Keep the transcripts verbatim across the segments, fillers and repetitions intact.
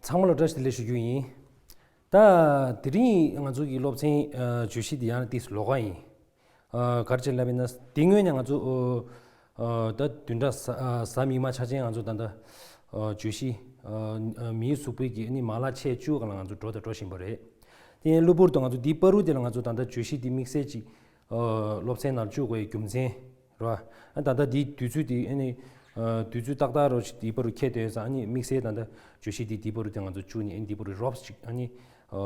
ཚང་མ་ལ་བཀྲ་ཤིས་བདེ་ལེགས་ཞུ་རྒྱུ་ཡིན། ད་དེ་རིང་ང་ཚོ་གི་སློབ་ཚན་ཨ་བརྗོད་གཞི་འདི་ཡང་ཏིས་ལོགས་ཀ་ཡིན། ཨ་ག་རེ་བྱས་ལབ་ཡིན་ན་འདི་སྔོན་ནས་ང་ཚོ་ཨ་ད་བདུན་ཕྲག་གཟའ་ཨ་གཟའ་མིག་དམར་འཆར་ཅན་ང་ཚོ་ད་ལྟ་ཨ་བརྗོད་གཞི་ཨ་ཨ་མིའི་གཟུགས་པོའི་གི་ཨ་ནི་མ་ལག་ཆེ་བཅུ་སྒང་ལ་ང་ཚོ་འགྲོ་དང་འགྲོ་བཞིན་པ་རེད། དེ་ཡང་གློ་བུར་དུ་ང་ཚོ་འདི་བར་དུ་དེ་ལ་ང་ཚོ་ད་ལྟ་བརྗོད་གཞི་འདི་དམིགས་བསལ་ཅིག་ཨ་སློབ་ཚན་ནང་བཅུག་དགོས་རྒྱུ་མཚན་རེད་བ། ཨ་ད་ལྟ་འདིའི་དུས་ཚོད་འདི་ཨ་ནི་ཨ་དུས་ཚོད་ཏག་ཏག་རོ་ཞིག་འདི་བར་དུ་འཁེལ་བསྡད་ཡོད་ཙང་ཨ་ནི་དམིགས་བསལ་ད་ལྟ་བརྗོད་གཞི་འདི་འདི་བར་དུ་དེ་ང་ཚོ་བཅུག་ནས་ཨ་ནི་འདི་བར་དུ་རོབ་ཅིག་ཨ་ནི་ཨ་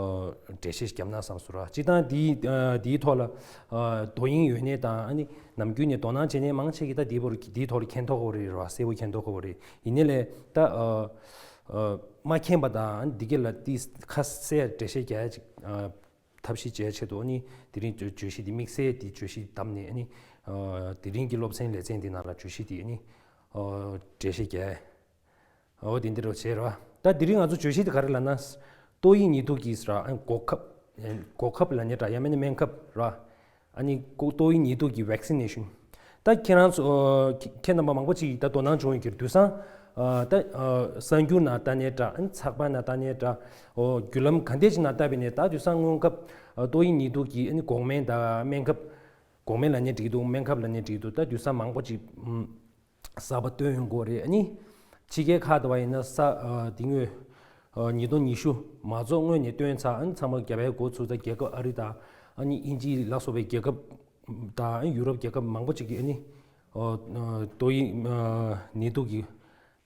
འགྲེལ་བཤད་ཞིག་བརྒྱབ་ན་བསམ་སོང་ར། སྤྱིར་བཏང་འདིའི་ཨ་འདིའི་ཐོག་ལ་ཨ་དོ་དབྱིངས་ཡོད་ནས་དང་ཨ་ནི་ནམ་རྒྱུན་ནས་དོ་སྣང་བྱེད་མཁན་མང་ཆེ་གིས་ད་འདི་བར་དུ་འདིའི་ཐོག་ལ་མཁྱེན་མདོག་ཁ་པོ་རེད་ར། གསལ་པོ་མཁྱེན་མདོག་ཁ་པོ་རེད། ཡིན་ནའི་ལས་ད་ཨ་ཨ་མ་མཁྱེན་པ་དང་ཨ་ནི་འདི་ག་ལ་ཏིས་ཁ་གསལ་འགྲེལ་བཤད་རྒྱག་ཡ་ཅིག་ཨ་ཐབས་ཤེས་བྱེད་ཆེད་དུ་ཨ་ནི་དེ་རིང་བརྗོད་བརྗོད་གཞི་འདི་དམིགས་བསལ་འདི་བརྗོད་གཞི་བདམས་ནས་ཨ་ནི་ཨ་དེ་རིང་གི་སློབ་ཚན་ལེ་ཚན་འདི་ནང་ལ་བརྗོད་གཞི་འདི་ཨ་ནི་ཨ་འགྲེལ་བཤད་རྒྱག་ཨོ་དེ་འདི་རུ་བྱས་རོ། ད་དེ་རིང་ང་ཚོ་བརྗོད་གཞི་འདི་ག་རེ་ལབ་ན་ཏོག་དབྱིབས་ནད་དུག་གི་ར་ཨ་ནི་འགོག་ཁབ་འགོག་ཁབ་ལབ་ནས་འདྲ་ཡང་མིན་ན་སྨན་ཁབ་ར། ཨ་ནི་ཏོག་དབྱིབས་ནད་དུག་གི་vaccination། ད་ཁྱེད་རང་ཚོ་ཨ་ཁྱེད་ཁྱེད་རྣམ་པ་མང་པོ་ཅིག་ད་དོ་སྣང་བྱུང་ཡོད་ཀྱི་རེད། དུས་སང་ཨ་ད་ཨ་གསར་འགྱུར་ནང་ལྟ་ནའི་འདྲ་ཨ་ནི་ཚགས་པར་ནང་ལྟ་ནའི་འདྲ་ཨོ་བརྒྱུད་ལམ་ག་འདྲས་ཅིག་ནང་ལྟ་བས་ནས་ད་དུས་སང་སྔོན་ཁབ་ཨ་ཏོག་དབྱིབས་ནད་དུག་གི་ཨ་ནི་འགོག་སྨན་དང་སྨན་ཁབ། འགོག་སྨན་ལབ་ནའི་འགྲིག་འདུག་སྨན་ཁབ་ལབ་ནའི་འགྲིག་འདུག་ད་དུས་སང་མང་པོ་ཅིག་ཨམ་གསར་པ་བཏོན་ཡོང་གི་རེད། ཨ་ནི་ཕྱི་རྒྱལ་ཁག་ཏུ་བ་ཡིན་ན་ས་ཨ་དེ་སྔོན་ཨ་ཉིས་སྟོང་ཉི་ཤུ་མ་རྫོགས་སྔོན་ནས་བཏོན་ཚར། ཨ་ནི་ཚང་མ་རྒྱབ་པའི་འགོ་ཚུགས་ཚར། རྒྱལ་ཁབ་ཨ་རི་དང་ཨ་ནི་དབྱིན་ཇི་ལ་སོགས་པའི་རྒྱལ་ཁབ་དང་ཨ་ནི་ཡུ་རོབ་རྒྱལ་ཁབ་མང་པོ་ཅིག་གིས་ཨ་ནི་ཨ་ཨ་ཏོག་དབྱིབས་ཨ་ནད་དུག་གི་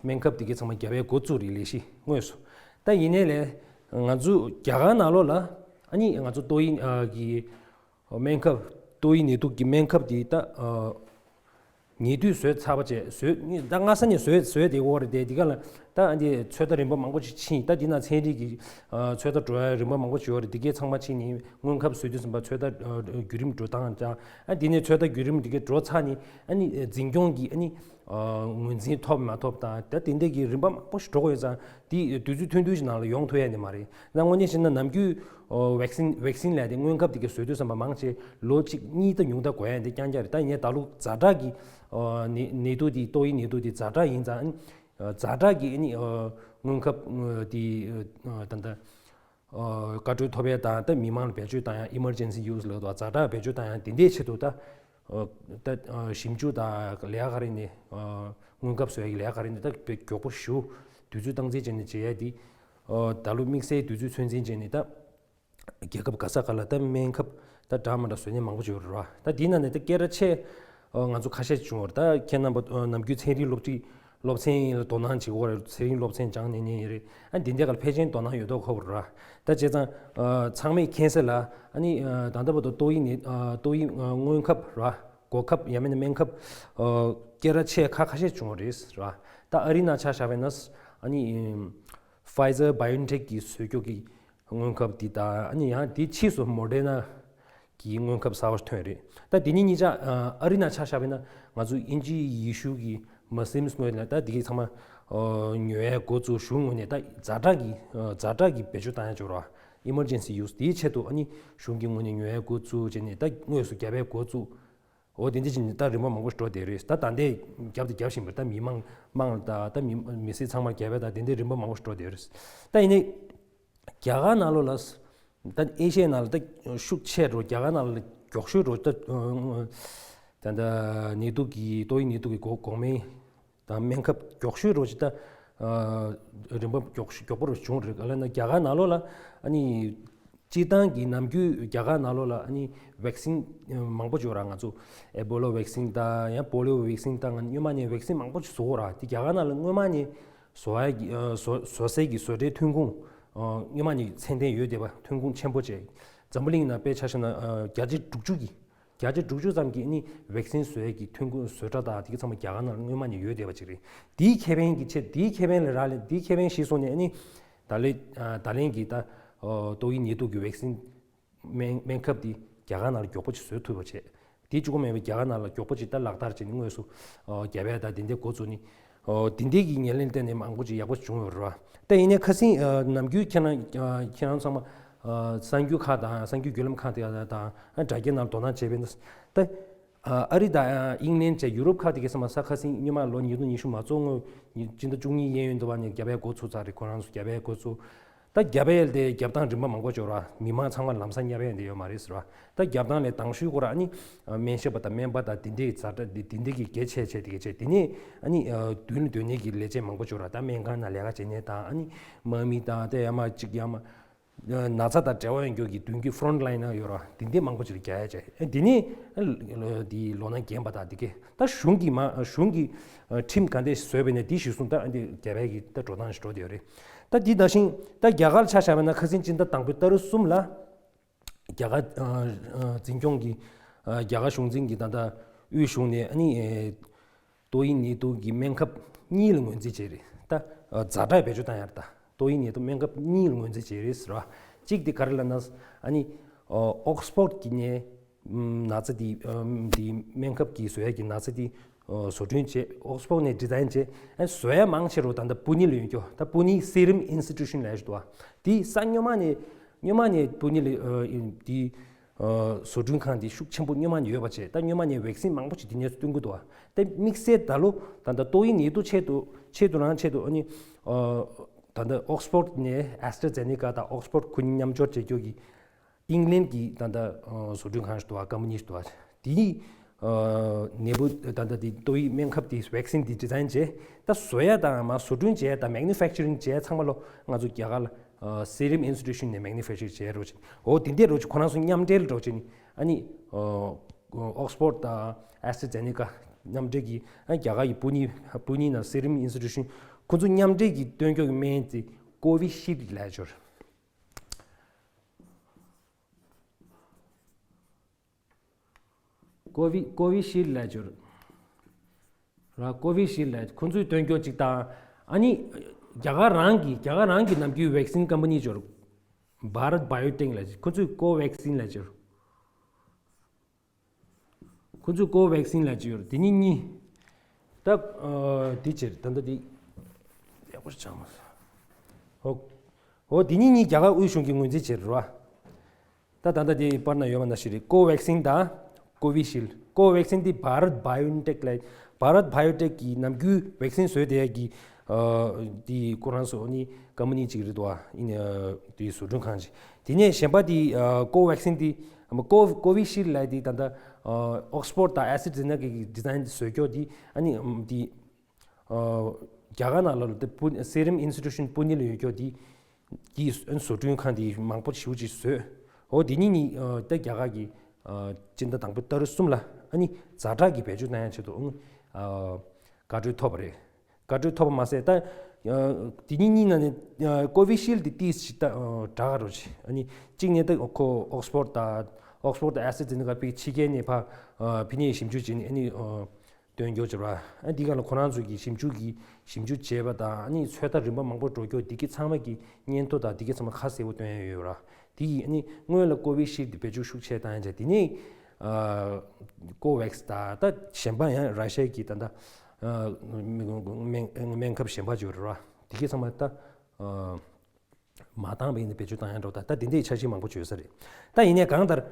སྨན་ཁབ་དེ་གའི་ཚང་མ་རྒྱབ་པའི་འགོ་བཙུགས་རེད། ལས་གཞི་དངོས་སུ། ད་ཡིན་ནའི་ལས་ང་ཚོ་རྒྱ་གར་ནང་ལོགས་ལ་ཨ་ནི་ང་ཚོ་ཏོག་དབྱིབས་ཨ་གི་སྨན་ཁབ་ཏོག་དབྱིབས་ནད་དུག་གི་སྨན་ཁབ་དེ་ད་ཨ་ཉེ་དུས་བཟོས་ཚར་བ་བྱས་བཟོས་ད་སྔ་ས་ནས་བཟོས་བཟོས་དེ་འོ་རེད་དེ་དེ་ག་ལ་ད་ཨ་འདི་ཚོད་ལྟ་རིམ་པ་མང་པོ་ཞིག་ཕྱིན། ད་འདི་ན་ཚན་རིག་གི་ཨ་ཚོད་ལྟ་འགྲོ་ཡ་རིམ་པ་མང་པོ་ཞིག་ཡོད་རེད། དེ་གའི་ཚང་མ་ཕྱིན་ནས་སྔོན་ཁབ་བཟོས་དུས་ཙམ་པ་ཚོད་ལྟ་ཨ་བརྒྱུད་རིམ་འགྲོ་སྟངས་དང་ཨ་འདི་ནས་ཚོད་ལྟ་བརྒྱུད་རིམ་དེ་གའི་འགྲོ་ཚར་ནས་ཨ་ནི་འཛིན་སྐྱོང་གི་ཨ་ནི་ཨ་ངོས་འཛིན་ཐོབ་མ་ཐོབ་དང་ད་དེ་འདྲ་གི་རིམ་པ་མང་པོ་ཞིག་འགྲོ་དགོས་ཡོད་ཙང་དེ་དུས་ཚོད་ཐུང་ཐུང་ཞིག་ནང་ལ་ཡོང་ཐུབ་ཡ་ནི་མ་རེད། ད་དངོས་གནས་བཤད་ན་ནམ་རྒྱུན་ཨོ་vaccine vaccine ལབ་དེ་སྔོན་ཁབ་དེ་ག་བཟོས་དུས་ཙམ་པ་མང་ཆེ་ལོ་གཅིག་གཉིས་ད་ཉུང་མཐའ་འགོར་ཡ་དེ་རྐྱང་རྐྱང་རེད། ད་ཡིན་ནའི་ད་ལོ་ཛ་དྲག་གི་ཨོ་ནད་ནད་དུག་དེ་ཏོག་དབྱིབས་ནད་དུག་དེ་ཛ་དྲག་ཡིན་ཙང་ཨ་ནི་ཛ་དྲག་གི་ཨ་ནི་ཨོ་སྔོན་ཁབ་ཨོ་དེ་ཨོ་ད་ལྟ་ཨོ་བཀའ་འཁྲོལ་ཐོབ་ཡ་དང་ད་མི་མང་ལ་བེད་སྤྱོད་བཏང་ཡ་emergency use ལབ་དུས་ཛ་དྲག་བེད་སྤྱོད་བཏང་ཡ་དེ་འདྲའི་ཆེད་དུ་ད་ཨོ་ད་ཨོ་ཞིབ་འཇུག་དང་ལས་ཀ་ག་རེ་ནས་ཨོ་སྔོན་ཁབ་བཟོ་ཡ་གི་ལས་ཀ་ག་རེ་ནས་ད་དཔེ་མགྱོགས་པོ་ཞུ་དུས་ཚོད་སྟངས་འཛིན་བྱས་ནས་བྱེད་ཡ་དེ་ཨོ་ད་ལོ་དམིགས་བསལ་དུས་ཚོད་ཚོད་འཛིན་བྱས་ནས་ད། རྒྱལ་ཁབ་ག་ས་ག་ལ་ད་སྨན་ཁབ་ད་འདྲ་མི་འདྲ་བཟོ་མཁན་མང་པོ་ཅིག་ཡོད་རེད་བ། ད་དེའི་ནང་ནས་ད་སྐད་གྲགས་ཆེ་ཨ་ང་ཚོ་ཁ་ཤས་བྱུང་བ་རེད། ད་ཁྱེད་རྣམ་པ་ཨ་ནམ་རྒྱུན་ཚན་རིག་སློབ་ཁྲིད་སློབ་ཚན་ལ་དོ་སྣང་བྱེད་ཀྱི་ཡོད་རེད། ཚན་རིག་སློབ་ཚན་སྦྱངས་ནས་ཉན་ཡོད་རེད། ཨ་འདི་འདྲ་ག་ལ་ཕལ་ཆེར་དོ་སྣང་ཡོད་མདོག་ཁ་པོ་རེད་བ། ད་བྱས་ཙང་ཨ་ཚང་མས་མཁྱེན་གསལ་ལ་ཨ་ནི་ཨ་ད་ལྟ་བར་དུ་ཏོག་དབྱིབས་ནད་ཨ་ཏོག་དབྱིབས་ཨ་སྔོན་ཁབ་རེད་བ། འགོག་ཁབ་ཡང་མིན་ན་སྨན་ཁབ་ཨ་སྐད་གྲགས་ཆེ་ཁ་ཁ་ཤས་བྱུང་བ་རེད་རེད་བ། ད་ཨ་རི་ནང་ཆ་བཞག་པ་ཡིན་ན་ཨ་ནི་Pfizer BioNTech གིས་བཟོས་ཀྱོག་གི་སྔོན་ཁབ་འདི་དང་ཨ་ནི་ཡང་དེའི་ཕྱིས་སུ་Moderna གི་སྔོན་ཁབ་གསར་པ་ཐོན་རེད། ད་དེ་གཉིས་གཉིས་ཆ་ཨ་རི་ནང་ཆ་བཞག་པ་ཡིན་ན་ང་ཚོ་དབྱིན་ཇིའི་ཡེ་ཤུ་གི་Muslims ངོས་ནས་ད་དེ་གི་ཚང་མ་ཨ་ཉོ་ཡའི་འགོ་བཙུགས། གཞུང་ངོས་ནས་ད་ཛ་དྲག་གི་ཨ་ཛ་དྲག་གི་བེད་སྤྱོད་བཏང་ཡ་ཅིག་ཡོད་རེད་བ། Emergency use དེའི་ཆེད་དུ་ཨ་ནི་གཞུང་གི་ངོས་ནས་ཉོ་ཡའི་འགོ་བཙུགས་བྱས་ནས་ད་དངོས་སུ་རྒྱབ་པའི་འགོ་བཙུགས། འོ་དེ་འདྲ་བྱས་ནས་ད་རིམ་པ་མང་པོ་ཞིག་འགྲོ་བསྡད་རེད། ད་ད་ལྟའི་རྒྱབ་དང་རྒྱབ་བཞིན་པ་ད་མི་མང་དམངས་ལ་ད་ད་མི་མི་སེར་ཚང་མར་རྒྱབ་པའི་ད་དེ་འདྲའི་རིམ་པ་མང་པོ་ཞིག་འགྲོ་བསྡད་རེད། ད་ཡིན་ནའི་རྒྱ་གར་ནང་ལོགས་ལ་ད་ཨེ་ཤི་ཡའི་ནང་ལ་ད་ཤུགས་ཆེ་འགྲོ། རྒྱ་གར་ནང་ལ་མགྱོགས་ཤོས་འགྲོ་ད་ད་ད་ནད་དུག་གི་ཏོག་དབྱིབས་ནད་དུག་གི་འགོག་འགོག་སྨན་དང་སྨན་ཁབ་མགྱོགས་ཤོས་རོ་ཅིག་ད་ཨ་རིམ་པ་མགྱོགས་མགྱོགས་པོ་རུ་བྱུང་རེད། ག་ལ་ན་རྒྱ་གར་ནང་ལོགས་ལ་ཨ་ནི་སྤྱིར་བཏང་གི་ནམ་རྒྱུན་རྒྱ་གར་ནང་ལོགས་ལ་ཨ་ནི་vaccine་མང་པོ་ཅིག་ཡོད་ར། ང་ཚོ་Ebola vaccine་དང་ཡང་polio vaccine་དང་སྔོན་མ་ནས་vaccine་མང་པོ་ཅིག་བཟོ་གི་ཡོད་ར། དེ་རྒྱ་གར་ནང་ལ་སྔོན་མ་ནས་བཟོ་ཡ་གི་ཨ་བཟོ་བཟོ་སའི་གི་བཟོ་གྲྭའི་ཐོན་ཁུངས་ཨ་སྔོན་མ་ནས་ཚད་ལྡན་ཡོད་བསྡད་པ། ཐོན་ཁུངས་ཆེན་པོ་བྱས། འཛམ་བུ་གླིང་ནང་དཔེ་ཆ་བཞག་ན་ཨ་བརྒྱ་ཆ་དྲུག་ཅུ་གི་བརྒྱ་ཆ་དྲུག་ཅུ་ཙམ་གྱིས་ནི་vaccine་བཟོ་ཡས་ཀྱི་ཐོན་ཁུངས་བཟོ་གྲྭ་དང་དེ་ག་ཚང་མ་རྒྱ་གར་ནང་ལ་སྔོན་མ་ནས་ཡོད་བསྡད་པ་ཅིག་རེད། དེའི་ཁེ་ཕན་གྱི་ཆེད། དེའི་ཁེ་ཕན་ལ་རག་ལས། དེའི་ཁེ་ཕན་གཞི་བཟུང་ནས་ནི་ད་ལེ་ད་ལན་གྱི་ད་ཏོག་དབྱིབས་ནད་དུག་གི་vaccine་སྨན་སྨན་ཁབ་དེ་རྒྱ་གར་ནང་ལ་མགྱོགས་པོ་ཅིག་བཟོ་ཐུབ་པ་བྱས། དེ་གཅིག་པོ་མིན་པའི་རྒྱ་གར་ནང་ལ་མགྱོགས་པོ་ཅིག་ད་ལག་བསྟར་བྱས་ནས་དངོས་སུ་རྒྱབ་ཡས་ད་དེ་འདྲའི་འགོ་བཙུགས་ནས། ཨོ་དེ་འདྲའི་གི་ངོས་ལེན་བརྟེན་ནས་མང་པོ་ཅིག་ཡག་པོ་བྱུང་ཡོད་རེད་བ། ད་ཡིན་ནའི་ཁ་སང་ཨ་ནམ་རྒྱུན་ཁྱེད་རང་ཨ་ཁྱེད་རང་ཚང་མ་ཨ་གསར་འགྱུར་ཁག་དང་གསར་འགྱུར་བརྒྱུད་ལམ་ཁག་དེ་དང་ཨ་དྲ་རྒྱའི་ནང་དོ་སྣང་བྱས་པས་ན་ད་ ཨ་རི་དང་ཨིང་ལན་བཅས་ཡུ་རོབ་ཁག་དེ་གའི་ས་མ་ས་ཁ་སང་སྔོན་མ་ལོ་ཉིས་སྟོང་ཉི་ཤུ་མ་རྫོགས་སྔོན་སྤྱི་ཟླ་བཅུ་གཉིས་གཡས་གཡོན་དུ་བ་ནས་རྒྱབ་ཡ་འགོ་ཚུགས་ཚར་རེད། ཁོ་རང་ཚོ་རྒྱབ་ཡ་འགོ་ཚུགས། ད་རྒྱབ་ཡ་དེ་རྒྱབ་སྟངས་རིམ་པ་མང་པོ་ཅིག་ཡོད་ར། མི་མང་ཚང་མ་ལམ་སང་བསྙབ་ཡ་དེ་ཡོད་མ་རེད་ཟེར་བ། ད་རྒྱབ་སྟངས་ལས་དང་ཤོས་ཁོ་ར་ཨ་ནི་སྨན་ཞབས་པ་དང་སྨན་པ་དང་དེ་འདྲའི་ཛ་དྲག་དེ་དེ་འདྲའི་གི་གལ་ཆེ་ཆེ་དེ་གའི་ཆེ། དེ་ནས་ཨ་ནི་མདུན་ལ་སྡོད་མཁན་གྱི་ལས་བྱེད་མང་པོ་ཅིག་ཡོད་ར། ད་སྨན་ཁང་ནང་ལས་ཀ་བྱེད་མཁན་དང་ཨ་ནི་དམག་མི་དང་དེ་ཡ་མ་གཅིག་ཡ་མ་ན་ཚ་དང་འབྲེལ་བ་ཡོད་མཁན་གྱི་མདུན་གྱི་ཕོ་རོན་ཊི་ལ་ཡིན་ན་ཡོད་ར། དེ་འདྲའི་མང་པོ་ཅིག་ལ་རྒྱག་ཡ་བྱས། ཨ་དེ་ནས་ཨ་དེ་ལོ་ན་རྒན་པ་དང་དེ་གས་ད་གཞུང་གི་མ་གཞུང་གི་ཁྲིམས་ག་འདྲས་བཟོས་པ་ཡིན་ན་དེ་གཞིར་བཟུང་ད་ཨ་འདི་རྒྱབ་ཡ་གི་ད་འགྲོ་སྟངས་ཤིག་འགྲོ་བསྡད་ཡོད་རེད། ད་དེ་ནང་བཞིན་ད་རྒྱ་གར་ཆ་བཞག་པ་ན་ཁ་སང་སྤྱི་ཟླ་དང་པོའི་ཏ་རིག་གསུམ་ལ་རྒྱ་གར་ཨ་ཨ་འཛིན་སྐྱོང་གི་ཨ་རྒྱ་གར་གཞུང་འཛིན་གྱི་ད་ལྟ་དབུས་གཞུང་ནས་ཨ་ནི་ཨེ་ཏོག་དབྱིབས་ནད་དུག་གི་སྨན་ཁབ་གཉིས་ལ་ངོས་འཛིན་བྱས་རེད། ད་ཨ་ཛ་དྲག་བེད་སྤྱོད་བཏང་ཡ་རེད། ད་ཏོག་དབྱིབས་ནད་དུག་སྨན་ཁབ་གཉིས་ལ་ངོས་འཛིན་བྱས་རེད་ཟེར་བ། གཅིག་དེ་ག་རེ་ལབ་ན་ཨ་ནི་ཨ་ཨོག་སི་ཕོར་གྱི་ནས་ཨམ་ན་ཚ་དེ་ཨམ་དེ་སྨན་ཁབ་ཀྱི་བཟོ་ཡ་གི་ན་ཚ་དེ་ཨ་བཟོ་སྐྲུན་བྱས། ཨོག་སི་ཕོར་ནས་ཌི་ཛའིན་བྱས། ཨ་བཟོ་ཡ་མང་ཆེ་རུ་ད་ལྟ་པུ་ནེ་ལ་ཡོད་རྒྱུ། ད་པུ་ནེ་སི་རམ་ཨིན་སི་ཊི་ཊུ་ཤན་ལབ་ཡ་ཞིག་འདུག་བ། དེ་ས་སྔོན་མ་ནས་སྔོན་མ་ནས་པུ་ནེ་ལ་ཨ་དེ་ཨ་བཟོ་སྐྲུན་ཁང་དེ་ཤུགས་ཆེན་པོ་སྔོན་མ་ནས་ཡོད་པ་བྱས། ད་སྔོན་མ་ནས་ཝེག་སིན་མང་པོ་ཞིག་དེ་ནས་སྟོན་གྱི་འདུག་བ། ད་དམིགས་བསལ་ད་ལོ་ད་ལྟ་ཏོག་དབྱིབས་ནད་དུག་ཆེད་དུ་ཆེད་དུ་རང་ཆེད་དུ་ཨ་ནི་ཨ་ད་ལྟ་ཨོག་སི་ཕོར་ནས་ཨེ་སི་ཊ་ཛེ་ནེ་ཀ་དང་ཨོག་སི་ཕོར་ཁོ་གཉིས་མཉམ་སྦྱོར་བྱེད་རྒྱུ་གི་ཨིང་ལན་གྱི་ད་ལྟ་ཨ་བཟོ་སྐྲུན་ཁང་ཞིག་འདུག་བ། ཀམ་པ་ནི་ཞིག་འདུག་བ། དེའི་ཨ་ནད་འབུ་ད་ལྟ་དེ་ཏོག་དབྱིབས་སྨན་ཁབ་དེ་ཝེག་སིན་དེ་ཌི་ཛའིན་བྱས། ད་བཟོ་ཡ་དང་མ་བཟོ་སྐྲུན་བྱས་དང་མེ་ནུ་ཕེག་ཅ་རིང་བྱས་ཚང་མ་ལོ་ང་ཚོ་རྒྱ་གར་ལ་ཨ་སི་རམ་ཨིན་སི་ཊི་ཊུ་ཤན་ནས་མེ་ནུ་ཕེག་ཅར་བྱས་རོགས་བྱས། འོ་དེ་འདྲས་རོགས་བྱས། ཁོ་རང་ཚོ་མཉམ་འབྲེལ་རོགས་བྱས་ནས་ཨ་ནི་ཨ་ཨོག་སི་ཕོར་དང་ཨེ་སི་ཊ་ཛེ་ནེ་ཀ་མཉམ་འབྲེལ་གྱིས་ཨ་རྒྱ་གར་གྱི་པུ་ནེ་པུ་ནེ་ནང་སི་རམ་ཨིན་སི་ཊི་ཊུ་ཤན་ཁོ་ཚོ་མཉམ་འབྲེལ་གྱིས་སྟོན་རྒྱུ་གི་སྨན་དེ་ཀོ་བི་ཤིལ་ལབ་ཡ་ཅིག་ཡོད་རེད། ཀོ་བི་ཀོ་བི་ཤིལ་ལབ་ཅིག་ཡོད་རེད། ཀོ་བི་ཤིལ་ལབ་ཁོ་ཚོས་སྟོན་རྒྱུ་ཅིག་དང་། ཨ་ནི་རྒྱ་གར་རང་གི་རྒྱ་གར་རང་གི་ནམ་རྒྱུན་ཝེག་སིན་ཀམ་པ་ནི་ཅིག་ཡོད་རེད། བྷ་རད་བྷ་ཡོ་ཊེག་ལབ་ཅིག་ཁོ་ཚོས་ཀོ་ཝེག་སིན་ལབ་ཅིག་ཡོད་རེད། ཁོ་ཚོས་ཀོ་ཝེག་སིན་ལབ་ཅིག་ཡོད་རེད། དེ་གཉིས་གཉིས། ད་ཨ་དེ་ཕྱིར་ད་ལྟ་དེ་ཡག་པོ་ཞིག་ཆགས་མ་སོང་། ཧོ། ཧོ་དེ་གཉིས་གཉིས་རྒྱ་གར་དབུས་གཞུང་གིས་ངོས་འཛིན་བྱས་རེད་བ། ད་ད་ལྟ་དེ་པར་ན་ཡོད་པ་ནང་བཞིན་རེད། ཀོ་ཝེག་སིན་དང་ཀོ་བི་ཤིལ། ཀོ་ཝེག་སིན་དེ་བྷ་རད་བྷ་ཡོ་ཊེག་ལབ། བྷ་རད་བྷ་ཡོ་ཊེག་གི་ནམ་རྒྱུན་ཝེག་སིན་བཟོས་བསྡད་ཡ་གི་ཨ་དེ་ཁོ་རང་ཚོ་ནི་ཀམ་པ་ནི་གཅིག་རེད་དོ། ཨ་ནི་ཨ་དེ་བཟོ་སྐྲུན་ཁང་ཅིག་དེ་ནས་གཞན་པ་དེ་ཨ་ཀོ་ཝེག་སིན་དེ་ཨ་ཀོ་ཀོ་བི་ཤིལ་ལབ་དེ་ད་ལྟ་ཨ་ཨོག་སི་ཕོར་དང་ཨེ་སི་ཊ་ཛེ་ནེ་ཀ་གི་ཌི་ཛའིན་བཟོས་ཀྱོག་དེ་ཨ་ནི་ཨམ་དེ་ཨ་རྒྱ་གར་ནང་ལ་ལོ་དེ་པུ་སི་རམ་ཨིན་སི་ཊི་ཊུ་ཤན་པུ་ནེ་ལ་ཡོད་ཀྱོག་དེ་དེ་བཟོ་སྐྲུན་ཁང་དེ་མང་པོ་ཞེ་པོ་ཅིག་བཟོས། འོ་དེ་གཉིས་གཉིས་ཨ་ད་རྒྱ་གར་གྱི་ཨ་སྤྱི་ཟླ་དང་པོའི་ཏ་རིག་གསུམ་ལ་ཨ་ནི་ཛ་དྲག་གི་བེད་སྤྱོད་གནང་ཡ་ཆེད་དུ་ཨ་ནི་ཨ་བཀའ་འཁྲོལ་ཐོབ་པ་རེད། བཀའ་འཁྲོལ་ཐོབ་པ་མ་ཟད་ད་ཨ་དེ་གཉིས་གཉིས་ནང་ནས་ཨ་ཀོ་བི་ཤིལ་དེ་ཏིས་ཞིག་ད་ཨ་དྲག་རོགས་བྱེད། ཨ་ནི་གཅིག་ནས་ད་ཁོ་ཨོག་སི་ཕོར་དང་ཨོག་སི་ཕོར་དང་ཨེ་སི་ཊ་ཛེ་ནེ་ཀ་པའི་ཕྱི་རྒྱལ་ནས་ཕ་ཨ་ཕི་ནས་ཞིབ་འཇུག་བྱས་ནས་ཨ་ནི་ཨ་སྟོན་རྒྱུ་བྱས་པ། ཨ་འདི་ག་ལ་ཁོ་རང་ཚོ་གི་ཞིབ་འཇུག་གི་ཞིབ་འཇུག་བྱས་པ་དང་ཨ་ནི་ཚོད་ལྟ་རིམ་པ་མང་པོ་འགྲོ་རྒྱུ་འདི་གི་ཚང་མ་གི་སྙན་ཐོ་དང་འདི་གི་ཚང་མ་ཁ་གསལ་པོ་སྟོན་ཡ་ཡོད་ར། དེ་ཡིས་ཨ་ནི་སྔོན་ལ་ཀོ་བི་ཤིལ་དེ་བེད་སྤྱོད་ཤུགས་ཆེ་བཏང་ཡ་བྱས། དེ་ནས་ཨ་ཀོ་ཝེག་སི་དང་ད་གཞན་པ་ཡང་ར་ཤི་ཡ་གི་ད་ད་ཨ་སྨན་སྨན་ཁབ་གཞན་པ་ཅིག་ཡོད་རེད་བ། དེ་གི་ཚང་མ་ད་ཨ་མ་བཏང་བ་ཡིན་ན་བེད་སྤྱོད་བཏང་ཡ་འགྲོ། ད་ད་དེ་འདྲའི་འཆར་གཞི་མང་པོ་ཅིག་ཡོད་ས་རེད། ད་ཡིན་ནའི་གང་ལྟར་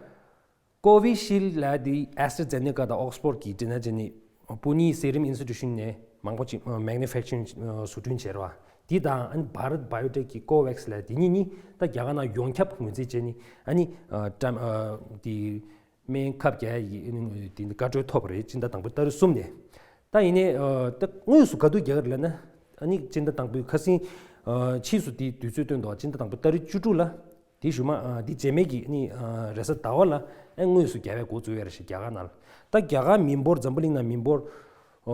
ཀོ་བི་ཤིལ་ལབ་དེ་ཨེ་སི་ཊ་ཛེ་ནེ་ཀ་དང་ཨོག་སི་ཕོར་གྱི་འབྲེལ་ནས་བྱས་ནས་པུ་ནེ་སི་རམ་ཨིན་སི་ཊི་ཊུ་ཤན་ནས་མང་པོ་ཅིག་མེ་ནུ་ཕེག་ཅར་བཟོ་སྐྲུན་བྱས་རེད་བ། དེ་དང་ཨ་ནི་བྷ་རད་བྷ་ཡོ་ཊེག་གི་ཀོ་ཝེག་སི་ལབ་དེ་གཉིས་གཉིས་ད་རྒྱ་གར་ནང་ཡོངས་ཁྱབ་ངོས་འཛིན་བྱས་ནས་ཨ་ནི་ཨ་ཀྲམ་ཨ་དེ་སྨན་ཁབ་རྒྱག་ཡ་ཡི་དེ་བཀའ་འཁྲོལ་ཐོབ་པ་རེད། སྤྱི་ཟླ་དང་པོའི་ཏ་རིག་གསུམ་ནས། ད་ཡིན་ནའི་ཨ་ད་དངོས་སུ་ག་དུས་རྒྱག་གི་རེད་ལབ་ན། ཨ་ནི་སྤྱི་ཟླ་དང་པོའི་ཁ་སང་ཨ་ཕྱིས་སུ་དེའི་དུས་ཚོད་བཏོན་འདུག་སྤྱི་ཟླ་དང་པོའི་ཏ་རིག་བཅུ་དྲུག་ལ། དེའི་གཞུག་མ་ཨ་དེ་རྗེས་མའི་གི་ཨ་ནི་ཨ་རེས་གཟའ་ཟླ་བ་ལ་ཨ་དངོས་སུ་རྒྱག་ཡ་འགོ་བཙུགས་ཡ་རེད་ཤག་རྒྱ་གར་ནང་ལ། ད་རྒྱ་གར་མི་འབོར་འཛམ་བུ་གླིང་ནང་མི་འབོར་ཨ་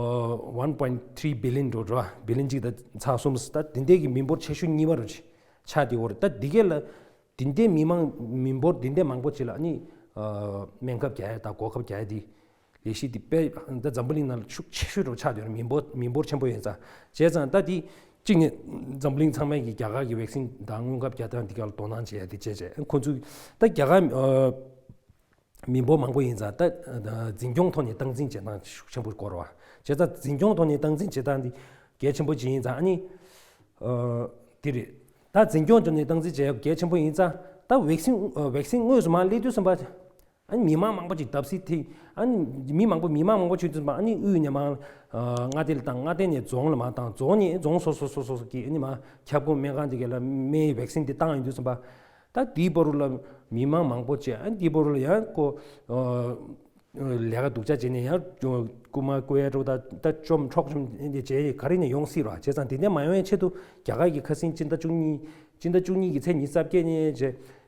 ཝན་པོ་ཡིན་ཊི་ཐི་རི་བི་ལི་ཡོན་འགྲོ་འགྲོ་བ། བི་ལི་ཡོན་གཅིག་དང་ཚེག་གསུམ། ད་དེ་འདྲའི་གི་མི་འབོར་ཆེ་ཤོས་གཉིས་པ་རུ་ཆགས་བསྡད་ཡོད་རེད། ད་འདི་གས་ལ། དེ་འདྲའི་མི་མང་མི་འབོར་དེ་འདྲའི་མང་པོ་ཅིག་ལ་ཨ་ནི་ཨ་སྨན་ཁབ་རྒྱག་ཡ་དང་འགོག་ཁབ་རྒྱག་ཡ་དེ་ལས་གཞི་དེ་དཔེ་ད་འཛམ་བུ་གླིང་ནང་ལ་ཤུགས་ཆེ་ཤོས་རུ་ཆགས་བསྡད་ཡོད་རེད། མི་འབོར་མི་འབོར་ཆེན་པོ་ཡིན་ཙང་། བྱས་ཙང་ད་དེ་གཅིག་ནས་འཛམ་བུ་གླིང་ཚང་མས་ཀྱི་རྒྱ་གར་གྱི་ཝེག་སིན་དང་སྔོན་ཁབ་རྒྱག་སྟངས་དེ་ག་ལ་དོ་སྣང་བྱེད་ཡ་དེ་བྱས་བྱས། ཁོ་ཚོས་ད་རྒྱ་གར་ཨ་མི་འབོར་མང་པོ་ཡིན་ཙང་ད་ཨ་འཛིན་སྐྱོང་ཐོག་ནས་སྟངས་འཛིན་བྱེད་སྟངས་ཤུགས་ཆེན་པོ་སྐོར་བ། བྱས་ཙང་འཛིན་སྐྱོང་ཐོག་ནས་སྟངས་འཛིན་བྱེད་སྟངས་དེ་གལ་ཆེན་པོ་ཅིག་ཡིན་ཙང་། ཨ་ནི་ཨ་དེ་རེད། ད་འཛིན་སྐྱོང་ཐོག་ནས་སྟངས་འཛིན་བྱེད་ཡ་གལ་ཆེན་པོ་ཡིན་ཙང་། ད་ཝེག་སིན་ཨ་ཝེག་སིན་དངོས་སུ་མར་སླེབས་དུས་ཙམ་པ། ཨ་ནི་མི་མང་མང་པོ་ཅིག་བརྡབ་གསིག་ཐེབས། ཨ་ནི་མི་མང་པོ་མི་མང་མང་པོ་ཆུད་ཙམ་པ། ཨ་ནི་དབུས་ནས་མར་ཨ་མངའ་སྡེ་ལ་བཏང་། མངའ་སྡེ་ནས་རྫོང་ལ་མར་བཏང་། རྫོང་ནས་རྫོང་སོ་སོ་སོ་སོ་སོ་གི་ཨ་ནི་མར་ཁྱབ་ཁོངས་སྨན་ཁང་དེ་ག་ལ་སྨན་བེག་སིན་དེ་བཏང་ཡོང་དུས་ཙམ་པ། ད་དེའི་བར་དུ་ལ་མི་མང་མང་པོ་བྱས། ཨ་ནི་དེའི་བར་དུ་ལ་ཡང་ཁོ་ཨ་ལས་ཀ་སྡུག་ཅག་བྱས་ནས་ཡང་རྐུ་མ་རྐུ་ཡ་འགྲོ། ད་ད་བཅོམ་འཕྲོག་བཅོམ་དེ་བྱས་ག་རེ་ནས་ཡོང་སྲིད་ར། བྱས་ཙང་དེ་འདྲ་མ་ཡོང་ཡའི་ཆེད་དུ་རྒྱ་གར་གྱི་ཁ་སང་སྤྱི་ཟླ་བཅུ་གཉིས། སྤྱི་ཟླ་བཅུ་གཉིས་ཀྱི་ཚེས་ཉི་ཤུ་རྩ་བརྒྱད་ཉིན་བྱས་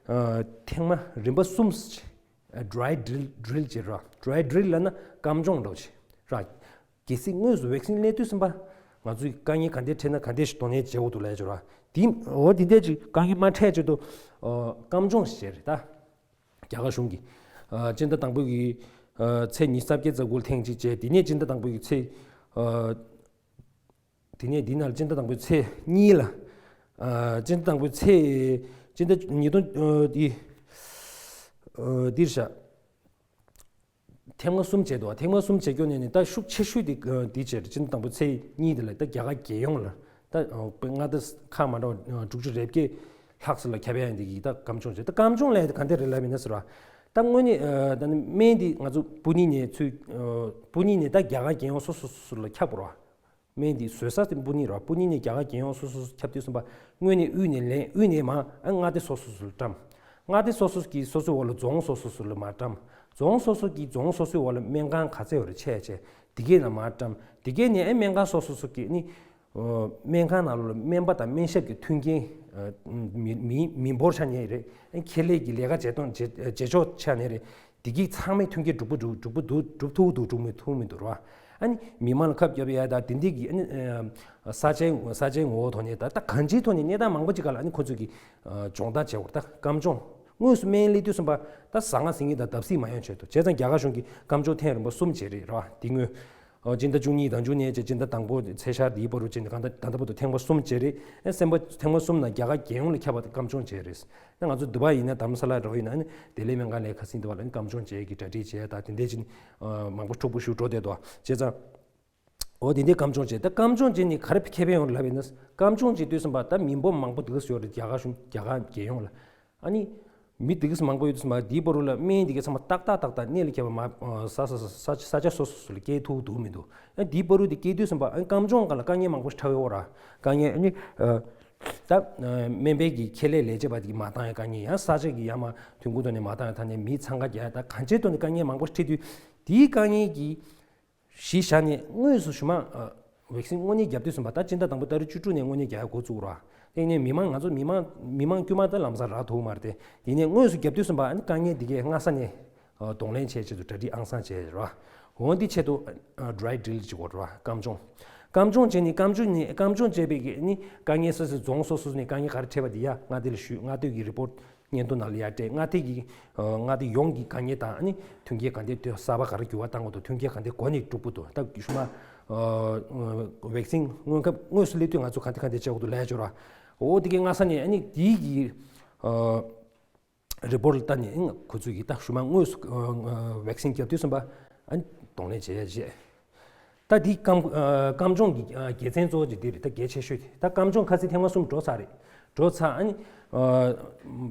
ཨ་ཐེངས་མ་རིམ་པ་གསུམ། ཨ་dry drill, drill བྱེད་ར། dry drill ལབ་ན་སྐམ་སྦྱོང་འདྲ་བོ་བྱེད་ར། གལ་སྲིད་དངོས་སུ་བེག་སིན་སླེབས་དུས་ཙམ་པ་ང་ཚོས་དཀའ་ངལ་ག་འདྲ་འཕྲད་ན་ག་འདྲ་ཞིག་དོ་ནན་བྱེད་དགོས་འདུག་ལབ་ཡ་ཅིག་ར། དེ་འོ་དེ་འདྲ་ཅིག་དཀའ་ངལ་མ་འཕྲད་ཆེད་དུ་ཨ་སྐམ་སྦྱོང་ཞིག་བྱས་རེད་ད། རྒྱ་གར་གཞུང་གིས་ཨ་སྤྱི་ཟླ་དང་པོ་གི་ཨ་ཚེས་ཉི་ཤུ་རྩ་བརྒྱད་ཙམ་གུ་ལ་ཐེངས་གཅིག་བྱས། དེ་ནས་སྤྱི་ཟླ་དང་པོ་གི་ཚེས་ཨ་དེ་ནས་འདི་ནང་ལ་སྤྱི་ཟླ་དང་པོའི་ཚེས་གཉིས་ལ། ཨ་སྤྱི་ཟླ་དང་པོའི་ཚེས། སྤྱི་ཟླ་ཉིས་སྟོང་ཨ་འདི་ཨ་འདིར་བཞག་ཐེངས་མ་གསུམ་བྱས་འདུག་ཐེངས་མ་གསུམ་བྱས་ཀྱོག་ནས་ནི་ད་ཤུགས་ཆེ་ཤོས་དེ་ཨ་འདི་བྱས། སྤྱི་ཟླ་དང་པོའི་ཚེས་གཉིས་དེ་ལ་ད་རྒྱ་གར་རྒྱལ་ཡོངས་ལ་ད་ཨ་མངའ་སྡེ་ཁག་མ་འདྲ་བ་ཨ་དྲུག་ཅུ་རེ་བརྒྱད་ལྷག་ཙམ་ལ་ཁྱབ་ཡ་ཡིན། དེ་གི་ད་སྐམ་སྦྱོང་བྱས། ད་སྐམ་སྦྱོང་ལབ་ཡ་དེ་ག་འདྲ་རེད་ལབ་ཡིན་ན་ཟེར་བ། ད་དངོས་གནས་ཨ་ད་ནི་སྨན་འདི་ང་ཚོ་སྤུ་ནི་ནས་ཚུར་ཨ་སྤུ་ནི་ནས་ད་རྒྱ་གར་རྒྱལ་ཡོངས་སོ་སོ་སོ་སོ་ལ་ཁྱབ་དགོས་ར། སྨན་འདི་བཟོ་ས་དེ་སྤུ་ནི་ར། སྤུ་ནི་ནས་རྒྱ་གར་རྒྱལ་ཡོངས་སོ་སོ་སོ་ཁྱབ་དུས་ཙམ་པ། དངོས་གནས་དབུས་ནས་ལེན། དབུས་ནས་མར་ཨ་མངའ་སྡེ་སོ་སོ་སོ་ལ་བཀྲམ། མངའ་སྡེ་སོ་སོ་གིས་སོ་སོའི་འོག་ལ་རྫོང་སོ་སོ་སོ་ལ་མར་བཀྲམ། རྫོང་སོ་སོ་གིས་རྫོང་སོ་སོའི་འོག་ལ་སྨན་ཁང་ག་ཚད་ཡོད་རེད་ཆད་བྱས། དེ་གའི་ནང་མར་བཀྲམ། དེ་གའི་ནས་ཨ་སྨན་ཁང་སོ་སོ་སོ་གིས་ནི་ཨ་སྨན་ཁང་ནང་ལོགས་ལ་སྨན་པ་དང་སྨན་ཞབས་ཀྱི་མཐུན་རྐྱེན་ཨ་མི་མི་མི་འབོར་ཆ་ནས་རེད། ཨ་ཁེ་ལས་ཀྱི་ལས་ཀ་བྱེད་སྟངས་བྱེད་བྱེད་ཕྱོགས་ཆ་ནས་རེད། དེ་གིས་ཚང་མས་མཐུན་རྐྱེན་འགྲུབ་པོ་འགྲུབ་འགྲུབ་པོ་འདུག་འགྲུབ་ཐུབ་འདུག་འགྲུབ་མི་ཐུབ་མི་འདུག་ར། ཨ་ནི་མི་མང་ལ་ཁབ་བརྒྱབ་ཡ་ད་དེ་འདྲས་ཀྱི་ཨ་ནི་ས་ཆའི་ས་ཆའི་ངོ་བོ་ཐོག་ནས་ད་ད་གང་ཅིའི་ཐོག་ནས་གནས་སྟངས་མང་པོ་ཅིག་ག་ལ་ཨ་ནི་ཁོ་ཚོས་ཀྱི་སྦྱོང་བརྡར་བྱེད་དགོས། ད་སྐམ་སྦྱོང་དངོས་སུ་སྨན་སླེབས་དུས་ཙམ་པ་ད་ཟ་ང་ཟིང་ངེ་དང་བརྡབ་གསིག་མ་ཡོང་ཆེད་དུ། བྱས་ཙང་རྒྱ་གར་གཞུང་གིས་སྐམ་སྦྱོང་ཐེངས་རིམ་པ་གསུམ་བྱས་རེད་ར། དེ་སྔོན་ཨོ་སྤྱི་ཟླ་བཅུ་གཉིས་དང་བཅུ་གཉིས་བཅས་སྤྱི་ཟླ་དང་པོ་ཚེས་ཤར་དེའི་བར་དུ་བྱས་ནས་གང་ལྟར་ད་ལྟ་བར་དུ་ཐེངས་མ་གསུམ་བྱས་རེད། ཨེ་སེམས་པ་ཐེངས་མ་གསུམ་ནང་རྒྱ་གར་རྒྱལ་ཡོངས་ལ་ཁྱབ་པ་དང་སྐམ་སྦྱོང་བྱས་རེད། ད་ང་ཚོ་དུ་བ་ཡིན་ན་དྷ་རམ་ས་ལ་འདྲ་བོ་ཡིན་ན་ནི་བདེ་ལེགས་སྨན་ཁང་ལ་ཁ་སང་དུ་བ་ལ་ནི་སྐམ་སྦྱོང་བྱས་ཀྱི་གྲ་སྒྲིག་བྱས་ད་དེ་འདྲས་ཅིག་ཨ་མང་པོ་འཁྲུག་པོ་ཞིག་འགྲོ་བསྡད་འདུག་བྱས་ཙང་། འོ་དེ་འདྲས་སྐམ་སྦྱོང་བྱས། ད་སྐམ་སྦྱོང་བྱས་ནས་ག་རེ་ཁེ་ཕན་ཡོང་རེད་ལབ་ཡིན་ན། སྐམ་སྦྱོང་བྱེད་དུས་ཙམ་པ་ད་མི་འབོར་མང་པོ་འདུག་ཡོད་རེད། རྒྱ་གར་གཞུང་རྒྱ་གར་རྒྱལ་ཡོངས་ལ། ཨ་ནི་མི་འདི་གས་མང་པོ་ཡོད་དུས་ཙམ་པ་འདིའི་བར་དུ་ལ་སྨན་འདི་གས་ཚང་མ་ཏག་ཏག་ཏག་ཏག་གནས་ལ་ཁྱབ་པ་མ་ས་ས་ས་ས་ས་ཆ་སོ་སོ་སོ་ལ་སྐྱེལ་ཐུབ་འདུག་མི་འདུག་ཨ་འདིའི་བར་དུ་འདི་སྐྱེལ་དུས་ཙམ་པ་ཨ་སྐམ་སྦྱོང་སྒང་ལ་དཀའ་ངལ་མང་པོ་ཞིག་འཕྲད་ཡོད་ར། དཀའ་ངལ་ཨ་ནི་ཨ་ད་སྨན་པའི་གི་ཁེ་ལས་ལས་བྱེད་པ་འདི་གི་མ་བཏང་ཡ་དཀའ་ངལ། ཡང་ས་ཆ་གི་ཡར་མར་ཐོན་ཁུངས་ཐོག་ནས་མ་བཏང་ཡ་ཐ་ནས་མི་འཚང་ཁ་རྒྱག་ཡ་ད་གང་ཅིའི་ཐོག་ནས་དཀའ་ངལ་མང་པོ་ཞིག་འཕྲད་དུས། དེའི་དཀའ་ངལ་གྱི་གཞི་བཞག་ནས་དངོས་སུ་ཞུ་མ་ཨ་བེག་སིན་དངོས་གནས་བརྒྱབ་དུས་ཙམ་པ་ད་སྤྱི་ཟླ་དང་པོ་ཏ་རིག་བཅུ་དྲུག་ནས་དངོས་གནས་རྒྱག་ཡ་འགོ་བཙུགས་ར། དེ་ནས་མི་མང་ང་ཚོ་མི་མང་མི་མང་དཀྱུས་མ་ད་ལམ་སང་རག་ཐུབ་མ་རེད་དེ། དེ་ནས་དངོས་སུ་བརྒྱབ་དུས་ཙམ་པ་ཨ་ནི་དཀའ་ངལ་འདི་གས་སྔ་ས་ནས་ཨ་གདོང་ལེན་བྱས་ཆེད་དུ་གྲ་སྒྲིག་ཨང་སང་བྱས་ར། འོ་འདི་ཆེད་དུ་ཨ་dry drill ཅིག་དགོས་ར། སྐམ་སྦྱོང་། སྐམ་སྦྱོང་བྱས་ནས་སྐམ་སྦྱོང་ནས་སྐམ་སྦྱོང་བྱས་པའི་གི་ཨ་ནི་དཀའ་ངལ་སོ་སོའི་རྫོང་སོ་སོ་ནས་དཀའ་ངལ་ག་རེ་འཕྲད་པ་འདི་ཡ་མངའ་སྡེ་ལ་ཞུས། མངའ་སྡེ་གི་རི་པོར་ཊི་སྙན་ཐོ་ནང་ལ་ཡར་སྤྲད། མངའ་སྡེ་གི་ཨ་མངའ་སྡེ་ཡོངས་ཀྱི་དཀའ་ངལ་དང་ཨ་ནི་མཐུན་རྐྱེན་ག་འདྲས་གསར་པ་ག་རེ་འགྱུར་བ་བཏང་དགོས་འདུག་མཐུན་རྐྱེན་ག་འདྲས་གོ་ནས་སྒྲུབ་དགོས་འདུག་ད་ཞུ་མ་ཨ་བེག་སིན་སྔོན་ཁབ་དངོས་སུ་སླེབས་དུས་ང་ཚོ་ག་འདྲས་ག་འདྲས་བྱེད་དགོས་འདུག་ལབ་ཡ་ཅིག་ཡོད་ར། འོ་དེ་གའི་སྔ་ས་ནས་ཨ་ནི་དེའི་གི་ཨ་རི་པོར་ཊི་ལ་ལྟ་ནས་ཨ་ཁོ་ཚོས་གི་ད་ཞུ་མ་དངོས་སུ་ཨ་ཨ་བེག་སིན་བརྒྱབ་དུས་ཙམ་པ་ཨ་ནི་གདོང་ལེན་བྱེད་ཡ་བྱས། ད་འདི་སྐམ་ཨ་སྐམ་སྦྱོང་གི་ཨ་དགེ་མཚན་གཙོ་བོ་ཅིག་འདི་རེད། ད་གལ་ཆེ་ཤོས་དེ་ད་སྐམ་སྦྱོང་ཁ་སང་ཐེངས་མ་གསུམ་འགྲོ་ཚར་རེད། འགྲོ་ཚར། ཨ་ནི་ཨ་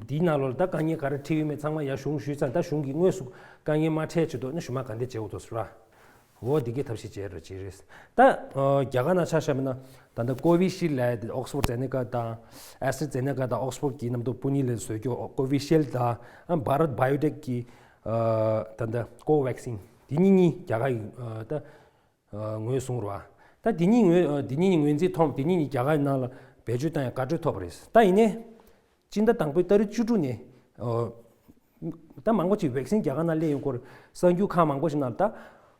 འདིའི་ནང་ལོགས་ལ་ད་དཀའ་ངལ་ག་རེ་འཕྲད་ཡོད་མེད་ཚང་མ་ཡར་གཞུང་ཞུས་ཚར། ད་གཞུང་གིས་དངོས་སུ་དཀའ་ངལ་མ་འཕྲད་ཆེད་དུ་ཨ་ནི་ཞུ་མ་ག་འདྲས་བྱེད་དགོས་འདུག་ཟེར་བ། འོ་འདི་གའི་ཐབས་ཤེས་བྱས་རོགས་བྱེད་རེད། ད་ཨ་རྒྱ་གར་ནང་ཆ་བཞག་པ་ན་ད་ལྟ་ཀོ་ཝི་ཤིལ་ལབ་ཡ་དེ་ཨོག་སི་ཕོར་ཌི་ཛེ་ནེ་ཀ་དང་ཨེ་སི་ཊྲ་ཛེ་ནེ་ཀ་དང་ཨོག་སི་ཕོར་ཌི་གི་མཉམ་དུ་སྤུ་ནི་ལ་བཟོས་རྒྱུ་ཀོ་ཝི་ཤིལ་དང་ཨ་བྷ་རད་བྷ་ཡོ་ཊེག་གི་ཨ་ད་ལྟ་ཀོ་ཝེག་སིན་འདི་གཉིས་གཉིས་རྒྱ་གར་ཡི་ཨ་ད་ཨ་ངོས་བཟུང་རོགས། ད་འདི་གཉིས་ངོས་ཨ་འདི་གཉིས་ངོས་འཛིན་ཐོབ། འདི་གཉིས་ནི་རྒྱ་གར་ནང་ལ་བེད་སྤྱོད་བཏང་ཡ་བཀའ་འཁྲོལ་ཐོབ་པ་རེད། ད་ཡིན་ནའི་སྤྱི་ཟླ་དང་པོའི་ཏ་རིག་བཅུ་དྲུག་ནས་ཨ་ད་མང་པོ་ཅིག་བེག་སིན་རྒྱ་གར་ནང་སླེབས་ཡོང་སྐོར་གསར་འགྱུར་ཁག་མང་པོ་ཞིག་ནང་ད་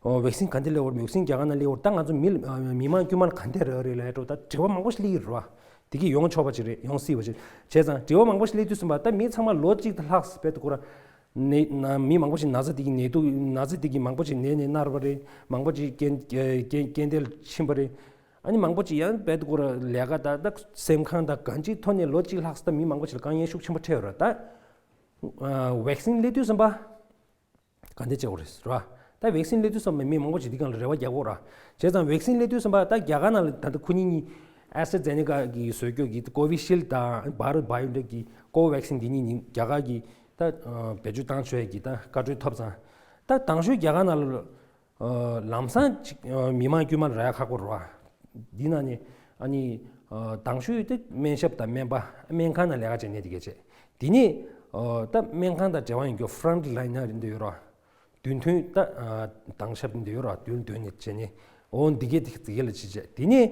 ཨ་བེག་སིན་ག་འདྲ་སླེབས་ཡོད་རེད། བེག་སིན་རྒྱ་གར་ནང་སླེབས་ཡོད་རེད། ད་ང་ཚོ་མི་ལ་ཨ་མི་མང་དཀྱུས་མ་ལ་ག་འདྲ་རག་རེད་ལབ་ཡ་འདྲ་བོ་ད་དྲི་བ་མང་པོ་ཞིག་སླེབས་ཡོད་རེད་བ། དེ་གི་ཡོང་ཆོག་པ་ཅིག་རེད། ཡོང་སྲིད་པ་ཅིག་རེད། བྱས་ཙང་དྲི་བ་མང་པོ་ཞིག་སླེབས་དུས་ཙམ་པ་ད་མི་ཚང་མ་ལོ་གཅིག་དང་ལྷག་ཙམ་བེད་དུ་བཀོལ་ར། ནད་ན་མི་མང་པོ་ཞིག་ན་ཚ་དེ་གི་ནད་དུག་ན་ཚ་དེ་གི་མང་པོ་ཞིག་ནད་ནས་མནར་བ་རེད། མང་པོ་ཞིག་རྐྱེན་རྐྱེན་རྐྱེན་འདས་ལ་ཕྱིན་པ་རེད། ཨ་ནི་མང་པོ་ཞིག་ཡང་བེད་དུ་བཀོལ་ར་ལས་ཀ་དང་ད་སེམས་ཁམས་དང་གང་ཅིའི་ཐོག་ནས་ལོ་གཅིག་ལྷག་ཙམ་ད་མི་མང་པོ་ཞིག་ལ་དཀའ་ངལ་ཤུགས་ཆེན་པོ་འཕྲད་ཡོད་ར། ད་ཨ་བེག་སིན་སླེབས་དུས་ཙམ་པ་ག་འདྲ་བྱེད་དགོས་རེད་ར། ད་བེག་སིན་སླེབས་དུས་ཙམ་པ་མི་མང་པོ་ཞིག་འདི་སྒང་ལ་རེ་བ་རྒྱག་གི་ཡོད་ར། བྱས་ཙང་བེག་སིན་སླེབས་དུས་ཙམ་པ་ད་རྒྱ་གར་ནང་ལ་ད་ལྟ་ཁོ་གཉིས་གཉིས་ཨེ་སི་ཊྲ་ཛེ་ནེ་ཀ་གི་བཟོ་བཅོས་ཀྱི་ཀོ་ཝི་ཤིལ་དང་བྷ་རད་བྷ་ཡོ་ཊེག་གི་ཀོ་ཝེག་སིན་འདི་གཉིས་ནི་རྒྱ་གར་གྱི་ ད་ཨ་བེད་སྤྱོད་བཏང་ཆོག་ཡས་ཀྱི་ད་བཀའ་འཁྲོལ་ཐོབ་ཙང་། ད་དང་ཤོས་རྒྱ་གར་ནང་ལ་ཨ་ལམ་སང་ཅིག་ཨ་མི་མང་དཀྱུས་མ་ལ་རག་ཡ་ཁག་པོ་རེད་བ། འདི་ནང་ནས་ཨ་ནི་ཨ་དང་ཤོས་དེ་སྨན་ཞབས་དང་སྨན་པ། སྨན་ཁང་ནང་ལས་ཀ་བྱེད་མཁན་དེ་གས་བྱས། དེ་ནས་ཨ་ད་སྨན་ཁང་དང་འབྲེལ་བ་ཡོད་མཁན་ཕོ་རོན་ཊི་ལའིན་ནར་འདི་ཡོད་རེད་བ། མདུན་ཐོན་ད་ཨ་དང་ཞབས་འདི་ཡོད་རེད་བ། མདུན་མདུན་ནས་བྱས་ནས། འོ་འདི་གས་དེ་གས་ལ་བྱས་བྱས། དེ་ནས་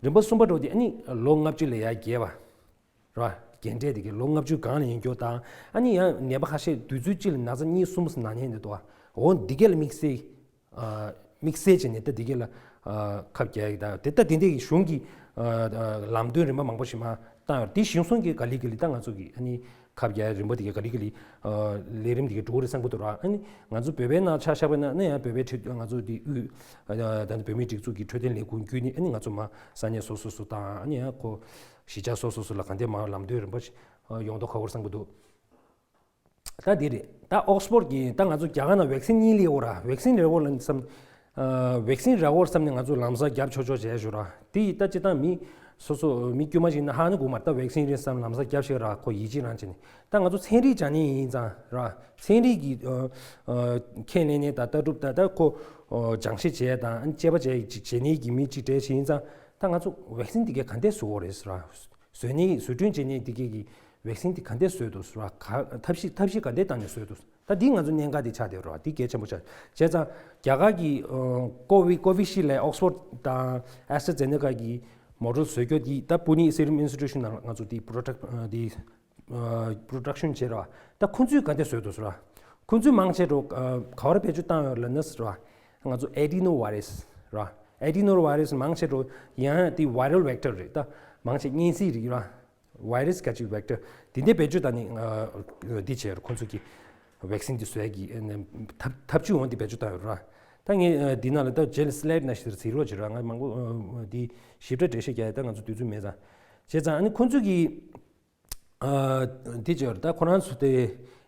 རིམ་པ་གསུམ་པ་འགྲོ་དེ་ཨ་ནི་ལོ་ལྔ་བཅུ་ལས་ཡར་རྒས་པ། ར། རྒན་གྲས་དེ་གའི་ལོ་ལྔ་བཅུ་སྒང་ལ་ཡིན་རྒྱུ་དང་། ཨ་ནི་ཡང་ནད་པ་ཁ་ཤས་དུས་ཚོད་གཅིག་ལ་ན་ཚ་གཉིས་གསུམ་ན་མཁན་འདི་འདུག་འོ་འདི་གས་ལ་དམིགས་བསལ། ཨ་དམིགས་བསལ་བྱས་ནས་ད་འདི་གས་ལ་ཨ་ཁབ་རྒྱག་ཡག་དང་། དེ་ད་དེ་འདྲའི་གཞུང་གི་ཨ་ཨ་ལམ་སྟོན་རིམ་པ་མང་པོ་ཞིག་མར་བཏང་ཡོད་རེད། དེ་གཞུང་སོང་གི་ག་ལེ་ག་ལེ་ད་ང་ཚོ་གི་ཨ་ནི་ཁབ་རྒྱག་ཡག་རིམ་པ་འདི་གས་ག་ལེ་ག་ལེ་ཨ་ལས་རིམ་འདི་གས་འགྲོ་གི་རེད་བསམ་གི་འདུག་ར། ཨ་ནི་ང་ཚོ་བོད་པའི་ནང་ཆ་བཞག་པ་ན་ཨ་ནི་ཡང་བོད་པའི་ཁྲིད་ང་ཚོ་འདི་དབུས་ཨ་ད་ནི་བོད་མིའི་སྒྲིག་འཛུགས་ཀྱི་འཕྲོད་བསྟེན་ལས་ཁུངས་བརྒྱུད་ནས་ཨ་ནི་ང་ཚོ་མར་ས་གནས་སོ་སོ་སོ་དང་། ཨ་ནི་ཡང་ཁོ་གཞིས་ཆགས་སོ་སོ་སོ་ལ་གང་ལྟར་མར་ལམ་སྟོན་རིམ་པ་ཞིག་ཡོང་མདོག་ཁ་པོ་རེད་བསམ་གྱི་འདུག་ད་འདི་རེད། ད་ཨོག་སི་ཕོར་གྱི་ད་ང་ཚོ་རྒྱ་གར་ནང་ཝེག་སིན་གཉིས་སླེབས་ཡོད་ར། ཝེག་སིན་རེད་འོ་ལབ་བསམ། ཨ་ཝེག་སིན་རེད་འོ་བསམ་ནས་ང་ཚོ་ལམ་སང་རྒྱབ་ཆོག་ཆོག་བྱས་ཞོར་ར། དེ་ཡི་ད་སྤྱིར་བཏང་མི་སོ་སོ་མི་དཀྱུས་མ་ཞིག་ན་ཧ་ནི་གོ་མ་རེད། ད་ཝེག་སིན་རེད་བསམ་ལམ་སང་རྒྱབ་ཤིག་ར། ཁོ་ཡིད་ཆེས་རང་བྱས་ནས། ད་ང་ཚོ་ཚན་རིག་སྦྱང་མཁན་ཡིན་ཙང་ར། ཚན་རིག་གི་ཨ་ཨ་ཁས་ལེན་ནས་ད་ལྟ་གྲུབ་ད་ད་ཁོ་ཨ་སྦྱང་བཤད་བྱས་དང་དཔྱད་པ་བྱས་ཅིག་བྱེད་མཁན་གྱི་མི་ཅིག་གྲས་ཤིག་ཡིན་ཙང་། ད་ང་ཚོ་ཝེག་སིན་དེ་གས་ག་འདྲས་བཟོ་དགོས་རེད་ར། བཟོ་ནི་བཟོ་སྐྲུན་བྱེད་མཁན་དེ་གས་ཀྱི་ཝེག་སིན་དེ་ག་འདྲས་བཟོས་འདུག་ར། ག་ཐབས་ཤེས་ཐབས་ཤེས་ག་འདྲས་བཏང་ནས་བཟོས་འདུག་ད་འདི་ང་ཚོ་གནད་འགག་དེ་ཆགས་བསྡད་ཡོད་ར། འདི་གལ་ཆེན་པོ་ཆགས། བྱས་ཙང་རྒྱ་གར་གྱི་ཨ་ཀོ་བི་ཀོ་བི་ཤིལ་ལབ་ཨོག་སི་ཕོར་ཌི་དང་ཨེ་སི་ཊ་ར་ཛེ་ནེ་ཀ་གི་མོ་ཌེལ་བཟོ་རྒྱུ་དེ་ད་པུ་ནེ་སི་རམ་ཨིན་སི་ཊི་ཊུ་ཤན་ནང་ང་ཚོ་དེ་པོ་རོ་ཌག་ཨ་དེ་ཨ་པོ་རོ་ཌག་ཤན་བྱས་ར། ད་ཁོ་ཚོས་ག་འདྲས་བཟོས་འདུག་ཟེར་བ། ཁོ་ཚོས་མང་ཆེ་བ་ཨ་ག་བར་བེད་སྤྱོད་བཏང་ཡོད་ལབ་ན་ཟེར་བ། ང་ཚོ་ཨེ་ཌི་ནོ་ཝའི་རས་ར། ཨེ་ཌི་ནོ་ཝའི་རས་མང་ཆེ་བ་ཡང་དེ་བའི་རལ་ཝེག་ཊར་རེད། ད་མང་ཆེ་གཉན་སྲིན་རིགས་ར། ཝའི་རས་ག་ཅིག་ཝེག་ཊར་དེ་འདྲས་བེད་སྤྱོད་བཏང་ནས་ཨ་འདི་བྱས་ར། ཁོ་ཚོ་གི་ཝེག་སིན་འདི་བཟོ་ཡག་གི་ཨ་ནི་ཐབས་ཐབས་ཇུས་འོང་འདི་བེད་སྤྱོད་བཏང་ཡོད་ར། ད་ངས་ཨ་འདི་ནང་ལ་ད་རྗེས་ལ་སི་ལའེ་ཌི་ནང་བཞིན་གཟིགས་རོགས་བྱེད་ར། ང་མང་པོ་ཨ་འདི་ཞིབ་ཕྲ་འགྲེལ་བཤད་རྒྱག་ཡ་ད་ང་ཚོ་དུས་ཚོད་མེད་ཙང་། བྱས་ཙང་ཨ་ནི་ཁོ་ཚོ་གི་ཨ་དེ་བྱས་ར། ད་ཁོ་རང་ཚོ་དེ་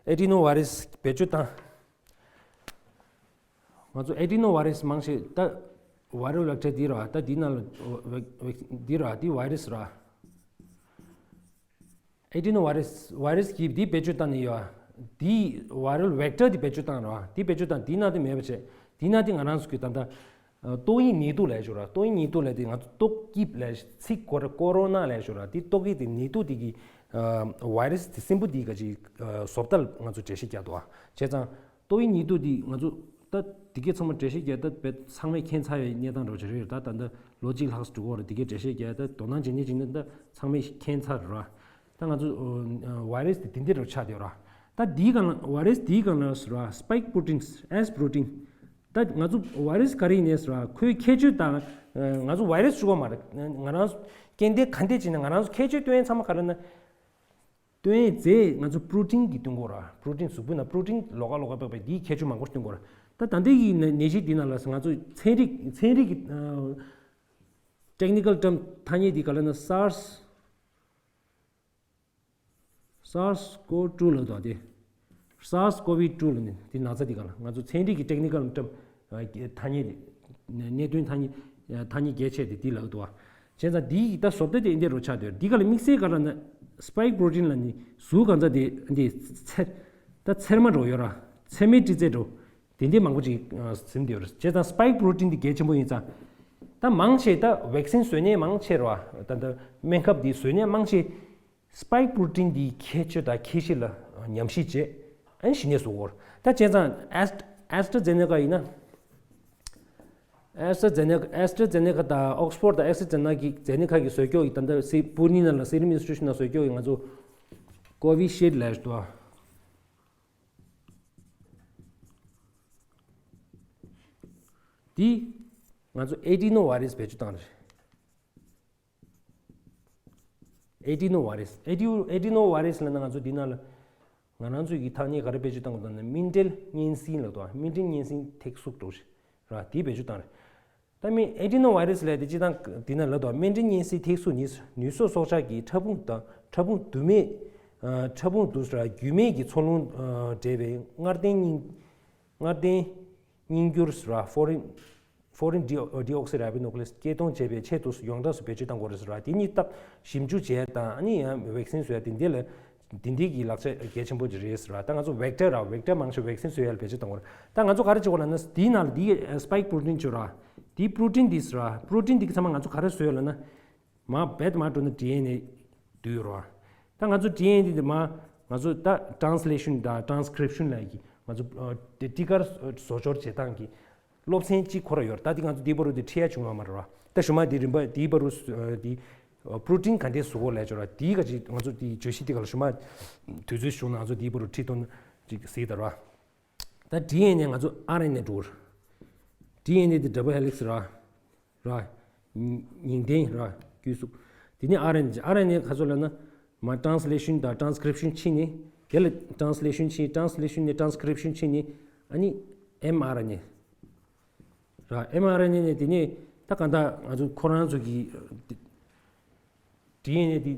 ཨེ་ཌི་ནོ་ཝའི་རས་བེད་སྤྱོད་བཏང་། ང་ཚོ་ཨེ་ཌི་ནོ་ཝའི་རས་མང་ཆེ་ད་བའི་རལ་ཝེག་ཊར་འདི་ར། ད་འདི་ནང་ལ་ཝེག་ཝེག་འདི་ར། འདི་ཝའི་རས་ར། ཨེ་ཌི་ནོ་ཝའི་རས་ཝའི་རས་ཀྱིས་འདི་བེད་སྤྱོད་བཏང་ནས་ཡོད། འདི་བའི་རལ་ཝེག་ཊར་འདི་བེད་སྤྱོད་བཏང་ར། འདི་བེད་སྤྱོད་བཏང་། འདི་ནང་དེ་མེད་པ་བྱས། འདི་ནང་དེ་ང་རང་ཚོ་གི་ད་ལྟ་ཏོག་དབྱིབས་ནད་དུག་ལབ་ཞོར་ར། ཏོག་དབྱིབས་ནད་དུག་ལབ་དེ་ང་ཚོ་ཏོག་དབྱིབས་ལབ་ཚིག་གོ་ར་ཀོ་རོ་ན་ལབ་ཞོར་ར། འདི་ཏོག་དབྱིབས་དེ་ནད་དུག་དེ་གི་ཝའི་རས་དེ་སྲིན་འབུ་དེ་ག་ཅིག་བཟོ་ལྟ་ང་ཚོ་འགྲེལ་བཤད་རྒྱག་འདུག་ཨ། བྱས་ཙང་ཏོག་དབྱིབས་ནད་དུག་འདི་ང་ཚོ་ད་འདི་གས་ཚང་མ་འགྲེལ་བཤད་རྒྱག་ད་བས་ཚང་མས་མཁྱེན་ཚར་བའི་གནས་སྟངས་རོ་ཅིག་རེད། ད་ད་ལྟ་ལོ་གཅིག་ལྷག་ཙམ་འགྲོ་གི་རེད། འདི་གས་འགྲེལ་བཤད་རྒྱག་ད་དོ་སྣང་བྱེད་མཁན་ཅིག་ནི་ད་ཚང་མས་མཁྱེན་ཚར་རེད་ར། ད་ང་ཚོ་ཝའི་རས་དེ་འདི་འདྲ་རུ་ཆགས་བསྡད་ཡོད་ར། ད་འདིའི་སྒང་ལ་ཝའི་རས་འདིའི་སྒང་ལ་ར་སི་པའིཀ་པོ་རོ་ཊིན་ཨེས་པོ་རོ་ཊིན། ད་ང་ཚོ་ཝའི་རས་ག་རེ་ཡིན་ནས་ར། ཁོའི་ཁྱད་ཆོས་དང་ང་ཚོ་ཝའི་རས་ཅིག་པོ་མ་རེད། ང་རང་སྐྱེ་ལྡན་ག་འདྲས་ཅིག་ནས་ང་རང་ཚོ་ཁྱད་ཆོས་སྟོན་ཡས་ཚང་མ་ག་རེ་ན། སྟོན་ཡས་རྫས་ང་ཚོ་པོ་རོ་ཊིན་གྱིས་སྟོན་གྱི་ཡོད་ར། པོ་རོ་ཊིན་གཟུགས་པོའི་ནང་པོ་རོ་ཊིན་ལོགས་ཀ་ལོགས་ཀ་པགས་པའི་འདིའི་ཁྱད་ཆོས་མང་པོ་སྟོན་གྱི་ཡོད་ར། ད་ད་ལྟའི་གི་ནད་ནད་གཞི་འདི་ནང་ལ་ང་ཚོ་ཚན་རིག་ཚན་རིག་གི་ཨ་ཊེག་ནི་ཀལ་ཊརམ་ཐ་སྙད་འདི་ག་ལ་ན་སཱར་སི་སཱར་སི་ཀོ་ཊུ་ལབ་འདུག་དེ། སཱར་སི་ཀོ་ཝི་ཊུ་ལབ་ནས་དེ་ན་ཚ་འདི་ག་ལ་ང་ཚོ་ཚན་རིག་གི་ཊེག་ནི་ཀལ་ཊརམ་ཐ་སྙད་དེ། གནད་དོན་ཐ་སྙད་ཐ་སྙད་རྒྱ་ཆེ་དེ་འདི་ལབ་འདུག་བ། བྱས་ཙང་འདི་ཡི་ད་བཟོ་ལྟ་དེ་འདི་འདྲ་རུ་ཆགས་བསྡད་ཡོད་ར། འདི་ག་ལ་དམིགས་བསལ་ག་ལ་ན་སི་པའིཀ་པོ་རོ་ཊིན་ལབ་ནས་གཟུགས་གང་ཚ་དེ་འདི་ཚེར་ད་ཚེར་མ་འདྲ་བོ་ཡོད་ར། ཚེར་མའི་ཏྲི་ཙེ་འདྲ་བོ་དེ་འདྲས་མང་པོ་ཅིག་ཟིན་བསྡད་ཡོད་ར། བྱས་ཙང་སི་པའིཀ་པོ་རོ་ཊིན་འདི་གལ་ཆེན་པོ་ཡིན་ཙང་། ད་མང་ཆེ་ད་ཝེག་སིན་བཟོ་མཁན་མང་ཆེ་ར་བ། ད་ད་སྨན་ཁབ་འདི་བཟོ་མཁན་མང་ཆེ་སི་པའིཀ་པོ་རོ་ཊིན་འདིའི་ཁྱད་ཆོས་དང་ཁྱད་གཤིས་ལ་ཉམས་ཞིབ་བྱས། ཨ་ནི་གཞི་ནས་བཟོ་གི་ཡོད་རེད། ད་བྱས་ཙང་ཨེས་ཨེས་ཊ་ར་ཛེ་ནེ་ཀ་ཡིན་ན། ཨེས་ཊ་ར་ཛེ་ནེ་ཀ་ཨེས་ཊ་ར་ཛེ་ནེ་ཀ་དང་ཨོག་སི་ཕོར་ཌི་དང་ཨེས་ཊ་ར་ཛེ་ནེ་ཀ་གི་ཛེ་ནེ་ཀ་གི་བཟོ་སྐྱོག་གི་ད་ལྟ་སི་པུ་ནེ་ནང་ལ་སི་རམ་ཨིན་སི་ཊི་ཊུ་ཤན་ནང་བཟོ་སྐྱོག་གི་ང་ཚོ་ཀོ་བི་ཤིལ་ཌི་ལབ་ཡས་འདུག་འདི་ང་ཚོ་ཨེ་ཌི་ནོ་ཝའི་རས་བེད་སྤྱོད་བཏང་རེད། ཨེ་ཌི་ནོ་ཝའི་རས། ཨེ་ཌི་ཨེ་ཌི་ནོ་ཝའི་རས་ལབ་ན་ང་ཚོ་འདི་ནང་ལ་ང་རང་ཚོའི་གི་ཐ་སྙད་ག་རེ་བེད་སྤྱོད་བཏང་དགོས་ན་སྨིན་འབྲས་གཉན་སྲིན་ལབ་འདུག་སྨིན་འབྲས་གཉན་སྲིན་ཐེག་གཟུགས་འདྲ་བོ་ཞིག་ར། དེ་བེད་སྤྱོད་བཏང་རེད། ད་མི་ཨེ་ཌི་ནོ་ཝའི་རས་ལབ་དེ་སྤྱིར་བཏང་འདི་ནང་ལབ་འདུག་སྨིན་འབྲས་གཉན་སྲིན་ཐེག་གཟུགས་ནི་ནུས་གསོག་སྲོག་ཆགས་ཀྱི་ཕྲ་ཕུང་དང་ཕྲ་ཕུང་དུ་མས། ཨ་ཕྲ་ཕུང་དུ་ར་རྒྱུས་མེད་ཀྱི་འཚོ་རླུང་ཨ་འབྲེལ་བའི་མངར་ལྡན་རྙིང་མངར་ལྡན་རྙིང་འགྱུར་ར་ཧྥོ་རིན་ཧྥོ་རིན་ཌི་ཨོ་ཌི་ཨོག་སི་ར་བི་ནོ་ཀུ་ལེ་སི་སྐྱེད་གཏོང་བྱེད་པའི་ཆེད་དུ་ཡོངས་གྲགས་སུ་བེད་སྤྱོད་བཏང་དགོས་རེད་ཟེར་བ། དེ་གཉིས་སྟབས་ཞིབ་འཇུག་བྱས་དང་ཨ་ནི་ཡང་ཝེག་སིན་བཟོ་ཡ་དེ་འདི་ལ་ འདི་འདི་གི་ལག་ཆ་གལ་ཆེན་པོ་ཅིག་རེད་ཟེར་བ། ད་ང་ཚོ་vector་ར། vector་མང་ཆེ་vaccine་བཟོ་ཡ་ལ་བེད་སྤྱོད་གཏོང་གི་རེད། ད་ང་ཚོ་ག་རེ་བྱེད་དགོས་ལབ་ན། དེའི་ནང་ལ་དེའི་spike protein་ཅིག་ཡོད་ར། དེའི་protein་དེ་ཟེར་བ། protein་དེ་གི་ཚང་མ་ང་ཚོ་ག་རེ་བཟོས་ཡོད་ལབ་ན། མ་བེད་མ་འགྲོ་ན་ཌི་ཨེན་ཨེ་བསྡུས་ཡོད་ར། ད་ང་ཚོ་ཌི་ཨེན་ཨེ་དེ་མ་ང་ཚོ་ད་translation་དང་transcription་ལབ་ཀྱི་ང་ཚོ་ཨ་དེ་ཊི་ཀར་བཟོ་སྦྱོར་བྱེད་སྟངས་ཀྱི་སློབ་ཚན་གཅིག་ཁོ་ར་ཡོད་ར། ད་དེ་ང་ཚོ་དེའི་བར་དུ་དེ་ཁྲིད་ཡ་བྱུང་ཡོད་མ་རེད་ར། ད་གཞུག་མ་དེ་རིམ་པ་དེའི་བར་དུ་ཨ་དེ་protein་ག་འདྲས་བཟོ་དགོས་ལབ་ཅོག་ར། དེའི་ག་ཅིག་ང་ཚོ་དེ་བརྗོད་གཞི་དེ་ག་ལ་གཞུག་མ་དུས་ཚོད་བྱུང་ན་ང་ཚོ་དེའི་བར་དུ་ཁྲིད་ཐུབ་ན་ཅིག་གཟིགས་དང་ར། ད་ཌི་ཨེན་ཨེ་ནས་ང་ཚོ་ཨར་ཨེན་ཨེ་འགྲོ་གི་རེད། ཌི་ཨེན་ཨེ་དེ་double helix་ར། ར། ཉིང་ལྡན་ར། དཀྱུས་གཟུགས། དེ་ནས་ཨར་ཨེན་ཨེ། ཨར་ཨེན་ཨེ་ག་ཚོད་ལབ་ན། མ་translation་དང་transcription་ཕྱིན་ནས། དེ་ལ་translation་ཕྱིན། translation་ནས་transcription་ཕྱིན་ནས། ཨ་ནི་ཨེམ་ཨར་ཨེན་ཨེ། ར། ཨེམ་ཨར་ཨེན་ཨེ་ནས་དེ་ནས་ད་གང་ལྟར་ང་ཚོ་ཁོ་རང་ཚོ་གི་ཌི་ཨེན་ཨེ་དེ་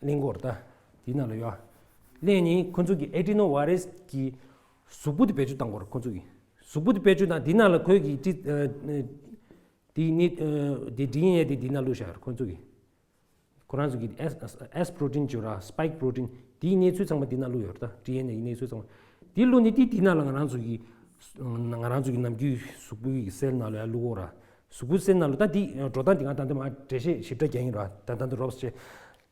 གླེང་གི་ཡོད་རེད། ད་དེའི་ནང་ལ་ཡོད། གླེང་ནས་ཁོ་ཚོ་གི་adenovirus་གི་གཟུགས་པོ་དེ་བེད་སྤྱོད་བཏང་གི་ཡོད་རེད། ཁོ་ཚོ་གི་གཟུགས་པོ་དེ་བེད་སྤྱོད་བཏང་། དེའི་ནང་ལ་ཁོའི་གི་ཊི་ཨ་ཨ་དེ་ནི་ཨ་དེ་ཌི་ཨེན་ཨེ་དེ་དེའི་ནང་བླུགས་བཞག་ཡོད་རེད། ཁོ་ཚོ་གི་ཁོ་རང་ཚོ་གི་S S protein་ཅིག་ཡོད་ར། spike protein་དེའི་གནས་ཚུལ་ཚང་མ་དེའི་ནང་བླུགས་ཡོད་རེད། ད་ཌི་ཨེན་ཨེ་གི་གནས་ཚུལ་ཚང་མ་དེ་བླུགས་ནས་དེ་དེའི་ནང་ལ་ང་རང་ཚོ་གི་ང་རང་ཚོ་གི་ནམ་རྒྱུན་གཟུགས་པོའི་གི་སེལ་ནང་ལ་ཡར་བླུགས་ཡོད་ར། གཟུགས་པོའི་སེལ་ནང་ལ་ད་དེ་འགྲོ་སྟངས་དེ་ང་ད་ལྟ་མར་འགྲེལ་བཤད་ཞིབ་ཕྲ་རྒྱག་གི་ཡིན་ར། ད་ད་ལྟ་རོབ་ཙམ་བྱས།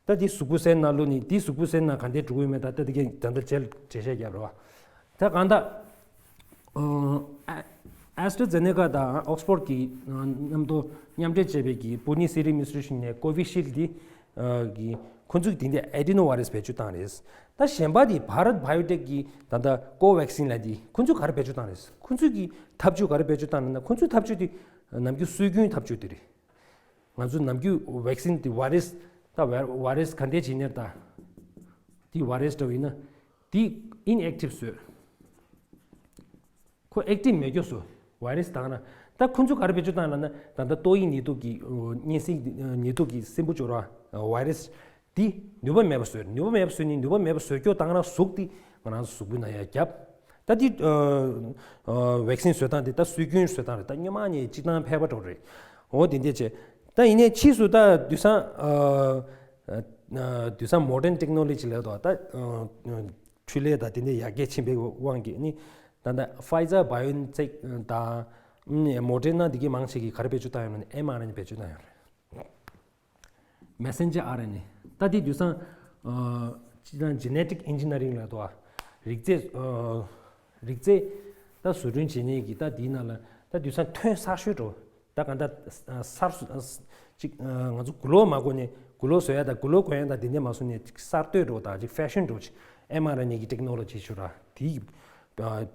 ད་དེ་གཟུགས་པོའི་སེལ་ནང་བླུགས་ནས་དེ་གཟུགས་པོའི་སེལ་ནང་ག་འདྲས་འགྲོ་གི་ཡོད་མེད་ད་ལྟ་དེ་གས་ད་ལྟ་རྗེས་ལ་འགྲེལ་བཤད་རྒྱབ་ར་བ། ད་གང་ལྟར་ཨ་AstraZeneca་དང་Oxford་གི་མཉམ་དུ་མཉམ་འབྲེལ་བྱས་པའི་གི་Pune Serum Institute་ནས་Covishield་འདི་གི་ཁོ་ཚོས་དེ་འདྲའི་adenovirus་བེད་སྤྱོད་བཏང་རེད། ད་གཞན་པ་དེ་Bharat Biotech་གི་ད་ལྟ་Covaxin་ལབ་དེ་ཁོ་ཚོས་ག་རེ་བེད་སྤྱོད་བཏང་རེད། ཁོ་ཚོས་གི་ཐབས་ཇུས་ག་རེ་བེད་སྤྱོད་བཏང་རེད་ན། ཁོ་ཚོའི་ཐབས་ཇུས་དེ་ནམ་རྒྱུན་སྲོལ་རྒྱུན་ཐབས་ཇུས་དེ་རེད། ང་ཚོ་ནམ་རྒྱུན་vaccine་དེ་virus་ད་virus་ག་འདྲས་བྱེད་ནས་ད་དེ་virus་འདྲ་བ་ཡིན་ན་དེ་inactive་བཟོས། ཁོ་active་མེད་རྒྱུ་བཟོ། virus་བཏང་ན། ད་ཁོ་ཚོས་ག་རེ་བེད་སྤྱོད་བཏང་ལབ་ན། ད་ལྟ་ཏོག་དབྱིབས་ནད་དུག་གི་ཨོ་གཉན་སྲིན་ནད་དུག་གི་སྲིན་འབུ་ཅིག་ཡོད་ར། virus་དེ་ནུས་པ་མེད་པ་བཟོས། ནུས་པ་མེད་པ་བཟོས་ནས་ནུས་པ་མེད་པ་བཟོས་རྒྱུ་བཏང་ན་གཟུགས་དེ་ང་རང་གཟུགས་པོའི་ནང་ཡར་བརྒྱབ། ད་དེ་ཨོ་vaccine་བཟོ་སྟངས་དེ་ད་སྲོལ་རྒྱུན་བཟོ་སྟངས་རེད། ད་སྔོན་མ་ནས་སྤྱིར་བཏང་ཕལ་པ་འདྲ་བོ་རེད། འོ་དེ་འདྲས་བྱས། ད་ཡིན་ནའི་ཕྱིས་སུ་ད་དུས་སང་ཨ་ཨ་དུས་སང་modern technology་ལབ་དོ་ད་ཨ་འཕྲུལ་ལས་དང་དེ་འདྲས་ཡར་རྒྱས་ཕྱིན་པའི་དབང་གིས་ནི། ད་ལྟ་Pfizer BioNTech་དང་Moderna་འདི་གའི་མང་ཆེ་གིས་ག་རེ་བེད་སྤྱོད་བཏང་ཡོད་ན་ནི་ཨེམ་ཨར་ཨེན་ཨེ་བེད་སྤྱོད་བཏང་ཡོད་རེད། Messenger R N A། ད་དེ་དུས་སང་ཨ་སྤྱིར་བཏང་genetic engineering་ལབ་དོ། རིགས་རྫས་ཨ་རིགས་རྫས་ད་བཟོ་སྐྲུན་བྱེད་མཁན་གྱི་ད་དེའི་ནང་ལ་ད་དུས་སང་ཐོན་གསར་ཤོས་འགྲོ། ད་གང་ལྟར་གསར་གཅིག་ང་ཚོ་གུ་ལོག་མ་གོ་ནས་གུ་ལོག་བཟོ་ཡ་དང་གུ་ལོག་གོན་ཡ་དང་དེ་འདྲས་མ་བཟོ་ནས་གཅིག་གསར་གཏོད་འགྲོ་དང་གཅིག་fashion་འགྲོ་གཅིག་ཨེམ་ཨར་ཨེན་ཨེ་གི་ཊེག་ནོ་ལོ་ཇི་ཞུ་ར་དེ་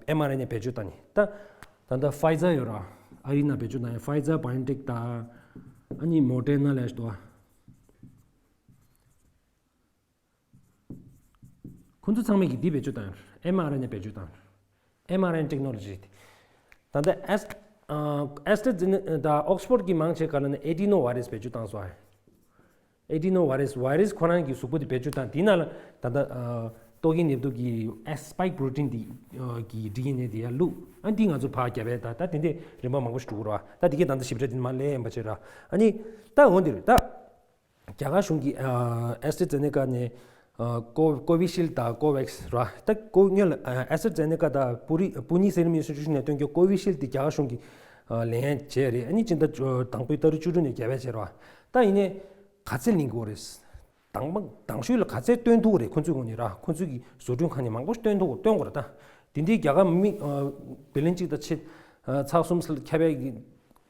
ཨེམ་ཨར་ཨེན་ཨེ་བེད་སྤྱོད་བཏང་ནས་ད་ད་ལྟ་Pfizer་ཡོད་ར། ཨ་རི་ནང་བེད་སྤྱོད་བཏང་ཡ་Pfizer BioNTech་དང་ཨ་ནི་Moderna་ལབ་ཞིག་འདུག་ཁོ་ཚོ་ཚང་མས་ཀྱིས་འདི་བེད་སྤྱོད་བཏང་ཡོད་རེད། ཨེམ་ཨར་ཨེན་ཨེ་བེད་སྤྱོད་བཏང་ཡོད་རེད། ཨེམ་ཨར་ཨེན་ཨེ་ཊེག་ནོ་ལོ་ཇི་དེ། ད་ལྟ་ཨེས་ཨ་ཨེ་སི་ཊ་ཛེ་ནེ་ཀ་དང་ཨོག་སི་ཕོར་ཌི་གི་མང་ཆེ་ག་ལ་ནི་ཨེ་ཌི་ནོ་ཝའི་རས་བེད་སྤྱོད་བཏང་སོང་ཨ། ཨེ་ཌི་ནོ་ཝའི་རས་ཝའི་རས་ཁོ་རང་གི་གཟུགས་པོ་དེ་བེད་སྤྱོད་བཏང་དེའི་ནང་ལ་ད་ལྟ་ཨ་ཏོག་དབྱིབས་ནད་དུག་གི་ཨེ་སི་པའིཀ་པྲོ་ཊིན་དེ་ཨ་གི་ཌི་ཨེན་ཨེ་དེ་ཡར་བླུགས། ཨ་འདི་ང་ཚོ་ཕར་རྒྱབ་པས་ད་ད་དེ་འདྲས་རིམ་པ་མང་པོ་ཞིག་འགྲོ་གི་རེད་བ། ད་དེ་གའི་ད་ལྟ་ཞིབ་ཕྲ་དེ་མར་ལབ་ཡིན་པ་བྱས་ར། ཨ་ནི་ད་འོ་འདིར་ད། རྒྱ་གར་གཞུང་གིས་ཨ་ཨེ་སི་ཊ་ཛེ་ནེ་ཀ་ནས་ཨ་ཀོ་ཀོ་བི་ཤིལ་དང་ཀོ་ཝེག་སི་ར། ད་ཀོ་སྔོན་ལ་ཨ་ཨེ་སི་ཊ་ཛེ་ནེ་ཀ་དང་པུ་རི་པུ་ནི་སི་རམ་ཨིན་སི་ཊི་ཊུ་ཤན་ནས་སྟོན་རྒྱུ་ཀོ་བི་ཤིལ་དེ་རྒྱ་གར་གཞུང་གིས་ཨ་ལེན་བྱས་རེད། ཨ་ནི་སྤྱི་ཟླ་བཅུ་དང་པོའི་ཏ་རིག་བཅུ་དྲུག་ནས་རྒྱབ་ཡ་བྱས་ར། ད་ཡིན་ནའི་ག་ཚད་ལེན་དགོས་རེད། དང་པ་དང་ཤོས་ལ་ག་ཚད་སྟོན་ཐུབ་རེད། ཁོ་ཚོའི་ངོས་ནས་ར། ཁོ་ཚོའི་གི་བཟོ་སྐྲུན་ཁང་ནས་མང་པོ་སྟོན་ཐུབ་སྟོན་དགོས་རེད་ད། དེ་འདྲའི་རྒྱ་གར་མི་ཨ་བི་ལིན་གཅིག་དང་ཕྱེད་ཨ་ཚེག་གསུམ་ཁྱབ་པའི་གི་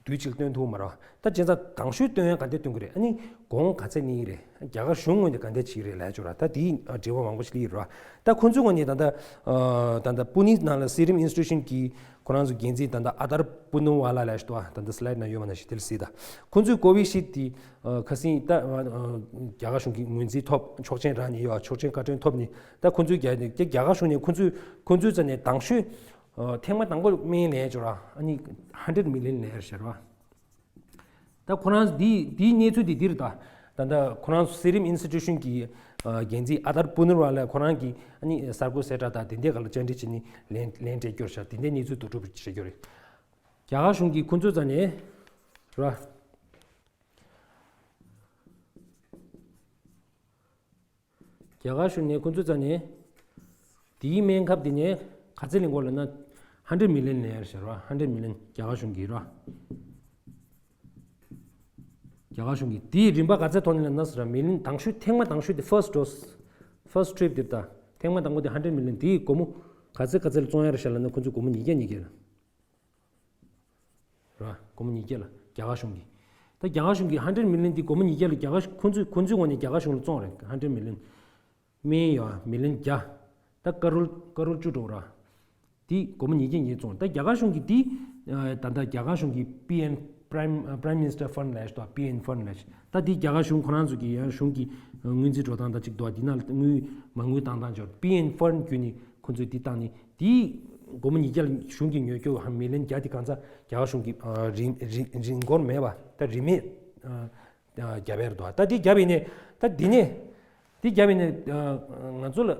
དུས་གཅིག་ལ་སྟོན་ཐུབ་མ་རེད་བ། ད་བྱས་ཙང་དང་ཤོས་སྟོན་ཡ་ག་འདྲས་སྟོན་གི་རེད། ཨ་ནི་གོང་ག་ཚད་ནི་རེད། རྒྱ་གར་གཞུང་ངོས་ནས་ག་འདྲས་བྱེད་ཀྱི་རེད་ལབ་ཅོག་ར། ད་དེའི་ཨ་དྲི་བ་མང་པོ་ཞིག་སླེབས་ཡོད་རེད་བ། ད་ཁོ་ཚོའི་ངོས་ནས་ད་ལྟ་ཨ་ད་ལྟ་པུ་ནི་ནང་ལ་སི་རམ་ཨིན་སི་ཊི་ཊུ་ཤན་གྱི་ཁོ་རང་ཚོ་འགན་འཛིན་ད་ལྟ་ཨ་དར་པུ་ནུ་ཝ་ལ་ལབ་ཞིག་འདུག་ད་ལྟ་སི་ལའེ་ཌི་ནང་ཡོད་མ་ན་ཞིག་དེ་ལ་གཟིགས་དང་། ཁོ་ཚོས་ཀོ་བི་ཤིལ་དེ་ཨ་ཁ་སང་ད་ཨ་རྒྱ་གར་གཞུང་གི་ངོས་འཛིན་ཐོབ་ཆོག་མཆན་རག་ནས་ཡོད། ཆོག་མཆན་བཀའ་འཁྲོལ་ཐོབ་ནས་ད་ཁོ་ཚོས་རྒྱ་རྒྱ་གར་གཞུང་ནས་ཁོ་ཚོས་ཁོ་ཚོའི་རྩ་ནས་དང་ཤོས་ཨ་ཐེངས་མ་དང་པོ་སྨན་ལེན་ཅོག་ར། ཨ་ནི་ཧན་ཌེཌ་མི་ལི་ཡན་ལེན་ཟེར་བ། ད་ཁོ་རང་འདི་འདིའི་གནས་ཚུལ་འདི་འདིར་ད་ད་ལྟ་ཁོ་རང་སི་རམ་ཨིན་སི་ཊི་ཊུ་ཤན་གྱི་ཨ་འགན་འཛིན་ཨ་དར་པུ་ནུར་ཝ་ལ་ཁོ་རང་གིས་ཨ་ནི་གསར་འགོད་གསལ་བསྒྲགས་དང་དེ་འདྲའི་སྒང་ལ་བཅར་འདྲི་བྱས་ནས་ལན་ལན་སྤྲད་རྒྱུ་རེད་ཤག་དེ་འདྲའི་གནས་ཚུལ་འདུག་གྲུབ་བྱེད་རྒྱུ་རེད། རྒྱ་གར་གཞུང་གིས་ཁོ་ཚོའི་རྩ་ནས་ར། རྒྱ་གར་གཞུང་ནས་ཁོ་ཚོས་རྩ་ནས་དེའི་སྨན་ཁབ་དེ་ནས་ག་ཚད་ལེན་དགོས་ལབ་ན། ཧན་ཌེཌ་མི་ལི་ཡོན་ལེན་ཡ་ཤར་བ། ཧན་ཌེཌ་མི་ལི་ཡོན། རྒྱ་གར་གཞུང་གིས་ར། རྒྱ་གར་གཞུང་གིས་དེའི་རིན་པ་ག་ཚད་ཐོག་ནས་ལབ་ན་ཟེར་ར། མི་ལི་ཡོན་དང་ཤོས། ཐེངས་མ་དང་ཤོས་དེ་first dose, first trip དེ་ད། ཐེངས་མ་དང་པོ་དེ་ཧན་ཌེཌ་མི་ལི་ཡོན། དེའི་སྒོར་མོ་ག་ཚད་ག་ཚད་ལ་བཙོང་ཡ་རེད་ཤག་ལབ་ན། ཁོ་ཚོས་སྒོར་མོ་ཉིས་བརྒྱ་ཉིས་བརྒྱ་ལ། ར། སྒོར་མོ་ཉིས་བརྒྱ་ལ། རྒྱ་གར་གཞུང་གིས། ད་རྒྱ་གར་གཞུང་གིས་ཧན་ཌེཌ་མི་ལི་ཡོན་དེ་སྒོར་མོ་ཉིས་བརྒྱ་ལ། རྒྱ་གར་ཁོ་ཚོས། ཁོ་ཚོའི་ངོས་ནས་རྒྱ་གར་གཞུང་ལ་བཙོང་རེད། ཧན་ཌེཌ་མི་ལི་ཡོན། སྨན་ཡོད་མི་ལི་ཡོན་བརྒྱ། ད་ཀ་རོར་ཀ་རོར་བཅུ་འགྲོ་ར། དེ་སྒོར་མོ་ཉིས་བརྒྱ་ཉིས་བརྒྱ་བཙོང་། ད་རྒྱ་གར་གཞུང་གིས་དེ། ཨ། ད་ལྟ་རྒྱ་གར་གཞུང་གི་པི་ཨེམ། Prime Prime Minister Fund ལབ་ཤག་དང་། པི་ཨེམ་ཕན་ཌི་ལབ་ཤག་ད་དེ་རྒྱ་གར་གཞུང་ཁོ་རང་ཚོ་གི་ཡང་གཞུང་གི་དངུལ་རྩིས་འགྲོ་སྟངས་དང་གཅིག་འདུག་དེ་ནང་དངུལ་མ་དངུལ་བཏང་སྟངས་ཅིག་པི་ཨེམ་ཕན་ཌི་བརྒྱུད་ནས་ཁོ་ཚོས་དེ་བཏང་ནས། དེ་སྒོར་མོ་ཉིས་བརྒྱ་ལ་གཞུང་གིས་ཉོ་རྒྱུ་ཧ། མི་ལི་ཡོན་བརྒྱ་དེ་གང་ཚ་རྒྱ་གར་གཞུང་གིས། ཨ། རིན་རིན་རིན་གོང་མེད་པ། ད་རིན་མེད། ཨ། རྒྱབ་ཡ་རེད་འདུག་ད་དེ་རྒྱབ་ཡིན་ནས། ད་དེ་ནས། དེ་རྒྱབ་ཡིན་ནས། ཨ། ང་ཚོ་ལ་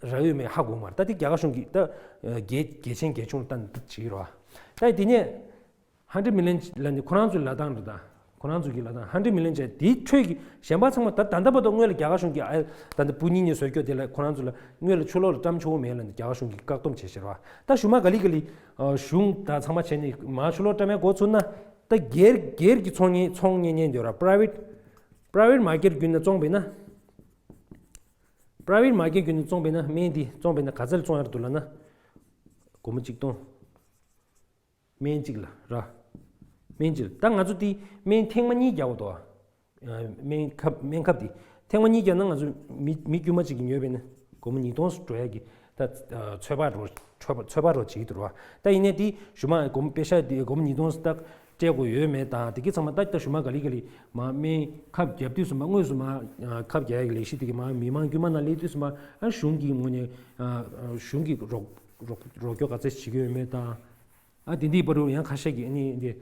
རག་ཡོད་མེད་ཧ་གོ་མ་རེད། ད་དེ་རྒྱ་གར་གཞུང་གིས་ད། ཨ། གལ་གལ་ཆེན་གལ་ཆུང་ལ་ད་འདི་བྱེད་ཀྱི་རེད་བ། ད་དེ་ནས་ཧན་ཌེཌ་མི་ལི་ཡོན་ལབ་ནས་ཁོ་རང་ཚོའི་ལབ་སྟངས་རེད། ད་ཁོ་རང་ཚོ་གི་ལབ་སྟངས། ཧན་ཌེཌ་མི་ལི་ཡོན་བྱས། དེའི་ཁྲོད་ཀྱི་གཞན་པ་ཚང་མ། ད་ད་ལྟ་བར་དུ་སྔོན་ལ་རྒྱ་གར་གཞུང་གིས། ཨ། ད་ལྟ་སྤུ་ནིག་ནས་བཟོ་རྒྱུ་དེ་ལ་ཁོ་རང་ཚོ་ལ་སྔོན་ལ་ཕྱི་ལོགས་ལ་བཀྲམ་ཆོག་གི་མེད་ལབ་ནས་རྒྱ་གར་གཞུང་གིས་བཀག་སྡོམ་བྱས་ཤག་ར། ད་གཞུག་མ་ག་ལེ་ག་ལེ། ཨ། གཞུང་དང་ཚང་མ་བྱས་ནས་མར་ཕྱི་ལོགས་བཀྲམ་ཡ་འགོ་ཚུགས་ན། ད་སྒེར་སྒེར་གྱི་ཚོང་གཉེར། ཚོང་གཉེར་གཉེར་འདོད་ར། པ་རའི་ཝེཊ་པ་རའི་ཝེཊ་མར་ཀེཊ་བརྒྱུད་ནས་བཙོང་བས་ན། པ་རའི་ཝེཊ་མར་ཀེཊ་བརྒྱུད་ནས་བཙོང་བས་ན། སྨན་འདི་བཙོང་བས་ན་ག་ཚད་ལ་བཙོང་ཡ་རེད་འདུག་ལབ་ན། སྒོར་མོ་གཅིག་སྟོང་། སྨན་གཅིག་ལ་ར། སྨན་གཅིག་ལ། ད་ང་ཚོ་དེ་སྨན་ཐེངས་མ་གཉིས་རྒྱག་དགོས་འདུག་ཨ། སྨན་ཁབ། སྨན་ཁབ་དེ་ཐེངས་མ་གཉིས་རྒྱག་ན། ང་ཚོ་མི་མི་དཀྱུས་མ་གཅིག་གིས་ཉོས་པས་ན་སྒོར་མོ་ཉིས་སྟོང་ཙམ་འགྲོ་ཡ་གི། ད། ཨ། ཚོད་དཔག་འདྲ་བོ། ཚོད་དཔག་ཚོད་དཔག་འདྲ་བོ་བྱེད་ཀྱི་འདུག་ར། ད་ཡིན་ནའི་དེ་གཞུག་མ་སྒོར་མོ། པེ་ཤ་དེ་སྒོར་མོ་ཉིས་སྟོང་ཙམ་ད་སྤྲད་དགོས་ཡོད་མེད་དང་། དེ་གི་ཚང་མ་ད་ད་གཞུག་མ་ག་ལེ་ག་ལེ་མར་སྨན་ཁབ་བརྒྱབ་དུས་ཙམ་པ། དངོས་སུ་མར། ཨ། ཁབ་རྒྱག་ཡ་གི་ལས་གཞི་དེ་གི་མར་མི་མང་དཀྱུས་མ་ནང་སླེབས་དུས་ཙམ་པ། ཨ། གཞུང་གི་ངོས་ནས། ཨ། གཞུང་གིས་རོགས་རོགས་རོགས་སྐྱོར་ག་ཚད་བྱེད་ཀྱི་ཡོད་མེད་དང་། ཨ། དེ་འདིའི་བར་དུ་ཡང་ཁ་ཤས་ཀྱིས་ཨ་ནི་འདི།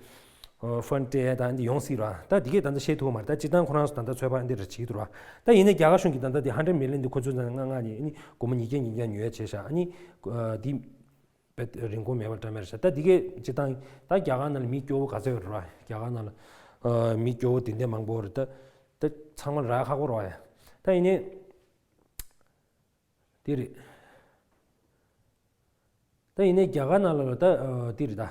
ཨ། ཕན་ཌི་སྤྲད་ཡ་དང་འདི་ཡོང་སྲིད་ར། ད་འདི་གས་ད་ལྟ་བཤད་ཐུབ་མ་རེད། ད་སྤྱིར་བཏང་ཁོ་རང་ཚོ་ད་ལྟ་ཚོད་དཔག་འདི་འདྲ་བྱེད་ཀྱི་འདུག་ར། ད་ཡིན་ནའི་རྒྱ་གར་གཞུང་གིས་ད་ལྟ་འདི་ཧན་ཌེཌ་མི་ལི་ཡོན་འདི་ཁོ་ཚོས་ད་སྔ་སྔ་ནས་ཨ་ནི་སྒོར་མོ་ཉིས་བརྒྱ་ཉིས་བརྒྱ་ཉོ་ཡ་བྱས་ཤག་ཨ་ནི། ཨ། འདི་རིན་གོང་མེད་པར་བཀྲམ་ཡ་རེད་ཤག་ད་འདི་གས་སྤྱིར་བཏང་ད་རྒྱ་གར་ནང་ལ་མི་སྐྱོ་བོ་ག་ཚོད་ཡོད་རེད་ར། རྒྱ་གར་ནང་ལ། ཨ། མི་སྐྱོ་བོ་དེ་འདྲ་མང་པོ་རེད། ད་ད་ཚང་མ་རག་ཁག་པོ་རེད་བ་ཡ། ད་ཡིན་ནའི། དེ་རེད། ད་ཡིན་ནའི་རྒྱ་གར་ནང་ལ་ལ་ད། ཨ། དེ་རེད་ད།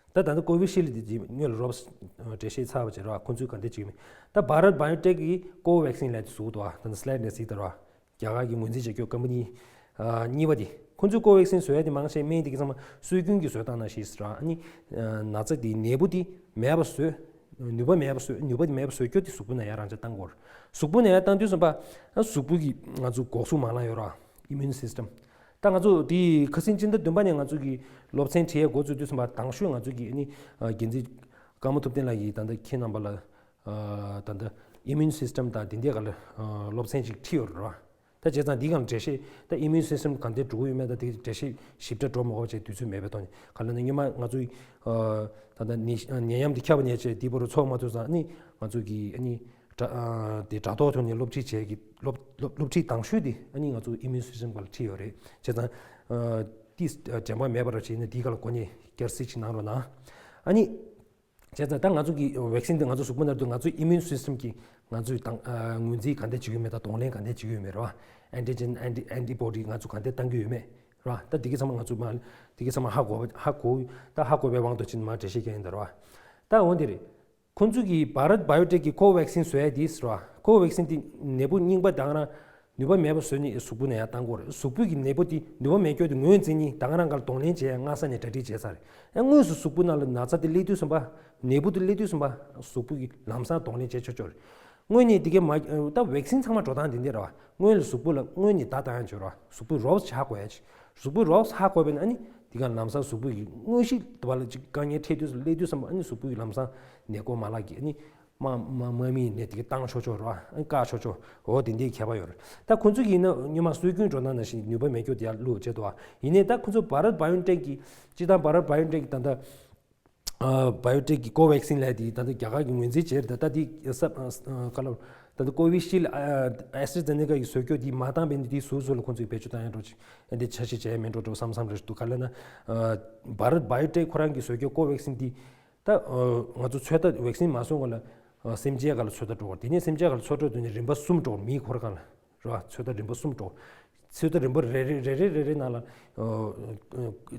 ད་ད་ལྟ་ཀོ་བི་ཤིལ་དེ་སྔོན་ལ་རོབ་འགྲེལ་བཤད་ཚར་བ་བྱས་ར། ཁོ་ཚོས་ག་འདྲ་བྱེད་ཀྱི་མེད། ད་བྷ་རད་བྷ་ཡོ་ཊེག་གིས་ཀོ་ཝེག་སིན་ལབ་དེ་བཟོས་འདུག་ད་ལྟ་སི་ལའེ་ཌི་ནས་གཟིགས་དང་ར། རྒྱ་གར་གྱི་ངོས་འཛིན་བྱེད་རྒྱུ་ཀམ་པ་ནི། ཨ། གཉིས་པ་དེ། ཁོ་ཚོས་ཀོ་ཝེག་སིན་བཟོ་ཡ་དེ་མང་ཆེ་སྨན་དེ་གི་ཚང་མ་སྲོལ་རྒྱུན་གྱི་བཟོ་སྟངས་ནང་བཞིན་ར། ཨ་ནི། ཨ། ན་ཚ་དེ་ནད་འབུ་དེ་མེད་པ་བཟོས། ནུས་པ་མེད་པ་བཟོས། ནུས་པ་མེད་པ་བཟོ་རྒྱུ་དེ་གཟུགས་པོ་ནང་ཡར་རང་འཇགས་བཏང་དགོས། གཟུགས་པོ་ནང་ཡར་བཏང་དུས་ཙམ་པ། ཨ། གཟུགས་པོ་གིས་ང་ཚོ་འགོག་སྲུང་མ་ལག་ཡོད་ར། ཨི་མིའུན་སིས་ཊམ། ད་ང་ཚོ་དེ་ཁ་སང་སྤྱི་ཟླ་བདུན་པ་ནས་ང་ཚོ་གི་སློབ་ཚན་ཁྲིད་ཡས་འགོ་བཙུགས་དུས་ཙམ་པ། དང་ཤོས་ང་ཚོ་གི་ཨ་ནི། ཨ། འགན་འཛིན་ཀརྨ་ཐུབ་བསྟན་ལགས་ཀྱིས་ད་ལྟ་ཁྱེད་རྣམ་པ་ལ། ཨ། ད་ལྟ་ཨི་མིའུན་སིས་ཊམ་དང་དེ་འདྲའི་སྒང་ལ། ཨ། སློབ་ཚན་ཅིག་ཁྲིད་ཡོད་རེད་ར། ད་བྱས་ཙང་འདིའི་སྒང་ལ་འགྲེལ་བཤད། ད་ཨི་མིའུན་སིས་ཊམ་གང་འདྲ་འགྲོ་གི་ཡོད་མེད། ད་དེ་འགྲེལ་བཤད་ཞིབ་ཕྲ་འགྲོ་མ་དགོས་པ་བྱས། དུས་ཚོད་མེད་པའི་ཐོག་ནས། ག་རེ་ལབ་ན་སྔོན་མ་ང་ཚོའི། ཨ། ད་ལྟ་ནད་ནད་ཡམས་འདི་ཁྱབ་པ་ནས་བྱས་དེའི་བར་དུ་ཚོགས་མ་ཐུབ་ཙང་། ཨ་ནི་ང་ཚོ་གི་ཨ་ནི་དྲ། ཨ། དེ་དྲ་ཐོག་ཐོག་ནས་སློབ་ཁྲིད་བྱས་ཀྱི། སློབ་སློབ་སློབ་ཁྲིད་དང་ཤོས་དེ་ཨ་ནི་ང་ཚོ་ཨི་མིའུན་སིས་ཊམ་སྒང་ལ་ཁྲིད་ཡོད་རེད། བྱས་ཙང་། ཨ། དེ་དྲན་པ་མེད་པ་ར་བྱས་ནས་དེའི་སྒང་ལ་གོ་གནས་བསྐྱར་གཟིགས་ཅིག་གནང་རོགས་གནང་། ཨ་ནི། བྱས་ཙང་ད་ང་ཚོ་གི་ཝེག་སིན་དེ་ང་ཚོ་གཟུགས་པོ་ནང་དུ་ང་ཚོའི་ཨི་མིའུན་སིས་ཊམ་གྱིས་ང་ཚོའི་དང་། ཨ། ངོས་འཛིན་ག་འདྲ་བྱེད་ཀྱི་ཡོད་མེད་དང་གདོང་ལེན་ག་འདྲ་བྱེད་ཀྱི་ཡོད་མེད་རེད་བ། ཨན་ཊི་ཇེན། ཨན་ཊི། ཨན་ཊི་བོ་ཌི་ང་ཚོ་ག་འདྲ་བཏང་གི་ཡོད་མེད་རེད་བ། ད་དེ་གི་ཚང་མ་ང་ཚོ་མ། དེ་གི་ཚང་མ་ཧ་གོ་བ། ཧ་གོ། ད་ཧ་གོ་བའི་དབང་དུ་བྱས་ནས་མར་འགྲེལ་བཤད་རྒྱག་ཡིན་ད་རེད་བ། ད་འོ་འདི་རེད། ཁོང་ཚོ་གིས་བྷ་རད་བྷ་ཡོ་ཊེག་གི་ཀོ་ཝེག་སིན་བཟོ་ཡ་དེ་རེད་བ། ཀོ་ཝེག་སིན་དེ་ནད་འབུ་རྙིང་པ་དང་རང་ནུས་པ་མེད་པ་བཟོས་ནས་གཟུགས་པོ་ནང་ཡར་བཏང་དགོས་རེད། གཟུགས་པོ་གི་ནད་འབུ་དེ་ནུས་པ་མེད་རྒྱུ་དེ་ངོས་འཛིན་ནས་ད་ག་རང་ག་ལ་གདོང་ལེན་བྱས། སྔ་ས་ནས་གྲ་སྒྲིག་བྱས་ཚར་རེད། ཨ། དངོས་སུ་གཟུགས་པོ་ནང་ལ་ན་ཚ་དེ་སླེབས་དུས་ཙམ་པ། ནད་འབུ་དེ་སླེབས་དུས་ཙམ་པ། གཟུགས་པོ་གིས་ལམ་སང་གདོང་ལེན་བྱས་ཆོག་ཆོག་རེད། དངོས་གནས་དེ་གའི་མ། ད་ཝེག་སིན་ཚང་མ་འགྲོ་སྟངས་དེ་འདྲ་རེད་བ། སྔོན་ལ་གཟུགས་པོ་ལ་དངོས་གནས་བརྡ་བཏང་ཡ་བྱོས་རེད་བ། གཟུགས་པོ་རོབ་ཧ་གོ་ཡ་བྱས། གཟུགས་པོ་རོབ་ཧ་གོ་བས་ན་ཨ་ནི་དེ་ག་ལམ་སང་གཟུགས་པོ་གི་དངོས་གཞི་དུ་བ་ལ་ཅིག་དཀའ་ངལ་འཕྲད་དུས་སུ་སླེབས་དུས་ཙམ་པ། ཨ་ནི་གཟུགས་པོ་གི་ལམ་སང་ནད་འགོག་མ་ལག་གིས་ཨ་ནི་དམག་དམག་དམག་མིའི་ནད་དེ་ག་བཏང་ཆོག་ཆོག་རེད་བ། ཨ་ནི་བཀག་ཆོག་ཆོག་འོ་དེ་འདྲའི་ཁྱད་པར་ཡོད་རེད། ད་ཁོ་ཚོ་གིས་ཡིན་ན་སྔོན་མ་སྲོལ་རྒྱུན་འགྲོ་སྟངས་ནང་བཞིན་ནུས་པ་མེད་རྒྱུ་དེ་ཡར་བླུགས་བྱས་འདུག་བ། ཡིན་ནའི་ད་ཁོ་ཚོ་བྷ་རད་བྷ་ཡོ་ཊེག་གི། སྤྱིར་བཏང་བྷ་རད་བྷ་ཡོ་ཊེག་གི་ད་ལྟ། ཨ། བྷ་ཡོ་ཊེག་གི་ཀོ་ཝེག་སིན་ལབ་དེ་ད་ལྟ་རྒྱ་གར་གྱིས་ངོས་འཛིན་བྱས་རེད། ད་ལྟ་དེ་ས། ཨ། ག་ལ། ད་ལྟ་ཀོ་བི་ཤིལ་ཌི། ཨ། ཨེ་སི་ཊྲ་ཛེ་ནེ་ཀ་ཡིས་བཟོ་རྒྱུ་དེ་མ་བཏང་བས་ན་དེ་ཟུར་ཟུར་ལ་ཁོང་ཚོས་བེད་སྤྱོད་བཏང་ཡ་འགྲོ་ཅིག་ཨ། འདི་འཆར་གཞི་བྱས་མིན་འགྲོ་འགྲོ་བསམ་བསམ་རེད་འདུག་ག་ལ་ན། ཨ། བྷ་རད་བྷ་ཡོ་ཊེག་ཁོ་རང་གིས་བཟོ་རྒྱུ་ཀོ་ཝེག་སིན་དེ། ད། ཨ། ང་ཚོ་ཚོད་ལྟ་ཝེག་སིན་མ་བཟོ་སྔོན་ལ། ཨ། སེམས་ཅན་སྒང་ལ་ཚོད་ལྟ་འགྲོ་བར། དེ་ནས་སེམས་ཅན་སྒང་ལ་ཚོད་ལྟ་འགྲོ་ནས་རིམ་པ་གསུམ་འགྲོ་བར། མིའི་འཁོར་སྒང་ལ། རེད་བ། ཚོད་ལྟ་རིམ་པ་གསུམ་འགྲོ། ཚོད་ལྟ་རིམ་པ་རེ་རེ་རེ་རེ་རེ་རེ་ནང་ལ་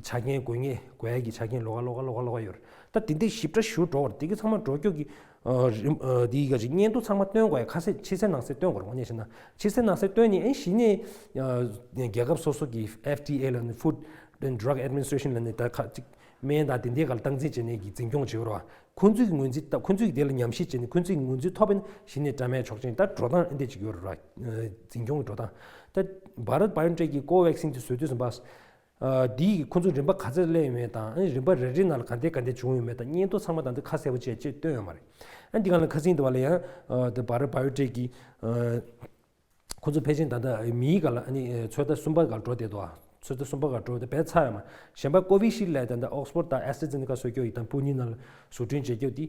ཆ་རྐྱེན་དགོས་ངེས་དགོས་ཡ་གི་ཆ་རྐྱེན་ལོགས་ཀ་ལོགས་ཀ་ལོགས་ཀ་ལོགས་ཀ་ཡོད་རེད། ད་དེ་འདྲའི་ཞིབ་ཕྲ་ཞུ་འགྲོ་བར་དེ་གི་ཚང་མ་འགྲོ་སྐྱོད་ཀྱི་རིམ་དེའི་ག་ཅིག་སྙན་ཐོ་ཚང་མ་སྟོན་དགོས་ཡ། ཁ་གསལ་ཕྱི་གསལ་ནང་གསལ་སྟོན་དགོས་རེད། དངོས་གནས་བཤད་ན་ཕྱི་གསལ་ནང་གསལ་སྟོན་ནས་ཨེ་གཞི་ནས་རྒྱལ་ཁབ་སོ་སོ་གི་F D A ལ་ནི་Food and Drug Administration ལ་ནི་ད་ཁ་ཅིག་སྨན་དང་དེ་འདྲའི་སྒང་ལ་སྟངས་འཛིན་བྱས་ནས་ཀྱི་འཛིན་སྐྱོང་བྱེད་རོགས། ཁོང་ཚོས་ཀྱི་ངོས་འཛིན་ད་ཁོང་ཚོས་ཀྱི་དེ་ལ་ཉམས་ཞིབ་བྱས་ནས་ཁོང་ཚོས་ཀྱི་ངོས་འཛིན་ཐོབ་པ་ན་གཞི་ནས་འདྲ་མའི་ཆོག་མཆན་ད་འགྲོ་སྟངས་ཨེ་འདྲ་ཅིག་ཡོད་རེད་ར། འཛིན་སྐྱོང་གི་འགྲོ་སྟངས་ད་Bharat Biotech གི་Covaxin དེ་བཟོ་དུས་ཙམ་པ། འདིའི་ཁོང་ཚོས་རིམ་པ་ག་ཚོད་སླེབས་ཡོད་མེད་དང་རིམ་པ་རེ་རེ་ནང་ལ་ག་འདྲ་ག་འདྲ་བྱུང་ཡོད་མེད་དང་སྙན་ཐོ་ཚང་མ་ད་ལྟ་ཁ་གསལ་པོ་བྱས་ཅེས་བཏོན་ཡོད་མ་རེད། ཨ་འདི་ག་ལ་ཁ་སང་དེ་བ་ལ་ཡང་འདི་Bharat Biotech གི་ཁོ་ཚོ་ཕལ་ཆེར་ད་ལྟ་མིའི་སྒང་ལ་ཨ་ནི་ཚོད་ལྟ་གསུམ་པ་སྒང་འགྲོ་བསྡད་འདུག་ཚོད་ལྟ་གསུམ་པ་སྒང་འགྲོ་བསྡད་བས་ཚར་ཡོད་མ་རེད། གཞན་པ་Covishield ལ་ད་ལྟ་Oxford དང་AstraZeneca བཟོ་རྒྱུ་ཡིན་དང་སྤུ་ནི་ནང་ལ་བཟོ་སྐྲུན་བྱེད་རྒྱུ་དེ་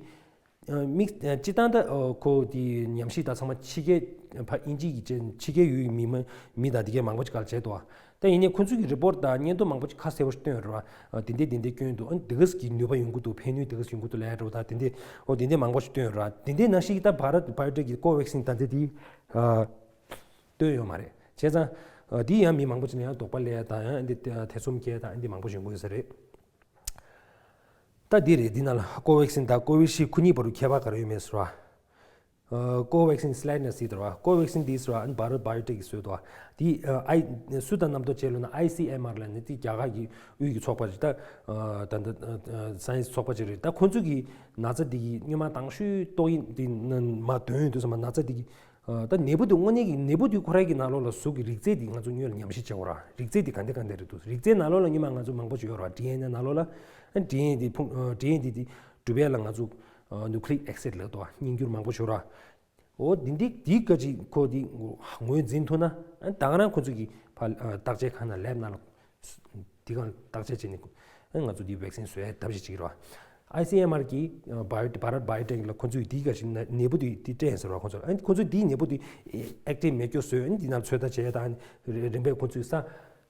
དམིགས་སྤྱི་བཏང་ད་ཁོ་དེ་ཉམས་ཞིབ་དང་ཚང་མ་ཕྱི་རྒྱལ་ཕ་དབྱིན་ཇི་གི་ཕྱི་རྒྱལ་ཡུལ་མི་མི་དང་དེ་གའི་མང་པོ་ཅིག་སྒང་ལ་བྱས་འདུག་ད་ཡིན་ནའི་ཁོ་ཚོ་གི་report དང་སྙན་ཐོ་མང་པོ་ཅིག་ཁ་གསལ་པོ་ཞིག་བཏོན་ཡོད་རེད་བ། དེ་འདྲས་དེ་འདྲས་སྐྱོན་འདུག་ཨ་ནི་དེ་ག་གི་ནུས་པ་ཡོང་གི་འདུག་ཕན་ནུས་དེ་ག་ཡོང་གི་འདུག་ལབ་ཡ་འདྲ་བོ་དང་དེ་འདྲས་འོ་དེ་འདྲས་མང་པོ་ཞིག་བཏོན་ཡོད་རེད་བ། དེ་འདྲས་ནང་བཞིན་གྱི་ད་Bharat Biotech གི་Covaxin ད་ལྟ་དེ། བཏོན་ཡོད་མ་རེད། བྱས་ཙང་། འདི་ཡང་མི་མང་པོ་ཅིག་ནས་ཡང་དོགས་པ་སླེབས་དང་ཡང་འདི་ཐེ་ཚོམ་སྐྱེ་དང་འདི་མང་པོ་ཞིག་ཡོང་གི་ཡོད་ས་རེད། ད་འདི་རེད། འདི་ནང་ལ་Covaxin དང་Covishield ཁོ་གཉིས་བར་དུ་ཁྱད་པར་ག་རེ་ཡོད་མེད་ཟེར་བ། Covaxin slide ན་གཟིགས་དང་བ། Covaxin འདི་ཟེར་བ་Bharat Biotech གིས་བཟོས་འདུག་བ། འདི་ཨའི་སུ་དང་མཉམ་དུ་བྱས་ལོ་ན་I C M R ལ་ནི་འདི་རྒྱ་གར་གྱི་དབུས་ཀྱི་ཚོགས་པ་ཅིག་ད་ད་ད་science ཚོགས་པ་ཅིག་རེད། ད་ཁོ་ཚོ་གི་ན་ཚ་འདི་གི་སྔོན་མ་དང་ཤོས་ཏོག་དབྱིབས་འདི་ནང་མ་འདོན་ཡོད་དུས་ཙམ་པ་ན་ཚ་འདི་གི་ད་ནད་འབུ་དེ་དངོས་གནས་ཀྱི་ནད་འབུ་དེ་ཁོ་རང་གི་ནང་ལོགས་ལ་གཟུགས་ཀྱི་རིགས་རྫས་དེ་ང་ཚོ་སྔོན་ལ་ཉམས་ཞིབ་བྱེད་དགོས་ར། རིགས་རྫས་དེ་ག་འདྲ་ག་འདྲ་རེད་འདུག་རིགས་རྫས་ནང་ལོགས་ལ་སྔོན་མ་ང་ཚོ་མང་པོ་ཞིག་ཡོད་ར། D N A ནང་ལོགས་ལ། ཨ་D N A དེ་ཕུང་ཨ་D N A དེ་དེ་གྲུབ་ཡས་ལ་ང་ཚོ་ཨ་nucleic acid ལབ་འདུག་བ། རྙིང་འགྱུར་མང་པོ་ཞིག་ཡོད་ར། འོ་འདི་འདི་འདི་ག་ཅིག་ཁོ་འདི་ངོས་འཛིན་ཐུབ་ན་ཨ་ད་ག་རང་ཁོ་ཚོ་གི་ཕ་ཨ་བརྟག་དཔྱད་ཁང་ནང་lab ནང་ལ། དེ་གང་བརྟག་དཔྱད་བྱས་ནས་ང་ཚོ་འདི་vaccine བཟོ་ཡ་ཐབས་ཤེས་བྱེད་ཀྱི་རེད་བ། I C M R གིས་Bio Bharat Biotech ལ་ཁོ་ཚོས་འདི་ག་ཞིག་ནད་འབུ་དེ་དེ་སྤྲད་ཟེར་བ། ཁོ་ཚོ་ཨ་ཁོ་ཚོས་འདིའི་ནད་འབུ་དེ་active མེད་རྒྱུ་བཟོས། ཨ་འདི་ནང་ཚོད་ལྟ་བྱས་དང་རིམ་པས་ཁོ་ཚོས་ས་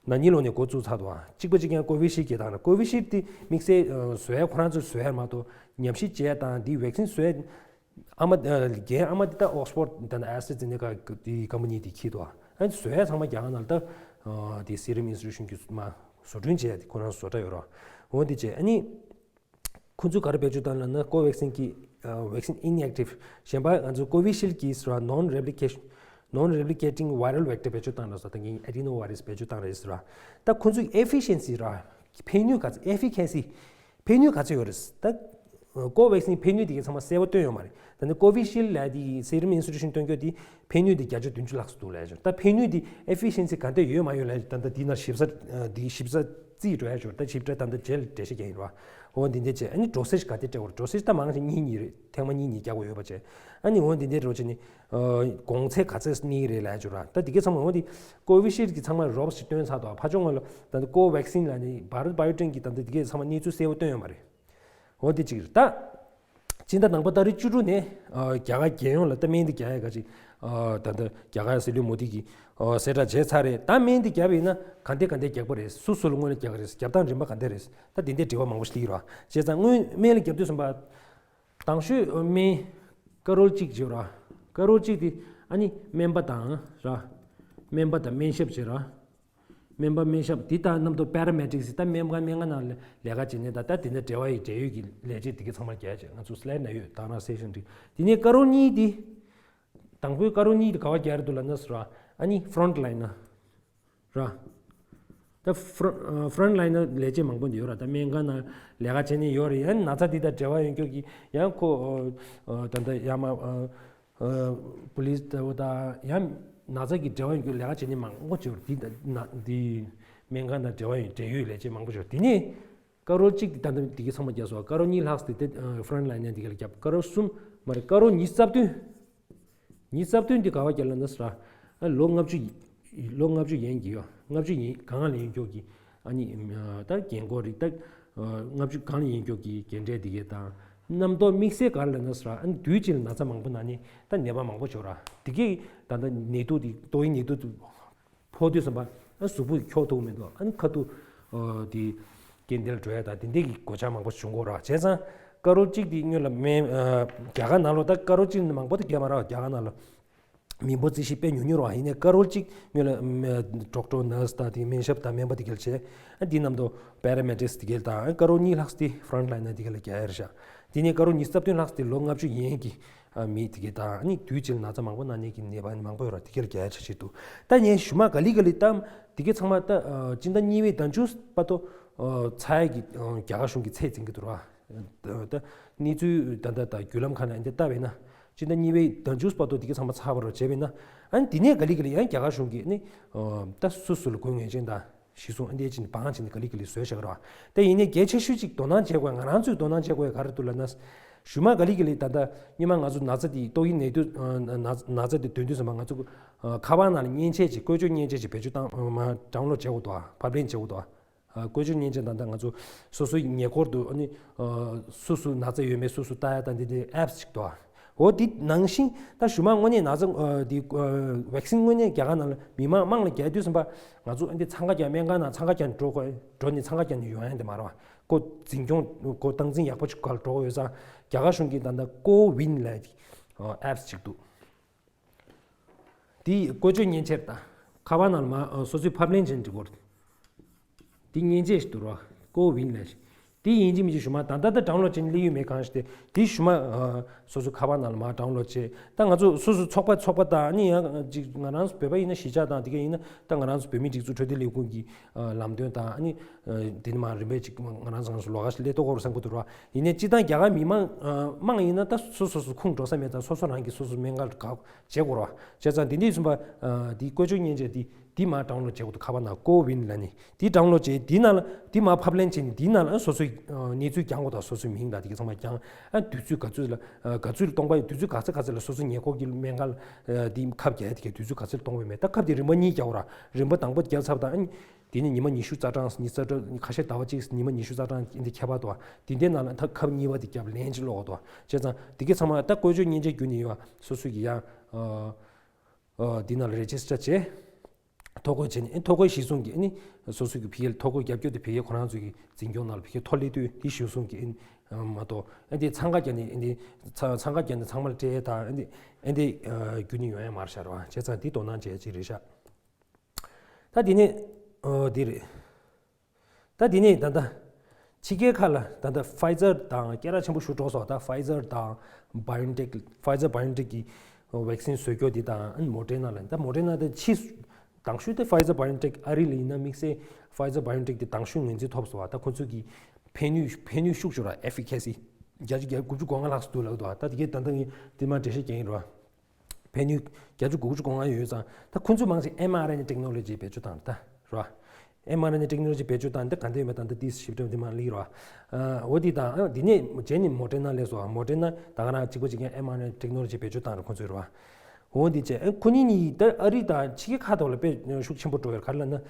ན་ནིང་ལོ་ནས་འགོ་བཙུགས་ཚར་འདུག་བ། གཅིག་པ་གཅིག་རྐྱང་Covishield གིས་དང་ན་Covishield དེ་དམིགས་བསལ་བཟོ་ཡ་ཁོ་རང་ཚོས་བཟོ་ཡ་མ་གཏོགས་ཉམས་ཞིབ་བྱས་དང་འདི་vaccine བཟོ་ཡ། ཨ་མ་རྒན་ཨ་མ་འདི་ད་Oxford དང་AstraZeneca གི་company དེ་ཁྱེར་འདུག་ཨ་ནི་བཟོ་ཡ་ཚང་མ་རྒྱ་གར་ནང་ལ་ད་དེ་Serum Institute གི་མ་བཟོ་སྐྲུན་བྱས་ཡ་དེ་ཁོ་རང་བཟོ་གྲྭ་ཡོད་ར། འོ་འདི་བྱས་ཨ་ནི་ཁོ་ཚོས་ག་རེ་བེད་སྤྱོད་བཏང་ལབ་ན་Covaxin གི་vaccine inactive གཞན་པ་ང་ཚོ་Covishield གི་ཟེར་བ་non replication non replicating viral vector བེད་སྤྱོད་བཏང་ལ་ཟེར་ད་ངས་adenovirus བེད་སྤྱོད་བཏང་རེད་ཟེར་བ། ད་ཁོ་ཚོའི་efficiency ར་ཕན་ནུས་ག་ཚོད་efficacy ཕན་ནུས་ག་ཚོད་ཡོད་རེད། ད་Covaxin ཕན་ནུས་དེ་གའི་ཚང་མ་གསལ་པོ་བཏོན་ཡོད་མ་རེད། ད་ནི་Covishield ལབ་དེ་Serum Institute སྟོན་རྒྱུ་དེ་ཕན་ནུས་དེ་བརྒྱ་ཆ་བདུན་ཅུ་ལྷག་ཙམ་འདུག་ལབ་ཡ་ཅིག་ད་ཕན་ནུས་དེ་efficiency ག་འདྲ་ཡོད་མ་ཡོད་ལབ་ད་ལྟ་དེ་ན་ཞིབ་ས་དེ་ཞིབ་ས་རྩིས་འགྲོ་ཡ་ཅིག་ད་ཞིབ་ཕྲ་ད་ལྟ་རྗེས་ལ་འགྲེལ་བཤད་རྒྱག་ཡིན་ར། འོ་འདི་འདྲ་བྱས་ཨ་ནི་dosage ག་འདྲ་སྤྲད་དགོས་རེད། Dosage ད་མང་ཆེ་གཉིས་གཉིས་རེད། ཐེངས་མ་གཉིས་གཉིས་རྒྱག་དགོས་ཡོད་པ་བྱས་ཨ་ནི་འོ་འདི་འདྲ་རོ་བྱས་ནི། གོང་ཚད་ག་ཚད་སྣེ་རེད་ལབ་ཅོ་ར། ད་དེ་གའི་ཚང་མ་འོ་དེ་Covishield གི་ཚང་མ་རོབ་ཞིག་སྟོན་ཚར་དོ། ཕ་ཆུང་ང་ལ་ད་ནི་Covaxin ལ་ནི་Bharat Biotech གི་ད་ནི་དེ་གའི་ཚང་མ་གནས་ཚུལ་གསལ་པོ་སྟོན་ཡོད་མ་རེད། འོ་དེ་གཅིག་རེད་ད། སྤྱི་ཟླ་ནང་པ་ཏ་རིག་བཅུ་དྲུག་ནས་རྒྱ་གར་རྒྱལ་ཡོངས་ལ་ད་སྨན་འདི་རྒྱག་ཡ་ག་ཅིག་ད་ལྟ་རྒྱ་གར་སྲིད་བློན་མོ་དི་གིས་གསལ་བསྒྲགས་བྱས་ཚར་རེད། ད་སྨན་འདི་རྒྱབ་ཡིན་ན་ག་འདྲས་ག་འདྲས་རྒྱག་པ་རེད། སུ་སུ་ལ་སྔོན་ལ་རྒྱག་གི་རེད། རྒྱབ་སྟངས་རིམ་པ་ག་འདྲས་རེད། ད་དེ་འདྲས་དྲི་བ་མང་པོ་ཞིག་སླེབས་ཀྱི་རེད་བ། བྱས་ཙང་སྔོན་སྨན་ལ་རྒྱབ་དུས་ཙམ་པ། དང་ཤོས་སྨན་ཀ་རོལ་གཅིག་བྱེད་ར། ཀ་རོལ་གཅིག་དེ་ཨ་ནི་སྨན་པ་དང་ར། སྨན་པ་དང་སྨན་ཞབས་བྱེད་ར། སྨན་པ་སྨན་ཞབས་དེ་དང་མཉམ་དུ་paramedics ད་སྨན་ཁང་སྨན་ཁང་ནང་ལས་ཀ་བྱེད་མཁན་དང་ད་དེ་འདྲ་འབྲེལ་བ་ཡི་འབྲེལ་ཡོད་ཀྱི་ལས་བྱེད་དེ་གའི་ཚང་མ་རྒྱག་བྱས། ང་ཚོ་slide ན་ཡོད། དང་ར་session འགྲིག་དེ་ནས་ཀ་རོལ་གཉིས་དེ། དང་པོའི་ཀ་རོལ་གཉིས་དེ་ག་བ་རྒྱག་རེད་འདུག་ལབ་ན་ཟེར་ར། ཨ་ནི་front line ན། ར། ད་front front line ན་ལས་བྱེད་མང་པོ་འདི་ཡོད་ར། ད་སྨན་ཁང་ནང་ལས་ཀ་བྱེད་མཁན་ཡོད་རེད། ཡང་ན་ཚ་འདི་དང་འབྲེལ་བ་ཡོད་མཁན་གྱི་ཡང་ཁོ་ད་ལྟ་ཡང་མ་police ལྟ་བུ་དང་ཡང་ན་ཚ་གི་འབྲེལ་བ་ཡོད་མཁན་ལས་ཀ་བྱེད་མཁན་མང་པོ་ཅིག་ཡོད་རེད། འདི་ད་ན་འདི་སྨན་ཁང་དང་འབྲེལ་བ་ཡོད་འབྲེལ་ཡོད་ལས་བྱེད་མང་པོ་ཅིག་ཡོད་རེད། དེ་ནས་ཀ་རོལ་གཅིག་དེ་ད་ལྟ་འདི་གའི་ཚང་མ་རྒྱབ་སོང་། ཀ་རོལ་གཉིས་ལྷག་ཙམ་དེ་front line ནས་འདི་ག་ལ་རྒྱབ། ཀ་རོལ་གསུམ་མ་རེད། ཀ་རོལ་ཉི་ཤུ་རྩ་བདུན། ཉི་ཤུ་རྩ་བདུན་འདི་ག་བ་རྒྱབ་ལབ་ན་ཟེར་ར། ཨ་ལོ་ལྔ་བཅུ་ལོ་ལྔ་བཅུ་ཡན་གྱི་ཡོད། ལྔ་བཅུ་ཡན་གང་ལ་ཡིན་ཀྱོག་གི་ཨ་ནི་ད་རྒན་འཁོགས་རིགས་ད་ལྔ་བཅུ་གང་ལ་ཡིན་ཀྱོག་གི་རྒན་གྲས་འདི་གའི་དང་རྣམ་རྟོག་དམིགས་བསལ་ག་རེ་ལབ་ན་ཟེར་ར། ཨ་ནི་དུས་གཅིག་ལ་ན་ཚ་མང་པོ་ན་ནི་ད་ནད་པ་མང་པོ་ཡོད་ར། འདི་གའི་ད་ལྟ་ནད་དུག་འདི་ཏོག་དབྱིབས་ནད་དུག་འདི། ཕོག་དུས་ཙམ་པ་ཨ་གཟུགས་པོ་འཁྱོག་ཐུབ་མི་འདུག་ཨ་ནི་ཁ་ཐུག་དེ་སྐྱེ་འདིར་འགྲོ་ཡ་དང་དེ་འདྲས་ཀྱི་གོད་ཆག་མང་པོ་བྱུང་གོ་ར། བྱས་ཙང་ཀ་རོལ་གཅིག་དེ་སྔོན་ལ་མེ་རྒྱ་གར་ནང་ལོགས་ད་ཀ་རོལ་གཅིག་ནི་མང་པོ་དེ་རྒྱག་མ་ར། རྒྱ་གར་ནང་ལ་ མི་འབོར་རྩིས་ཞིབ་དཔེ་ཉུང་ཉུང་རེད་བ། ཡིན་ནའི་ཀ་རོར་གཅིག་ངོས་ལ་མ་ཌོག་ཊར་ནར་སི་དང་དེ་སྨན་ཞབས་དང་སྨན་པ་དེ་ག་ལ་བྱས། ཨ་འདི་རྣམས་དོ་པེ་ར་མེ་ཌིག་སི་དེ་ག་ལ་དང་ཨ་ཀ་རོར་གཉིས་ལྷག་དེ་ཕོ་རོན་ཊི་ལའིན་ནར་དེ་ག་ལ་རྒྱག་ཡ་རེད་ཤག་དེ་ནས་ཀ་རོར་ཉི་ཤུ་རྩ་བདུན་ལྷག་དེ་ལོ་ལྔ་བཅུ་ཡན་གྱི་ཨ་མི་དེ་ག་དང་ཨ་ནི་དུས་གཅིག་ལ་ན་ཚ་མང་པོ་ན་མཁན་གྱི་ནད་པ་མང་པོ་ཡོད་རེད། དེ་ག་ལ་རྒྱག་ཡ་འཆར་གཞི་འདུག་ད་ངས་གཞུག་མ་ག་ལེ་ག་ལེ་ད་དེ་ག་ཚང་མ་ད་ཨ་སྤྱི་ཟླ་གཉིས་པའི་ཟླ་མཇུག་བར་དུ་ཨ་ཚར་ཡ་གི་ཨ་རྒྱ་གར་གཞུང་གིས་ཚད་འཛིན་གྱི་འདུག་ར། ད་གནས་ཚུལ་ད་ལྟ་ད་བརྒྱུད་ལམ་ཁག་ནས་འདི་ལྟ་བས་ན། སྤྱི་ཟླ་གཉིས་པའི་ཟླ་མཇུག་བར་དུ་འདི་ག་ཚང་མ་ཚར་བ་རོ་བྱས་པས་ན། ཨ་ནི་འདི་ནས་ག་ལེ་ག་ལེ་ཡང་རྒྱ་གར་གཞུང་གིས་ནི་ད་སུ་སུ་ལ་དགོས་ངེས་ཅན་དང་གཞི་བཟུང་ཨ་འདི་ཅིག་ནི་བང་ཅིག་ནི་ག་ལེ་ག་ལེ་བཟོས་བཞག་རོ། ད་ཡིན་ནའི་གལ་ཆེ་ཤོས་ཅིག་དོ་སྣང་བྱེད་དགོས་ང་རང་ཚོས་དོ་སྣང་བྱེད་དགོས་ག་རེ་འདུག་ལབ་ན། གཞུག་མ་ག་ལེ་ག་ལེ་ད་ལྟ་སྔོན་མ་ང་ཚོ་ན་ཚ་དེ་ཏོག་དབྱིབས་ནད་དུག་ན་ན་ཚ་དེ་འདོན་དུས་ཙམ་པ་ང་ཚོ་ཁ་པར་ནང་ལ་མཉེན་ཆས་ཅིག་བཀོལ་སྤྱོད་མཉེན་ཆས་ཅིག་བེད་སྤྱོད་བཏང་མ་ཌའུན་ལོཌ་བྱེད་དགོས་འདུག་ཕབ་ལེན་བྱེད་དགོས་འདུག་བཀོལ་སྤྱོད་མཉེན་ཆས་དང་ད་ང་ཚོ་སོ་སོའི་ཉེ་འཁོར་དུ་ཨ་ནི་སུ་སུ་ན་ཚ་ཡོད་མེད་སུ་སུ་ལྟ་ཡ་དང་འདི་འདྲའི་ཨེབ་སི་ཅིག་འདུག་འོ་འདི་ནང་བཞིན་ད་གཞུག་མ་དངོས་གནས་ན་ཚ་འདི་ཝེག་སིན་དངོས་གནས་རྒྱ་གར་ནང་ལ་མི་མང་དམངས་ལ་རྒྱག་དུས་ཙམ་པ་ང་ཚོ་ཨ་འདི་འཚང་ཁ་རྒྱག་སྨན་ཁང་ནང་འཚང་ཁ་རྒྱག་ནས་འགྲོ་དགོས་འགྲོ་ནས་འཚང་ཁ་རྒྱག་ནས་ཡོང་ཡ་འདི་མ་རེད་བ། ཁོ་འཛིན་སྐྱོང་ཁོ་སྟངས་འཛིན་ཡག་པོ་ཅིག་ག་ལ་འགྲོ་དགོས་ཡོད་ཙང་རྒྱ་གར་གཞུང་གིས་ད་ལྟ་ཀོ་ཝིན་ལབ་ཨེབ་སི་ཅིག་འདུག་དེ་བཀོལ་སྤྱོད་མཉེན་ཆས་དང་ཁ་པར་ནང་ལ་མ་སོ་སོའི་ཕབ་ལེན་བྱས་ནས་འབྲི་དགོས་རེད། དེ་མཉེན་ཆས་ཤིག་འདུག་རོ། ཀོ་ཝིན་ལབ་ཞིག་དེ་ཡིན་གཅིག་མིན་གཅིག་གཞུག་མ་ད་ལྟ་ད་ཌའུན་ལོཌ་བྱས་ནས་སླེབས་ཡོད་མེད་གང་ཤེས་ཏེ་དེ་གཞུག་མ་སོ་སོའི་ཁ་པར་ནང་ལ་མ་ཌའུན་ལོཌ་བྱས། ད་ང་ཚོ་སོ་སོའི་ཚོགས་པ་ཚོགས་པ་དང་ཨ་ནི་ཡང་ཅིག་ང་རང་ཚོ་བོད་པ་ཡིན་ན་གཞིས་ཆགས་དང་དེ་ག་ཡིན་ན་ད་ང་རང་ཚོ་བོད་མིའི་སྒྲིག་འཛུགས་འཕྲོད་བསྟེན་ལས་ཁུངས་ཀྱི་ལམ་སྟོན་དང་ཨ་ནི་དེ་ནི་མ་རིམ་པས་ཅིག་ང་རང་ཚོ་ང་ཚོ་ལོགས་ཀ་ཞིག་སླེབས་ཐུབ་ཀྱི་རེད་བསམ་གྱི་འདུག་རོ། ཡིན་ནའི་སྤྱིར་བཏང་རྒྱ་གར་མི་མང་དམངས་ཡིན་ན་ད་སོ་སོ་སོ་ཁུངས་འགྲོ་ས་མེད་ཙང་སོ་སོ་རང་གིས་སོ་སོ་སྨན་ཁང་ལ་བཀག་བྱེད་དགོས་རེད་བ། བྱས་ཙང་དེ་འདྲ་ཡིན་ཙང་འདི་བཀོལ་སྤྱོད་མཉེན་ཆས་འདི་འདི་མར་ཌའུན་ལོཌ་བྱེད་དགོས་འདུག་ཁ་པར་ནང་ཀོ་ཝིན་ལབ་ནས་འདི་ཌའུན་ལོཌ་བྱས་འདི་ནང་ལ་འདི་མར་ཕབ་ལེན་བྱས་ནས་འདི་ནང་ལ་སོ་སོའི་གནས་ཚུལ་རྒྱག་དགོས་དང་སོ་སོའི་མིང་དང་དེ་ག་ཚང་མ་རྒྱག་ཨ་དུས་ཚོད་ག་ཚོད་ལ་ག་ཚོད་ལ་སྟོང་པ་ཡི་དུས་ཚོད་ག་ཚོད་ག་ཚོད་ལ་སོ་སོ་ཉེ་འཁོར་གྱི་སྨན་ཁང་ལ་འདི་ཁབ་རྒྱག་ཡ་དེ་གའི་དུས་ཚོད་ག་ཚོད་ལ་གཏོང་དགོས་མེད་ད་ཁབ་དེ་རིམ་པ་གཉིས་རྒྱག་དགོས་ར་རིམ་པ་དང་པོ་རྒྱག་ཚར་དང་ཨ་དེ་ནས་ཉི་མ་ཉི་ཤུ་རྩ་གྲངས་ཉི་ཤུ་རྩ་གྲངས་ཁ་ཤས་ཟླ་བ་གཅིག་ཉི་མ་ཉི་ཤུ་རྩ་གྲངས་འདི་ཁྱད་པར་འདུག་དེ་འདྲའི་ནང་ལ་ད་ཁབ་གཉིས་པ་དེ་རྒྱབ་ལན་ཅིག་སློག་དགོས་འདུག་བྱས་ཙང་དེ་གའི་ཚང་མ་ད་བཀོལ་སྤྱོད་མཉེན་ཆས་བརྒྱུད་ནས་ཡོད་སོ་སོ་གི་ཡང་འདི་ནང་ལ་རེ་ཇི་སི་ཊར་བྱས། ཐོ་འགོད་བྱས་ནས་ཐོ་འགོད་གཞི་བཟུང་གིས་ནི་སོ་སོ་གི་ཕ་གིར་ཐོ་འགོད་རྒྱབ་སྐྱོར་དེ་ཕ་གིར་ཁོ་རང་ཚོ་གི་འཛིན་སྐྱོང་ནང་ལ་ཕ་གིར་ཐོ་སླེབས་དུས་དེ་གཞི་བཟུང་གིས་མ་གཏོགས་འདི་འཚང་ཁ་རྒྱག་ནས་འདི་འཚང་ཁ་རྒྱག་ནས་ཚང་མ་ལ་སྤྲད་དང་འདི་འདི་བརྒྱུད་ནས་ཡོང་ཡ་མ་རེད་ཤག་རེད་བ། བྱས་ཙང་འདི་དོ་སྣང་བྱེད་ཡ་ཅིག་རེད་ཤག་ད་དེ་ནས་འོ་དེ་རེད། ད་དེ་ནས་ད་ལྟ་ཕྱི་རྒྱལ་ཁག་ལ་ད་ལྟ་ཕའི་ཛར་དང་སྐད་གྲགས་ཆེན་པོ་ཞིག་འགྲོ་སོང་། ད་ཕའི་ཛར་དང་བྷའི་ཨོན་ཊེག་ཕའི་ཛར་བྷའི་ཨོན་ཊེག་གི་ཝེག་སིན་བཟོ་རྒྱུ་དེ་དང་ཨ་ནི་མོ་ཌེར་ན་ལ་ད་མོ་ཌེར་ན་ད་ཕྱི་དང་ཤོས་དེ་ཕའི་ཛར་བྷའི་ཨོན་ཊེག་ཨ་རི་ལ་ཡིན་ན་དམིགས་བསལ་ཕའི་ཛར་བྷའི་ཨོན་ཊེག་དེ་དང་ཤོས་ངོས་འཛིན་ཐོབ་སོང་བ། ད་ཁོ་ཚོ་གི་ཕན་ནུས་ཕན་ནུས་ཤུགས་ཆེ་ར་ཨེ་ཕི་ཀེ་སི་བརྒྱ་ཆ་བརྒྱ་དགུ་བཅུ་གོ་ལྔ་ལྷག་ཙམ་འདུག་ལབ་འདུག་ད་དེ་གའི་ད་ལྟ་ངས་དེ་མ་འགྲེལ་བཤད་རྒྱག་གིན་རེད་བ། ཕན་ནུས་བརྒྱ་ཆ་དགུ་བཅུ་གོ་ལྔ་ཡོད་ཙང་ད་ཁོ་ཚོས་མང་ཆེ་ཨེམ་ཨར་ཨེན་ཨེ་ཊེག་ནོ་ལོ་ཇི་བེད་སྤྱོད་བཏང་རེད་ད་རེད་བ། ཨེམ་ཨར་ཨེན་ཨེ་ཊེག་ནོ་ལོ་ཇི་བེད་སྤྱོད་བཏང་འདི་ག་འདྲ་ཡོད་མེད་ད་ལྟ་དེ་ཞིབ་ཕྲ་འདི་མ་ལེགས་རེད་བ། འོ་དེ་དང་འདི་ནས་རྗེས་ནས་མོ་ཌེར་ན་སླེབས་སོང་། མོ་ཌེར་ན་ད་ག་རང་གཅིག་པ་གཅིག་རྐྱང་ཨེམ་ཨར་ཨེན་ཨེ་ཊེག་ནོ་ལོ་ཇི་བེད་སྤྱོད་བཏང་རེད་ཁོ་ཚོས་རེད་བ། འོ་འདི་བྱས་ཨ་ཁོ་གཉིས་གཉིས་ད་ཨ་རི་དང་ཕྱི་རྒྱལ་ཁག་ཐོག་ལ་དཔེ་ཤུགས་ཆེན་པོ་འགྲོ་ཡོད་ག་རེ་ལབ་ན།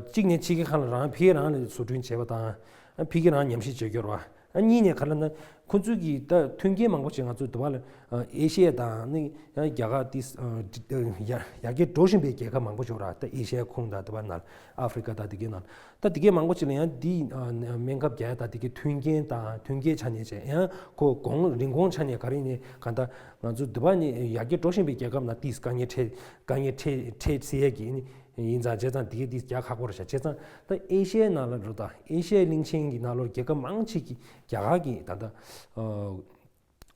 གཅིག་ནས་ཕྱི་རྒྱལ་ཁག་ལ་རང་ཕ་གི་རང་ལ་བཟོ་སྐྲུན་བྱས་པ་དང་ཕ་གི་རང་ཉམས་ཞིབ་བྱེད་རྒྱུ་རེད་བ། ཨ་གཉིས་ནས་ག་རེ་ལབ་ན་ཁོ་ཚོས་ཀྱི་ད་མཐུན་རྐྱེན་མང་པོ་ཞིག་ང་ཚོ་འདི་བ་ལ་ཨེ་ཤི་ཡ་དང་ནི་ཡང་རྒྱ་གར་ཏིས་ཡར་རྒྱས་འགྲོ་བཞིན་པའི་རྒྱལ་ཁབ་མང་པོ་ཞིག་ར་ད་ཨེ་ཤི་ཡ་ཁོངས་དང་འདི་བ་ནང་ཨ་ཧྥི་རི་ཀ་དང་འདི་གའི་ནང་ད་འདི་གའི་མང་པོ་ཞིག་ལ་ཡང་འདི་སྨན་ཁབ་རྒྱག་ཡ་དང་འདི་གའི་མཐུན་རྐྱེན་དང་མཐུན་རྐྱེན་ཆ་ནས་བྱས་ཡང་ཁོ་གོང་རིན་གོང་ཆ་ནས་ག་རེ་ནས་ག་ད་ང་ཚོ་འདི་བ་ནས་ཡར་རྒྱས་འགྲོ་བཞིན་པའི་རྒྱལ་ཁབ་ནང་ཏིས་དཀའ་ངལ་འཕྲད་དཀའ་ངལ་འཕྲད་འཕྲད་སྲིད་ཡ་གི་ཡིན་ཙང་བྱས་ཙང་འདི་གའི་འདི་རྒྱག་ཁག་པོ་རེད་ཤག་བྱས་ཙང་ད་ཨེ་ཤི་ཡའི་ནང་ལ་འགྲོ་ད་ཨེ་ཤི་ཡའི་གླིང་ཆེན་གྱི་ནང་ལོགས་རྒྱལ་ཁབ་མང་ཆེ་གི་རྒྱ་གར་གྱི་ད་ལྟ་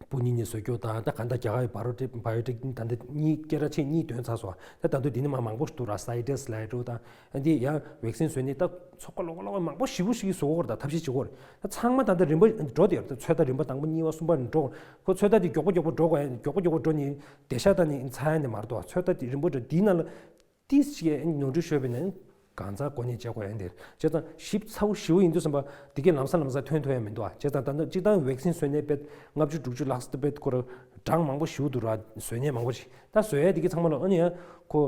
སྤུ་ནི་ནས་བཟོ་རྒྱུ་དང་ད་ག་ད་རྒྱ་གར་གྱི་བྷ་རོ་ཊེག་བྷ་ཡོ་ཊེག་ད་ལྟ་གཉིས་སྐད་གྲགས་ཆེ་གཉིས་འདོན་ཚར་སོང་། ད་ད་དུང་འདི་ནས་མ་མང་པོ་ཞིག་འདུག་ར་སའི་ཌས་ལའི་ཌོ་དང་ཨ་འདི་ཡང་ཝེག་སིན་བཟོས་ནས་ད་ཚོགས་པ་ལོག་ལོག་མང་པོ་ཞེ་པོ་ཞིག་བཟོ་གི་ཡོད་རེད། ད་ཐབས་ཤེས་བྱེད་ཀྱི་ཡོད་རེད། ད་ཚང་མ་ད་ལྟ་རིམ་པ་འགྲོ་བསྡད་ཡོད་རེད། ད་ཚོད་ལྟ་རིམ་པ་དང་པོ་གཉིས་པ་གསུམ་པ་འགྲོ་ཁོ་ཚོད་ལྟ་དེ་མགྱོགས་པོ་མགྱོགས་པོ་འགྲོ་དགོས་མགྱོགས་པོ་མགྱོགས་པོ་འགྲོ་ནས་བསྡད་ཤག་ད་ནི་ཚར་ཡ་ནི་མ་རེད་དོ། ཚོད་ལྟ་དེ་རིམ་པ་འགྲོ་འདིའི་ནང་ལ། ཏིས་ཅིག་ནོར་འཁྲུལ་ཤོར་བས་ན་གང་ཚ་གོ་ནས་བྱེད་དགོས་ཡ་འདིར་བྱས་ཙང་ཞིབ་ཚ་བོ་ཞེ་པོ་ཡིན་དུས་ཙམ་པ་འདི་གའི་ལམ་སང་ལམ་སང་ཐོན་ཐུབ་ཡ་མི་འདུག་ཨ། བྱས་ཙང་ད་ལྟ་སྤྱིར་བཏང་ཝེག་སིན་བཟོ་ནས་དཔེ་ལྔ་བཅུ་དྲུག་ཅུ་ལྷག་ཙམ་དཔེ་ཁོ་ར་གྲངས་མང་པོ་ཞེ་པོ་འདུག་ར། བཟོ་ནས་མང་པོ་ཞིག་ད་བཟོ་ཡ་འདི་གའི་ཚང་མ་ལ་ཨ་ནི་ཡ་ཁོ་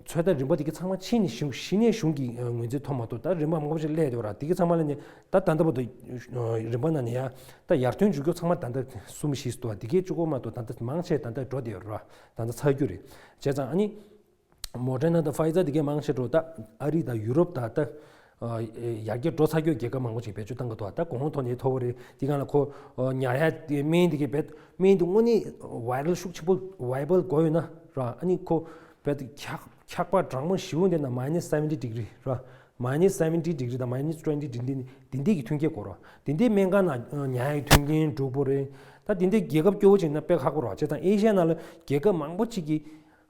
ཚོད་ལྟ་རིམ་པ་འདི་གའི་ཚང་མ་ཕྱིན་ནས་གཞུང་གཞི་ནས་གཞུང་གི་ངོས་འཛིན་ཐོབ་མ་ཐུབ། ད་རིམ་པ་མང་པོ་ཞིག་སླེབས་འདུག་ར། འདི་གའི་ཚང་མ་ལ་ནི་ད་ད་ལྟ་བར་དུ་རིམ་པ་ནང་ནས་ཡ་ད་ཡར་ཐོན་འཇུག་རྒྱུ་ཚང་མ་ད་ལྟ་གསུམ་བཞི་འདུག་འདི་གའི་བཅུ་གོ་མ་གཏོགས་ད་ལྟ་མང་ཆེ་ད་ལྟ་འགྲོ་བསྡད་ཡོད་ར། ད་ལྟ་ཚར་རྒྱུ་རེད། བྱས་ཙང་ཨ་ནི། མོ་ཌེར་ན་དང་ཕའི་ཛར་དེ་གའི་མང་ཆེ་འགྲོ་ད་ཨ་རི་དང་ཡུ་རོབ་དང་ད་ ཡར་རྒྱས་འགྲོ་ཚར་རྒྱུ་རྒྱལ་ཁབ་མང་པོ་ཅིག་བེད་སྤྱོད་བཏང་གི་འདུག་ད་གོང་འོག་ཐོག་ནས་མཐོ་པོ་རེད། དེ་གང་ལ་ཁོ་ཉར་ཡ་དེ་སྨན་དེ་གའི་བེད་སྨན་དེ་དངོས་གནས་viral ཤུགས་ཆེན་པོ་viable དགོས་ཡོད་ན་ར། ཨ་ནི་ཁོ་བེད་འཁྱག་འཁྱག་པ་གྲང་མོ་ཞེ་པོ་འདི་ན་minus seventy degree ར། minus seventy degree དང་minus twenty degree འདི་འདི་འདི་གི་མཐུན་རྐྱེན་དགོས་ར། དེ་འདི་སྨན་ཁང་ནང་ཉར་ཡའི་མཐུན་རྐྱེན་འགྲུབ་པོ་རེད། ད་དེ་འདི་རྒྱལ་ཁབ་སྐྱོ་བོ་ཅིག་ན་དཔེ་ཁག་པོ་ར། བྱས་ཙང་ཨེ་ཤ་ཡ་ནང་ལ་རྒྱལ་ཁབ་མང་པོ་ཅིག་གིས་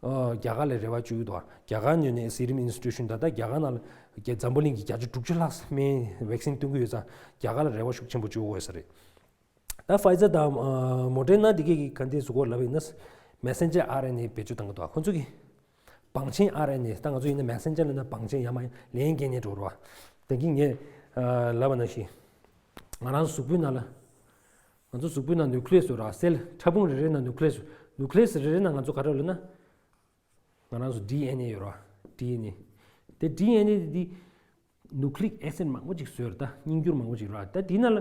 རྒྱ་གར་ལ་རེ་བ་བཅོལ་གྱི་འདུག་རྒྱ་གར་ནས་ནས་Serum Institute དང་ད་རྒྱ་གར་ནང་ལ་རྒྱ་འཛམ་བུ་གླིང་གི་བརྒྱ་ཆ་དྲུག་ཅུ་ལྷག་སྨན་vaccine སྟོན་གྱི་ཡོད་ཙང་རྒྱ་གར་ལ་རེ་བ་ཤུགས་ཆེན་པོ་བཅོལ་དགོས་ས་རེད། ད་Pfizer དང་Moderna འདི་གས་ཀྱི་ག་འདྲས་བཟོ་དགོས་ལབ་ཡིན་ན་messenger R N A བེད་སྤྱོད་བཏང་གི་འདུག་ཁོ་ཚོ་གི་བང་ཆེན་R N A ད་ང་ཚོ་ཡིན་ན་messenger ལབ་ན་བང་ཆེན་ཡང་མ་ལན་རྒྱག་མཁན་འགྲོ་རོགས། ད་གིན་ངས་ལབ་པ་ནང་བཞིན་ང་རང་གཟུགས་པོའི་ནང་ལ་ང་ཚོ་གཟུགས་པོའི་ནང་nucleus ཡོད་ར། སེལ་ཕྲ་ཕུང་རེ་རེ་ནང་nucleus nucleus རེ་རེ་ནང་ང་ཚོ་ག་རེ་ཡོད་ལབ་ན། ང་རང་ཚོ་D N A ཡོད་ར། D N A དེ་D N A དེ་དེ་nucleic acid མང་པོ་ཅིག་བཟོས་ར། ད་རྙིང་འགྱུར་མང་པོ་ཅིག་ར། ད་དེ་ནང་ལ་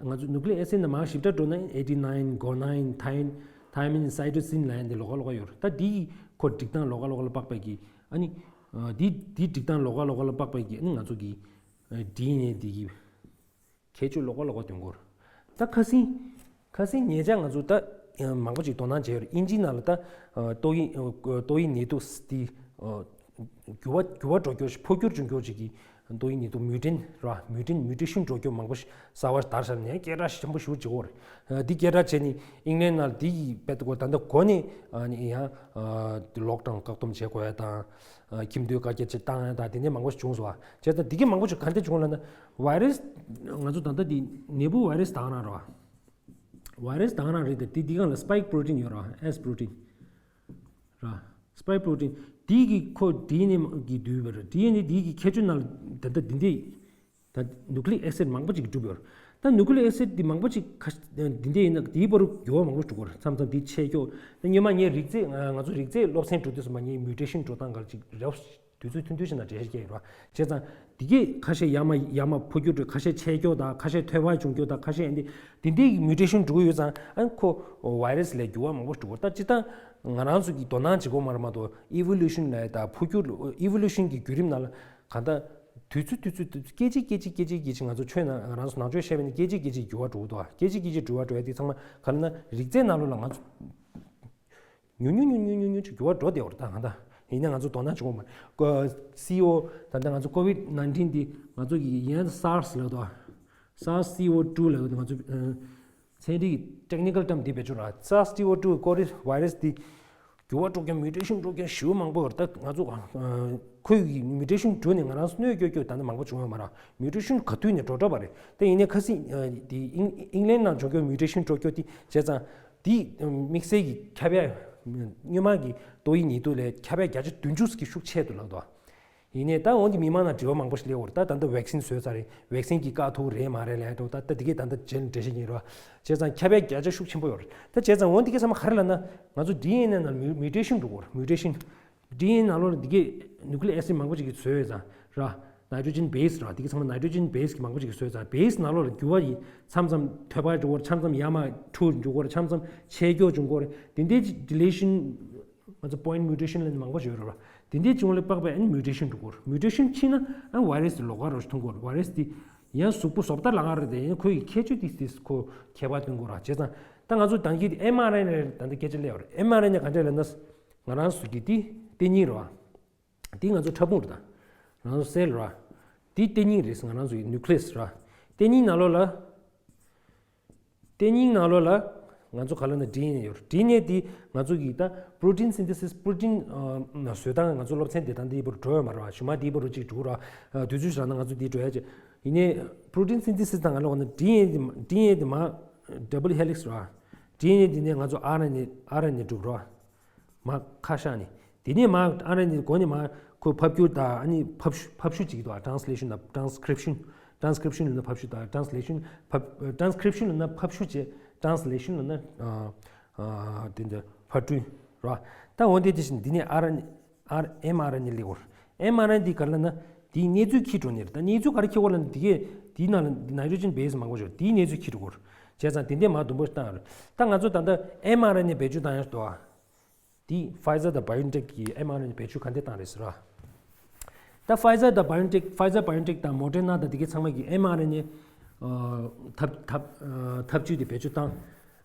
ང་ཚོ་nucleic acid ནང་མར་ཞིབ་ཕྲ་འགྲོ་ན་adenine guanine thymine thymine cytosine ལབ་ཡ་དེ་ལོགས་ཀ་ལོགས་ཀ་ཡོད་ར། ད་དེའི་ཁོ་སྒྲིག་སྟངས་ལོགས་ཀ་ལོགས་ཀ་ལ་དཔག་པའི་གི་ཨ་ནི་དེ་དེའི་སྒྲིག་སྟངས་ལོགས་ཀ་ལོགས་ཀ་ལ་དཔག་པའི་གི་ཨ་ནི་ང་ཚོ་གི་D N A དེ་གི་ཁྱད་ཆོས་ལོགས་ཀ་ལོགས་ཀ་སྟོན་གྱི་ཡོད་རེད། ད་ཁ་སང་ཁ་སང་ཉེ་ཆར་ང་ཚོ་ད་མང་པོ་ཅིག་དོ་སྣང་བྱས་ཡོད་རེད། དབྱིན་ཇིའི་ནང་ལ་ད་ཏོག་དབྱིབས་ཏོག་དབྱིབས་ནད་དུག་དེ་འགྱུར་བ་འགྱུར་བ་འགྲོ་རྒྱུ་ཞིག་འཕོ་འགྱུར་བྱུང་རྒྱུ་ཞིག་གི་ཏོག་དབྱིབས་ནད་དུག་mutant ར། mutant mutation འགྲོ་རྒྱུ་མང་པོ་ཞིག་གསར་བ་དར་ཤར་ནས་སྐད་གྲགས་ཆེན་པོ་ཞིག་བྱེད་ཀྱི་ཡོད་རེད། འདི་སྐད་གྲགས་བྱས་ནས་ཨིང་ལན་ནང་འདི་ཡི་དཔེ་ད་ད་ལྟ་འགོ་ནས་ཡང་lockdown བཀག་སྡོམ་བྱེད་དགོས་ཡ་དང་། ཁྱིམ་སྡོད་བཀའ་རྒྱ་ཅིག་བཏང་ཡ་དང་དེ་འདྲའི་མང་པོ་ཞིག་བྱུང་སོང་བ། བྱས་ཙང་འདི་གའི་མང་པོ་ཞིག་ག་འདྲ་བྱུང་ལབ་ན་virus ང་ཚོ་ད་ལྟ་འདི་ནད་འབུ་virus དང་རང་རེད་བ། virus དང་རང་རེད་དེ་འདི་འདི་གང་ལ་spike protein ཡོད་རེད་བ། S protein ར། spike protein འདི་གི་ཁོ་D N A གི་འདུས་པ་རེད། D N A འདི་གི་ཁྱད་ཆོས་ནང་ལ་ད་ལྟ་འདི་འདྲའི་ད་nucleic acid མང་པོ་ཅིག་གྲུབ་ཡོད་རེད། ད་nucleic acid འདི་མང་པོ་ཅིག་ཁ་འདི་འདྲ་ཡིན་ན་འདིའི་བར་དུ་འགྱུར་བ་མང་པོ་འགྲོ་གི་རེད། མཚམས་མཚམས་འདི་ཆད་འགྱོ། ད་སྔོན་མ་ངས་རིགས་རྫས་ང་ཚོ་རིགས་རྫས་སློབ་ཚན་འགྲོ་དུས་སུ་མ་ངས་mutation འགྲོ་སྟངས་འགའ་ཅིག་རེ་བ་དུས་ཚོད་ཐུང་ཐུང་ཞིག་ན་འགྲེལ་བཤད་བརྒྱབ་ཡོད་རེད། བྱས་ཙང་འདི་གས་ཁ་ཤས་ཡར་མར་ཡར་མར་འཕོ་འགྱུར་འགྲོ། ཁ་ཤས་ཆད་འགྱོ་དང་ཁ་ཤས་ཐོལ་པ་བྱུང་འགྱོ་དང་ཁ་ཤས་འདི་འདི་འདྲའི་mutation འགྲོ་གི་ཡོད་ཙང་ཨ་ཁོ་virus ལས་འགྱུར་བ་མང་པོ་འགྲོ་གི་རེད། ད་སྤྱིར་བཏང་ང་རང་ཚོ་གི་དོ་སྣང་བྱེད་དགོས་མ་རེད་མ་གཏོགས་evolution ལབ་ཡ་ད་འཕོ་འགྱུར་evolution གི་བརྒྱུད་རིམ་ནང་ལ་གང་ལྟར་དུས་ཚོད་དུས་ཚོད་དུས་ཚོད་སྐད་ཅིག་སྐད་ཅིག་སྐད་ཅིག་སྐད་ཅིག་ང་ཚོ་ཆོས་ནང་ང་རང་ཚོ་ནང་ཆོས་བཤད་པ་ཡིན་ན་སྐད་ཅིག་སྐད་ཅིག་འགྱུར་བ་འགྲོ་གི་འདུག་སྐད་ཅིག་སྐད་ཅིག་འགྱུར་བ་འགྲོ་ཡ་དེ་ཚང་མ་ག་རེ་ན་རིགས་རྫས་ནང་ལོགས་ལ་ང་ཚོ་ཉུང་ཉུང་ཉུང་ཉུང་ཉུང་ཉུང་ཅིག་འགྱུར་བ་འགྲོ་བསྡད་པ་རེད། ད་གང་ལྟར་ཡིན་ན་ང་ཚོ་དོ་སྣང་བྱེད་དགོས་མ་རེད། ཀོ་སི་ཨོ་ད་ལྟ་ང་ཚོ་COVID nineteen འདི་ང་ཚོ་གི་ཡིན་ན་SARS ལབ་འདུག SARS CO two ལབ་འདུག་ང་ཚོ་ཚན་རིག་technical term འདི་བེད་སྤྱོད་ར། SARS CO two ཀོ་རི་virus འདི་འགྱུར་བ་འགྲོ་མཁན་mutation འགྲོ་མཁན་ཞེ་པོ་མང་པོ་ཡོད་རེད། ད་ང་ཚོ་ཁོའི་mutation འགྲོ་ནས་ང་རང་ཚོ་གནོད་སྐྱོལ་སྐྱོལ་ད་ནི་མང་པོ་བྱུང་ཡོད་མ་རེད། mutation ག་དུས་ནས་འགྲོ་འགྲོ་བ་རེད། ད་ཡིན་ནའི་ཁ་སང་དེ་ཨིང་ལན་ནང་བྱུང་མཁན་mutation འགྲོ་སྐྱོལ་དེ་བྱས་ཙང་དེ་དམིགས་བསལ་གྱི་ཁྱབ་ཡ་སྔོན་མ་གི་ཏོག་དབྱིབས་ནད་དུག་ལས་ཁྱབ་ཡ་བརྒྱ་ཆ་བདུན་ཅུ་ཀྱི་ཤུགས་ཆེ་འདུག་ལབ་འདུག་ཡིན་ནའི་ད་འོན་ཏེ་མི་མང་ནང་དྲི་བ་མང་པོ་ཞིག་སླེབས་ཡོད་རེད། ད་ད་ལྟ་vaccine བཟོས་ཚར་རེད། vaccine གྱིས་བཀག་ཐུབ་རེད་མ་རེད་ལབ་འགྲོ། ད་ད་དེ་གས་ད་ལྟ་རྗེས་ལ་འགྲེལ་བཤད་ཉན་རོགས། བྱས་ཙང་ཁྱབ་ཡ་བརྒྱ་ཆ་ཤུགས་ཆེན་པོ་ཡོད་རེད། ད་བྱས་ཙང་འོན་ཏེ་གས་ཚང་མ་ག་རེ་ལབ་ན་ང་ཚོ་D N A ནང་mutation འགྲོ་གི་རེད། mutation D N A ནང་ལོགས་ལ་འདི་གས་nucleic acid མང་པོ་ཅིག་གིས་བཟོས་ཡོད་ཙང་ར། nitrogen base ར། འདི་གས་ཚང་མ་nitrogen base གི་མང་པོ་ཅིག་གིས་བཟོས་ཡོད་ཙང་base ནང་ལོགས་ལ་འགྱུར་བ་ཡིན། མཚམས་མཚམས་ཐོལ་པ་འགྲོ་གི་རེད། མཚམས་མཚམས་ཡར་མར་འཁྲུག་འགྲོ་གི་རེད། མཚམས་མཚམས་ཆད་འགྱོ་འབྱུང་གི་རེད། དེ་འདྲའི་deletion ང་ཚོ་point mutation ལ་མང་པོ་ཡོད་རེད་བ། དེ་འདྲའི་བྱུང་ལ་དཔག་པའི་ཨ་ནི་mutation འགྲོ་གི་རེད། mutation ཕྱིན་ན་ཨ་virus དེ་ལོགས་ཀ་རང་ཞིག་ཐོན་གི་རེད། virus དེ་ཡང་གཟུགས་པོ་བཟོ་ལྟ་ལ་ང་རེད་དེ་ཡང་ཁོའི་ཁྱད་ཆོས་དེ་དེ་ཁོ་ཁྱད་པར་སྟོན་གི་རེད་བ། བྱས་ཙང་ད་ང་ཚོ་ད་གིན་དེ་mRNA ད་ལྟ་སྐད་ཆ་སླེབས་པ་རེད། mRNA ག་འདྲ་ལབ་ན་ང་རང་ཚོ་གི་དེ་ལྟེ་སྙིང་རེད་བ། འདི་ང་ཚོ་ཕྲ་ཕུང་རེད་ད། ང་ཚོ་cell རེད་བ། འདི་ལྟེ་སྙིང་རེད། ང་རང་ཚོ་གི་nucleus རེད་བ། ལྟེ་སྙིང་ནང་ལོགས་ལ། ལྟེ་སྙིང་ནང་ལོགས་ལ་ང་ཚོ་ག་ལབ་ན་D N A ཡོད་རེད། D N A འདི་ང་ཚོ་གི་ད་protein synthesis protein ཨ་བཟོ་སྟངས་ང་ཚོ་སློབ་ཚན་དེ་ད་འདི་བར་འགྲོ་ཡོད་མ་རེད་བ། ཞུ་མ་འདི་བར་གཅིག་འགྲོ་ར། དུས་ཚོད་ཞིག་ལ་ན་ང་ཚོ་འདི་འགྲོ་ཡ་ཅིག་ཡིན་ནའི་protein synthesis དང་ང་ལ་འོ་ན་D N A འདི་མ་D N A འདི་མ་double helix རེད་བ། D N A འདི་ནས་ང་ཚོ་R N A R N A འགྲུབ་རེད་བ། མ་ཁ་ཤགས་ནས། དེ་ནས་མ་ཨ་ནི་འགོ་ནས་མ་ཁོ་ཕབ་སྒྱུར་དང་ཨ་ནི་ཕབ་ཕབ་བཤུ་བྱེད་ཀྱི་འདུག translation དང་transcription། transcription ལབ་ན་ཕབ་བཤུ་དང་translation ཕབ་transcription ལབ་ན་ཕབ་བཤུ་བྱེད། translation ལབ་ན་ཨ་ཨ་དེ་འདྲ་ཕབ་སྐྲུན་ར། ད་འོན་ཏེ་དེ་བཞིན་འདི་ནས་ཨ་ར་ཨ་mRNA སླེབས་ཡོད་རེད། mRNA འདི་ག་རེ་ལབ་ན་དེའི་གནས་ཚུལ་འཁྱེར་འགྲོ་ནི་རེད། ད་གནས་ཚུལ་ག་རེ་འཁྱེར་དགོས་ལབ་ན་དེ་གས་དེའི་ནང་ལ་nitrogen base མང་པོ་ཡོད་རེད། དེའི་གནས་ཚུལ་འཁྱེར་འགྲོ་དགོས་རེད། བྱས་ཙང་དེ་འདྲས་མ་དུམ་བུ་བཏང་ཡོད་རེད། ད་ང་ཚོ་ད་ལྟ་mRNA བེད་སྤྱོད་བཏང་ཡོད་འདུག་ཨ། དེ་Pfizer དང་BioNTech གི mRNA བེད་སྤྱོད་ག་འདྲས་བཏང་རེད་ཟེར་བ། ད་Pfizer་དང་BioNTech Pfizer BioNTech་དང་Moderna་དང་དེ་གའི་ཚང་མ་གི་ཨེམ་ཨར་ཨེན་ཨེ་ཐབས་ཐབས་ཐབས་ཇུས་དེ་བེད་སྤྱོད་བཏང་།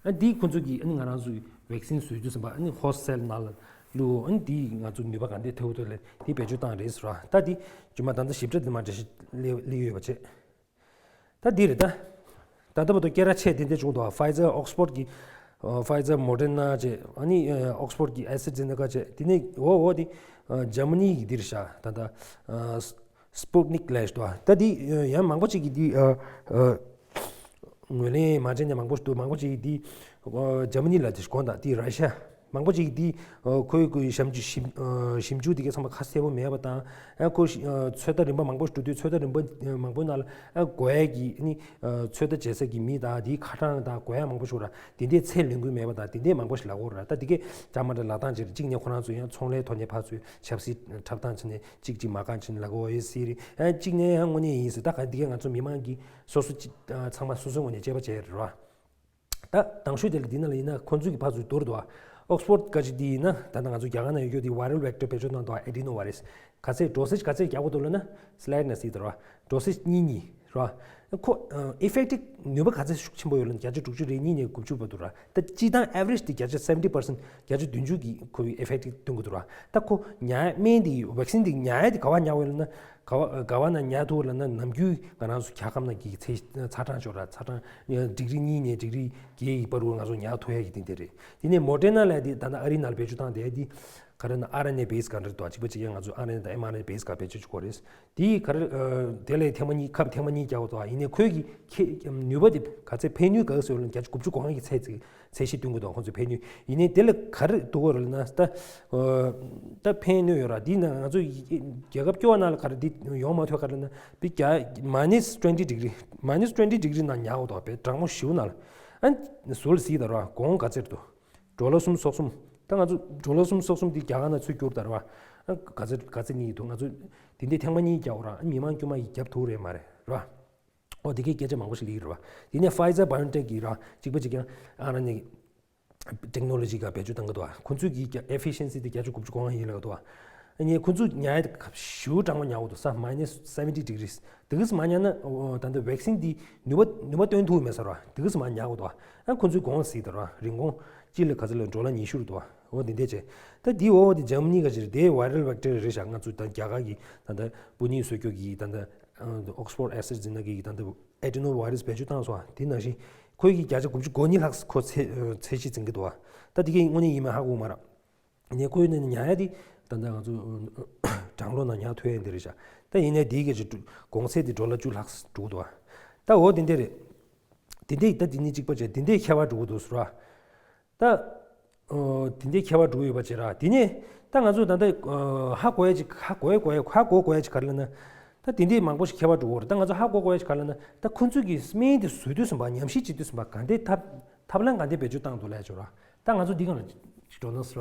ཨ་འདིས་ཁོ་ཚོ་གིས་ཨ་ནི་ང་རང་ཚོའི་ཝེག་སིན་བཟོ་དུས་ཙམ་པ་ཨ་ནི་ཧོ་སི་ཊེལ་ནང་ལ་བླུགས། ཨ་ནི་འདིས་ང་ཚོ་ནུས་པ་གང་འདྲས་ཐེབས་ཐུབ་ལ་དེ་བེད་སྤྱོད་བཏང་རེད་ཟེར་བ། ད་འདི་ཇི་མ་ད་ལྟ་ཞིབ་ཕྲ་འདི་མ་འགྲེལ་བཤད་སླེབས་སླེབས་ཡོད་པ་བྱས། ད་འདི་རེད་ད། ད་ལྟ་བར་དུ་སྐད་གྲགས་ཆེ་དེ་འདྲ་བྱུང་འདུག Pfizer Oxford་གི་Pfizer Moderna་བྱས། ཨ་ནི་Oxford་གི AstraZeneca་བྱས། དེ་ནས་འོ་འོ་དེ་ཇར་མ་ནི་གི་འདི་རེད་ཤག་ད་ལྟ་Sputnik་ལབ་ཞིག་འདུག་ད་འདི་ཡང་མང་པོ་ཅིག་གིས་འདི་ངོས་ལེན་མ་བྱས་ནས་མང་པོ་ཞིག་འདུག་མང་པོ་ཅིག་གིས་འདི་ཇར་མ་ནི་ལ་དེ་དགོངས་དག་འདི་ར་ཤི་ཡ། མང་པོ་ཅིག་འདི་ཁོའི་ཁོའི་ཞིབ་འཇུག་ཞིབ་ཞིབ་འཇུག་དེ་གའི་ཚང་མ་ཁ་གསལ་པོ་མེད་པ་དང་། ཁོ་ཚོད་ལྟ་རིམ་པ་མང་པོ་ཞིག་འགྲོ་དུས་ཚོད་ལྟ་རིམ་པ་མང་པོའི་ནང་ལ་དགོས་ཡ་གི་ནི་ཚོད་ལྟ་བྱེད་ས་གི་མི་དང་དེའི་ཁ་གྲངས་དང་དགོས་ཡ་མང་པོ་ཞིག་ར་དེ་འདྲའི་ཚད་ལོན་གྱི་མེད་པ་དང་དེ་འདྲའི་མང་པོ་ཞིག་ལབ་ཀྱི་ཡོད་ར། ད་དེ་གའི་ཅང་མ་འདྲ་ལབ་སྟངས་ཅིག་རེད། གཅིག་ནས་ཁོ་རང་ཚོ་ཡང་ཚོང་ལས་ཐོག་ནས་ཕར་ཚུར་ཆབ་སྲིད་འཁྲབ་སྟངས་བྱས་ནས་གཅིག་གཅིག་མ་རྐང་བྱས་ནས་ལབ་ཀྱི་ཡོད་ཟེར་རེད། གཅིག་ནས་ཡང་དངོས་གནས་ཡིན་ཟེར། ད་ག་དེ་གའི་ང་ཚོ་མི་མང་གིས་སོ་སོ་གཅིག་ཚང་མ་སོ་སོའི་ངོས་ནས་དཔྱད་པ་བྱས་རེད་ར། ད་དང་ཤོས་དེ་ལ་འདི་ན་ལ་ཡིན་ན་ཁོ་ཚོས་ཀྱི་ཕར་ཚུར་བསྡུར་འདུག Oxford་ག་ཅིག་འདི་ཡིན་ན་ད་ལྟ་ང་ཚོ་རྒྱ་གར་ན་ཡོད་རྒྱུ་འདི་viral vector་བེད་སྤྱོད་གནང་འདུག adenovirus། ག་ཚད་dosage་ག་ཚད་རྒྱག་དགོས་འདུག་ལབ་ན་slide་ན་གཟིགས་དང་ར། dosage་གཉིས་གཉིས་ར། ཁོ་effect་དེ་ནུས་པ་ག་ཚད་ཤུགས་ཆེན་པོ་ཡོད་ལབ་ན་བརྒྱ་ཆ་དྲུག་ཅུ་རེ་གཉིས་ནས་དགུ་བཅུ་བར་དུ་ར། ད་སྤྱིར་བཏང་average་དེ་བརྒྱ་ཆ་seventy percent་བརྒྱ་ཆ་བདུན་ཅུ་གི་ཁོའི་effect་དེ་སྟོན་གྱི་འདུག་ར། ད་ཁོ་ཉར་སྨན་དེ་vaccine་དེ་ཉར་ཡ་དེ་ག་བ་ཉར་དགོས་ལབ་ན། ག་བ་ག་བ་ན་ཉར་ཐུབ་ལབ་ན་ནམ་རྒྱུན་ང་རང་ཚོ་རྒྱལ་ཁབ་ནང་གི་ཚེ་ཚ་གྲང་ཤོར་ར་ཚ་གྲང་ཌིག་རི་གཉིས་ནས་ཌིག་རི་བརྒྱད་ཀྱི་བར་དུ་ང་ཚོ་ཉར་ཐུབ་ཡ་གི་དེ་འདྲ་རེད། དེ་ནས་Moderna་ལབ་དེ་ད་ལྟ་ཨ་རིའི་ནང་ལ་བེད་སྤྱོད་བཏང་དེ་དེ་ག་རེ་ན་ཨར་ཨེན་ཨེ་བེ་སི་ག་འདྲ་འདུག་གཅིག་པ་གཅིག་རྐྱང་ང་ཚོ་ཨར་ཨེན་ཨེ་དང་ཨེམ་ཨར་ཨེན་ཨེ་བེ་སི་ག་བེད་སྤྱོད་བྱེད་དགོས་རེད། དེ་ག་རེ་དེ་ལས་ཐེངས་མ་གཉིས་ཁབ་ཐེངས་མ་གཉིས་རྒྱག་དགོས་འདུག་ཡིན་ནའི་ཁོའི་གི་ཁེ་ནུས་པ་དེ་ག་ཚད་ཕན་ནུས་ག་ཚོད་ཡོད་ལབ་ན་བརྒྱ་ཆ་དགུ་བཅུ་གོ་ལྔ་གི་ཚད་ཅིག་ཚད་གཞི་སྟོན་གྱི་འདུག་ཁོང་ཚོས་ཕན་ནུས་ཡིན་ནའི་དེ་ལ་ག་རེ་འདུག་གོ་རེད་ལབ་ན་ད་ད་ཕན་ནུས་ཡོད་ར། དེ་ན་ང་ཚོ་རྒྱལ་ཁབ་སྐྱོ་བ་ནང་ལ་ག་རེ་འདི་ཡོང་མ་ཐུབ་ག་རེ་ལབ་ན་བི་རྒྱ་minus twenty degree minus twenty degree་ནང་ཉར་འོ་དོ་བས་གྲང་མོ་ཞིའུ་ནང་ལ་ཨ་ཟུར་ལ་གཟིགས་དང་ར་གོང་ག་ཚད་འདུག་ཌོ་ལར་སུམ་སོ་གསུམ། ད་ང་ཚོ་ཌོ་ལར་སུམ་སོ་གསུམ་འདི་རྒྱ་གར་ནང་ཚུར་བསྒྱུར་དང་ར་ཨ་ག་ཚད་ག་ཚད་གཉིས་འདུག་ང་ཚོ་དེ་འདི་ཐེངས་མ་གཉིས་རྒྱག་འོ་ར་ཨ་མི་མང་དཀྱུས་མ་ཡིས་རྒྱབ་ཐུབ་རེད་མ་རེད་ར། ཨོ་དེ་གའི་སྐད་ཆ་མང་པོ་ཞིག་ལེགས་རེད་བ། དེ་ནས་Pfizer BioNTech་གིས་ར་གཅིག་པ་གཅིག་རྐྱང་ཨ་ར་ནི་technology་ག་བེད་སྤྱོད་བཏང་གི་འདུག་བ། ཁོ་ཚོས་ཀྱི་efficiency་དེ་བརྒྱ་ཆ་དགུ་བཅུ་གོ་ལྔ་ཡིན་ལབ་འདུག་བ། ཨ་ནི་ཁོ་ཚོས་ཉར་ཡ་དེ་ཞེ་པོ་གྲང་མོ་ཉར་དགོས་འདུག་ས་minus seventy degrees། དེ་གིས་མ་ཉར་ན་ཨོ་ད་ལྟ་vaccine་འདི་ནུས་པ་ནུས་པ་སྟོན་ཐུབ་མེད་ས་ར། དེ་གིས་མ་ཉར་དགོས་འདུག་བ། ཨ་ཁོ་ཚོས་གོང་གཟིགས་དང་ར་རིན་གོང་གཅིག་ལ་ག་ཚོད་ལ་ཌོ་ལར་ཉི་ཤུ་རེད་འདུག་བ། འོ་དེ་འདྲས་བྱས། ད་འདི་འོ་དེ་Germany་ག་ཅིག་རེད། དེ་viral vector་རེད་ཤག་ང་ཚོ་ད་རྒྱ་གར་གི་ད་ལྟ་སྤུ་ནིག་བཟོ་རྒྱུ་གི་ད་ལྟ་Oxford AstraZeneca་གི་ད་ལྟ་adenovirus་བེད་སྤྱོད་བཏང་སོང་བ། དེ་ནང་བཞིན་ཁོས་ཀྱི་བརྒྱ་ཆ་དགུ་བཅུ་གོ་གཉིས་ལྷག་ཁོ་ཚད་ཚད་གཞི་འཛིན་གྱི་འདུག་བ། ད་དེ་གའི་དངོས་གནས་ཡིན་མིན་ཧ་གོ་མ་རེད། ངས་ཁོའི་ནང་ནས་ཉར་ཡ་དེ་ད་ལྟ་ང་ཚོ་གྲང་ལོ་ནང་ཉར་ཐུབ་ཡ་འདི་རེད་ཤག་ད་ཡིན་ནའི་དེའི་ག་ཅིག་གོང་ཚད་དེ་ཌོ་ལར་བཅུ་ལྷག་འགྲོ་གི་འདུག་བ། ད་འོ་དེ་འདྲས་རེད། དེ་འདྲས་ད་དེ་ནི་གཅིག་པ་བྱས་དེ་འདྲས་ཁྱད་པར་འགྲོ་གི་འདུག་ཟེར་བ། ད། ཨོ། དེ་འདྲའི་ཁྱད་པར་འགྲོ་གི་ཡོད་པ་བྱས་ར། དེ་ནས་ད་ང་ཚོ་ད་ལྟ་ཨོ། ཧ་གོ་ཡ་ཅིག་ཧ་གོ་ཡ་གོ་ཡ་ཧ་གོ་གོ་ཡ་ཅིག་ག་རེ་ལབ་ན། ད་དེ་འདྲའི་མང་པོ་ཞིག་ཁྱད་པར་འགྲོ་གི་ཡོད་རེད། ད་ང་ཚོ་ཧ་གོ་གོ་ཡ་ཅིག་ག་རེ་ལབ་ན། ད་ཁོ་ཚོས་ཀྱི་སྨན་དེ་བཟོ་དུས་ཙམ་པ་ཉམས་ཞིབ་བྱེད་དུས་ཙམ་པ་ག་འདྲའི་ཐབས་ཐབས་ལམ་ག་འདྲའི་བེད་སྤྱོད་བཏང་འདུག་ལབ་ཡ་ཅིག་ཡོད་ར། ད་ང་ཚོ་འདི་སྒང་ལ་ཅིག་འགྲོ་ན་ཟེར་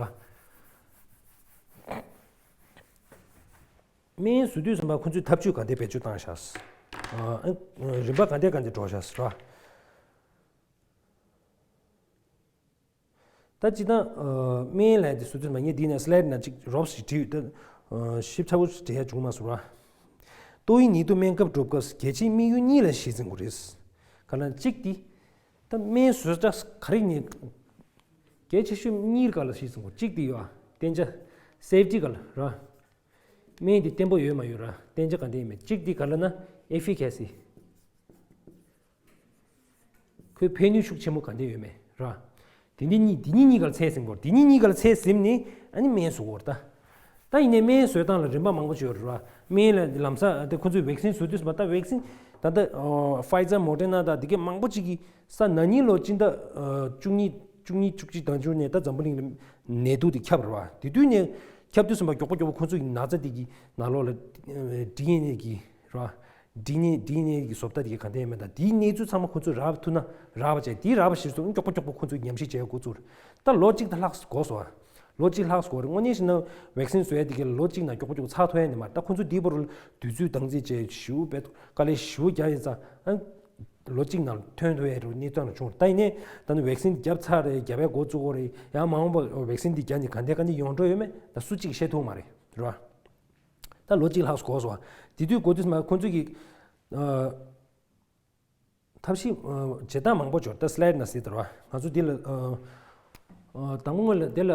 བ། སྨན་བཟོ་དུས་ཙམ་པ་ཁོ་ཚོས་ཐབས་ཇུས་ག་འདྲའི་བེད་སྤྱོད་བཏང་ཤག་ཨ། རིམ་པ་ག་འདྲའི་ག་འདྲའི་འགྲོ་ཤག་ཟེར་བ། ད་སྤྱིར་བཏང་སྨན་ལབ་དེ་སུ་དུས་མ་ངས་འདི་ནས་སི་ལའེ་ཌི་ནང་གཅིག་རོབ་ཞིག་བྲིས་ཡོད། ད་ཞིབ་ཚགས་པོ་ཞིག་འགྲེལ་ཡ་བྱུང་མ་སོང་ར། ཏོག་དབྱིབས་ནད་དུག་སྨན་ཁབ་སྒྲུབ་སྐབས་གལ་ཆེའི་དམིགས་ཡུལ་གཉིས་ལ་གཞི་འཛིན་དགོས་རེད། ག་ལ་གཅིག་དེ་ད་སྨན་བཟོ་གྲྭ་ག་རེ་ནས་གལ་ཆེ་ཤོས་གཉིས་ཀ་ལ་གཞི་འཛིན་དགོས། གཅིག་དེ་ཡོད་ཨ་བརྟན་ཆ་སེབ་ཊི་ག་ལ་ར། སྨན་དེ་བརྟན་པོ་ཡོད་མ་ཡོད་ར་བརྟན་ཆ་ག་འདྲ་ཡོད་མེད། གཅིག་དེ་ག་ལ་ན་ཨེ་ཕི་ཀེ་སི། ཁོའི་ཕན་ནུས་ཤུགས་ཆེན་པོ་ག་འདྲ་ཡོད་མེད་ར། དེ་འདི་གཉིས་དེ་གཉིས་གཉིས་ཀར་ཚད་ཟིན་དགོས། དེ་གཉིས་གཉིས་ཀར་ཚད་ཟིན་ནས་ཨ་ནི་སྨན་བཟོ་དགོས་རེད་ད། ད་ཡིན་ནའི་སྨན་བཟོ་སྟངས་ལ་རིམ་པ་མང་པོ་ཅིག་ཡོད་རེད་ར། སྨན་ལ་ལམ་སང་དེ་ཁོ་ཚོས་ཝེག་སིན་བཟོ་དུས་མ་ད་ཝེག་སིན་ད་ལྟ་ཕའི་ཛར་མོ་ཌར་ན་དང་དེ་གའི་མང་པོ་ཅིག་གིས་ས་ན་ནིང་ལོ་སྤྱི་ཟླ་བཅུ་གཉིས་བཅུ་གཉིས་བཅུ་གཅིག་དང་བཅུ་ནས་ད་འཛམ་བུ་གླིང་ལ་ནད་དུག་དེ་ཁྱབ་རེད་བ། དེ་དུས་ནས་ཁྱབ་དུས་ཙམ་པ་མགྱོགས་པོ་མགྱོགས་པོ་ཁོ་ཚོ་གི་ན་ཚ་དེ་གི་ནང་ལོགས་ལ་ཌི་ཨེན་ཨེ་གི་རེད་བ། ཌི་ཨེན་ཨེ་ཌི་ཨེན་ཨེ་གི་བཟོ་ལྟ་དེ་ག་འདྲ་ཡིན་མིན་དང་དེའི་གནས་ཚུལ་ཚང་མ་ཁོ་ཚོས་རག་ཐུབ་ན་རག་པ་བྱས། དེའི་རག་པ་གཞིར་བཟུང་མགྱོགས་པོ་མགྱོགས་པོ་ཁོ་ཚོས་ཉམས་ཞིབ་བྱས་འགོ་བཙུགས། ད་ལོ་གཅིག་དང་ལྷག་འགོར་སོང་ཨ། ལོ་གཅིག་ལྷག་འགོར་རེད། དངོས་གནས་བཤད་ན་ཝེག་སིན་བཟོ་ཡ་དེ་གའི་ལོ་གཅིག་ནང་མགྱོགས་པོ་མགྱོགས་པོ་ཚར་ཐུབ་ཡ་ནི་མ་རེད། ད་ཁོ་ཚོས་དེའི་བར་ལ་དུས་ཚོད་བདག་འཛིན་བྱས་ཞེ་པོ་དཔེ་དཀའ་ལས་ཞེ་པོ་རྒྱག་ཡིན་ཙང་ཨ། ལོ་གཅིག་ནང་ཐོན་ཐུབ་ཡ་རེད་གནས་སྟངས་ལ་བྱུང་། ད་ཡིན་ནའི་ད་ནི་ཝེག་སིན་བརྒྱབ་ཚར་རེད། བརྒྱབ་ཡ་འགོ་བཙུགས་ཡོད་རེད། ཡང་མ་འོངས་པ་ཝེག་སིན་འདི་བརྒྱབ་ནས་ག་འདྲ་ག་འདྲ་ཡོང་འགྲོ་ཡོད་མེད་ད་སུ་གཅིག་ཤེས་ཐུབ་མ་རེད་རེད་བ། ད་ལོ་གཅིག་ལྷག་འགོར་སོང་བ། དེ་དུས་འགོར་དུས་མ་ཁོང་ཚོས་ཀྱི་ཨ་ཐབས་ཤེས་ཨ་བྱེད་སྟངས་མང་པོ་འབྱོར། ད་སི་ལའེ་ཌི་ནང་གཟིགས་དང་ར། ང་ཚོ་འདི་ལ་ཨ་ཨ་དང་པོ་སྔོན་ལ་འདི་ལ་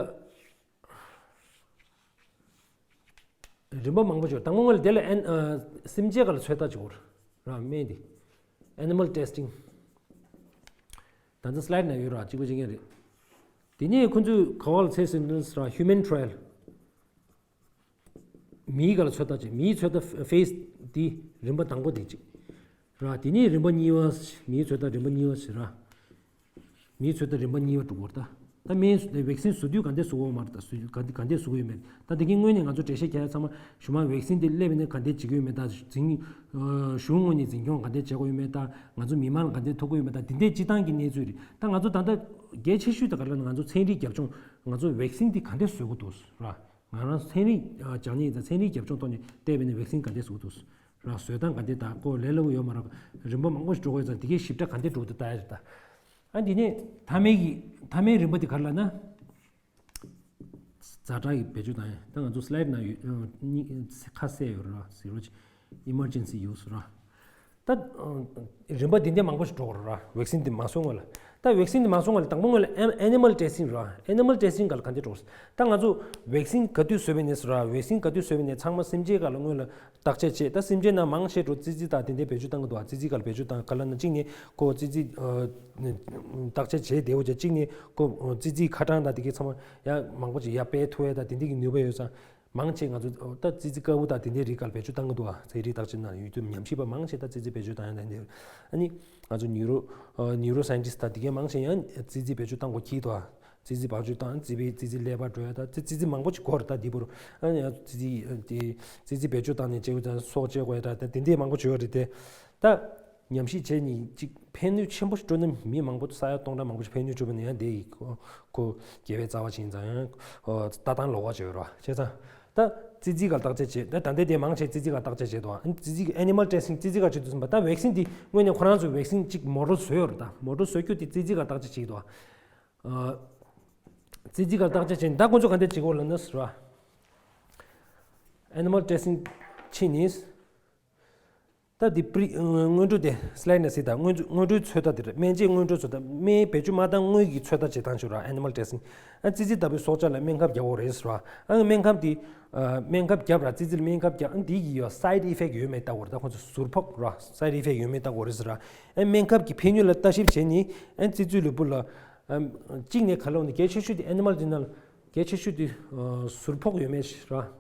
རིམ་པ་མང་པོ་འབྱོར། དང་པོ་སྔོན་ལ་འདི་ལ་ཨན་ཨ་སེམས་ཅན་སྒང་ལ་ཚོད་ལྟ་བྱེད་དགོས་ར། སྨན་འདི་animal testing། ད་ལྟ་སི་ལའེ་ཌི་ནང་ཡོད་ར། གཅིག་པ་གཅིག་རྐྱང་རེད། དེ་ནས་ཁོང་ཚོས་ག་བ་ལ་ཚད་ཟིན་དུས་ར། human trial། མིའི་སྒང་ལ་ཚོད་ལྟ་བྱེད། མིའི་ཚོད་ལྟ་ཕེ་སི་འདི་རིམ་པ་དང་པོ་དེ་གཅིག་ར། དེ་ནས་རིམ་པ་གཉིས་པ། མིའི་ཚོད་ལྟ་རིམ་པ་གཉིས་པ་ཞིག་ར། མིའི་ཚོད་ལྟ་རིམ་པ་གཉིས་པ་འགྲོ་གི་ཡོད་རེད། ད་ད་སྨན་བཟོ་དེ་ཝེག་སིན་བཟོ་དུས་ག་འདྲས་བཟོ་དགོས་མ་རེད། ད་བཟོ་ག་འདྲས་ག་འདྲས་བཟོ་དགོས་ཡོད་མེད། ད་དེ་གའི་སྔོན་ནས་ང་ཚོ་འགྲེལ་བཤད་རྒྱག་ཡ་ཚང་མ་གཞུག་མ་ཝེག་སིན་དེ་སླེབས་ནས་ག་འདྲས་བྱེད་ཀྱི་ཡོད་མེད། ད་འཛིན་གཞུང་ངོས་ནས་འཛིན་སྐྱོང་ག་འདྲས་བྱེད་དགོས་ཡོད་མེད། ད་ང་ཚོ་མི་མང་ལ་ག་འདྲས་ཐུག་གི་ཡོད་མེད། ད་དེ་འདྲས་སྤྱིར་བཏང་གི་གནས་ཚུལ་རེད། ད་ང་ཚོ་ད་ལྟ་གལ་ཆེ་ཤོས་དེ་ག་རེ་ལབ་ན། ང་ཚོ་ཚན་རིག་རྒྱབ་ལྗོངས། ང་ཚོ་ཝེག་སིན་དེ་ག་འདྲས་བཟོ་དགོས་འདུག་ར། ང་རང་ཚན་རིག་ཨ་སྦྱང་མཁན་ཡིན་ཙང་། ཚན་རིག་རྒྱབ་ལྗོངས་ཐོག་ནས་བལྟས་པ་ཡིན་ན་ཝེག་སིན་ག་འདྲས་བཟོ་དགོས་འདུག་ར། བཟོ་སྟངས་ག་འདྲས། ད་ཁོ་ལས་སླ་པོ་ཡོད་མ་རེད། རིམ་པ་མང་པོ་ཞིག་འགྲོ་དགོས་ཙང་། དེ་གའི་ཞིབ་ཕྲ་ག་འདྲས་འགྲོ་འདུག་ལྟ་ཡ་རེད། ད་ཨ་འདི་ནས་མཐའ་མའི་གི་མཐའ་མའི་རིམ་པ་དེ་ག་རེ་ལབ་ན། ཛ་དྲག་གི་བེད་སྤྱོད་བཏང་ཡ། ད་ང་ཚོ་སི་ལའེ་ཌི་ནང་ཡོད་ཨ་གཉིས་ཁ་གསལ་ཡོད་ར། ཟེར་རོ། emergency use ར། ད་ཨ་རིམ་པ་འདི་འདྲ་མང་པོ་ཞིག་འགྲོ་གི་རེད་ར། ཝེག་སིན་འདི་མ་བཟོ་སྔོན་ལ། ད་ཝེག་སིན་འདི་མ་བཟོ་སྔོན་ལ་དང་པོ་སྔོན་ལ་animal testing ར། animal testing སྒང་ལ་ག་འདྲས་འགྲོ་གི་རེད། ད་ང་ཚོ་ཝེག་སིན་ག་དུས་བཟོས་པ་ཡིན་ནའི་ར། ཝེག་སིན་ག་དུས་བཟོས་པ་ཡིན་ནའི་ཚང་མ་སེམས་ཅན་སྒང་ལ་སྔོན་ལ་བརྟག་དཔྱད་བྱས། ད་སེམས་ཅན་ནང་མང་ཆེ་འགྲོ་ཙི་ཙི་དང་དེ་འདྲའི་བེད་སྤྱོད་བཏང་གི་འདུག་ཨ། ཙི་ཙི་སྒང་ལ་བེད་སྤྱོད་བཏང་། ག་ལབ་ན་གཅིག་ནས་ཁོ་ཙི་ཙི་ཨ་བརྟག་དཔྱད་བྱས་བསྡད་ཡོད་ཀྱང་། གཅིག་ནས་ཁོ་ཙི་ཙིའི་ཁ་གྲངས་དང་དེ་གའི་ཚང་མ་ཡང་མང་པོ་ཅིག་ཡར་སྤེལ་ཐུབ་ཡ་དང་དེ་འདྲའི་གི་ནུས་པ་ཡོད་ཙང་། མང་ཆེ་ང་ཚོ་ད་ཙི་ཙི་དཀར་པོ་དང་དེ་འདྲའི་རིགས་སྒང་ལ་བེད་སྤྱོད་བཏང་གི་འདུག་ཨ། ཚན་རིག་བརྟག་དཔྱད་ནང་ཡོད་དུས་ཉམས་ཞིབ་པ་མང་ཆེ་ད་ཙི་ཙི་བེད་སྤྱོད་བཏང་ཡ་དང་དེ། ཨ་ནི་ང་ཚོ་ནིའུ་རོ་ཨ་ནིའུ་རོ་སའེན་ཊིསི་ཊི་དང་དེ་གའི་མང་ཆེ་ཡང་ཙི་ཙི་བེད་སྤྱོད་བཏང་དགོས་ཀྱི་འདུག་ཨ། ཙི་ཙི་བེད་སྤྱོད་བཏང་། ཙི་ཙི་ཙི་ཙི་ཀླད་པ་འགྲོ་ཡ་ད་ཙི་ཙི་ཙི་མང་པོ་ཅིག་འགོར། ད་འདི་བར་ཨ་ནི་ཙི་ཙི་དེ་ཙི་ཙི་བེད་སྤྱོད་བཏང་ནས་བྱེད་དགོས། ད་སྲོག་བཅད་དགོས་ཡ་ད་ད་དེ་འདྲའི་མང་པོ་ཅིག་ཡོད་རེད་དེ། ད་ཉམས་ཞིབ་བྱས་ནས་ཅིག་ཕན་ནུས་ཆེན་པོ་ཞིག་སྤྲོད་ན། མི་མང་པོ་ས་ཡ་སྟོང་ཕྲག་མང་པོ་ཞིག་ཕན་ནུས་སྤྲོད་པ་ནི་ཡང་དེ་ཡི་ཁོ་ཁོ་དགེ་བའི་རྩ་བ་ཅིག་ཡིན་ཙང་ཡང་ཨོ་ལྟ་སྟངས་ལོགས་ཀ་ཅིག་ཡོད་རེད་བ། བྱས་ཙང་ད་ཙི་ཙི་སྒང་ལ་བརྟག་དཔྱད་བྱས། ད་ད་ལྟའི་དེ་མང་ཆེ་ཙི་ཙི་སྒང་ལ་བརྟག་དཔྱད་བྱས་འདུག་བ། ཨ་ནི་ཙི་ཙི་གི་animal testing ཙི་ཙི་སྒང་བྱེད་དུས་ཙམ་པ། ད་ཝེག་སིན་དེ་དངོས་གནས་ཁོ་རང་ཚོས་ཝེག་སིན་ཅིག་མོ་ཊལ་བཟོས་ཡོད་རེད། ད་མོ་ཊལ་བཟོས་རྒྱུ་དེ་ཙི་ཙི་སྒང་ལ་བརྟག་དཔྱད་བྱེད་ཀྱི་འདུག་བ། ཨ་ཙི་ཙི་སྒང་ལ་བརྟག་དཔྱད་བྱས་ནས་ད་ཁོ་ཚོས་ག་འདྲ་བྱེད་དགོས་ལབ་ན་ཟེར་བ། animal testing ཕྱིན་ནས། ད་འདི་པི་རི་སྔོན་འགྲོ་དེ་སི་ལའེ་ཌི་ནང་གཟིགས་དང་། སྔོན་འགྲོ་སྔོན་འགྲོའི་ཚོད་ལྟ་དེ་རེད། སྨན་དཔྱད་སྔོན་འགྲོའི་ཚོད་ལྟ། སྨན་བེད་སྤྱོད་མ་བཏང་སྔོན་གྱི་ཚོད་ལྟ་བྱེད་སྟངས་ཤིག་ར། animal testing ཨ་ཙི་ཙི་ལྟ་བུའི་སྲོག་ཆགས་ལ་སྨན་ཁབ་རྒྱག་དགོས་རེད་ཟེར་བ། ཨ་སྨན་ཁབ་དེ་ཨ་སྨན་ཁབ་བརྒྱབ་ར། ཙི་ཙི་ལ་སྨན་ཁབ་བརྒྱབ། ཨ་འདི་གི་ཡོད་side effect ཡོད་མེད་ལྟ་དགོས་རེད། ད་ཁོ་ཚོ་ཟུར་ཕོག་ར། side effect ཡོད་མེད་ལྟ་དགོས་རེད་ཟེར་ར། ཨ་སྨན་ཁབ་ཀྱི་ཕན་ནུས་ལ་ལྟ་ཞིབ་བྱས་ནས། ཨ་ཙི་ཙི་ལུས་པོ་ལ་ཨ་གཅིག་ནས་ག་ལབ་ན་གལ་ཆེ་ཤོས་དེ་animal དེ་ནང་ལ་གལ་ཆེ་ཤོས་དེ་ཨ་ཟུར་ཕོག་ཡོད་མེད་ཟེར་ར།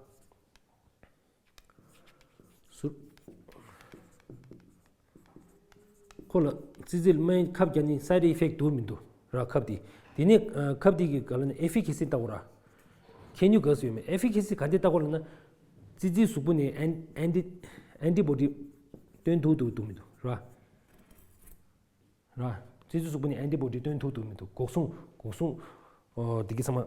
ཟུར། ཁོ་ལ་ཙི་ཙི་ལ་སྨན་ཁབ་བརྒྱབ་ནས་side effect འདུག་མི་འདུག་ར། ཁབ་དེ། དེ་ནས་ཨ་ཁབ་དེ་གི་ག་ལབ་ན་efficacy ལྟ་དགོས་ར། ཕན་ནུས་ག་ཚོད་ཡོད་མེད། efficacy ག་འདྲས་ལྟ་དགོས་ལབ་ན། ཙི་ཙིའི་གཟུགས་པོ་ནས་ཨན་ཨན་ཊི་ཨན་ཊི་བོ་ཌི་སྟོན་ཐུབ་འདུག་འདུག་མི་འདུག་ར། ར། ཙི་ཙི་གཟུགས་པོ་ནས་ཨན་ཊི་བོ་ཌི་སྟོན་ཐུབ་འདུག་མི་འདུག་འགོག་སྲུང་འགོག་སྲུང་ཨོ་དེ་གི་ཚང་མ་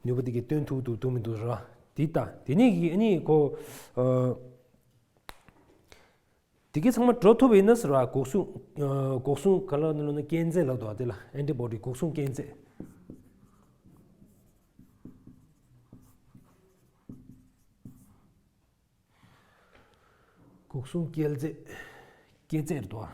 ནུས་པ་དེ་གི་སྟོན་ཐུབ་འདུག་འདུག་མི་འདུག་ར། དེ་ལྟ། དེ་ནས་གི་ཨ་ནི་ཁོ་ཨ་དེ་གི་ཚང་མ་འགྲོ་ཐུབ་ཡིན་ན་ཟེར་བ། འགོག་སྲུང་ཨ་འགོག་སྲུང་ག་ལབ་ན་ལབ་ན་སྐྱོན་རྫས་ལབ་འདུག་བ། དེ་ལ་ཨན་ཊི་བོ་ཌི་འགོག་སྲུང་སྐྱོན་རྫས། འགོག་སྲུང་སྐྱོན་རྫས། སྐྱོན་རྫས་རེད་དོ།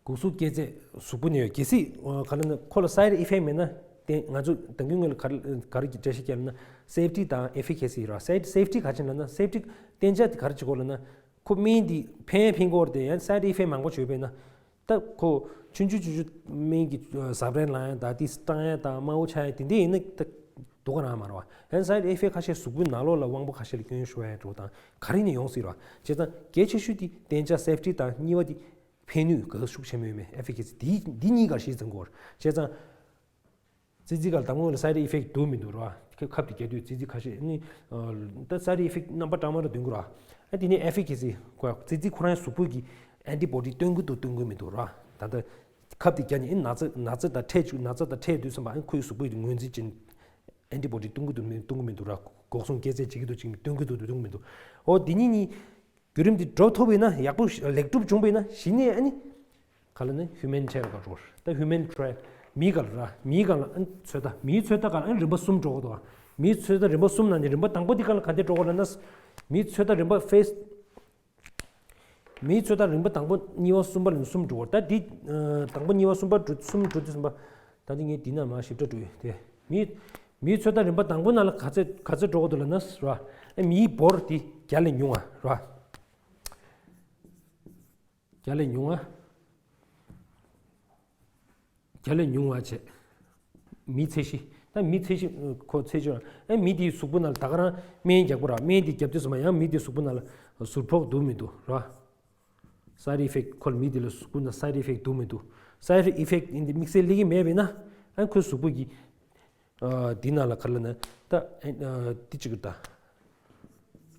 འགོག་སྲུང་སྐྱོན་རྫས་གཟུགས་པོ་ནས་ཡོད། གལ་སྲིད་ག་ལབ་ན་ཁོ་ལ་side effect མེད་ན། དེ་ང་ཚོ་ད་གིན་སྔོན་ལ་ག་རེ་ག་རེ་གི་འགྲེལ་བཤད་བརྒྱབ་ན། safety དང་efficacy ར། side safety ག་ཅི་ལབ་ན། safety གཏན་འཇགས་དེ་ག་རེ་བྱེད་དགོས་ལབ་ན། ཁོ་སྨན་འདི་ཕན་ཕན་གྱི་ཡོད་རེད་དེ། ཡང་side effect མང་པོ་བྱུང་བ་ཡིན་ན། ད་ཁོ་ཆུང་ཆུང་ཆུང་ཆུང་སྨན་གྱི་ཟ་འཕྲུག་ལངས་ཡ་དང་། དེ་བཏང་ཡ་དང་། དམར་པོ་ཆགས་ཡ་དེ་འདྲ་ཡིན་ན་ད་སྡུག་ག་རང་མ་རེད་བ། ཡང་side effect ཁ་ཤས་གཟུགས་པོའི་ནང་ལོགས་ལ་དབང་པོ་ཁ་ཤས་ལ་སྐྱོན་ཤོར་ཡ་འགྲོ་དང་ག་རེ་ནས་ཡོང་སྲིད་རེད་བ། བྱས་ཙང་གལ་ཆེ་ཤོས་དེ་གཏན་འཇགས་safety དང་། གཉིས་པ་དེ་ཕན་ནུས་ག་ཤུགས་ཆེན་པོ་ཡོད་མེད། efficacy དེ་འདི་གཉིས་ཀར་གཞི་འཛིན་དགོས་རེད། བྱས་ཙང་། ཙི་ཙི་སྒང་ལ་དང་པོ་ལ་side effect འདུག་མི་འདུག་ར། ཁབ་དེ་རྒྱག་དུས་ཙི་ཙི་ཁ་ཤས་ནི་ད་side effect རྣམ་པ་གྲངས་མང་ར་འདོན་གི་ར། ཨ་དེ་ནས་efficacy ཁོ་ཙི་ཙི་ཁོ་རང་གཟུགས་པོ་གི་ཨན་ཊི་བོ་ཌི་སྟོན་གི་འདུག་སྟོན་གི་མི་འདུག་ར། ད་ལྟ་ཁབ་དེ་རྒྱག་ནས་ཨ་ནི་ན་ཚ་ན་ཚ་དང་འཕྲད་བཅུག་ན་ཚ་དང་འཕྲད་དུས་ཙམ་པ་ཨ་ནི་ཁོའི་གཟུགས་པོ་གི་ངོས་འཛིན་བྱེད་ཨན་ཊི་བོ་ཌི་སྟོན་གི་འདུག་མི་སྟོན་གི་མི་འདུག་ར། འགོག་སྲུང་སྐྱོན་རྫས་བྱེད་ཀྱི་འདུག་བྱེད་ཀྱི་མི་སྟོན་གི་འདུག་སྟོན་གི་མི་འདུག་འོ་དེ་གཉིས་གཉིས། བརྒྱུད་རིམ་འདི་འགྲོ་ཐུབ་པ་ཡིན་ན། ཡག་པོ་ལེགས་གྲུབ་བྱུང་བ་ཡིན་ན། གཞི་ནས་ཨ་ནི་ག་ལབ་ན་human trial ག་འགྲོ། ད་human trial མིའི་སྒང་ལ་ར། མིའི་སྒང་ལ་ཨ་ནི་ཚོད་ལྟ། མིའི་ཚོད་ལྟ་སྒང་ལ་ཨ་ནི་རིམ་པ་གསུམ་འགྲོ་གི་འདུག་མིའི་ཚོད་ལྟ་རིམ་པ་གསུམ་ནང་ནས་རིམ་པ་དང་པོ་འདི་ག་ལ་ག་འདྲ་འགྲོ་གི་ལབ་ན། མིའི་ཚོད་ལྟ་རིམ་པ་ཕེ་སི། མིའི་ཚོད་ལྟ་རིམ་པ་དང་པོ་གཉིས་པ་གསུམ་པ་ལ་གསུམ་འགྲོ་གི་རེད། ད་འདི་ཨ་དང་པོ་གཉིས་པ་གསུམ་པ་འགྲོ་གསུམ་འགྲོ་དུས་ཙམ་པ། ད་འདི་ངས་འདི་ན་མར་ཞིབ་ཕྲ་འགྲོ་ཡོད་དེ། མིའི་མིའི་ཚོད་ལྟ་རིམ་པ་དང་པོ་ནང་ལ་ག་ཚད་ག་ཚད་འགྲོ་གི་འདུག་ལབ་ན་ར། ཨ་མིའི་འབོར་འདི་བརྒྱ་ལས་ཉུང་བ་ར། བརྒྱ་ལས་ཉུང་བ། བརྒྱ་ལས་ཉུང་བ་བྱས། མིའི་ཚད་གཞི། ད་མིའི་ཚད་གཞི་ཁོ་ཚད་གཞི། ཨ་མི་དེའི་གཟུགས་པོ་ནང་ལ་ད་ག་རང་སྨན་རྒྱག་པ་ར། སྨན་དེ་རྒྱབ་དུས་ཙམ་པ་ཡང་མི་དེའི་གཟུགས་པོ་ནང་ལ་ཟུར་ཕོག་འདུག་མི་འདུག་ར། སའེ་ཌི་ཨི་ཕེག་ཁོ་ལ་མི་དེ་ལ་གཟུགས་པོ་ནང་སའེ་ཌི་ཨི་ཕེག་འདུག་མི་འདུག་སའེ་ཌི་ཨི་ཕེག་ཡིན་དེ་དམིགས་བསལ་སླེབས་ཀྱི་མེད་པས་ན། ཨ་ཁོའི་གཟུགས་པོ་གི་ཨ་འདི་ནང་ལ་ག་རེ་ལབ་ན། ད་ཨ་འདི་གཅིག་གི་ད།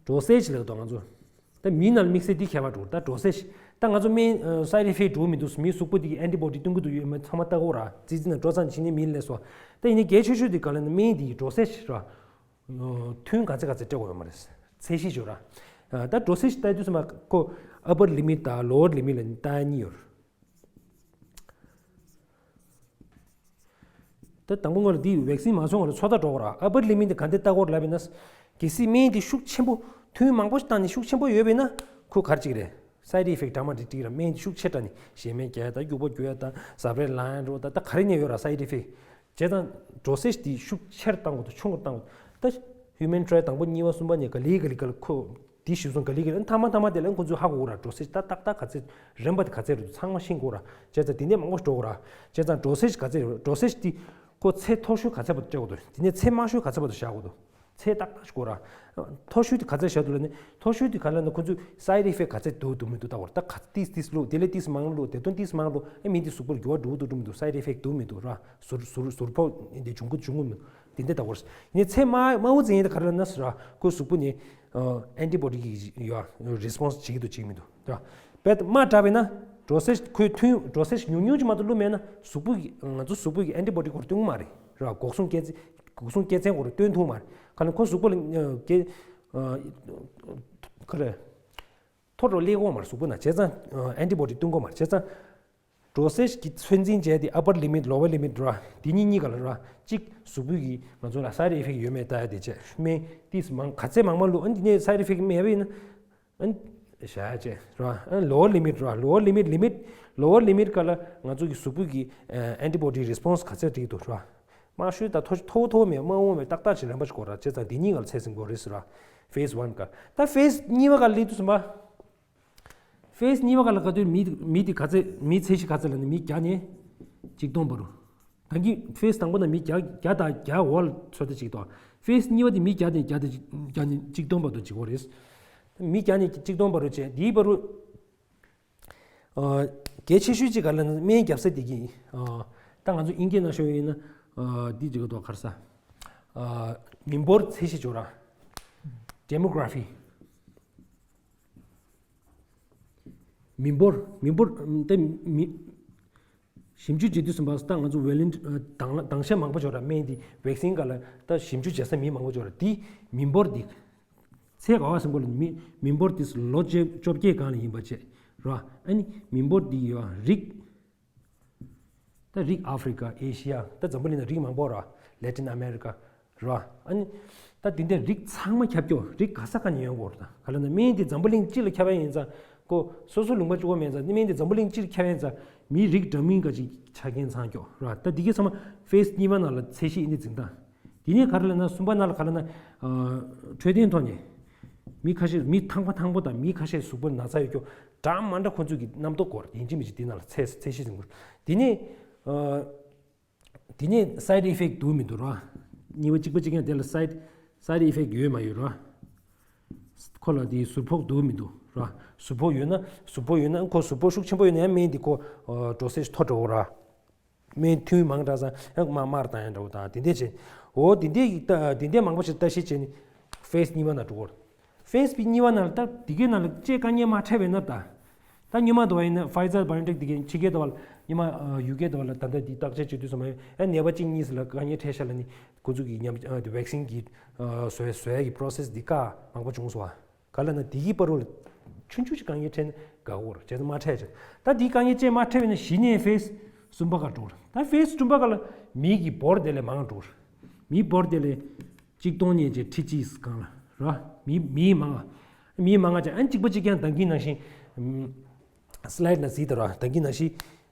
འགྲོ་སའི་གཞི་ལ་ད་ང་ཚོ། ད་མི་ནང་ལ་དམིགས་བསལ་འདི་ཁྱད་པར་འགྲོ། ད་འགྲོ་སའི་གཞི། ད་ང་ཚོ་སྨན་ཨ་སའེ་ཌི་ཨི་ཕེག་འགྲོ་མི་འདུག་མིའི་གཟུགས་པོ་འདི་གི་ཨན་ཊི་བོ་ཌི་སྟོན་གྱི་འདུག་ཡོད་མེད་ཚང་མ་ལྟ་དགོས་ར། རྩི་རྩི་ན་འགྲོ་ཚར་ཕྱིན་ནས་མི་ལ་སླེབས་སོང་། ད་ཡིན་ནའི་གལ་ཆེ་ཤོས་འདི་ག་ལབ་ན་སྨན་འདི་གི་འགྲོ་སའི་གཞི་ར། ཐུན་ག་ཚད་ག་ཚད་སྤྲད་དགོས་ཡོད་མ་རེད། ཚད་གཞི་ཡོད་ར། ད་འགྲོ་སའི་གཞི་ལྟ་དུས་ཙམ་པ་ཁོ་ཨ་པར་ལི་མིཊ་དང་ལོ་ཝར་ལི་མིཊ་ལ་ལྟ་ཡ་གཉིས་ཡོད་རེད། ད་དང་པོ་ང་ལ་འདི་ཝེག་སིན་མ་སོང་ང་ལ་ཚོད་ལྟ་འགྲོ་གི་ར། ཨ་པར་ལི་མིཊ་འདི་ག་འདྲ་ལྟ་དགོས་རེད་ལབ་པ་ཡིན་ན། གལ་སྲིད་སྨན་འདི་ཤུགས་ཆེན་པོ་ཐུན་མང་པོ་བཏང་ནས་ཤུགས་ཆེན་པོ་ཡོད་པ་ཡིན་ན་ཁོ་ག་རེ་བྱེད་ཀྱི་རེད། སའེ་ཌི་ཨི་ཕེག་འདྲ་མི་འདྲ་སྤྲད་ཀྱི་ར། སྨན་འདི་ཤུགས་ཆེ་དྲགས་ནས་གཞན་སྨན་རྒྱག་ཡ་དང་སྐྱུག་པ་རྒྱུག་ཡ་དང་ཟ་འཕྲུག་ལངས་ཡ་འགྲོ་ད་ད་ག་རེ་ནས་ཡོད་ར་སའེ་ཌི་ཨི་ཕེག་བྱས་ཙང་འགྲོ་སའི་གཞི་འདི་ཤུགས་ཆེར་བཏང་དགོས་འདུག་ཆུང་རུ་བཏང་དགོས་འདུག་ད་ཧིའུ་མན་ཊ་རའེལ་དང་པོ་གཉིས་པ་གསུམ་པ་ནས་ག་ལེ་ག་ལེ་ག་ལེ་ཁོ་འདི་ཞུས་སོང་། ག་ལེ་ག་ལེ་མཐའ་མ་མཐའ་མ་དེ་ལ་ཁོ་ཚོས་ཧ་གོ་གི་ར། འགྲོ་སའི་གཞི་ད་ཏག་ཏག་ག་ཚད་རན་པ་དེ་ག་ཚད་རེད་འདུག་ཚང་མ་ཤེས་དགོས་ར། བྱས་ཙང་དེ་འདྲས་མང་པོ་འགྲོ་གི་ར། བྱས་ཙང་འགྲོ་སའི་གཞི་ག་ཚད་རེད། འགྲོ་སའི་གཞི་འདི་ཁོ་ཚད་མཐོ་ཤོས་ག་ཚད་བར་སྤྲད་དགོས་འདུག་དེ་ནས་ཚད་དམའ་ཤོས་ག་ཚད་བར་དུ་བཞག་དགོས་འདུག་ཚད་ཏག་ཏག་ཞིག་དགོས་ར། མཐོ་ཤོས་དེ་ག་ཚད་བཞག་འདུག་ལབ་ནས་མཐོ་ཤོས་དེ་ག་ལབ་ན་ཁོ་ཚོས་སའེ་ཌི་ཨི་ཕེག་ག་ཚད་འདུག་འདུག་མི་འདུག་ལྟ་དགོས་ར། ད་ག་ཏིས་ཏིས་བླུགས་དེ་ལས་ཏིས་མང་བླུགས་དེ་དོན་ཏིས་མང་བླུགས་ཨེ་མི་འདི་གཟུགས་པོར་འགྱུར་བ་འགྲོ་གི་འདུག་འགྲོ་མི་འདུག་སའེ་ཌི་ཨི་ཕེག་འདུག་མི་འདུག་ར། ཟུར་ཟུར་ཟུར་ཕོག་འདི་འབྱུང་གི་འབྱུང་གི་མི་འདུག་དེ་འདྲས་ལྟ་དགོས་ར། ཡིན་ནའི་ཚད་དམའ་དམའ་བོ་ཙམ་ཡིན་ད་ག་རེ་ལབ་ན་ར་ཁོའི་གཟུགས་པོ་ནི་ཨན་ཊི་བོ་ཌི་གི་ཡ་རེ་སི་པོན་སི་བྱེད་ཀྱི་འདུག་བྱེད་ཀྱི་མི་འདུག་ར། དཔེ་དམའ་དྲགས་པས་ན་འགྲོ་སའི་ཁོའི་ཐུན་འགྲོ་སའི་ཉུང་ཉུང་ཅིག་མ་གཏོགས་བླུགས་མེད་ན་གཟུགས་པོ་གི་ང་ཚོ་གཟུགས་པོ་གི་ཨན་ཊི་བོ་ཌི་ཁོར་སྟོན་གི་མ་རེད་ར། འགོག་སྲུང་སྐྱེད་འགོག་སྲུང་སྐྱེད་ཚན་ཁོར་སྟོན་ཐུབ་མ་རེད། ག་ལ་ཁོ་གཟུགས་པོ་ལ་ཨ་སྐྱེ་ཨ་ག་རེ་མཐོ་རུ་སླེབས་ཀྱི་མ་རེད་གཟུགས་པོ་ནང་། བྱས་ཙང་ཨན་ཊི་བོ་ཌི་སྟོན་གྱི་མ་རེད། བྱས་ཙང་འགྲོ་སའི་གི་ཚོད་འཛིན་བྱས་ཏེ་ཨ་པར་ལི་མིཊ་ལོ་ཝར་ལི་མིཊ་ར། འདི་གཉིས་གཉིས་ཀ་ལ་ར་གཅིག་གཟུགས་པོ་གི་ང་ཚོ་ལ་སའེ་ཌི་ཨི་ཕེག་ཡོད་མེད་ལྟ་ཡ་དེ་བྱས། སྨན་ཏིས་མང་ག་ཚད་མང་མང་བླུགས། ཨ་འདི་ནས་སའེ་ཌི་ཨི་ཕེག་མེད་པ་ཡིན་ན། ཨ་བཞག་ཡ་བྱས་ར། ཨ་ལོ་ཝར་ལི་མིཊ་ར། ལོ་ཝར་ལི་མིཊ་ལི་མིཊ་ལོ་ཝར་ལི་མིཊ་ག་ལ་ང་ཚོ་གི་གཟུགས་པོ་གི་ཨན་ཊི་བོ་ཌི་རེ་སི་པོན་སི་ག་ཚད་འགྲིག་འདུག་ར། དམའ་ཤོས་དང་མཐོ་མཐོ་བོ་མཐོ་བོ་མེད། དམའ་བོ་མེད། ཏག་ཏག་ཅིག་རན་པ་ཞིག་དགོས་ར། བྱས་ཙང་འདི་གཉིས་ཀ་ལ་ཚད་ཟིན་དགོས་རེད་ཟེར་ར། ཕེ་སི་ཝན་ག་ད་ཕེ་སི་གཉིས་པ་ག་ལ་སླེབས་དུས་ཙམ་པ། ཕེ་སི་གཉིས་པ་ག་ལ་ག་དུས་མི་མི་དེ་ག་ཚད་མིའི་ཚད་གཞི་ག་ཚད་ལབ་ན་མི་བརྒྱ་ནས་གཅིག་སྟོང་བར་རུ། ད་གིན་ཕེ་སི་དང་པོ་ན་མི་བརྒྱ་བརྒྱ་དང་བརྒྱ་འོག་ལ་ཚོད་ལྟ་བྱེད་ཀྱི་འདུག་ཕེ་སི་གཉིས་པ་དེ་མི་བརྒྱ་ནས་བརྒྱ་དང་བརྒྱ་ནས་གཅིག་སྟོང་བར་དུ་བྱེད་དགོས་རེད། མི་བརྒྱ་ནས་གཅིག་སྟོང་བར་དུ་བྱས། དེའི་བར་དུ་ཨ་གལ་ཆེ་ཤོས་གཅིག་ག་ལ་ན་སྨན་རྒྱབ་ས་དེ་གི་ཨ་ད་ང་ཚོ་དབྱིན་སྐད་ནང་ཤོད་ཡིན་ན་ཨ་འདི་བྱེད་ཀྱི་འདུག་ག་རེ་ཟ། ཨ་མི་འབོར་ཚད་གཞི་བྱོས་ར། ཌེ་མོ་གྷ་ར་ཕི། མི་འབོར་མི་འབོར་ད་མི་ཞིབ་འཇུག་བྱེད་དུས་ཙམ་པ་ད་ང་ཚོ་ཝེ་ལན་ཨ་དང་དང་ཤ་མང་པོ་བྱོས་ར། སྨན་འདི་ཝེག་སིན་ག་ལ་ད་ཞིབ་འཇུག་བྱེད་ས་མི་མང་པོ་བྱོས་ར། འདི་མི་འབོར་འདི་ཚད་ག་བ་ཟེར་གོ་ལ་མི་མི་འབོར་འདི་ལོ་བཅོ་བཅོ་བརྒྱད་སྒང་ལ་ཡིན་པ་བྱས་ར། ཨ་ནི་མི་འབོར་འདི་ཡོད་རིགས། ད་རིགས་ཨ་ཧྥི་རི་ཀ་ཨེ་ཤི་ཡ་ད་འཛམ་བུ་གླིང་ན་རིགས་མང་པོ་ར། ལེ་ཊིན་ཨ་མེ་རི་ཀ་ར། ཨ་ནི་ད་དེ་འདྲའི་རིགས་ཚང་མ་ཁྱབ་སྐྱོ་རིགས་ག་ས་ག་ནས་ཡོང་དགོས་ར། ད་ག་ལ་ན་སྨན་འདི་འཛམ་བུ་གླིང་སྤྱི་ལ་ཁྱབ་ཡ་ཡིན་ཙང་ཁོ་སོ་སོ་ལུང་པ་གཅིག་པོ་མེད་ཙང་སྨན་འདི་འཛམ་བུ་གླིང་སྤྱིར་ཁྱབ་ཡ་ཡིན་ཙང་མི་རིགས་འདྲ་མིན་འགའ་ཅིག་ཆ་རྐྱེན་ཚང་སྐྱོ་ར། ད་འདི་གའི་ཚང་མ་ཕེ་སི་གཉིས་པ་ནང་ལ་ཚད་གཞི་ཨིན་དེ་འཛིན་སྟངས། དེ་ནས་ག་རེ་ལབ་ན་གསུམ་པ་ནང་ལ་ག་ལབ་ན་ཨ་འཕྲོད་བསྟེན་ཐོག་ནས་མི་ཁ་ཤས་མི་ཐང་པ་ཐང་པོ་དང་མི་ཁ་ཤས་གཟུགས་པོར་ན་ཚ་ཡོད་སྐྱོ་འདྲ་མ་འདྲ་ཁོ་ཚོས་ཀྱི་རྣམ་རྟོག་སྐོར་ཡིན་གཅིག་མིན་གཅིག་དེ་ནང་ལ་ཚད་ཚད་གཞི་འཛིན་དགོས། དེ་ནས་ཨ་དེ་ནས་སའེ་ཌི་ཨི་ཕེག་འདུག་མི་འདུག་ར། གཉིས་པ་གཅིག་པ་གཅིག་རྐྱང་དེ་ལ་སའེ་ཌི་སའེ་ཌི་ཨི་ཕེག་ཡོད་མ་ཡོད་ར། ཁོ་ལ་དེའི་ཟུར་ཕོག་འདུག་མི་འདུག་ར། ཟུར་ཕོག་ཡོད་ན་ཟུར་ཕོག་ཡོད་ན་ཁོ་ཟུར་ཕོག་ཤུགས་ཆེན་པོ་ཡོད་ན་ཡང་སྨན་དེ་ཁོ་ཨ་འགྲོ་སའི་མཐོ་འགྲོ་གི་ར། སྨན་ཐུན་མང་དྲགས་ཙང་ཡང་མར་མར་བཏང་ཡ་འདྲ་བོ་དང་དེ་འདྲས་བྱས། འོ་དེ་འདྲས་ཡིག་ད་དེ་འདྲས་མང་པོ་ཞིག་ལྟ་ཞིབ་བྱས་ནས་ཕེ་སི་གཉིས་པ་ནང་འགྲོ་གི་ར། ཕེ་སི་གཉིས་པ་ནང་ལ་ད་དེ་གའི་ནང་ལ་ཅིག་དཀའ་ངལ་མ་འཕྲད་པས་ན་ད། ད་སྔོན་མ་དུ་བ་ཡིན་ན་ཕའི་ཛར་བྷ་ཡོ་ཨེན་ཊེག་དེ་གའི་ཕྱི་རྒྱལ་དུ་བ་ལ་སྔོན་མ་ཨ་ཡུ་ཀེ་དུ་བ་ལ་ད་ལྟ་འདི་བརྟག་དཔྱད་བྱེད་དུས་ཙམ་པ་ཡང་ནད་པ་གཅིག་གཉིས་ལ་དཀའ་ངལ་འཕྲད་ཤག་ལབ་ནས་ཁོ་ཚོ་གི་ཉམས་ཨ་དེ་ཝེག་སིན་གྱི་ཨ་བཟོ་བཟོ་ཡ་གི་པོ་རོ་སེ་སི་འདི་བཀག་མང་པོ་བྱུང་སོང་བ། ག་ལབ་ན་དེ་གི་བར་དུ་ལ་ཆུང་ཆུང་ཅིག་དཀའ་ངལ་འཕྲད་ན་དགའ་གི་རེད། བྱས་ཙང་མ་འཕྲད་ཅིག་ད་དེའི་དཀའ་ངལ་ཅིག་མ་འཕྲད་པས་ན་གཞི་ནས་ཕེ་སི་གསུམ་པ་ག་འགྲོ་རེད། ད་ཕེ་སི་གསུམ་པ་ག་ལ་མི་གི་འབོར་དེ་ལས་མང་འགྲོ་རེད། མི་འབོར་དེ་ལས་ གཅིག་སྟོང་ཉིས་བརྒྱ་ཁྲི་གཅིག་སྒང་ལ་ར། མི་མི་མང་ང་། མི་མང་ང་ཅེ་ཨན་གཅིག་པ་གཅིག་རྐྱང་། ད་གིན་ནང་བཞིན་སི་ལའེ་ཌི་ནང་གཟིགས་དང་ར། ད་གིན་ནང་བཞིན་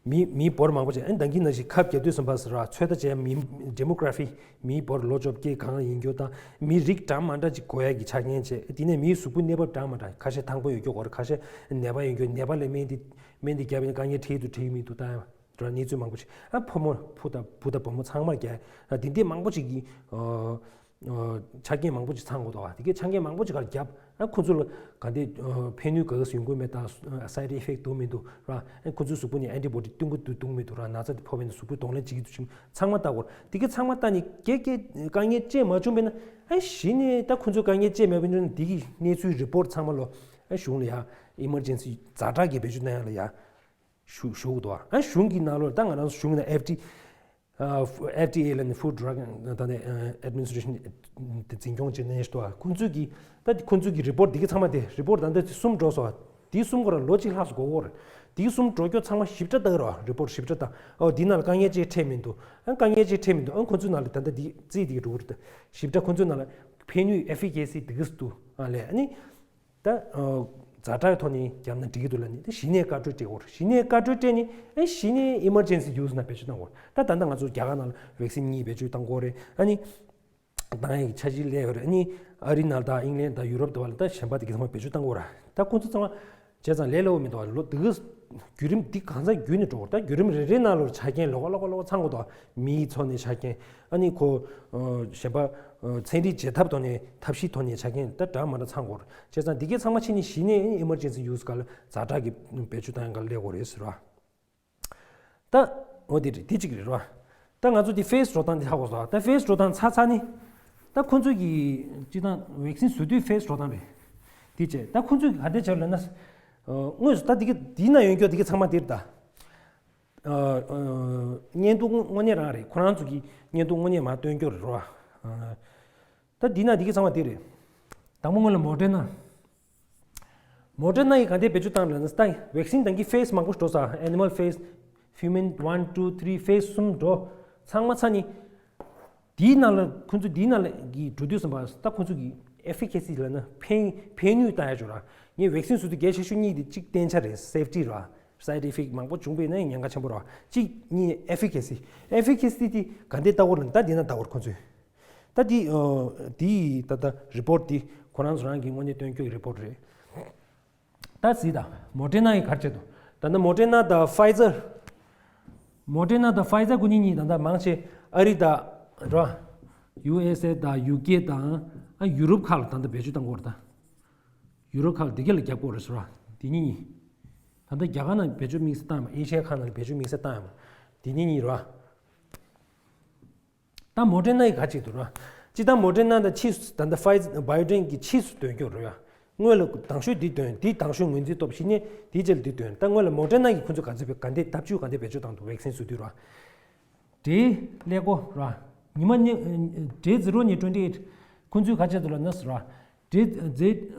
མི་མི་འབོར་མང་པོ་ཅིག་ཨན་ད་གིན་ནང་བཞིན་ཁབ་བརྒྱ་དུས་སུམ་པ་སི་ར་ཚོད་ལྟ་བྱས། མི་ཌེ་མོ་གྷ་ར་ཕི། མིའི་འབོར་ལོ་བཅོ་བརྒྱད་གང་ཡིན་རྒྱུ་དང་། མི་རིགས་འདྲ་མ་འདྲ་ཅིག་གོ་ཡ་གི་ཆ་རྐྱེན་བྱས། དེ་ནས་མིའི་གཟུགས་པོ་གནས་བབ་འདྲ་མ་འདྲ། ཁ་ཤས་ཐང་པོ་ཡོད་རྒྱུ་གོ་ར། ཁ་ཤས་ནད་པ་ཡོད་རྒྱུ། ནད་པ་ལ་སྨན་དེ་སྨན་དེ་བརྒྱབ་ཡིན་དཀའ་ངལ་འཕྲད་འདུག་འཕྲད་མི་འདུག་ལྟ་ཡ་ར། གནས་ཚུལ་མང་པོ་ཅིག་ཨ་ཕོ་མོ་བུ་དང་བུ་དང་བུ་མོ་ཚང་མར་རྒྱག་ཡ་དེ་འདྲས་མང་པོ་ཅིག་གི་ཆ་རྐྱེན་མང་པོ་ཅིག་ཚང་དགོས་འདུག་བ། དེ་གའི་ཆ་རྐྱེན་མང་པོ་ཅིག་གར་བརྒྱབ། ཨ་ཁོ་ཚོ་ལ་ག་འདྲས་ཕན་ནུས་ག་ག་ཡོང་གི་མེད་དང་། སའེ་ཌི་ཨི་ཕེག་འདུག་མི་འདུག་ར། ཨ་ཁོ་ཚོའི་གཟུགས་པོ་ནས་ཨན་ཊི་བོ་ཌི་བསྟེན་གྱི་འདུག་བསྟེན་མི་འདུག་ར། ན་ཚ་དེ་ཕོག་པ་ཡིན་ན་གཟུགས་པོ་གདོང་ལེན་བྱེད་ཀྱི་འདུག་ཅིག་ཚང་མ་ལྟ་དགོས། དེ་གའི་ཚང་མ་ལྟ་ནས་ག་ག་དཀའ་ངལ་ཅིག་མ་བྱུང་བས་ན། ཨ་གཞི་ནས་ད་ཁོ་ཚོ་དཀའ་ངལ་ཅིག་མེད་པ་ཡིན་ན་དེ་གི་གནས་ཚུལ་རི་པོ་ཊི་ཚང་མ་ལོ་ཨ་གཞུང་ལ་ཡ་ཨི་མར་ཇེན་སི་ཛ་དྲག་གི་བེད་སྤྱོད་གནང་ཡ་ལ་ཡ་ཞུ་ཞུ་དགོས་འདུག་ཨ་གཞུང་གི་ནང་ལོགས་ད་ང་རང་ཚོ་གཞུང་ནང་ཨེཕ་ཌི་ཨེཕ་ཌི་ཨེ་ལ་ནི་ཧྥུཌ་ཌྲག་ད་ནི་ཨེ་ཌི་མི་ནི་སི་ཊྲེ་ཤན་དེ་འཛིན་སྐྱོང་བྱེད་མཁན་ཞིག་འདུག་ཁོང་ཚོས་ཀྱི་ད་ཁོང་ཚོས་ཀྱི་རི་པོ་ཊི་འདི་ག་ཚང་མ་དེ་རི་པོ་ཊི་ད་ལྟ་གསུམ་འགྲོ་སོང་། དེའི་གསུམ་གོ་ར་ལོ་གཅིག་ལྷག་སུ་འགོར་གོ་ར། དེའི་གསུམ་འགྲོ་སྐྱོ་ཚང་མ་ཞིབ་ཕྲ་ལྟ་གི་ར། རི་པོ་ཊི་ཞིབ་ཕྲ་ལྟ། ཨོ་འདི་ནང་ལ་དཀའ་ངལ་ཅིག་འཕྲད་མི་འདུག་ཨ་དཀའ་ངལ་ཅིག་འཕྲད་མི་འདུག་ཨ་ཁོང་ཚོའི་ནང་ལ་ད་ལྟ་འདི་རྩིས་འདི་གི་འགྲོ་གི་རེད། ད་ཞིབ་ཕྲ་ཁོང་ཚོའི་ནང་ལ་ཕན་ནུས་ཨེ་ཕི་ཀེ་སི་འདི་ག་སུ་འདུག་ཨ་ལས་ཨ་ནི། ད། ཛ་དྲག་ཐོག་ནས་བརྒྱབ་ན་འགྲིག་གི་འདུག་ལབ་ནས་ད་གཞི་ནས་བཀའ་འཁྲོལ་སྤྲད་དགོས་རེད། གཞི་ནས་བཀའ་འཁྲོལ་སྤྲད་ནས་ཨེ་གཞི་ནས་ཨི་མར་ཇེན་སི་ཡུ་སི་ནང་བེད་སྤྱོད་གཏང་དགོས་རེད། ད་ད་ལྟ་ང་ཚོ་རྒྱ་གར་ནང་ལ་ཝེག་སིན་གཉིས་བེད་སྤྱོད་གཏང་དགོས་རེད། ཨ་ནི། གཏང་ཡག་གི་འཆར་གཞི་སླེབས་ཡོད་རེད། ཨ་ནི། ཨ་རི་ནང་ལ་དང་ཨིང་ལན་དང་ཡུ་རོབ་དེ་བ་ལ་ད་གཞན་པ་དེ་ག་ཚང་མ་བེད་སྤྱོད་གཏང་དགོས་རེད། ད་ཁོང་ཚོ་ཚང་མ་བྱས་ཙང་ལས་སླ་བོ་མི་འདུག་བ། ལོ་དེ་ག་བརྒྱུད་རིམ་འདི་གང་ཚང་བརྒྱུད་ནས་འགྲོ་དགོས་རེད། ད་བརྒྱུད་རིམ་རེ་རེའི་ནང་ལོགས་ཆ་རྐྱེན་ལོགས་ཀ་ལོགས་ཀ་ལོགས་ཀ་ཚང་དགོས་འདུག་མིའི་ཐོག་ནས་ཆ་རྐྱེན། ཨ་ནི་ཁོ། ཨ་གཞན་པ། ཨ་ཚན་རིག་བྱེད་ཐབས་ཐོག་ནས་ཐབས་ཤེས་ཐོག་ནས་ཆ་རྐྱེན་ད་འདྲ་མ་འདྲ་ཚང་དགོས་རེད། བྱས་ཙང་འདི་གའི་ཚང་མ་ཕྱི་ནས་གཞི་ནས་ཨི་མར་ཇེན་སི་ཡུ་སི་སྒང་ལ་ཛ་དྲག་གི་བེད་སྤྱོད་གཏང་ཡག་སྒང་ལ་སླེབས་དགོས་རེད་ཟེར་བ། ད་འོ་དེ་རེད། དེ་གཅིག་རེད་ར། ད་ང་ཚོ་དེ་ཕེ་སི་འགྲོ་སྟངས་དེ་ཧ་གོ་སོང་། ད་ཕེ་སི་འགྲོ་སྟངས་ཚར་ཚར་ནི། ད་ཁོང་ཚོས་ཀྱི་སྤྱིར་བཏང་ཝེག་སིན་བཟོ་དུས་ཕེ་སི་འགྲོ་སྟངས་རེད། དེ་བྱས་ད་ཁོང་ཚོས་ག་འདྲས་བྱས་ལབ་ན། ཨ་དངོས་སུ་ད་དེ་ག་དེའི་ནང་ཡོད་རྒྱུ་དེ་ག་ཚང་མ་དེ་རེད་ད། ཨ་ཨ་བརྙན་ཐུང་དངོས་གནས་རང་རེད། ཁོ་རང་ཚོ་གི་བརྙན་ཐུང་དངོས་གནས་མར་སྟོན་རྒྱུ་རེད་ར། ཨ་ད་འདི་ན་འདི་ག་ཚང་མ་དེ་རེད། དང་པོ་སྔོན་ལ་མོ་ཌེར་ན། མོ་ཌེར་ན་ཡིས་ག་འདྲས་བེད་སྤྱོད་བཏང་ལབ་ན། ད་ཝེག་སིན་དང་གི་ཕེ་སི་མང་པོ་འགྲོ་ས། ཨེ་ནི་མལ་ཕེ་སི། ཧིའུ་མན་ཝན་ཊུ་ཐི་རི་ཕེ་སི་གསུམ་འགྲོ། ཚང་མ་ཚར་ནི། དེའི་ནང་ལ་ཁོང་ཚོ་དེའི་ནང་ལ་གི་འགྲོ་དུས་ཙམ་པ་ད་ཁོང་ཚོ་གི་ཨེ་ཕི་ཀེ་སི་ལབ་ན་ཕན་ཕན་ནུས་ལྟ་ཡ་ཅིག་ར། ངས་ཝེག་སིན་བཟོ་དུས་གལ་ཆེ་ཤོས་གཉིས་དེ། གཅིག་བརྟན་ཆ་རེད། སེབ་ཊི་ར། སའེ་ཌི་ཨེ་ཕེག་མང་པོ་བྱུང་བས་ན་ཉེན་ཁ་ཆེན་པོ་ར། གཅིག་གཉིས་ཨེ་ཕི་ཀེ་སི། ཨེ་ཕི་ཀེ་སི་དེ་ག་འདྲས་ལྟ་དགོས་རེད་ལབ་ན་ད་དེ་ན་ལྟ་དགོས་རེད་ཁོང་ཚོས། ད་དེ་ཨ་དེ་ད་ལྟ་རི་པོ་ཊི་དེ་ཁོ་རང་ཚོ་རང་གི་དངོས་གནས་སྟོན་རྒྱུ་གི་རི་པོ་ཊི་རེད། ད་གཟིགས་དང་མོ་ཌེར་ན་ཡིས་ག་རེ་བྱས་འདུག་ད་ལྟ་མོ་ཌེར་ན་དང་ཕའི་ཛར། མོ་ཌེར་ན་དང་ཕའི་ཛར་ཁོ་གཉིས་གཉིས་ད་ལྟ་མང་ཆེ་ཨ་རི་དང་ར། ཡུ་ཨེས་ཨེ་དང་ཡུ་ཀེ་དང་ཨ་ཡུ་རོབ་ཁག་ལ་ད་ལྟ་བེད་སྤྱོད་གཏང་གི་ཡོད་རེད་ད། ཡུ་རོབ་ཁག་ལ་དེ་ག་ལ་རྒྱབ་དགོས་རེད་ཟེར་བ། དེ་གཉིས་གཉིས། ད་ལྟ་རྒྱ་གར་ནང་བེད་སྤྱོད་དམིགས་བསལ་བཏང་ཡོད་མ། ཨེ་ཤ་ཡ་ཁག་ནང་ལ་བེད་སྤྱོད་དམིགས་བསལ་བཏང་ཡོད་མ། དེ་གཉིས་གཉིས་རེད་བ། ད་མོ་ཌེར་ན་ཡིས་ག་བྱེད་འདུག་ར། སྤྱིར་བཏང་མོ་ཌེར་ན་དང་ཕྱིས་སུ་ད་ལྟ་ཕའི་ཛར་བྷའི་ཨོ་ཊེག་གི་ཕྱིས་སུ་འདོན་རྒྱུ་རེད་ཡ། སྔོན་ལ་དང་ཤོས་འདི་འདོན། འདི་དང་ཤོས་ངོས་འཛིན་ཐོབ་ཕྱིན་ནས་དེའི་རྗེས་ལ་འདི་འདོན། ད་སྔོན་ལ་མོ་ཌེར་ན་ཡིས་ཁོ་ཚོས་ག་ཚོད་བེད་ག་འདྲས་ཐབས་ཇུས་ག་འདྲས་བེད་སྤྱོད་བཏང་འདུག་ཝེག་སིན་བཟོ་དུས་ར། ཌེ་ཀླད་ཀོར་ར། ཉི་མ་ནི་ཌེ་ཛི་རོ་ནས་ཊུ་ཝེན་ཊི་ཨེཊ། ཁོ་ཚོས་ག་བྱས་འདུག་ལབ་ན་ཟེར་ར། ཌེ་ཛི་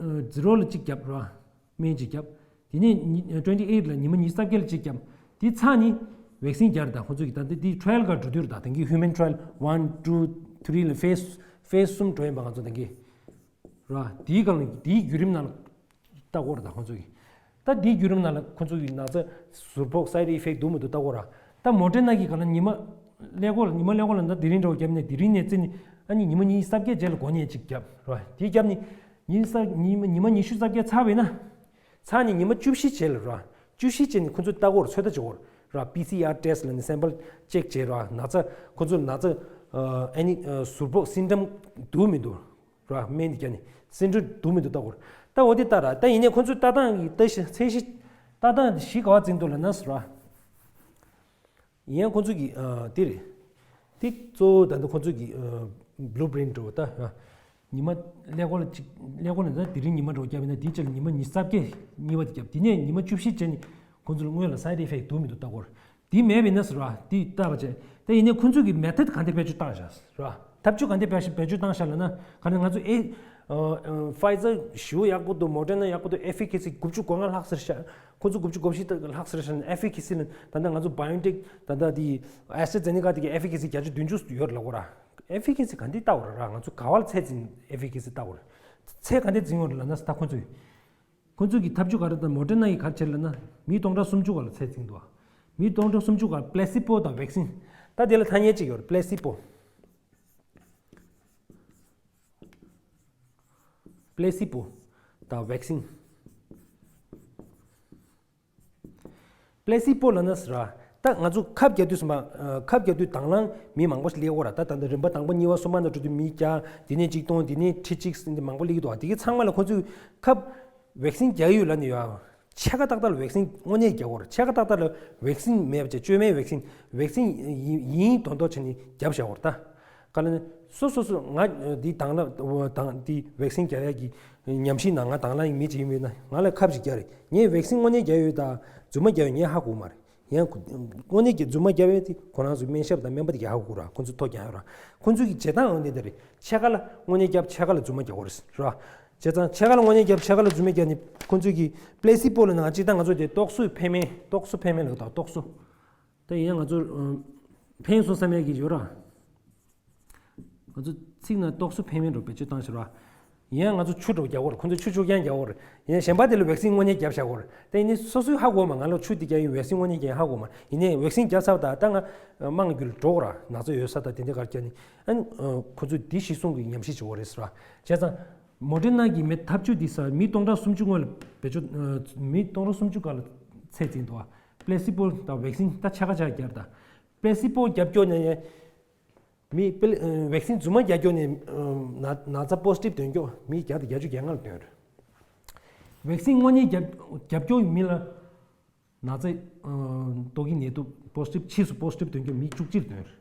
ཛི་རོ་ལ་གཅིག་བརྒྱབ་ར། སྨན་གཅིག་བརྒྱབ། དེ་ནས་ཉི་ཊུ་ཝེན་ཊི་ཨེཊ་ལ་ཉི་མ་ཉི་ཤུ་རྩ་བརྒྱད་ལ་གཅིག་བརྒྱབ། དེ་ཚར་ནི་ཝེག་སིན་རྒྱག་རེད་ད་ཁོ་ཚོ་གིས། ད་ལྟ་དེ་ཊ་ར་ཡལ་སྒང་འགྲོ་དུས་རེད་ད། ད་གིན་ཧིའུ་མན་ཊ་ར་ཡལ་ཝན་ཊུ་ཐི་རི་ལ་ཕེ་སི་ཕེ་སི་གསུམ་འགྲོ་ཡིན་པ་ང་ཚོ་ད་གིན་ར། དེའི་སྒང་ལ་དེའི་བརྒྱུད་རིམ་ནང་ལ་ལྟ་དགོས་རེད་ད་ཁོ་ཚོ་གིས། ད་དེའི་བརྒྱུད་རིམ་ནང་ལ་ཁོ་ཚོ་གིས་ན་ཚ་ཟུར་ཕོག་སའེ་ཌི་ཨི་ཕེག་འདུག་མི་འདུག་ལྟ་དགོས་ར། ད་མོ་ཌེར་ན་གི་སྒང་ལ་ཉི་མ་ཀླད་ཀོར་ལ་ཉི་མ་ཀླད་ཀོར་ལ་ད་དེ་རིང་འདྲ་བོ་བརྒྱབ་ནས་དེ་རིང་ནས་བརྩིས་ནས་ཨ་ནི་ཉི་མ་ཉི་ཤུ་རྩ་བརྒྱད་རྗེས་ལ་འགོ་ནས་གཅིག་བརྒྱབ་ར། དེ་བརྒྱབ་ནས་ཉི་ཤུ་རྩ་ཉི་མ་ཉི་མ་ཉི་ཤུ་རྩ་བརྒྱད་ཚར་བས་ན། ཚར་ནས་ཉི་མ་བཅུ་བཞི་རྗེས་ལ་ར། བཅུ་བཞི་རྗེས་ནས་ཁོ་ཚོས་ལྟ་དགོས་རེད། ཚོད་ལྟ་བྱེད་དགོས་རེད་ར། པི་སི་ཨར་ཊེ་སི་ཊི་ལབ་ནས་སེམ་པལ་ཅེག་བྱེད་ར། ན་ཚ་ཁོ་ཚོ་ན་ཚ་ཨ་ནི་ཟུར་ཕོག་སིན་ཊམ་འདུག་མི་འདུག་ར། སྨན་འདི་བརྒྱབ་ནས་སིན་ཊམ་འདུག་མི་འདུག་ལྟ་དགོས་རེད། ད་འོ་དེ་ལྟ་ར། ད་ཡིན་ནའི་ཁོ་ཚོས་ལྟ་སྟངས་ཀྱི་ལྟ་གཞི་ཚད་གཞི་ལྟ་སྟངས་གཞི་ག་པར་འཛིན་འདུག་ལབ་ན་ཟེར་ར། ཡིན་ཡང་ཁོ་ཚོ་གི་ཨ་དེ་རེད། དེ་གཙོ་བོ་ད་ལྟ་ཁོ་ཚོ་གི་ཨ་བླུ་པི་རིན་ཊི་འདྲ་བོ་ད་ར། ཉི་མ་ཀླད་ཀོར་ལ་གཅིག་ཀླད་ཀོར་ལ་ད་དེ་རིང་ཉི་མ་འདྲ་བོ་བརྒྱབ་ཡིན་ན་དེའི་རྗེས་ལ་ཉི་མ་ཉི་ཤུ་རྩ་བརྒྱད་གཉིས་པ་དེ་བརྒྱབ། དེ་ནས་ཉི་མ་བཅུ་བཞི་རྗེས་ནས་ཁོ་ཚོ་ལ་སྔོན་ལ་སའེ་ཌི་ཨི་ཕེག་འདུག་མི་འདུག་ལྟ་དགོས་རེད། དེ་མེད་པ་ཡིན་ན་ཟེར་ར། དེ་ལྟ་བ་བྱས། ད་ཡིན་ནའི་ཁོ་ཚོ་གི་མེ་ཐོཌ་ག་འདྲ་བེད་སྤྱོད་བཏང་བཞག་ཟེར་ར། ཐབས་ཇུས་ག་འདྲ་བེད་སྤྱོད་བཏང་བཞག་ལབ་ན། ག་ནས་ང་ཚོ་ཨེ་ཕའི་ཛར་ཞེ་པོ་ཡག་པོ་འདུག་མོ་ཌེར་ན་ཡག་པོ་འདུག་ཨེ་ཕི་ཀེ་སི་དགུ་བཅུ་གོ་ལྔ་ལྷག་ཟེར་ཤག་ཁོ་ཚོ་དགུ་བཅུ་གོ་བཞི་ལྷག་ཟེར་ཤག་ཨེ་ཕི་ཀེ་སི་ལ་ད་ལྟ་ང་ཚོ་བྷའི་ཨོན་ཊེག་ད་ལྟ་དེ་ཨེ་སི་ཊྲ་ཛེ་ནེ་ཀ་དེ་གི་ཨེ་ཕི་ཀེ་སི་བརྒྱད་ཅུ་བདུན་ཅུ་ཡོད་ལབ་དགོས་ར། ཨེ་ཕི་ཀེ་སི་ག་འདི་ལྟ་བར་ར། ང་ཚོ་ག་བ་ལ་ཚད་འཛིན་ཨེ་ཕི་ཀེ་སི་ལྟ་བར། ཚད་ག་འདི་འཛིན་བར་ལ་ན་ད་ཁོ་ཚོས། ཁོ་ཚོས་ཀྱི་ཐབས་ཇུས་ག་རེ་དང་མོ་ཌེ་ན་ཡི་ག་རེ་བྱེད་ལ་ན། མི་སྟོང་ཕྲག་སུམ་ཅུ་ག་ལ་ཚད་འཛིན་འདུག་མི་སྟོང་ཕྲག་སུམ་ཅུ་ག་ལ་པླེ་སི་པོ་དང་ཝེག་སིན། ད་དེ་ལ་ཐ་སྙད་གཅིག་ཡོད་རེད། པླེ་སི་པོ། པླེ་སི་པོ་དང་ཝེག་སིན། པླེ་སི་པོ་ལ་ན་ཟེར་ར། ད་ང་ཚོ་ཁབ་རྒྱག་དུས་སུ་མ། ཁབ་རྒྱག་དུས་དང་བླངས་མི་མང་པོ་ཞིག་སླེབས་ཡོད་ར། ད་ད་ལྟ་རིམ་པ་དང་པོ་གཉིས་པ་གསུམ་པ་ནང་འགྲོ་དུས་མི་བརྒྱ། དེ་ནས་ཆིག་སྟོང་། དེ་ནས་ཁྲི་གཅིག་ཟེར་ནས་མང་པོ་སླེབས་ཀྱི་འདུག་དེ་གའི་ཚང་མ་ལ་ཁོ་ཚོས་ཁབ་ཝེག་སིན་རྒྱག་ཡོད་ལབ་ནས་ཡོད། ཕྱེད་ཀ་ཏག་ཏག་ལ་ཝེག་སིན་དངོས་གནས་རྒྱག་དགོས་རེད། ཕྱེད་ཀ་ཏག་ཏག་ལ་ཝེག་སིན་མེད་པ་བྱས། བཅོས་མའི་ཝེག་སིན། ཝེག་སིན་ཡིན་ཡིན་མདོག་མདོག་བྱས་ནས་བརྒྱབ་བཞག་དགོས་རེད། ད་ག་ལ་ནི་སོ་སོ་སོ་ང་འདི་དང་བླངས་དང་འདི་ཝེག་སིན་རྒྱག་ཡ་གི་ཉམས་ཞིབ་ནང་ང་དང་བླངས་ཡིན་མི་ཅིག་ཡིན་པས་ན། ང་ལ་ཁབ་ཅིག་རྒྱག་རེད། ངས་ཝེག་སིན་དངོས་གནས་རྒྱག་ཡོད་ད་རྫུན་མ་རྒྱག་ཡོད་ངས་ཧ་གོ་མ་རེད། ཡང་དངོས་གནས་ཀྱི་རྫུན་མ་རྒྱབ་ཡས་དེ་ཁོ་རང་ཚོའི་སྨན་ཞབས་དང་སྨན་པ་དེ་གས་ཧ་གོ་ར། ཁོ་ཚོ་ཐོ་རྒྱག་ཡོད་ར། ཁོ་ཚོའི་གི་བྱེད་སྟངས་འོ་འདི་འདྲ་རེད། ཕྱེད་ཀ་ལ་དངོས་གནས་རྒྱབ། ཕྱེད་ཀ་ལ་རྫུན་མ་རྒྱག་དགོས་རེད་ར། བྱས་ཙང་ཕྱེད་ཀ་ལ་དངོས་གནས་རྒྱབ། ཕྱེད་ཀ་ལ་རྫུན་མ་རྒྱག་ནས་ཁོ་ཚོའི་གི་པླེ་སི་པོ་ལ་ནང་སྤྱིར་བཏང་ང་ཚོ་དེ་རྟོག་བཟོའི་འཕེན་སྨན། རྟོག་བཟོ་འཕེན་སྨན་ལབ་དང་རྟོག་བཟོ། ད་ཡིན་ཡང་ང་ཚོ་ཕན་སོང་བསམ་ཡས་གི་ཡོད་ར། ང་ཚོ་ཚིག་ནང་རྟོག་བཟོ་འཕེན་སྨན་འགྲོ་བེད་སྤྱོད་བཏང་ཕྱིར་བ། ཡིན་ཡང་ང་ཚོ་ཆུ་འགྲོ་རྒྱག་གོ་ར། ཁོ་ཚོ་ཆུ་ཆུ་རྐྱང་རྒྱག་གོ་ར། ཡིན་ཡང་གཞན་པ་དེ་ལ་ཝེག་སིན་དངོས་གནས་རྒྱབ་བཞག་གོ་ར། ད་ཡིན་ནའི་སོ་སོའི་ཧ་གོ་མ། ང་ལ་ཆུ་དེ་རྒྱག་ཡིན་ཝེག་སིན་དངོས་གནས་རྒྱག་ཡིན་ཧ་གོ་མ། ཡིན་ནའི་ཝེག་སིན་རྒྱབ་ཚར་བ་ད་ད་ང་དམངས་རྒྱུད་འགྲོ་གོ་ར། ན་ཚ་ཡོད་ས་ད་དེ་འདྲ་གར་རྒྱག་ནི་ཨ་ནི་ཁོ་ཚོས་དེ་གཞི་བཟུང་གི་ཉམས་ཞིབ་བྱེད་གོ་རེད་ཟེར་བ། བྱས་ཙང་མོ་ཌེ་ན་གི་མེད་ཐབས་ཇུས་དེ་ས་མི་སྟོང་ཕྲག་སུམ་ཅུ་སྔོན་ལ་བེད་སྤྱོད། མི་སྟོང་ཕྲག་སུམ་ཅུ་སྒང་ལ་ཚད་འཛིན་འདུག་བ། པླེ་སི་པོ་དང་ཝེག་སིན་ད་ཕྱེད་ཀ་ཕྱེད་ཀ་རྒྱབ་ད། པླེ་སི་པོ་རྒྱབ་སྐྱོར་ནས་མི་པེ་ཝེག་སིན་རྫུན་མ་རྒྱག་རྒྱུ་ནས་ན་ན་ཚ་པོ་སི་ཊིབ་ཐོན་རྒྱུ་མི་བརྒྱ་དང་བརྒྱད་ཅུ་གྱ་ལྔ་ལ་ཐོན་རེད། ཝེག་སིན་དངོས་གནས་རྒྱབ་རྒྱབ་སྐྱོར་མི་ལ་ན་ཚ་ཏོག་གི་ནད་དུག་པོ་སི་ཊིབ་ཕྱིས་སུ་པོ་སི་ཊིབ་ཐོན་རྒྱུ་མི་བཅུ་གཅིག་ལ་ཐོན་རེད།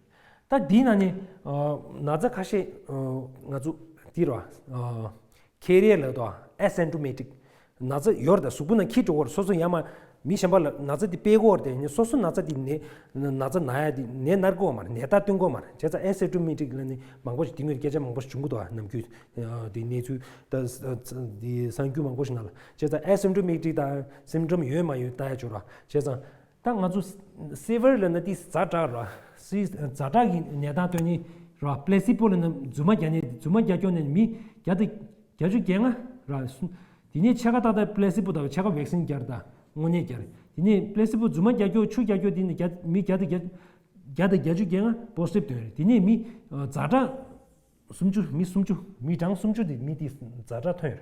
ད་འདི་ནང་ནས་ན་ཚ་ཁ་ཤས་ང་ཚོ་འདི་ར། ཁེ་རི་ཡར་ལབ་དོ། ཨེ་སིམ་ཊོ་མེ་ཊིག་ན་ཚ་ཡོད་རེད། ད་གཟུགས་པོ་ནང་འཁྱེར་འགྲོ་གི་རེད། སོ་སོ་ཡང་མ་མི་གཞན་པ་ལ་ན་ཚ་དེ་སྤེལ་གི་རེད། དེ་ནི་སོ་སོ་ན་ཚ་དེ་ནད་ན་ཚ་ན་ཡ་དེ་ནད་ན་གི་ཡོད་མ་རེད། ནད་རྟགས་སྟོན་གི་ཡོད་མ་རེད། བྱས་ཙང་ཨེ་སིམ་ཊོ་མེ་ཊིག་ལ་ནི་མང་པོ་ཞིག་དེ་སྔོན་སྐད་ཆ་མང་པོ་ཞིག་བྱུང་གི་འདུག་ནམ་རྒྱུན་དེ་གནས་ཚུལ་ད་དེ་གསར་འགྱུར་མང་པོ་ཞིག་ནང་ལ། བྱས་ཙང་ཨེ་སིམ་ཊོ་མེ་ཊིག་དང་སིམ་ཊོམ་ཡོད་མ་ཡོད་ལྟ་ཡ་བྱོས་ར། བྱས་ཙང་ད་ང་ཚོ་སི་ཝི་ཡར་ལབ་ན་དེ་ཛ་དྲག་ར། སི་ཛ་དྲག་གི་ནད་རྟགས་སྟོན་ནི་ར། པླེ་སི་པོ་ལབ་ན་རྫུན་མ་རྒྱག་ནི། རྫུན་མ་རྒྱག་སྐྱོར་ནི་མི་བརྒྱ་དང་བརྒྱད་ཅུ་གྱ་ལྔ་ར། དེ་ནས་ཕྱེད་ཀ་ཏག་ཏག་པླེ་སི་པོ་དང་ཕྱེད་ཀ་ཝེག་སིན་རྒྱག་རེད། ད་དངོས་གནས་རྒྱག་རེད། དེ་ནས་པླེ་སི་པོ་རྫུན་མ་རྒྱག་སྐྱོར་ཆུ་རྒྱག་སྐྱོར་དེ་ནི་བརྒྱ་མི་བརྒྱ་དང་བརྒྱད་བརྒྱ་དང་བརྒྱད་ཅུ་གྱ་ལྔ་པོ་སི་ཊིབ་ཐོན་རེད། དེ་ནས་མི་ཛ་དྲག་སུམ་ཅུ། མི་སུམ་ཅུ། མི་གྲངས་སུམ་ཅུ་དེ་མི་དེ་ཛ་དྲག་ཐོན་ཡོད་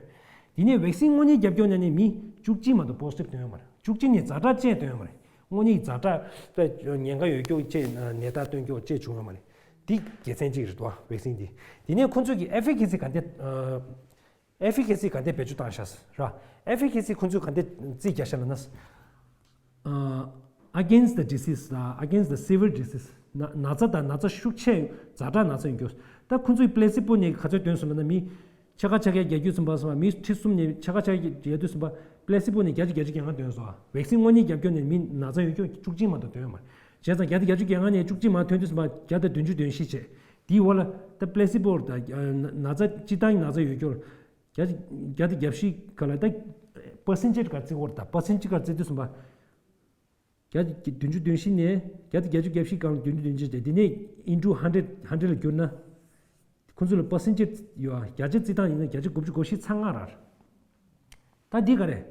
རེད། དེ་ནས་ཝེག་སིན་དངོས་གནས་རྒྱབ་སྐྱོར་ནས་ནི་མི་བཅུ་གཅིག་མ་གཏོགས་པོ་སི་ཊིབ་ཐོན་ཡོད་མ་རེད། བཅུ་གཅིག་ནས་ཛ་དྲག་བཅས་ཐོན་ཡོད་མ་རེད། དངོས་གནས་ཛ་དྲག་ད་ཉེན་ཁ་ཡོད་སྐྱོ་བཅས་ནད་རྟགས་སྟོན་སྐྱོ་བཅས་བྱུང་ཡོད་མ་རེད། འདི་དགེ་མཚན་གཅིག་རེད་དོ། ཝེག་སིན་འདི། དེ་ནས་ཁོང་ཚོས་ཀྱི་ཨེ་ཕི་ཀེ་སི་ག་འདྲ། ཨེ་ཕི་ཀེ་སི་ག་འདྲ་བེད་སྤྱོད་བཏང་ཤག་ར། ཨེ་ཕི་ཀེ་སི་ཁོང་ཚོས་ག་འདྲ་རྩིས་རྒྱག་ཤག་ལབ་ན། Against the disease དང་against the severe disease ན་ན་ཚ་དང་ན་ཚ་ཤུགས་ཆེ་ཛ་དྲག་ན་ཚ་ཡིན་རྒྱུ། ད་ཁོང་ཚོས་པླེ་སི་པོ་ནས་ག་ཚོད་བཏོན་སོང་ལབ་ན་མི་ཕྱེད་ཀ་ཕྱེད་ཀ་བརྒྱད་ཅུ་ཙམ་པ་སོང་བ། མི་ཁྲི་གསུམ་ནས་ཕྱེད་ཀ་ཕྱེད་ཀ་བརྒྱད་ཅུ་ཙམ་པ་པླེ་སི་པོ་ནས་བརྒྱ་ཆ་བརྒྱད་ཅུ་གྱ་ལྔ་བཏོན་སོང་བ། ཝེག་སིན་དངོས་གནས་རྒྱབ་སྐྱོར་ནས་མི་ན་ཚ་ཡོད་རྒྱུ་བཅུ་གཅིག་མ་གཏོགས་བཏོན་ཡོད་མ་རེད། བྱས་ཙང་བརྒྱ་དང་བརྒྱད་ཅུ་གྱ་ལྔ་ནས་བཅུ་གཅིག་མ་ཐོན་དུས་ཙམ་པ་བརྒྱ་དང་བདུན་ཅུ་དོན་བཞི་བྱས། དེའི་འོག་ལ་ད་པླེ་སི་པོ་དང་ན་ཚ་སྤྱིར་བཏང་ན་ཚ་ཡོད་རྒྱུར་བརྒྱ་བརྒྱ་དང་བརྒྱད་ཅུ་ག་ལ་ད་པར་སེན་ཊེ་ཇི་ག་བརྩི་གོ་ར། ད་པར་སེན་ཊེ་ཇི་ག་བརྩི་དུས་ཙམ་པ་བརྒྱ་དང་བདུན་ཅུ་དོན་བཞི་ནས་བརྒྱ་དང་བརྒྱད་ཅུ་གྱ་བཞི་གང་བདུན་ཅུ་དོན་བཞི་བྱས། དེ་ནས་into hundred hundred ལ་བསྒྱུར་ན་ཁོང་ཚོ་ལ་པར་སེན་ཊེ་ཇི་ཡོད་ཨ། བརྒྱ་ཆ་བརྩི་སྟངས་ཡིན་ན་བརྒྱ་ཆ་དགུ་བཅུ་གོ་བཞི་ཚེག་ལྔ་རེད། ད་འདི་ག་རེད།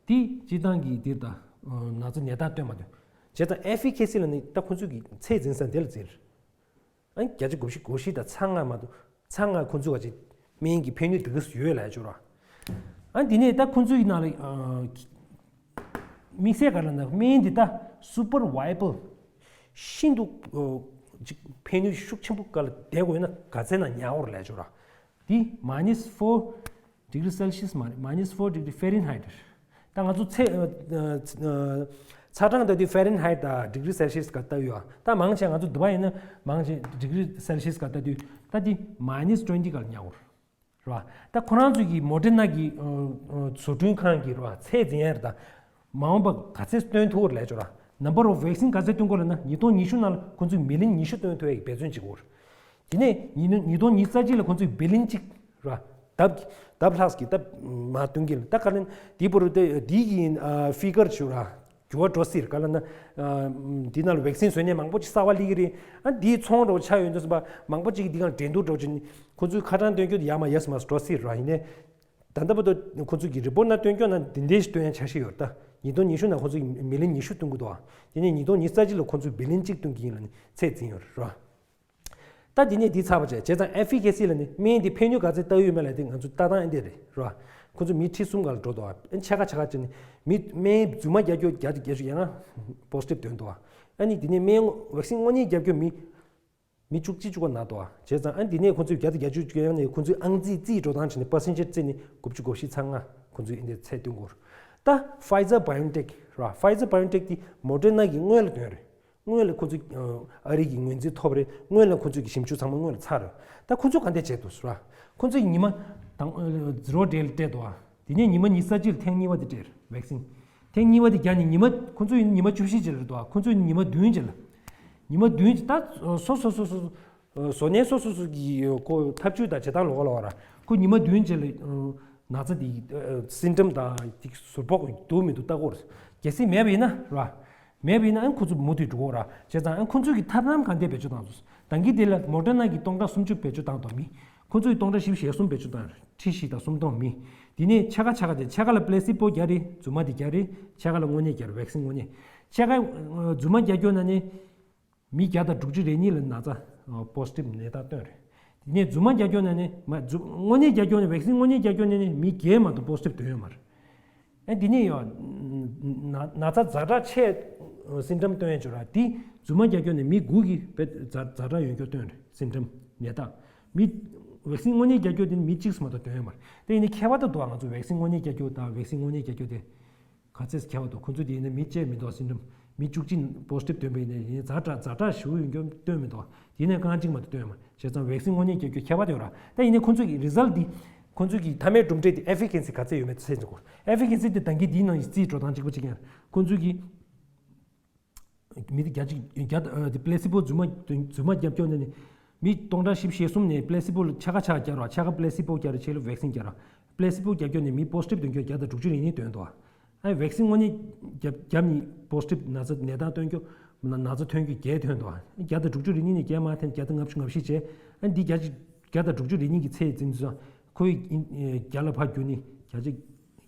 འདི་སྤྱིར་བཏང་གི་འདིར་ད་ན་ཚ་ནད་རྟགས་སྟོན་མ་ཐུབ། བྱས་ཙང་ཨེ་ཕི་ཀེ་སི་ལབ་ནི་ད་ཁོང་ཚོས་ཀྱི་ཚད་འཛིན་ས་འདི་ལ་འཛིན། ཨ་ནི་བརྒྱ་ཆ་དགུ་བཞི་དགུ་བཞི་དང་ཚེག་ལྔ་མ་གཏོགས་ཚེག་ལྔ་ཁོང་ཚོས་ག་ཅིག་སྨན་གྱི་ཕན་ནུས་འདི་ག་ཡོད་ལབ་ཡ་ཅིག་ར། ཨ་ནི་དེ་ནས་ད་ཁོང་ཚོའི་ནང་ལ་དམིགས་བསལ་ག་ལབ་ན་སྨན་འདི་ད་super viable ཤིན་ཏུ་ཅིག་ཕན་ནུས་ཤུགས་ཆེན་པོ་ག་ལ་བསྡད་དགོས་ན་ག་ཚད་ན་ཉར་དགོས་རེད་ལབ་ཡ་ཅིག་ར། འདི་minus four degree Celsius མ་རེད། minus four degree Fahrenheit རེད། ད་ང་ཚོ་ཚེ་ཚ་གྲང་ལྟ་དུས་Fahrenheit དང་degree Celsius ག་ལྟ་ཡོད་ཨ། ད་མང་ཆེ་ང་ཚོ་དུ་བ་ཡིན་ན་མང་ཆེ་degree Celsius ག་ལྟ་དུས་ད་འདི་minus twenty ག་ལ་ཉར་དགོས་རེད། རེད་བ། ད་ཁོ་རང་ཚོས་ཀྱི་མོ་ཌེ་ན་གི་བཟོ་སྐྲུན་ཁང་གི་རེད་བ་ཚད་འཛིན་ཡ་རེད། ད་མ་འོངས་པ་ག་ཚད་སྟོན་ཐུབ་རེད་ལབ་ཅོ་ར། number of vaccine ག་ཚད་སྟོན་དགོས་ལབ་ན་ཉིས་སྟོང་ཉི་ཤུ་ནང་ལ་ཁོ་ཚོས་མི་ལི་ཡོན་ཉི་ཤུ་སྟོན་ཐུབ་ཡ་གི་འབད་བརྩོན་བྱེད་དགོས་རེད། དེ་ནས་ཉིས་ཉིས་སྟོང་ཉི་ཤུ་རྩ་གཅིག་ལ་ཁོ་ཚོས་བི་ལི་ཡོན་གཅིག་ར། ལྡབ་ལྡབ་ལྷག་གི་ལྡབ་མ་སྟོན་གྱི་ལ་ད་ག་ལན་དེའི་བར་དུ་དེ་དེའི་གི་ཨ་figure ཅོ་ར། འགྱུར་བ་འགྲོ་སྲིད་རེད། ག་ལ་ན། འདི་ནང་ལ་བེག་སིན་བཟོས་ནས་མང་པོ་ཅིག་གསར་བ་སླེབས་ཀྱི་རེད། ཨ་འདིའི་ཚོང་འགྲོ་ཆགས་ཡོད་འདུག་ཟེར་བ་མང་པོ་ཅིག་གིས་འདི་ག་ལ་འགྲན་བསྡུར་འགྲོ་ཕྱིན་ཁོ་ཚོའི་ཁ་གྲངས་སྟོན་རྒྱུ་དེ་ཡར་མར་ཡར་མར་འགྲོ་སྲིད་རེད། ཡིན་ནའི། ད་ལྟ་བར་དུ་ཁོ་ཚོས་ཀྱི་རི་པོར་ནང་སྟོན་སྐྱོང་ན་འདི་འདྲའི་ཞིག་སྟོན་ཡ་འཆར་གཞི་ཡོད་རེད། ད་ཉིས་སྟོང་ཉི་ཤུ་ནང་ཁོ་ཚོས་མི་ལི་ཡོན་ཉི་ཤུ་བཏོན་གྱི་འདུག་བ། དེ་ནས་ཉིས་སྟོང་ཉི་ཤུ་རྩ་གཅིག་ལ་ཁོ་ཚོས་བི་ལི་ཡོན་གཅིག་བཏོན་གྱི་ཡིན་ལབ་ནས་ཚད་འཛིན་ཡོད་རེད་བ། ད་དེ་ནས་འདི་ཚར་བ་བྱས་བྱས་ཙང་ཨེ་ཕི་ཀེ་སི་ལབ་ནས་སྨན་འདི་ཕན་ནུས་ག་ཚད་ལྟ་ཡོད་མེད་ལབ་དེ་ང་ཚོ་ལྟ་སྟངས་ཨེ་འདྲ་རེད་ར། ཁོ་ཚོ་མི་ཁྲི་གསུམ་སྒང་ལ་འགྲོ་འདུག་ཨ། ཕྱེད་ཀ་ཕྱེད་ཀ་བྱས་ནས་མི་སྨན་རྫུན་མ་རྒྱག་རྒྱུ་བརྒྱ་དང་བརྒྱད་ཅུ་ཡང་པོ་སི་ཊིབ་བཏོན་འདུག་ཨ། ཨ་ནི་དེ་ནས་སྨན་བེག་སིན་དངོས་གནས་རྒྱག་རྒྱུ་མི་མི་བཅུ་གཅིག་བཅུ་གོ་ན་དོ། བྱས་ཙང་ཨ་འདི་ནས་ཁོ་ཚོས་བརྒྱ་དང་བརྒྱད་ཅུ་བཅུ་ཡང་ནས་ཁོ་ཚོས་ཨང་རྩིས་རྩིས་འགྲོ་སྟངས་བྱས་ནས་པར་སེན་ཊེཇ་རྩིས་ནས་དགུ་བཅུ་གོ་བཞི་ཚེག་ལྔ་ཁོ་ཚོས་ཨིན་དེ་ཚད་སྟོན་གོ། ད་Pfizer BioNTech ར། Pfizer BioNTech དེ་Moderna གི་སྔོན་ལ་ཐོན་རེད། སྔོན་ལ་ཁོ་ཚོས་ཨ་རི་གི་ངོས་འཛིན་ཐོབ་རེད། སྔོན་ལ་ཁོ་ཚོས་ཀྱི་ཞིབ་འཇུག་ཚང་མ་སྔོན་ལ་ཚར་རེད། ད་ཁོ་ཚོས་ག་འདྲས་བྱས་འདུག་ཟེར་བ། ཁོ་ཚོས་ཉི་མ་དང་ཟི་རོ་ཌེ་ལ་སྤྲད་འདུག་ཨ། དེ་ནས་ཉི་མ་ཉི་ཤུ་རྩ་གཅིག་ལ་ཐེངས་གཉིས་པ་དེ་སྤྲད་རེད་བེག་སིན། ཐེངས་གཉིས་པ་དེ་རྒྱག་ནས་ཉི་མ་ཁོ་ཚོ་ཡིན་ཉི་མ་བཅུ་བཞི་རྗེས་ལ་རེད་འདུག་ཨ། ཁོ་ཚོ་ཡིན་ཉི་མ་བདུན་རྗེས་ལ། ཉི་མ་བདུན་ད་སོ་སོ་སོ་སོ་བཟོ་ནས་སོ་སོ་སོ་གི་ཁོ་ཐབས་ཇུས་དང་བྱེད་སྟངས་ལོགས་ལོགས་ར། ཁོ་ཉི་མ་བདུན་རྗེས་ལ་ན་ཚ་དེ་སིན་ཊམ་དང་དེ་ཟུར་ཕོག་འདུག་མི་འདུག་ལྟ་དགོས་རེད། གལ་སྲིད་མེད་པ་ཡིན་ན་ར། མེད་པ་ཡིན་ན་ཨང་ཁོ་ཚོ་མུ་མཐུད་འགྲོ་གོ་ར། བྱས་ཙང་ཨང་ཁོ་ཚོ་གི་ཐབས་ལམ་གང་འདྲས་བེད་སྤྱོད་བཏང་སོང་། ད་གིན་དེ་ལ་མོ་ཌར་ན་གི་སྟོང་ཕྲག་སུམ་ཅུ་བེད་སྤྱོད་བཏང་དོ་མི། ཁོ་ཚོ་ཡི་སྟོང་ཕྲག་བཞི་བཅུ་ཞེ་གསུམ་བེད་སྤྱོད་བཏང་ཁྲི་བཞི་དང་སུམ་སྟོང་མི། དེ་ནས་ཕྱེད་ཀ་ཕྱེད་ཀ་དེ་ཕྱེད་ཀ་ལ་པི་ལེ་སི་པོ་རྒྱག་རེད། རྫུན་མ་དེ་རྒྱག་རེད། ཕྱེད་ཀ་ལ་དངོས་གནས་རྒྱག་རེད། བེག་སིན་དངོས་གནས་ཕྱེད་ཀ་རྫུན་མ་རྒྱག་རྒྱུ་ན་ནི། མི་བརྒྱ་དང་དྲུག་ཅུ་རེ་གཉིས་ལ་ན་ཚ་པོ་སི་ཊིབ་ནད་རྟགས་བཏོན་རེད། དེ་ནས་རྫུན་མ་རྒྱག་རྒྱུ་ན་ནི་མ་རྫུན་དངོས་གནས་རྒྱག་རྒྱུ་ནི་བེག་སིན་དངོས་གནས་རྒྱག་རྒྱུ་ནི་ནི་མི་བརྒྱད་མ་གཏོགས་པོ་སི་ཊིབ་བཏོན་ཡོད་མ་རེད། ཨ་འདི་ནས་ཡོད། ན་ན་ཚ་ཛ་དྲག་ཆེ་སིན་ཊམ་སྟོན་ཡོད་ཅོག་ར་དེ་རྫུན་མ་རྒྱག་རྒྱུ་ནི་མི་དགུ་གིས་བེད་ཛ་ཛ་དྲག་ཡོད་རྒྱུ་སྟོན་རེད་སིན་ཊམ་ནད་རྟགས། མི་བེག་སིན་དངོས་གནས་རྒྱག་རྒྱུ་དེ་ནི་མི་གཅིག་སུ་མ་གཏོགས་སྟོན་ཡོད་མ་རེད། དེ་ཡིན་ནི་ཁྱད་པར་དུ་འདུག་ང་ཚོ་བེག་སིན་དངོས་གནས་རྒྱག་རྒྱུ་དང་བེག་སིན་དངོས་གནས་རྒྱག་རྒྱུ་དེ། ག་ཚད་ཁྱད་པར་འདུག་ཁོ་ཚོ་དེ་ཡིན་ན་མི་བཅས་མི་འདུག་སིན་ཊམ་མི་བཅུ་གཅིག་པོ་སི་ཊིབ་སྟོན་པ་ཡིན་ན་ཡིན་ཛ་དྲག་ཛ་དྲག་ཞེ་པོ་ཡོད་རྒྱུ་སྟོན་མི་འདུག་དེ་ནས་རྐང་གཅིག་མ་གཏོགས་སྟོན་མ་བྱས་ཙང་བེག་སིན་དངོས་གནས་རྒྱག་རྒྱུ་ཁྱད་པར་དེ་ཡོད་ར། ད་ཡིན་ནའི་ཁོ་ཚོ་གི་རི་ཛལ་འདི་ཁོ་ཚོ་གི་མཐའ་མའི་གྲུབ་འབྲས་དེ་ཨེ་ཕི་ཀེ་སི་ག་ཚད་ཡོད་མེད་ཚད་འཛིན་དགོས། ཨེ་ཕི་ཀེ་སི་དེ་ད་གིན་འདིའི་ནང་ཡི་རྩིས་འགྲོ་སྟངས་གཅིག་པ་གཅིག་ཡིན། ཁོ་ཚོ་གི་མི་དེ་བརྒྱ་གཅིག་བརྒྱ་དེ་པི་ལེ་སི་པོ་རྫུན་མ་རྫུན་མ་རྒྱབ་སྐྱོར་ནས་ནི་མི་སྟོང་ཕྲག་བཞི་བཅུ་ཞེ་གསུམ་ནས་པི་ལེ་སི་པོ་ལ་ཕྱེད་ཀ་ཕྱེད་ཀ་རྒྱབ་ར་ཕྱེད་ཀ་པི་ལེ་སི་པོ་རྒྱབ་ར་ཕྱེད་ལ་བེག་སིན་རྒྱབ་ར། པི་ལེ་སི་པོ་རྒྱབ་སྐྱོར་ནས་མི་པོ་སི་ཊིབ་དོན་སྐྱོར་བརྒྱ་དང་དྲུག་ཅུ་རེ་གཉིས་དོན་དོ། ཨ་བེག་སིན་དངོས་གནས་རྒྱབ་རྒྱབ་ནི་པོ་སི་ཊིབ་ན་ཚ་ནད་རྟགས་སྟོན་རྒྱུ་ན་ན་ཚ་ཐོན་རྒྱུ་བརྒྱད་ཐོན་དོ། བརྒྱ་དང་དྲུག་ཅུ་རེ་གཉིས་ནས་བརྒྱད་མ་ཐོན་བརྒྱ་དང་ལྔ་བཅུ་ང་བཞི་བྱས། ཨ་འདི་བརྒྱ་ཅིག་བརྒྱ་དང་དྲུག་ཅུ་རེ་གཉིས་ཀྱི་ཚད་འཛིན་ཚུལ་ཁོ་ཡི་བརྒྱ་ལ་ཕར་བསྒྱུར་ནི་བརྒྱ་ཅིག་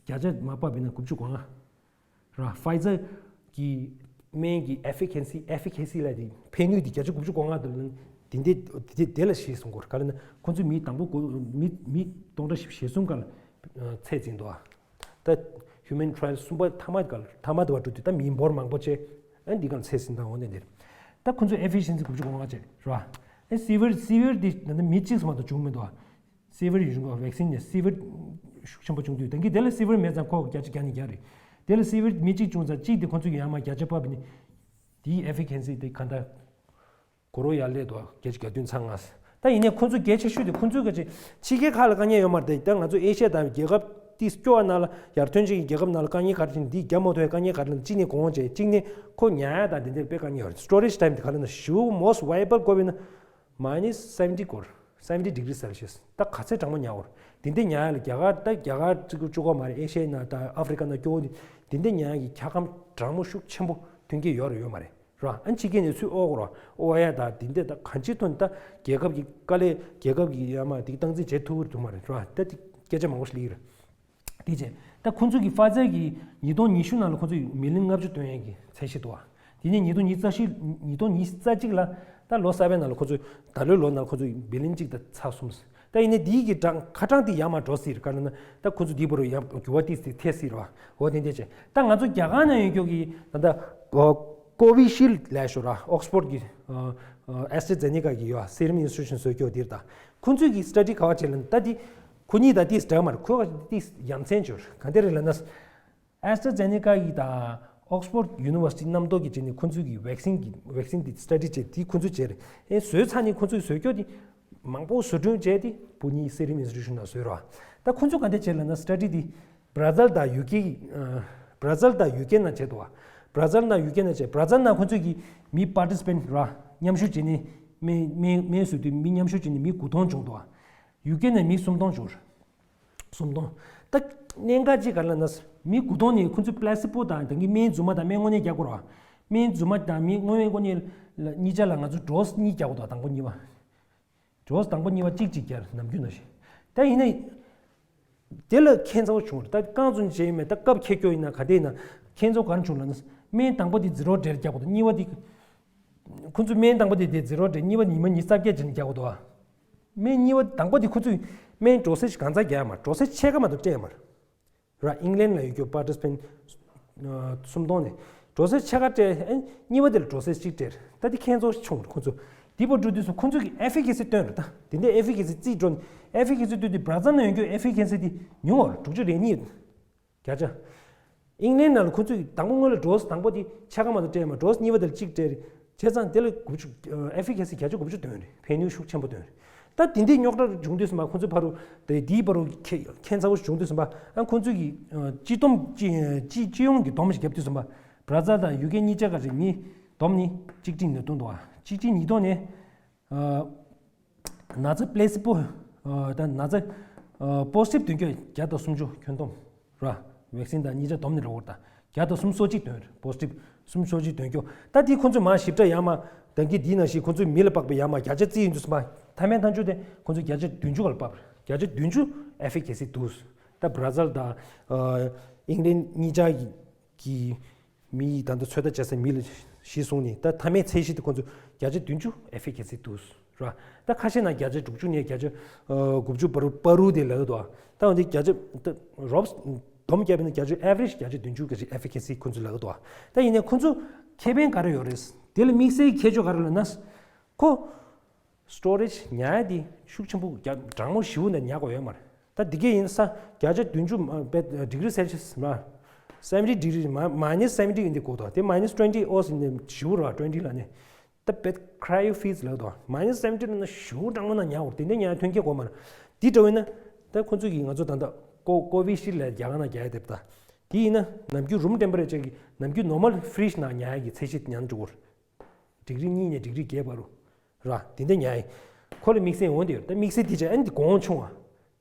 བརྒྱ་ཆ་མ་ཕབ་པ་ཡིན་ན་དགུ་བཅུ་གོ་ལྔ། ར། ཕའི་ཛར་གྱི་སྨན་གྱི་ཨེ་ཕི་ཀེ་སི་ཨེ་ཕི་ཀེ་སི་ལ་དེ་ཕན་ནུས་དེ་བརྒྱ་ཆ་དགུ་བཅུ་གོ་ལྔ་དང་དེ་འདྲ་དེ་དེ་ལ་ཞེས་གསུང་གོ་ག་ལ་ན་ཁོ་ཚོས་མི་དང་པོ་གོ་མི་མི་སྟོང་ཕྲག་བཞི་བཅུ་ཞེ་གསུམ་ག་ལ་ཚད་འཛིན་འདུག་ད་ཧིའུ་མན་ཊ་རའི་ཡལ་གསུམ་པ་མཐའ་མ་ག་ལ་མཐའ་མ་དེ་བར་འགྲོ་དུས་ད་མི་འབོར་མང་པོ་བྱས་ཨ་འདི་ག་ལ་ཚད་འཛིན་དང་འོ་ནས་འདིར་ད་ཁོ་ཚོས་ཨེ་ཕི་ཤན་སི་དགུ་བཅུ་གོ་ལྔ་བྱས་ར། ཨེ་སི་ཝི་ཡར་སི་ཝི་ཡར་དེ་ད་ནི་མི་གཅིག་སུ་མ་གཏོགས་བྱུང་མི་འདུག་སི་ཝི་ཡར་ཡིན་བཞིན་གོ་བེག་སིན་ནས་སི་ཝི་ཡར་ཤུགས་ཆེན་པོ་བྱུང་དུས་ད་གིན་དེ་ལ་སི་ཝི་ཡར་མེད་ཙང་ཁོ་བརྒྱ་ཆ་བརྒྱ་ནས་བརྒྱ་རེད། དེ་ལ་སི་ཝི་ཡར་མི་གཅིག་བྱུང་ཙང་གཅིག་དེ་ཁོ་ཚོས་ཡང་མ་བརྒྱ་ཆ་ཕབ་ནི་དེའི་ཨེ་ཕི་ཀེ་སི་དེ་ག་འདྲ་གོ་རོ་ཡར་སླེབས་འདུག་བརྒྱ་ཆ་བརྒྱ་བདུན་ཚང་ང་། ད་ཡིན་ནའི་ཁོ་ཚོ་གལ་ཆེ་ཤོས་དེ་ཁོ་ཚོའི་ག་ཅིག་ཕྱི་རྒྱལ་ཁག་ལ་དཀའ་ངལ་ཡོད་མ་རེད་དེ་ད་ང་ཚོ་ཨེ་ཤ་ཡ་དང་རྒྱལ་ཁབ་ཏིས་སྐྱོ་བ་ནང་ལ་ཡར་ཐོན་ཅིག་གི་རྒྱལ་ཁབ་ནང་ལ་དཀའ་ངལ་ག་རེ་ཕྱིན་འདི་རྒྱ་མོ་ཐོན་དཀའ་ངལ་ག་རེ་ལ་གཅིག་ནས་གོང་བྱས་གཅིག་ནས་ཁོ་ཉར་ཡ་དང་དེ་འདྲ་དཔེ་དཀའ་ངལ་ཡོད་རེད། སི་ཊོ་རེཇ་ཊའིམ་དེ་ག་རེ་ན་ཞུ་མོ་སི་ཊི་ཝའི་ཨེ་བལ་ཀོ་བི་ན། མའི་ནས་སེ་ཝན་ཊི་སྐོར། སེ་ཝན་ཊི་ཌི་གྷི་རི་སེལ་ཤི་ཡས། ད་ག་ཚད་གྲང་མོ་ཉར་འོར། དེ་འདྲ་ཉར་ཡ་ལ་རྒྱ་གར་ད་རྒྱ་གར་གཅིག་པུ་གཅིག་པོ་མ་རེད། ཨེ་ཤ་ཡའི་ནང་ད་ཨ་ཧྥི་རི་ཀ་ནང་སྐྱོ་བོ་དེ་འདྲ་ཉར་ཡ་གི་འཁྱག་སྒམ་གྲང་མོ་ཤུགས་ཆེན་པོ་ཐོན་གྱི་ཡོད་རེད་ཡོད་མ་རེད་ར། ཨ་ཕྱི་རྒྱལ་ནས་ཚུར་ཨོ་གོ་ར་ཨོ་ཡ་ད་དེ་འདྲ་ད་གང་ཅི་ཐོན་ད་རྒྱལ་ཁབ་ཀྱི་དཀའ་ལས་རྒྱལ་ཁབ་ཀྱི་ཡ་མ་དེ་སྟངས་འཛིན་བྱེད་ཐུབ་ཀྱི་འདུག་མ་རེད་ར། ད་དེ་སྐད་ཆ་མང་པོ་ཞིག་ལེགས་རེད། དེ་བྱས། ད་ཁོ་ཚོ་གི་ཕ་ཛར་གྱི་ཉིས་སྟོང་ཉི་ཤུ་ནང་ལ་ཁོ་ཚོས་མི་ལི་ཡོན་ལྔ་བཅུ་བཏོན་ཡས་ཀྱི་ཚད་གཞི་འདུག་བ། དེ་ནས་ཉིས་སྟོང་ཉི་ཤུ་རྩ་བཞི་ཉིས་སྟོང་ཉི་ཤུ་རྩ་གཅིག་ལ་ད་ལོ་གསར་པའི་ནང་ལ་ཁོ་ཚོས་ད་ལོའི་ལོ་ནང་ལ་ཁོ་ཚོས་བི་ལི་ཡོན་གཅིག་དང་ཚེག་གསུམ། ད་ཡིན་ནའི་དེའི་གི་གྲངས་ཁ་གྲངས་དེ་ཡར་མར་འགྲོ་སྲིད་རེད། ག་རེ་ན་ད་ཁོ་ཚོ་དེའི་བར་དུ་ཡང་འགྱུར་བ་ཏིག་ཙམ་ཐེབས་སྲིད་རེད་བ། འོ་དེ་འདྲ་བྱས། ད་ང་ཚོ་རྒྱ་གར་ནང་ཡོད་རྒྱུ་གི་ད་ལྟ་ཀོ་བི་ཤིལ་ལབ་ཤོག་ར། ཨོག་སི་ཕོར་གི་ཨེ་སི་ཊ་ཛེ་ནེ་ཀ་གི་ཡོད་ཨ། སི་རམ་ཨིན་སི་ཊི་ཊུ་ཤན་བཟོ་རྒྱུ་དེ་རེད། ད་ཁོ་ཚོས་གི་སི་ཊ་ཌི་ག་བ་བྱས་ལབ་ན་ད་དེ། ཁོ་གཉིས་དང་ཏིས་འདྲ་མ་རེད། ཁོ་ཏིས་ཡ་མཚན་ཅིག་ཡོད་རེད། ག་འདྲ་རེད་ལབ་ན། ཨེ་སི་ཊ་ཛེ་ནེ་ཀ་ཡི་དང་ཨོག་སི་ཕོར་ཌི་ཡུ་ནི་ཝར་སི་ཊི་རྣམ་རྟོག་གི་བྱས་ནས་ཁོ་ཚོས་ཀྱི་ཝེག་སིན་གྱི་ཝེག་སིན་དེ་སི་ཊ་ཌི་བྱས་དེ་ཁོ་ཚོས་བྱས་རེད། ཨེ་བཟོས་ཚར་ནས་ཁོ་ཚོས་བཟོ་རྒྱུ་དེ་མང་པོ་བཟོ་སྐྲུན་བྱས་ཏེ་བུ་གཉིས་སི་རམ་ཨིན་སི་ཊི་ཊུ་ཤན་ལ་བཟོས་རེད་བ། ད་ཁོ་ཚོས་ག་འདྲ་བྱས་ལབ་ན་སི་ཊ་ཌི་དེ་བྷ་ར་ཛིལ་དང་ཡུ་ཀེ་བྷ་ར་ཛིལ་དང་ཡུ་ཀེ་ནང་བྱས་འདུག་བ། བྷ་ར་ཛིལ་ནང་ཡུ་ཀེ་ནང་བྱས། བྷ་ར་ཛིལ་ནང་ཁོ་ཚོས་ཀྱི་མི་པར་ཊི་སི་པེན་ཊི་ར་མཉམ་ཞུགས་བྱས་ནས་སྨན་སྨན་སྨན་བཟོ་དུས་མི་མཉམ་ཞུགས་བྱས་ནས་མི་དགུ་སྟོང་བྱུང་འདུག་བ། ཡུ་ཀེ་ནས་མི་སུམ་སྟོང་བྱུང་། སུམ་སྟོང་། ད་ གནད་འགག་ཅིག་ག་རེ་ལབ་ན། མི་དགུ་སྟོང་ནས་ཁོ་ཚོས་པ་ལེ་སི་པོ་དང་ད་གིན་སྨན་རྫུན་མ་དང་སྨན་དངོས་གནས་རྒྱག་དགོས་རེད་བ། སྨན་རྫུན་མ་དང་མི་དངོས་སྨན་དངོས་གནས་གཉིས་ཆ་ལ་ང་ཚོ་ཌོ་སི་གཉིས་རྒྱག་དགོས་འདུག་དང་པོ་གཉིས་པ། ཌོ་སི་དང་པོ་གཉིས་པ་གཅིག་གཅིག་རྒྱག་ནམ་རྒྱུན་ནང་བཞིན། ད་ཡིན་ན། དེ་ལ་ཁྱད་མཚར་པོ་བྱུང་བ་རེད། ད་རྐང་བཙུགས་བྱས་ཡིན་མེད་ད་སྐབས་འཁེལ་སྐྱོ་ཡིན་ན་ག་དེ་ཡིན་ན་ཁྱད་མཚར་ག་རེ་བྱུང་ལབ་ན། སྨན་དང་པོ་དེ་ཛི་རོ་ཌེ་རྒྱག་དགོས་འདུག་གཉིས་པ་དེ། ཁོ་ཚོས་སྨན་དང་པོ་དེ་དེ་ཛི་རོ་ཌེ་གཉིས་པ་ཉི་མ་ཉི་ཤུ་རྩ་བརྒྱད་ཅན་རྒྱག་དགོས་འདུག་སྨན་གཉིས་པ་དང་པོ་དེ་ཁོ་ཚོས་སྨན་ཌོ་སེ་ཇི་གང་ཚ་རྒྱག་ཡ་མ་རེད། ཌོ་སེ་ཇི་ཕྱེད་ཀ་མ་གཏོགས་སྤྲད་ཡ་མ་རེད། ར་ཨིང་ལན་ལ་ཡོད་རྒྱུ་པར་ཊི་སི་པེན་ཊི་སུམ་སྟོང་ནས་ཌོ་སེ་ཇི་ཕྱེད་ཀ་སྤྲད། ཨེ་གཉིས་པ་དེ་ལ་ཌོ་སེ་ཇི་གཅིག་སྤྲད། ད་དེ་ཁྱད་མཚར་བྱུང་རེད། ཁོ་ཚོ་དེ་པར་འགྲོ་དུས་སུ་ཁོ་ཚོ་གི་ཨེ་ཕི་ཀེ་སི་སྟོན་རེད། ད་དེ་འདྲའི་ཨེ་ཕི་ཀེ་སི་རྩིས་འགྲོ་ནས་ཨེ་ཕི་ཀེ་སི་སྟོན་དུས་བྷ་ར་ཛིལ་ནང་ཡོད་རྒྱུ་ཨེ་ཕི་ཀེ་སི་དེ་ཉུང་བ་རེད། དྲུག་ཅུ་རེ་གཉིས་བརྒྱ་ཆ། ཨིང་ལན་ནང་ལ་ཁོ་ཚོས་དང་པོ་སྔོན་ལ་ཌོ་སི་དང་པོ་དེ་ཕྱེད་ཀ་མ་གཏོགས་སྤྲད་མ། ཌོ་སི་གཉིས་པ་དེ་ལ་གཅིག་སྤྲད་རེད། བྱས་ཙང་དེ་ལ་དགུ་བཅུ་ཨེ་ཕི་ཀེ་སི་བརྒྱ་ཆ་དགུ་བཅུ་ཐོན་རེད། ཕན་ནུས་ཤུགས་ཆེན་པོ་ཐོན་རེད། ད་དེ་འདྲའི་རྙོག་དྲ་བྱུང་དུས་ཙམ་པ་ཁོ་ཚོའི་བར་དུ་དེ་དེའི་བར་དུ་ཁྱད་ཁྱད་མཚར་པོ་བྱུང་དུས་ཙམ་པ་ཨ་ཁོ་ཚོས་ཀྱི་ཨ་སྤྱི་བསྡོམས་སྤྱི་སྤྱི་སྤྱི་ཡོངས་ཀྱི་བསྡོམས་ཤིག་བརྒྱབ་དུས་ཙམ་པ་བྷ་ར་ཛིལ་དང་ཡུ་ཀེ་གཉིས་ཆ་ག་རེ་མི་བསྡོམས་ནི་གཅིག་ཁྲི་ཉིས་སྟོང་འདུག་ཨ། གཅིག་ཁྲི་ཉིས་སྟོང་ནས་ཨ། ན་ཚ་པ་ལེ་སི་པོ་དང་ན་ཚ་པོ་སི་ཊིབ་འདོན་རྒྱུ་བརྒྱ་དང་སུམ་ཅུ་ཁྱོན་བསྡོམས་ར། ཝེག་སིན་དང་གཉིས་ཆ་བསྡོམས་ནས་འགྲོ་བར་དང་བརྒྱ་དང་སུམ་ཅུ་སོ་གཅིག་འདོན་རེད། པོ་སི་ཊིབ་སུམ་ཅུ་སོ་གཅིག་འདོན་རྒྱུ། ད་དེ་ཁོ་ཚོས་མར་ཞིབ་ཕྲ་ཡར་མར་ད་གིན་དེའི་ནང་བཞིན་ཁོ་ཚོས་མི་ལ་དཔག་པའི་ཡར་མར་བརྒྱ་ཆ་རྩིས་ཡིན་དུས་ཙམ་པ་མཐའ་མའི་མཐའ་མཇུག་དེ་ཁོ་ཚོས་བརྒྱ་ཆ་བདུན་ཅུ་ག་ལ་དཔག་པ་རེད། བརྒྱ་ཆ་བདུན་ཅུ་ཨེ་ཕི་ཀེ་སི་འདུག་ད་བྷ་ར་ཛིལ་དང་ཨིང་ལན་གཉིས་ཆ་གི་གི་མི་ཡིས་ད་ལྟ་ཚོད་ལྟ་བྱས་སའི་མི་ལ་གཞི་བཟུང་ནས་ད་མཐའ་མའི་ཚད་གཞི་དེ་ཁོ་ཚོས་བརྒྱ་ཆ་བདུན་ཅུ་ཨེ་ཕི་ཀེ་སི་འདུག་ར། ད་ཁ་ཤས་ན་བརྒྱ་ཆ་དྲུག་ཅུ་ནས་བརྒྱ་ཆ་ཨ་དགུ་བཅུ་བར་དུ་བར་དུ་དེ་ལབ་འདུག་ད་འོན་ཏེ་བརྒྱ་ཆ་ད་རོབ་བསྡོམས་བརྒྱབ་ན་བརྒྱ་ཆ་ཨེ་ཝ་རེཇ་བརྒྱ་ཆ་བདུན་ཅུ་གི་ཨེ་ཕི་ཀེ་སི་ཁོ་ཚོས་ལབ་འདུག་ད་ཡིན་ནའི་ཁོ་ཚོ་ཁེ་ཕན་ག་རེ་ཡོད་རེད། དེ་ལ་དམིགས་བསལ་ཁྱད་ཆོས་ག་རེ་ལབ་ན། ཁོ་སི་ཊོ་རེཇ་ཉར་ཡ་དེ་ཤུགས་ཆེན་པོ་རྒྱ་གྲང་མོ་ཞེ་པོ་ནས་ཉར་དགོས་ཡོད་མ་རེད། ད་འདི་གས་ཡིན་ས་བརྒྱ་ཆ་བདུན་ཅུ་ཌི་གི་རི་སེལ་སི་ཡས་མ་སེ་ཝེན་ཊི་ཌི་གི་རི་མ་མའི་ནས་སེ་ཝེན་ཊི་ཡིན་དེ་གོ་ཐོག་དེ་མའི་ནས་ཊུ་ཝེན་ཊི་ཨོ་ཟིན་ནས་ཞེ་པོ་ར་ཊུ་ཝེན་ཊི་ལ་ནས་ད་བེད་ཁྲ་ཡོ་ཕི་རི་ཛི་ལབ་དོ། མའི་ནས་སེ་ཝེན་ཊི་ལ་ན་ཞེ་པོ་གྲང་མོ་ན་ཉར་དགོས་དེ་འདྲ་ཉར་ཐོན་སྐྱེད་དགོས་མ་རེད། འདི་འདྲ་བས་ན་ད་ཁོ་ཚོ་གིས་ང་ཚོ་ད་ལྟ་ཀོ་ཀོ་བི་ཤིལ་ལ་རྒྱ་གར་ན་རྒྱག་ཡ་དེ་ད་དེ་ཡིན་ན་ནམ་རྒྱུན་རུམ་ཊེམ་པ་རེ་ཅར་གི་ནམ་རྒྱུན་ནོར་མལ་ཕི་རི་ཇི་ནང་ཉར་ཡ་གི་ཚད་གཞི་ཉར་འགྲོ་དགོས་རེད། ཌི་གི་རི་གཉིས་ནས་ཌི་གི་རི་བརྒྱད་བར་དུ་ར། དེ་འདྲ་ཉར་ཡིན། ཁོ་ལ་དམིགས་བསལ་འོང་དེ་ཡོད། ད་དམིགས་བསལ་དེ་བྱས་ཨ་ནི་དེ་གོང་ཆུང་བ་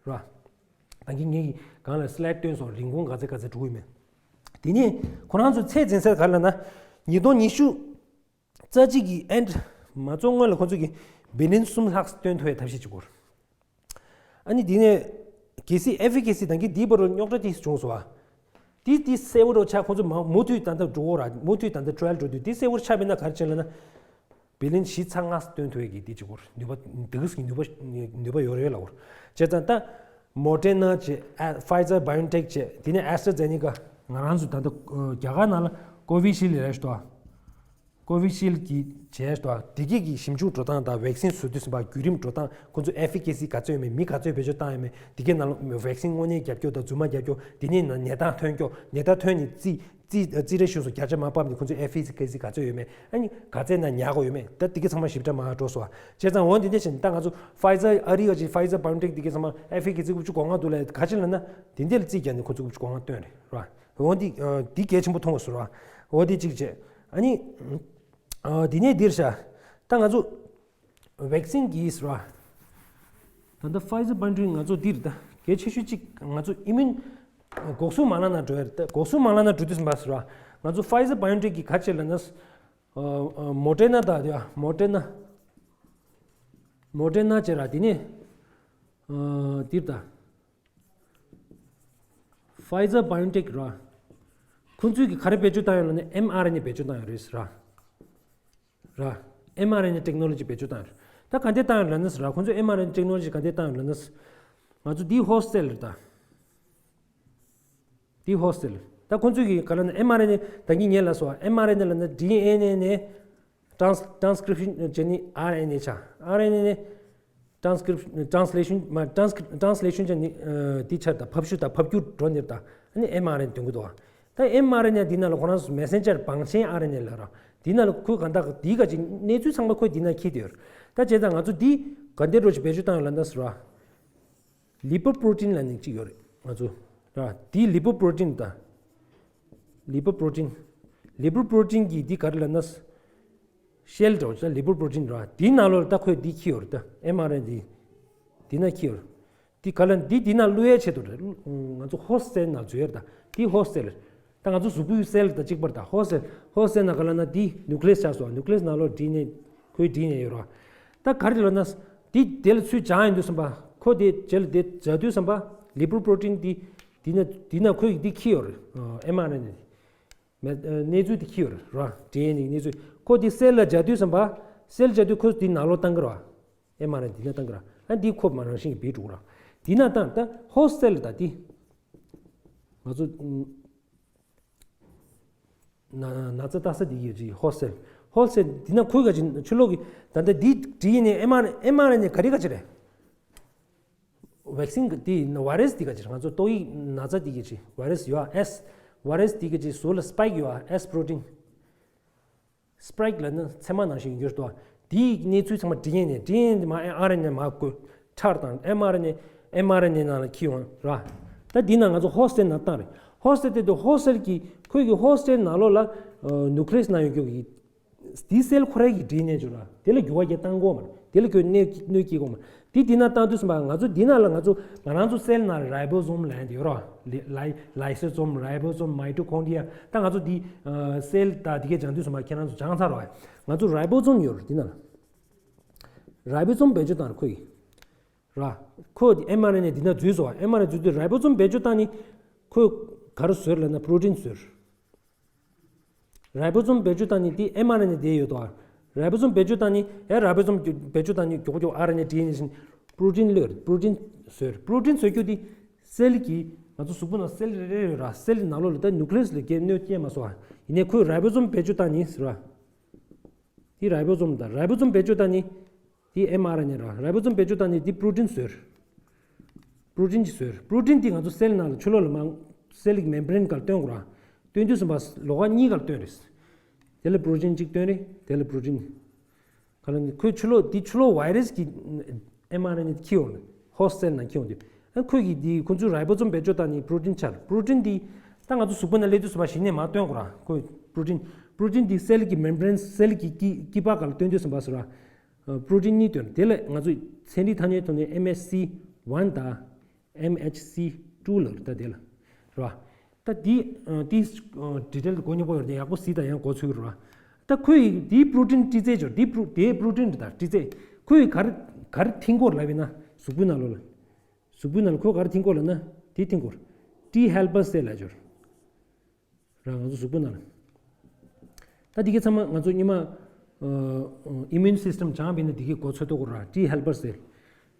ར། ད་གིན་ངས་གང་ལ་སི་ལའེ་ཌི་སྟོན་སོང་། རིན་གོང་ག་ཚད་ག་ཚད་འགྲོ་གི་མེད། དེ་ནས་ཁོ་རང་ཚོ་ཚད་འཛིན་ས་ག་རེ་ལབ་ན། ཉིས་སྟོང་ཉི་ཤུ་རྩ་གཅིག་གི་ཨེན་ཌི་མ་རྫོགས་སྔོན་ལ་ཁོ་ཚོ་གིས་བི་ལི་ཡན་གསུམ་ལྷག་སྟོན་ཐུབ་པའི་ཐབས་ཤེས་བྱེད་དགོས། ཨ་ནི་དེ་ནས་གལ་སྲིད་ཨེ་ཕི་ཀེ་སི་དང་གི་དེའི་བར་རུ་རྙོག་དྲ་དེ་བྱུང་སོང་བ། དེ་དེ་གསལ་བོ་རོ་ཆགས། ཁོ་ཚོ་མ་མུ་མཐུད་ད་ལྟ་འགྲོ་འོ་ར། མུ་མཐུད་ད་ལྟ་ཊ་ར་ཡལ་འགྲོ་དུས་དེ་གསལ་བོར་ཆགས་པས་ན་ག་རེ་བྱས་ལབ་ན། བི་ལི་ཡན་བཞི་ཚེག་ལྔ་སྟོན་ཐུབ་ཡས་ཀྱི་དེ་བྱེད་དགོས། ནུས་པ་འདི་གི་ནུས་པ་ནུས་པ་ཡོད་རེད་ལབ་དགོས། བྱས་ཙང་ད་མོ་ཌེར་ན་བྱས། ཨ་ཕའི་ཛར་བྷའི་ཨོན་ཊེག་བྱས། དེ་ནས་ཨེ་སི་ཊ་ར་ཛེ་ནེ་ཀ། ང་རང་ཚོ་ད་ལྟ་རྒྱ་གར་ནང་ལ་ཀོ་བི་ཤིལ་ལ་རེད་ཤག་ཀོ་བི་ཤིལ་གྱི་བྱས་ཤག་དེ་གས་ཀྱི་ཞིབ་འཇུག་འགྲོ་སྟངས་དང་ཝེག་སིན་བཟོ་དུས་ཙམ་པ་བརྒྱུད་རིམ་འགྲོ་སྟངས། ཁོ་ཚོ་ཨེ་ཕི་ཀེ་སི་ག་ཚོད་ཡོད་མེད། མི་ག་ཚོད་བེད་སྤྱོད་བཏང་ཡོད་མེད། དེ་གའི་ནང་ལ་ཝེག་སིན་དངོས་གནས་རྒྱབ་སྐྱོར་དང་རྫུན་མ་རྒྱབ་སྐྱོར། དེ་ནས་ནད་རྟགས་ཐོན་སྐྱོར། ནད་རྟགས་ཐོན་ནས་རྩིས་རྩིས་རྩིས་རེ་ཞུས་སོང་། བརྒྱ་ཆ་མར་ཕབ་ནས་ཁོ་ཚོས་ཨེ་ཕི་ཀེ་སི་ག་ཚོད་ཡོད་མེད། ཨ་ནི་ག་ཚད་ན་ཉར་དགོས་ཡོད་མེད། ད་དེ་གའི་ཚང་མ་ཞིབ་ཕྲ་མར་འགྲོ་སོང་བ། བྱས་ཙང་འོ་དེ་འདྲ་བྱས་ནས་ད་ང་ཚོ་ཕའི་ཛར་ཨ་རི་ག་ཅིག་ཕའི་ཛར་བྷའི་ཨོན་ཊེག་དེ་གའི་ཚང་མ་ཨེ་ཕི་ཀེ་སི་དགུ་བཅུ་གོ་ལྔ་འདུག་ལབ་ག་ཅི་ལབ་ན། དེ་འདྲ་ལ་རྩིས་རྒྱག་ནས་ཁོ་ཚོ་དགུ་བཅུ་གོ་ལྔ་སྟོན་རེད་ར། འོ་འདི་འདི་གལ་ཆེན་པོ་མཐོང་བ་སོང་ར། འོ་འདི་གཅིག་བྱས། ཨ་ནི་ཨ་འདི་ནས་འདིར་བཞག་ད་ང་ཚོ་ཝེག་སིན་གྱིས་ར། ད་ལྟ་ཕའི་ཛར་བྷའི་ཨོན་ཊེག་ང་ཚོ་འདིར་ད་གལ་ཆེ་ཤོས་གཅིག་ང་ཚོ་ཨི་མིའུན་འགོག་སྲུང་མ་ལག་ནང་འགྲོ་ཡ་རེད། ད་འགོག་སྲུང་མ་ལག་ནང་འགྲོ་དུས་ཙམ་པ་སོང་ར། ང་ཚོ་ཕའི་ཛར་བྷའི་ཨོན་ཊེག་གིས་ག་བྱས་ལབ་ན། ཨ་ཨ་མོ་ཌེར་ན་ད་དེ་ཨ་མོ་ཌེར་ན། མོ་ཌེར་ན་བྱས་ར། དེ་ནས་ཨ་འདིར་ད། ཕའི་ཛར་བྷའི་ཨོན་ཊེག་ར། ཁོང་ཚོས་ཀྱིས་ག་རེ་བེད་སྤྱོད་བཏང་ཡོད་ལབ་ན་ཨེམ་ཨར་ཨེན་ཨེ་བེད་སྤྱོད་བཏང་ཡོད་རེད་ར། ར། ཨེམ་ཨར་ཨེན་ཨེ་ཊེག་ནོ་ལོ་ཇི་བེད་སྤྱོད་བཏང་ཡོད་རེད། ད་ག་འདྲས་བཏང་ཡོད་ལབ་ན་ར། ཁོང་ཚོས་ཨེམ་ཨར་ཨེན་ཨེ་ཊེག་ནོ་ལོ་ཇི་ག་འདྲས་བཏང་ཡོད་ལབ་ན། ང་ཚོ་འདི་ཧོ་སི་ཊེལ་རེད་ད། འདི་ཧོ་སི་ཊེལ། ད་ཁོང་ཚོས་ཀྱིས་ག་ལབ་ན་ཨེམ་ཨར་ཨེན་ཨེ་ད་གིན་ངས་ལབ་སོང་། ཨེམ་ཨར་ཨེན་ཨེ་ལབ་ན་ཌི་ཨེན་ཨེ་ནས། ཊྲན་སི་ཊྲན་སི་ཀི་རིབ་ཤན་བྱས་ནས་ཨར་ཨེན་ཨེ་ཆགས། ཨར་ཨེན་ཨེ་ནས་ཊྲན་སི་ཀི་རིབ་ཊྲན་སི་ལེ་ཤན་མ་ཊྲན་སི་ཊྲན་སི་ལེ་ཤན་བྱས་ནས་ཨ་དེ་ཆགས། ད་ཕབ་བཤུ་དང་ཕབ་བསྒྱུར་འགྲོ་འདིར་ད་ཨ་ནི་ཨེམ་ཨར་ཨེན་ཨེ་འདོན་གྱི་འདུག་བ། ད་ཨེམ་ཨར་ཨེན་ཨེ་འདི་ནང་ལ་ཁོ་རང་ཚོ་མེ་སེན་ཇར་བང་ཆེན་ཨར་ཨེན་ཨེ་ལབ་ར། འདི་ནང་ལ་ཁོས་གང་ལྟར་འདི་ག་ཅིག་གནས་ཚུལ་ཚང་མ་ཁོས་འདི་ནང་འཁྱེར་བསྡད་ཡོད་རེད། ད་བྱས་ཙང་ང་ཚོ་འདི་ག་འདྲས་རོ་ཞིག་བེད་སྤྱོད་བཏང་ཡོད་ལབ་ན་ཟེར་བ། ལི་པོ་པྲོ་ཊིན་ལབ་ནི་གཅིག་ཡོད་རེད་ང་ཚོ་ར། དེའི་ལི་པོ་པྲོ་ཊིན་དང་། ལི་པོ་པྲོ་ཊིན། ལི་པོ་པྲོ་ཊིན་གྱིས་འདི་ག་རེ་ལབ་ན། ཤེལ་འདྲ་བོ་ཅིག་ལི་པོ་པྲོ་ཊིན་ར། དེའི་ནང་ལོགས་ལ་ད་ཁོས་འདི་འཁྱེར་ཡོད་རེད། ད་ཨེམ་ཨར་ཨེན་ཨེ་འདི། འདི་ན་འཁྱེར་ཡོད་རེད། འདི་ག་ལ་འདི་འདི་ན་བླུག་ཡའི་ཆེད་དུ་རེད། ང་ཚོ་ཧོ་སི་ཊེལ་ན་འཛུལ་ཡ་རེད། ད་འདི་ཧོ་སི་ཊེལ་རེད། ད་ང་ཚོ་གཟུགས་པོའི་སེལ་དང་གཅིག་པ་རེད། ད་ཧོ་སི་ཊེལ་ཧོ་སི་ཊེལ་ན་ག་ལ་ན་འདི་ནིའུ་ཀི་ལི་ཡས་ཆགས་སོང་། ནིའུ་ཀི་ལི་ཡས་ནང་ལོགས་ཌི་ཨེན་ཨེ་ཁོའི་ཌི་ཨེན་ཨེ་ཡོད་རེད། ད་ག་རེ་ལབ་ན་འདི་དེ་ལ་ཚུར་སྦྱར་ཡོང་དུས་ཙམ་པ་ཁོ་དེ་རྗེས་ལ་དེ་སྦྱར་དུས་ཙམ་པ་ལི་པོ་པྲོ་ཊིན་འདི་འདི་ན་འདི་ན་ཁོས་འདི་འཁྱེར་ཡོད་རེད། ཨེམ་ཨར་ཨེན་ཨེ་ནས། མེད། ཨ། གནས་ཚུལ་དེ་འཁྱེར་ཡོད་རེད། ཌི་ཨེན་ཨེ་གནས་ཚུལ། ཁོ་དེ་སེལ་ལ་སྦྱར་དུས་ཙམ་པ། སེལ་སྦྱར་དུས་ཁོ་དེ་ནང་ལོགས་བཏང་གི་རེད། ཨེམ་ཨར་ཨེན་ཨེ་དེ་ན་བཏང་གི་རེད། ཨ། འདི་ཁོ་མ་རང་བཞིན་གྱིས་བེད་འགྲོ་གི་རེད། དེ་ན་བཏང་ད་ཧོ་སི་ཊེལ་ད་དེ། ང་ཚོ་ན་ན་ཚ་ལྟ་ས་དེ་གི་རེད། ཧོ་སི་ཊེལ། ཧོ་སི་ཊེལ་དེ་ན་ཁོའི་ག་ཅིག་ཕྱི་ལོགས་ཀྱི་ད་ལྟ་འདི་ཌི་ཨེན་ཨེ་ཨེམ་ཨར་ཨེམ་ཨར་ཨེན་ཨེ་ག་རེ་ག་ཅིག་རེད། ཝེག་སིན་གི་དེ་ཝའི་རས་དེ་ག་ཅིག་ང་ཚོ་ཏོག་དབྱིབས་ན་ཚ་དེ་གི་ཅིག་ཝའི་རས་ཡོད་ཨ། ཨེས་ཝའི་རས་དེ་གི་ཅིག་ཟུར་ལ་སི་པའིག་ཡོད་ཨ། ཨེས་པྲོ་ཊིན། སི་པའིག་ལབ་ན་ཚེར་མ་ནང་བཞིན་ཡོད་དོ། དེའི་གནས་ཚུལ་ཚང་མ་ཌི་ཨེན་ཨེ་ཌི་ཨེན་ཨེ་མ་ཨེམ་ཨར་ཨེན་ཨེ་མ་བཀོད་ཁྲར་དང་ཨེམ་ཨར་ཨེན་ཨེ་ཨེམ་ཨར་ཨེན་ཨེ་ནང་ལ་འཁྱེར་ཡོང་ར། ད་འདི་ན་ང་ཚོ་ཧོ་སི་ཊེལ་ནང་བཏང་རེད། ཧོ་སི་ཊེལ་དེ་ཧོ་སི་ཊེལ་གི་ཁོའི་གི་ཧོ་སི་ཊེལ་ནང་ལོགས་ལ་ནིའུ་ཀི་ལི་ཡས་ནང་ཡོད་རྒྱུ་གི་དེའི་སེལ་ཁོ་རའི་གི་ཌི་ཨེན་ཨེ་ཅིག་ཡོད་ར། དེ་ལ་འགྱུར་བ་རྒྱག་བཏང་གི་ཡོད་མ་རེད། དེ་ལ་ཁོས་གནོད་གནོད་སྐྱེལ་གི་ཡོད་མ་རེད། དེ་དེ་ན་བཏང་དུས་ཙམ་པ་ང་ཚོ་དེ་ན་ལ་ང་ཚོ་ང་རང་ཚོ་སེལ་ནང་རའི་བོ་ཛོམ་ལབ་ཡ་དེ་ཡོད་ར། ལའི་ལའི་སོ་ཛོམ། རའི་བོ་ཛོམ། མའི་ཊོ་ཀོན་ཌི་ཡ། ད་ང་ཚོ་དེ་སེལ་ད་དེ་གས་སྦྱང་དུས་ཙམ་པ་ཁྱེད་རང་ཚོ་སྦྱངས་ཚར་ར། ང་ཚོ་རའི་བོ་ཛོམ་ཡོད་ར་དེ་ན་ལ། རའི་བོ་ཛོམ་བེད་སྤྱོད་བཏང་ར་ཁོ་ཡི་ར། ཁོ་དེ་ཨེམ་ཨར་ཨེན་ཨེ་དེ་ན་འཛུལ་སོང་། ཨེམ་ཨར་ཨེན་ཨེ་འཛུལ་དུས་རའི་བོ་ཛོམ་བེད་སྤྱོད་བཏང་ནི་ཁོས་ག་རེ་བཟོས་ལབ་ན་པྲོ་ཊིན་བཟོས། རའི་བོ་ཛོམ་བེད་སྤྱོད་བཏང་ནི་དེ་ཨེམ་ཨར་ཨེན་ཨེ་དེ་ཡོད་དོ། རའི་བོ་ཛོམ་བེད་སྤྱོད་བཏང་ནི་ཨེ་རའི་བོ་ཛོམ་བེད་སྤྱོད་བཏང་ནི་མགྱོགས་མགྱོགས་ཨར་ཨེན་ཨེ་ཌི་ཨེན་ཨེ་བཞིན་པྲོ་ཊིན་ལོས་པྲོ་ཊིན་བཟོས། པྲོ་ཊིན་བཟོ་རྒྱུ་དེ་སེལ་གྱི་ང་ཚོ་གཟུགས་པོ་ནང་སེལ་རེ་རེ་ཡོད་ར། སེལ་ནང་ལོགས་ལ་ད་ནིའུ་ཀི་ལི་ཡས་ལ་སྐྱེ་གནོད་སྐྱེལ་མ་སོང་ཨ། ཡིན་ནའི་ཁོས་རའི་བོ་ཛོམ་བེད་སྤྱོད་བཏང་ནི་ཟེར་བ། དེ་རའི་བོ་ཛོམ་དང་རའི་བོ་ཛོམ་བེད་སྤྱོད་བཏང་ནི། དེ་ཨེམ་ཨར་ཨེན་ཨེ་ར། རའི་བོ་ཛོམ་བེད་སྤྱོད་བཏང་ནི་དེ་པྲོ་ཊིན་བཟོས། པྲོ་ཊིན་གྱིས་བཟོས། པྲོ་ཊིན་དེ་ང་ཚོ་སེལ་ནང་ལ་ཕྱི་ལོགས་ལ་མང་སེལ་གྱི་མེམ་བྷ་རེན་སྒང་ལ་སྟོན་དགོས་ར། སྟོན་དུས་ཙམ་པ་ལོགས་ཀ་གཉིས་སྒང་ལ་སྟོན་རེད། དེ་ལ་པྲོ་ཊིན་གཅིག་སྟོན་རེད། དེ་ལ་པྲོ་ཊིན། ག་ལ་ནི་ཁོའི་ཕྱི་ལོགས་དེ་ཕྱི་ལོགས་ཝའི་རས་ཀྱི་ཨེམ་ཨར་ཨེན་ཨེ་འཁྱེར་ཡོང་ནས་ཧོ་སི་ཊེལ་ནང་འཁྱེར་ཡོང་དུས། ཨ་ཁོས་ཀྱི་དེ་ཁོ་ཚོའི་རའི་བོ་ཛོམ་བེད་སྤྱོད་བཏང་ནི་པྲོ་ཊིན་ཆགས། པྲོ་ཊིན་དེ་ད་ང་ཚོ་གཟུགས་པོ་ནང་སླེབས་དུས་ཙམ་པ་གཞི་ནས་མར་སྟོན་དགོས་ར། ཁོས་པྲོ་ཊིན། པྲོ་ཊིན་དེ་སེལ་གྱི་མེམ་བྷ་རེན་སེལ་གྱི་དཀྱིལ་དཀྱིལ་པ་སྒང་ལ་སྟོན་དུས་ཙམ་པ་ཟེར་བ། པྲོ་ཊིན་གཉིས་ཐོན། དེ་ལས་ང་ཚོས་ཚན་རིག་ཐ་སྙད་ཐོག་ནས་ཨེམ་ཨེཆ་སི་ཝན་དང་ཨེམ་ཨེཆ་སི་ཊུ་ལབ་རེད། ད་དེ་ལ་རེད་བ། ད་དེ་དེ་ཌི་ཊེལ་གོ་མྱོང་པོ་ཡོད་རེད། ཡག་པོ་གཟིགས་དང་། ཡང་གོ་ཚོད་རེད་བ། ད་ཁོས་དེའི་པྲོ་ཊིན་བྲིས་རྫས་སྦྱོར་དེའི་པྲོ་དེའི་པྲོ་ཊིན་རེད། ད་བྲིས་རྫས་ཁོས་ག་རེ་ག་རེ་འཐེན་གྱི་ཡོད་རེད་ལབ་ཡིན་ན། གཟུགས་པོའི་ནང་ལོགས་ལ། གཟུགས་པོའི་ནང་ལ་ཁོས་ག་རེ་འཐེན་གྱི་ཡོད་ལབ་ན། དེ་འཐེན་གྱི་ཡོད་རེད། ཊི་ཧེལ་པར་སེལ་ལབ་ཡོད་རེད། ར། ང་ཚོ་གཟུགས་པོ་ནང་ལ། ད་འདི་གའི་ཚང་མ་ང་ཚོ་སྔོན་མ་ཨིམ་ཡུན་སིས་ཊམ་སྦྱངས་པ་ཡིན་ན་འདི་གའི་གོ་ཚོད་ཐུབ་ཀྱི་རེད། ཊི་ཧེལ་པར་སེལ།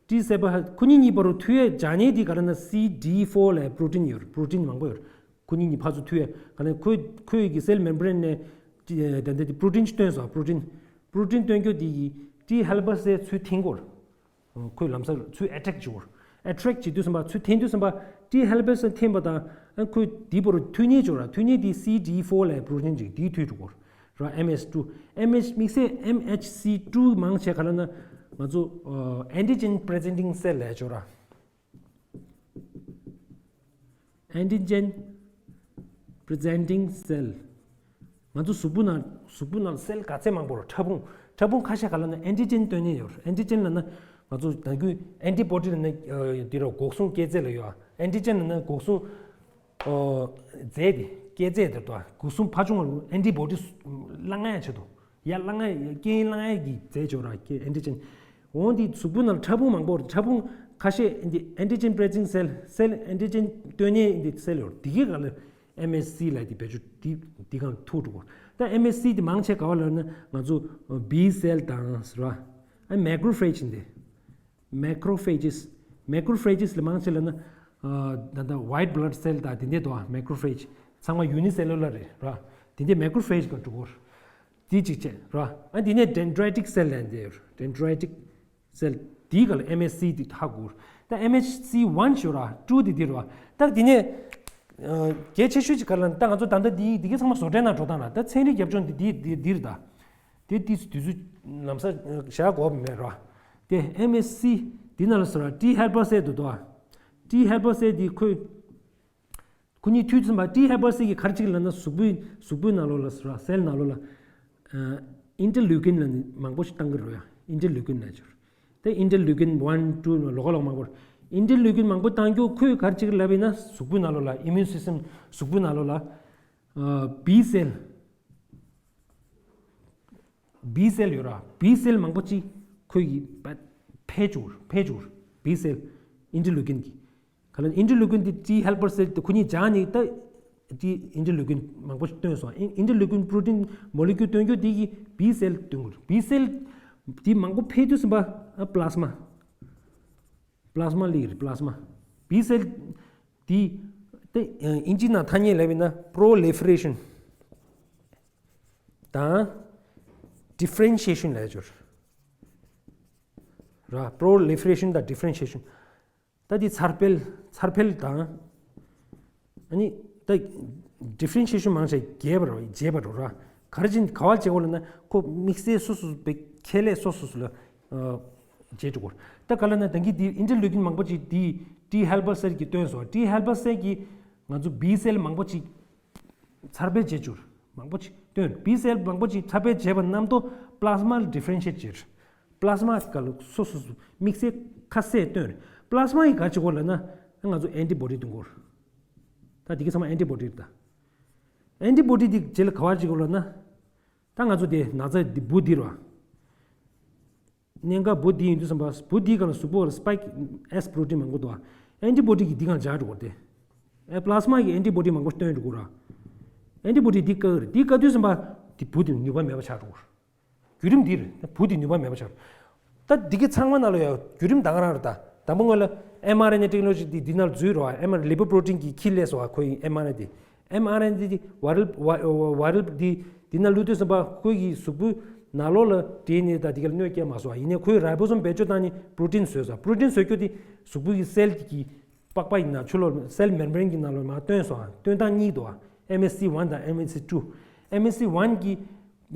ཊི་ཧེལ་པར། ཁོ་གཉིས་གཉིས་བར་དུ་མཐུད་ཡས་སྦྱར་མཁན་འདི་ག་རེ་ན་སི་ཌི་ཕོར་ལབ་པྲོ་ཊིན་ཡོད་རེད། པྲོ་ཊིན་མང་པོ་ཡོད་རེད། ཁོ་གཉིས་གཉིས་བར་དུ་མཐུད་ཡས་ག་ནས་ཁོས་ཁོས་ཀྱི་སེལ་མེམ་བྷ་རེན་ནས་ད་ལྟ་དེ་པྲོ་ཊིན་ཅིག་བཏོན་སོང་། པྲོ་ཊིན། པྲོ་ཊིན་བཏོན་རྒྱུ་འདི་གིས་ཊི་ཧེལ་པར་སེལ་ཚུར་འཐེན་གྱི་ཡོད་རེད། ཁོས་ལམ་སང་ཚུར་ཨེ་ཊེག་བྱེད་དགོས། ཨེ་ཊེག་བྱེད་དུས་ཙམ་པ་ཚུར་འཐེན་དུས་ཙམ་པ་ཊི་ཧེལ་པར་སེལ་འཐེན་པ་དང་ཁོས་དེའི་བར་མཐུད་མཁན་ཅིག་ཡོད་ར། མཐུད་མཁན་དེ་སི་ཌི་ཕོར་ལབ་པྲོ་ཊིན་ཅིག་དེའི་མཐུད་འགྲོ་གི་ཡོད་ར། ཨེམ་ཨེཆ་ཊུ། ཨེམ་ཨེཆ་དམིགས་བསལ་ཨེམ་ཨེཆ་སི་ཊུ་མང་ཆེ་ག་ལབ་ན་ང་ཚོ་ཨེན་ཊི་ཇེན་པི་རི་ཛེན་ཊིང་སེལ་ལབ་ཡ་ཅིག་ཡོད་ར། ཨེན་ཊི་ཇེན་པི་རི་ཛེན་ཊིང་སེལ། ང་ཚོ་གཟུགས་པོ་ནང་གཟུགས་པོ་ནང་སེལ་ག་ཚད་མང་པོ་རེད། ཕྲ་ཕུང་ཕྲ་ཕུང་ཁ་ཤས་ག་ལབ་ན་ཨེན་ཊི་ཇེན་བཏོན་མཁན་ཡོད་རེད། ཨེན་ཊི་ཇེན་ལབ་ན་ང་ཚོ་ད་གུན་ཨེན་ཊི་བོ་ཌི་ལབ་ན་འདི་ར་འགོག་སྲུང་སྐྱེད་རྫས་ལ་ཡོད། ཨེན་ཊི་ཇེན་ལབ་ན་འགོག་སྲུང་རྫས་དེ་སྐྱེད་རྫས་དེ་དང་འགོག་སྲུང་ཕར་བྱུང་བ་ལ་ཨེན་ཊི་བོ་ཌི་བསླང་ཡ་ཆེད་དུ། ཡར་བསླང་ཡ། རྐྱེན་བསླང་ཡ་གི་རྫས་ཅིག་ཡོད་ར། ཁྱེད་ཨེན་ཊི་ཇེན། འོ་འདི་གཟུགས་པོ་ནང་ལ་ཕྲ་ཕུང་མང་པོ་རེད། ཕྲ་ཕུང་ཁ་ཤས་འདི་ཨེན་ཊི་ཇེན་པི་རི་ཛེན་ཊིང་སེལ། སེལ་ཨེན་ཊི་ཇེན་བཏོན་མཁན་འདི་སེལ་ཡོད་རེད། འདི་གའི་སྒང་ལ་ཨེམ་ཨེཆ་སི་ལབ་དེ་བེད་སྤྱོད་འདི་འདི་སྒང་ཐུག་འགྲོ་གི་རེད། ད་ཨེམ་ཨེཆ་སི་དེ་མང་ཆེ་ག་བ་ལབ་ན་ང་ཚོ་བི་སེལ་དང་ཟེར་བ། ཨ་མེ་ཀྲོ་ཕེཇ་འདི། མེ་ཀྲོ་ཕེཇ། མེ་ཀྲོ་ཕེཇ་ལ་མང་ཆེ་ལབ་ན། ད་ལྟ་ཝའིཊ་བྷི་ལཌ་སེལ་དང་དེ་འདྲ་འདུག་མེ་ཀྲོ་ཕེཇ་ཚང་མ་ཡུ་ནི་སེ་ལུ་ལར་རེད་ར། དེ་འདྲ་མེ་ཀྲོ་ཕེཇ་ག་འགྲོ་གི་རེད། དེ་གཅིག་བྱས་ར། ཨ་དེ་ནས་ཌེན་ཌྲེ་ཊིག་སེལ་ལབ་འདི་ཡོད་རེད། ཌེན་ཌྲེ་ཊིག་སེལ། དེའི་སྒང་ལ་ཨེམ་ཨེཆ་སི་དེ་ཧ་གོ་རེད། ད་ཨེམ་ཨེཆ་སི་ཝན་ཞུ་ར། ཊུ་དེ་འདི་རེད་བ། ད་དེ་ནས་གལ་ཆེ་ཤོས་ཅིག་ག་ལབ་ན་ད་ང་ཚོ་ད་ལྟ་འདི་འདི་གའི་ཚང་མ་བཟོ་གྲྭའི་ནང་འགྲོ་སྟངས་ར། ད་ཚན་རིག་རྒྱབ་ལྗོངས་འདི་འདི་འདི་འདི་རེད་ད། དེ་དུས་དུས་ཚོད་ལམ་སང་བཞག་དགོས་མེད་ར། དེ་ཨེམ་ཨེཆ་སི་དེ་ནང་ལ་ཟེར་བ་ཊི་ཧེལ་པར་སེལ་དུ་འདུག་ཊི་ཧེལ་པར་སེལ་དེ་ཁོས་ཁོ་གཉིས་མཐུད་ཙམ་པ་ཊི་ཧེལ་པར་སེལ་གྱི་ག་རེ་བྱེད་ཀྱི་ལབ་ན་གཟུགས་པོའི་གཟུགས་པོའི་ནང་ལོགས་ལ་ཟེར་བ་སེལ་ནང་ལོགས་ལ་ཨིན་ཊར་ལུ་ཀིན་ལབ་ནི་མང་པོ་ཞིག་བཏང་གི་རེད་ཡ། ཨིན་ཊར་ལུ་ཀིན་ལབ་ཅིག་རེད། དེ་ཨིན་ཊར་ལུ་ཀིན་ཝན་ཊུ་ལོགས་ཀ་ལོགས་མང་པོ་རེད། ཨིན་ཊར་ལུ་ཀིན་མང་པོ་བཏང་རྒྱུ་ཁོས་ག་རེ་བྱེད་ཀྱི་ལབ་ཡིན་ན། གཟུགས་པོའི་ནང་ལོགས་ལ་ཨི་མིའུན་སི་སི་ཊམ་གཟུགས་པོའི་ནང་ལོགས་ལ་བི་སེལ། བི་སེལ་ཡོད་ར། བི་སེལ་མང་པོ་ཅིག་ཁོས་ཀྱིས་འཕེལ་བཅུག་འཕེལ་བཅུག་བི་སེལ་ཨིན་ཊར་ལུ་ཀིན་གྱིས། ག་ལ་ཨིན་ཊར་ལུ་ཀིན་དེ་ཊི་ཧེལ་པར་སེལ་དེ་ཁོ་གཉིས་སྦྱར་ནས་ད་དེ་ཨིན་ཊར་ལུ་ཀིན་མང་པོ་ཞིག་བཏོན་སོང་། ཨིན་ཨིན་ཊར་ལུ་ཀིན་པྲོ་ཊིན་མོ་ལེ་ཀུལ་བཏོན་རྒྱུ་དེ་གིས་བི་སེལ་བཏོན་དགོས། བི་སེལ་དེ་མང་པོ་འཕེལ་དུས་ཙམ་པ་པླ་ཟ་མ། པླ་ཟ་མ་ལབ་ཀྱི་རེད། པླ་ཟ་མ། བི་སེལ་དེ་དེ་ཨིན་ཇི་ནང་ཐ་སྙད་ལབ་ཡིན་ན་པྲོ་ལི་ཕེ་རེ་ཤན་དང་ཌི་ཕེ་རེན་ཤི་ཡེ་ཤན་ལབ་ཀྱི་ཡོད་ར། པྲོ་ལི་ཕེ་རེ་ཤན་དང་ཌི་ཕེ་རེན་ཤི་ཡེ་ཤན། ད་འདི་འཚར་འཕེལ་འཚར་འཕེལ་དང་། ཨ་ནི་ད་ཌི་ཕེ་རེན་ཤི་ཡེ་ཤན་མང་ཆེ་རྒྱས་པ་རེད། རྒྱས་པ་རེད་ར། ག་རེ་བྱས་ག་བ་བྱེད་དགོས་ལབ་ན་ཁོ་དམིགས་བསལ་སོ་སོ་བའི་ཁྱད་ལས་སོ་སོ་སོ་ལ་ཨ་བྱེད་འགྲོ་དགོས། ད་ག་ལབ་ན་ད་གིན་འདི་ཨིན་ཊར་ལུ་ཀིན་མང་པོ་ཅིག་འདི་ཊི་ཧེལ་པར་སེལ་གྱིས་བཏོན་སོང་། ཊི་ཧེལ་པར་སེལ་གྱིས་ང་ཚོ་བི་སེལ་མང་པོ་ཅིག་འཚར་འཕེལ་བྱེད་བཅུག་མང་པོ་ཅིག་བཏོན། བི་སེལ་མང་པོ་ཅིག་འཚར་འཕེལ་བྱས་པ་རྣམས་དོ་པླ་ཟ་མ་ལ་ཌི་ཕེ་རེན་ཤི་ཡེ་ཊི་བྱས། པླ་ཟ་མ་ག་ལ་སོ་སོ་སོ་དམིགས་བསལ་ཁ་གསལ་བཏོན། པླ་ཟ་མ་ཡིས་ག་བྱེད་དགོས་ལབ་ན་ང་ཚོ་ཨན་ཊི་བོ་ཌི་བཏོན་དགོས། ད་འདི་ག་ཚང་མ་ཨན་ཊི་བོ་ཌི་རེད། ད་ཨན་ཊི་བོ་ཌི་འདི་རྗེས་ལ་ག་བ་བྱེད་དགོས་ལབ་ན། ད་ང་ཚོ་དེ་ན་ཚ་འདི་འབུ་འདི་རེད་བ། གནད་འགག་འབུ་འདི་ཡིན་དུས་ཙམ་པ་འབུ་འདིའི་སྒང་ལ་གཟུགས་པོ་ལ་སི་པའིཀ་ཨེས་པྲོ་ཊིན་མང་པོ་འདུག་ཨན་ཊི་བོ་ཌི་གིས་འདི་སྒང་ལ་སྦྱར་འགྲོ་གི་རེད་དེ། ཨེ་པླ་ཟ་མ་གིས་ཨན་ཊི་བོ་ཌི་མང་པོ་བཏོན་འགྲོ་གི་རེད། ཨན་ཊི་བོ་ཌི་འདི་བཀག་གི་རེད། འདི་བཀག་དུས་ཙམ་པ་འདི་འབུ་འདི་ནུས་པ་མེད་པ་ཆགས་འགྲོ་གི་རེད། བརྒྱུད་རིམ་འདི་རེད། འབུ་འདི་ནུས་པ་མེད་པ་ཆགས་འགྲོ། ད་འདི་གི་ཚང་མ་ནང་ལ་ཡང་བརྒྱུད་རིམ་ད་ག་རང་རེད། ད་དང་པོ་སྔོན་ལ་ཨེམ་ཨར་ཨེན་ཨེ་ཊེག་ནོ་ལོ་ཇི་འདི་འདི་ནང་འཛུལ་རོགས། ཨེམ་ཨར་ལེ་པོ་པྲོ་ཊིན་གྱིས་ཁྱེར་སླེབས་སོང་བ། ཁོའི་ཨེམ་ཨར་ཨེན་ཨེ་འདི་ཨེམ་ཨར་ཨེན་ཨེ་འདི་ཝའི་རལ་ཝའི་ཝའི་རལ་འདི་འདི་ནང་བླུགས་དུས་ཙམ་པ་ཁོའི་གི་གཟུགས་པོའི་ནང་ལོགས་ལ་ཌི་ཨེན་ཨེ་དང་འདི་ག་ལ་གནོད་སྐྱེལ་མ་སོང་བ། ཡིན་ནའི་ཁོའི་རའི་བོ་སོམ་བེད་སྤྱོད་བཏང་ནས་པྲོ་ཊིན་བཟོས་སོང་། པྲོ་ཊིན་བཟོ་རྒྱུ་དེ་གཟུགས་པོའི་གི་སེལ་གྱི་པགས་པ་ཡི་ནང་ཕྱི་ལོགས་སེལ་མེམ་བྷ་རེན་གྱི་ནང་ལོགས་མར་བཏོན་སོང་། བཏོན་སྟངས་གཉིས་འདུག་ཨེམ་ཨེ་སི་ཝན་དང་ཨེམ་ཨེ་སི་ཊུ། ཨེམ་ཨེ་སི་ཝན་གྱི་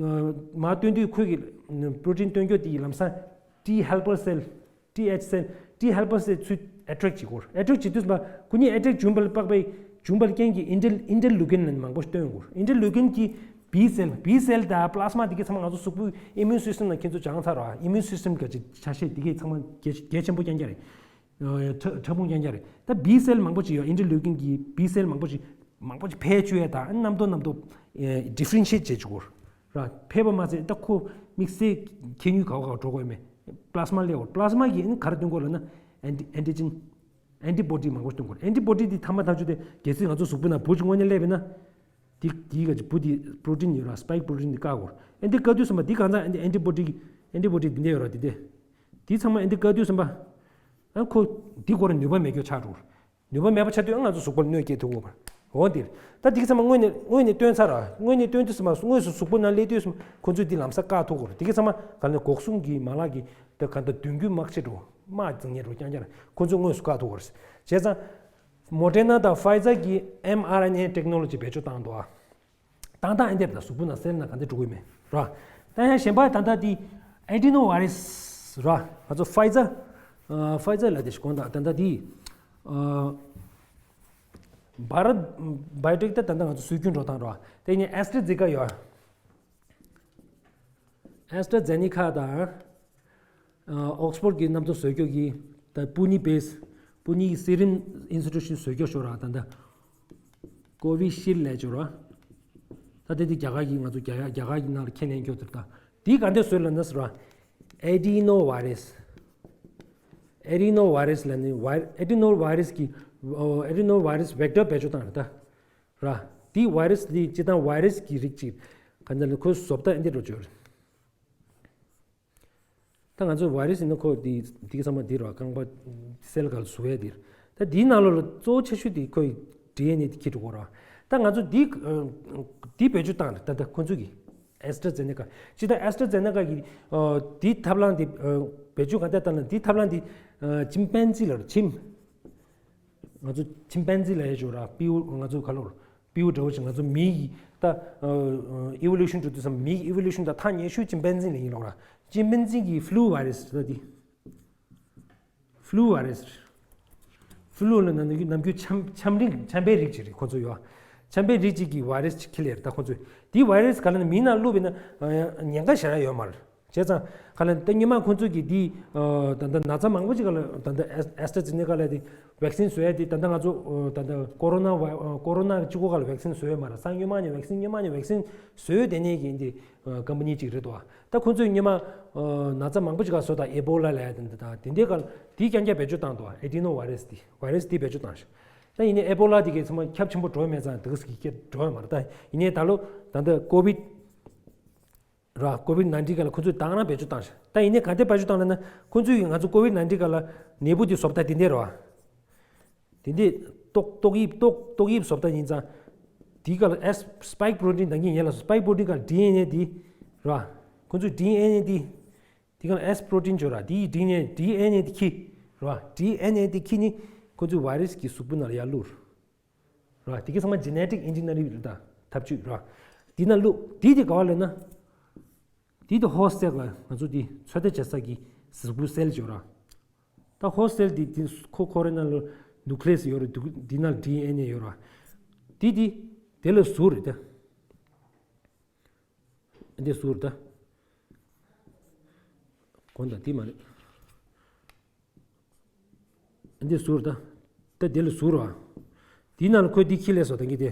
མར་བཏོན་དུས་ཁོས་ཀྱི་པྲོ་ཊིན་བཏོན་རྒྱུ་དེ་ལམ་སང་ཊི་ཧེལ་པར་སེལ། ཊི་ཨེཆ་སེལ། ཊི་ཧེལ་པར་སེལ་ཚུར་ཨེ་ཊེག་བྱེད་དགོས། ཨེ་ཊེག་བྱེད་དུས་ཙམ་པ་ཁོ་གཉིས་ཨེ་ཊེག་བྱུང་བ་ལ་དཔག་པའི་བྱུང་བ་ལ་རྐྱེན་གྱིས་ཨིན་ཊར་ཨིན་ཊར་ལུ་ཀིན་ལ་མང་པོ་བཏོན་དགོས། ཨིན་ཊར་ལུ་ཀིན་གྱིས་བི་སེལ་བི་སེལ་དང་པླ་ཟ་མ་དེ་གའི་ཚང་མ་ང་ཚོ་གཟུགས་པོའི་ཨི་མིའུན་སི་སི་ཊམ་ནང་ཁྱེད་ཚོ་སྦྱངས་ཚར་རོགས། ཨི་མིའུན་སི་སི་ཊམ་ག་ཅིག་ཆ་ཤས་དེ་གའི་ཚང་མ་གལ་གལ་ཆེན་པོ་རྐྱང་རྐྱང་རེད། ཕྲ་ཕྲ་ཕུང་རྐྱང་རྐྱང་རེད། ད་བི་སེལ་མང་པོ་ཅིག་ཡོད། ཨིན་ཊར་ལུ་ཀིན་གྱི་བི་སེལ་མང་པོ་ཅིག་མང་པོ་ཅིག་འཕེལ་བཅུག་ཡས་དང་རྣམ་རྟོག་རྣམ་རྟོག་ཌི་ཕེ་རེན་ཤི་ཡེཊ་བྱེད་བཅུག་གོ་ར། འཕེལ་བ་མ་ཟད་ད་ཁོ་དམིགས་བསལ་ཁྱད་ནུས་ག་བ་ག་བ་འགྲོ་དགོས་མེད། པླ་ཟ་མ་སླེབས་ཡོད། པླ་ཟ་མ་གིས་ཨ་ནི་ག་རེ་སྟོན་གོ་ལབ་ན་ཨན་ཊི་ཨན་ཊི་ཇེན་ཨན་ཊི་བོ་ཌི་མང་པོ་སྟོན་གོ། ཨན་ཊི་བོ་ཌི་འདི་ཐ་མ་ཐག་ཆོད་དེ་གལ་སྲིད་ང་ཚོ་གཟུགས་པོ་ནང་འབུ་ཅིག་དངོས་གནས་སླེབས་ཡིན་ན། དེ་དེའི་ག་ཅིག་འབུ་དེ་པྲོ་ཊིན་ཡོད་ར། སི་པའིཀ་པྲོ་ཊིན་དེ་བཀག་གོ། ཨ་ནི་དེ་བཀག་དུས་ཙམ་པ་དེ་གང་ཚང་ཨན་ཊི་ཨན་ཊི་བོ་ཌི་ཨན་ཊི་བོ་ཌི་འདི་འདྲ་ཡོད་ར། དེ་དེ་དེ་ཚང་མ་ཨ་ནི་དེ་བཀག་དུས་ཙམ་པ། ཨ་ཁོ་འདི་སྐོར་ནུས་པ་མེད་རྒྱུ་ཆགས་འགྲོ། ནུས་པ་མེད་པ་ཆགས་དུས་ང་ཚོ་གཟུགས་པོར་གནོད་སྐྱེལ་ཐུབ་ཀྱི་ཡོད་པ། འོ་འདིར་ད་འདི་ག་ཚང་མ་དངོས་གནས་དངོས་གནས་བཏོན་ཚར་ར། དངོས་གནས་བཏོན་དུས་ཙམ་པ་དངོས་སུ་གཟུགས་པོ་ནང་སླེབས་དུས་ཙམ་པ་ཁོ་ཚོས་འདི་ལམ་སང་བཀག་ཐུབ་ཀྱི་ཡོད་རེད། འདི་ག་ཚང་མ་ག་ལ་འགོག་སྲུང་གི་མ་ལག་གི་ད་ག་ད་མདུན་སྐྱོད་དམག་ཆེ་འགྲོ་དམག་འཛིང་ཉེ་འགྲོ་རྐྱང་རྐྱང་རེད། ཁོ་ཚོས་དངོས་སུ་བཀག་ཐུབ་ཀྱི་ཡོད་རེད། བྱས་ཙང་མོ་ཌེར་ན་དང་ཕའི་ཛར་གྱིས་ཨེམ་ཨར་ཨེན་ཨེ་ཊེག་ནོ་ལོ་ཇི་བེད་སྤྱོད་བཏང་འདུག་ཨ། ཏང་ཏང་ཨེ་འདེབས་དང་གཟུགས་པོ་ནང་སེལ་ནང་ག་འདྲ་འགྲོ་གི་མེད་ར། ད་ཡང་གཞན་པ་ད་ལྟ་དེ་ཨེ་ཌི་ནོ་ཝའི་རས་ར། ང་ཚོ་ཕའི་ཛར་ཕའི་ཛར་ལ་དེ་ཞིག་དགོངས་དག་ད་ལྟ་དེ་བྷ་རད་བྷའི་ཨོ་ཊེག་ད་ད་ལྟ་ང་ཚོ་སྲོལ་རྒྱུན་འགྲོ་སྟངས་ར། དེ་ནས་ཨེ་སི་ཊྲ་ཛེ་ནེ་ཀ་ཡོད། ཨེ་སི་ཊྲ་ཛེ་ནེ་ཀ་དང་། ཨོག་སི་ཕོར་གྱི་རྣམ་ཐར་བཟོ་རྒྱུ་གི་ད་པུ་ནི་བེ་སི་པུ་ནི་གི་སི་རམ་ཨིན་སི་ཊི་ཊུ་ཤན་བཟོ་རྒྱུ་ཤོག་ར། ད་ལྟ་ཀོ་བི་ཤིལ་ལབ་ཅོག་ར། ད་དེ་དེ་རྒྱ་གར་གྱི་ང་ཚོ་རྒྱ་རྒྱ་གར་གྱི་ནང་ལ་ཁས་ལེན་རྒྱུ་དེ་ད་དེ་ག་འདྲ་བཟོས་ལབ་ན་ཟེར་བ། ཨེ་ཌི་ནོ་ཝའི་རས། ཨེ་ཌི་ནོ་ཝའི་རས་ལབ་ནི་ཝའི་ཨེ་ཌི་ནོ་ཝའི་རས་ཀྱི་ཨེ་ཌི་ནོ་ཝའི་རས་ཝེག་ཊར་བེད་སྤྱོད་བཏང་རེད་ད། ར། དེ་ཝའི་རས་དེ་སྤྱིར་བཏང་ཝའི་རས་ཀྱི་རིགས་ཅིག་ག་འདྲ་ལ་ཁོའི་བཟོ་ལྟ་ཨེ་འདྲ་འགྲོ་ཅོག་རེད། ད་ང་ཚོ་ཝའི་རས་ཡིན་ན་ཁོ་འདི་འདི་གི་ཚང་མ་འདི་ར། རྐང་པ་སེལ་ག་ལ་བཟོ་ཡས་འདི་ར། ད་འདིའི་ནང་ལོགས་ལ་གཙོ་བོ་ཆེ་ཤོས་འདི་ཁོའི་ཌི་ཨེན་ཨེ་འདི་འཁྱེར་འགྲོ་གོ་ར། ད་ང་ཚོ་འདི་འདི་བེད་སྤྱོད་བཏང་ར། ད་ད་ཁོ་ཚོ་གི་ཨེ་སི་ཊྲ་ཛེ་ནེ་ཀ་ཅི་ད་ཨེ་སི་ཊྲ་ཛེ་ནེ་ཀ་གི་འདི་ཐབས་ལམ་འདི་བེད་སྤྱོད་ག་འདྲ་བཏང་ན་འདི་ཐབས་ལམ་འདི་ཅིམ་པན་ཛི་ལ་ཅིམ་ང་ཚོ་ཅིམ་པན་ཛི་ལ་ཡས་ཅོག་ར། སྤྲེའུ་ང་ཚོ་ག་ལོར། སྤྲེའུ་འདྲ་བོ་ཅིག་ང་ཚོ་མི་ཡི་ད་ཨི་ཝོ་ལུ་ཤན་འགྲོ་དུས་ཙམ་མི་ཡི་ཨི་ཝོ་ལུ་ཤན་ད་ཐག་ཉེ་ཤོས་ཅིམ་པན་ཛི་ལ་ཡིན་ལོག་ར། ཅིམ་པན་ཛི་གི་ཕུ་ལུ་ཝའི་རས་ད་དེ། ཕུ་ལུ་ཝའི་རས། ཕུ་ལུ་ལ་ནམ་རྒྱུན་ནམ་རྒྱུན་ཆམ་ཆམ་རིགས་ཆམ་པའི་རིགས་ཅིག་རེད་ཁོ་ཚོ་ཡོད། ཆམ་པའི་རིགས་ཅིག་གི་ཝའི་རས་ཅིག་ཁྱེར་ལེ་རེད་ད་ཁོ་ཚོས། དེ་ཝའི་རས་ག་ལ་ན་མི་ནང་བླུགས་པས་ན་ཉེན་ཁ་ཞེ་དྲག་ཡོད་མ་རེད། བྱས་ཙང་ག་ལ་ད་སྔོན་མ་ཁོང་ཚོས་ཀྱི་འདི་ད་ལྟ་ན་ཚ་མང་པོ་ཅིག་ག་ལ་ད་ལྟ་ཨེ་སི་ཊ་ཛེ་ནེ་ཀ་ལ་དེ་བེག་སིན་བཟོ་ཡ་དེ་ད་ལྟ་ང་ཚོ་ད་ལྟ་ཀོ་རོ་ན་ཝའི་ཀོ་རོ་ན་གཅིག་པོ་ག་ལ་བེག་སིན་བཟོ་ཡ་མ་རེད། སང་སྔོན་མ་ནས་བེག་སིན་སྔོན་མ་ནས་བེག་སིན་བཟོ་ཡ་དེ་ནས་ཀྱི་འདི་ཀམ་པ་ནི་ཅིག་རེད་དོ། ད་ཁོང་ཚོས་སྔོན་མ་ན་ཚ་མང་པོ་ཅིག་ག་བཟོ་ད་ཨེ་བོ་ལ་ལ་ཡ་དེ་འདི་ད་དེ་འདྲའི་ག་ལ་དེ་རྐྱང་རྐྱང་བེད་སྤྱོད་བཏང་དོ། ཨེ་ཌི་ནོ་ཝའི་རས་དེ་ཝའི་རས་དེ་བེད་སྤྱོད་བཏང་ཤག་ད་ཡིན་ནའི་ཨེ་བོ་ལ་དེ་གའི་ཚང་མ་ཁྱབ་ཆེན་པོ་འགྲོ་མེད་ཙང་དེ་ག་སི་གི་སྐད་འགྲོ་ཡ་མ་རེད། ད་ཡིན་ནའི་ད་ལོ་ད་ལྟ་ཀོ་ཝིད་ར་ཀོ་ཝིད་ནའིན་ཊིན་ག་ལ་ཁོ་ཚོས་དང་རང་བེད་སྤྱོད་བཏང་ཤག་ད་ཡིན་ནའི་ག་འདྲ་བེད་སྤྱོད་བཏང་ལབ་ན་ཁོ་ཚོས་ང་ཚོ་ཀོ་ཝིད་ནའིན་ཊིན་ག་ལ་ནད་འབུ་དེ་བཟོ་ལྟ་དེ་འདྲ་རེད་བ། དེ་འདྲ་ཏོག་ཏོག་དབྱིབས་ཏོག་ཏོག་དབྱིབས་བཟོ་ལྟ་ཡིན་ཙང་དེ་ག་ལ་ཨེས་སི་པའིག་པོ་རོ་ཊིན་ད་གིན་ཡན་ལ་སོ་སི་པའིག་པོ་རོ་ཊིན་ག་ལ་ཌི་ཨེན་ཨེ་དེ་རེད་བ། ཁོ་ཚོས་ཌི་ཨེན་ཨེ་དེ་དེ་ག་ལ་ཨེས་པོ་རོ་ཊིན་བྱོས་ར་དེ་ཡི་ཌི་ཨེན་ཨེ་ཌི་ཨེན་ཨེ་དེ་ཁྱེར་རེད་བ། ཌི་ཨེན་ཨེ་དེ་ཁྱེར་ནི་ཁོ་ཚོས་ཝའི་རས་ཀྱི་གཟུགས་པོ་ནང་ལ་ཡར་བླུགས། ར། དེ་གའི་ཚང་མ་ཇེ་ནེ་ཊིག་ཨིན་ཇི་ནི་ཡ་རིང་རེད་ད། ཐབས་ཇུས་ར། དེ་ན་བླུགས། དེ་དེ་ག་བ་ལབ་ན། དེ་དེ་ཧོ་སི་ཊི་སེལ་ལ་ང་ཚོ་དེ་ཚོད་ལྟ་བྱེད་ས་གི་གཟུགས་པོའི་སེལ་ཅིག་ཡོད་ར། ད་ཧོ་སི་ཊི་སེལ་དེ་དེ་ཁོ་ཁོ་རེ་ནང་ལ་ནུ་ཁི་ལི་ཡས་ཡོད་རེད་འདུག་དེ་ན་ཌི་ཨེན་ཨེ་ཡོད་ར། དེ་དེ་དེ་ལ་ཟུར་རེད་ད། འདི་ཟུར་ད། གོ་ད་དེ་མ་རེད། འདི་ཟུར་ད། ད་དེ་ལ་ཟུར་བ། དེའི་ནང་ལ་ཁོས་འདི་ཁྱེར་ལས་སོ་ད་གི་དེ།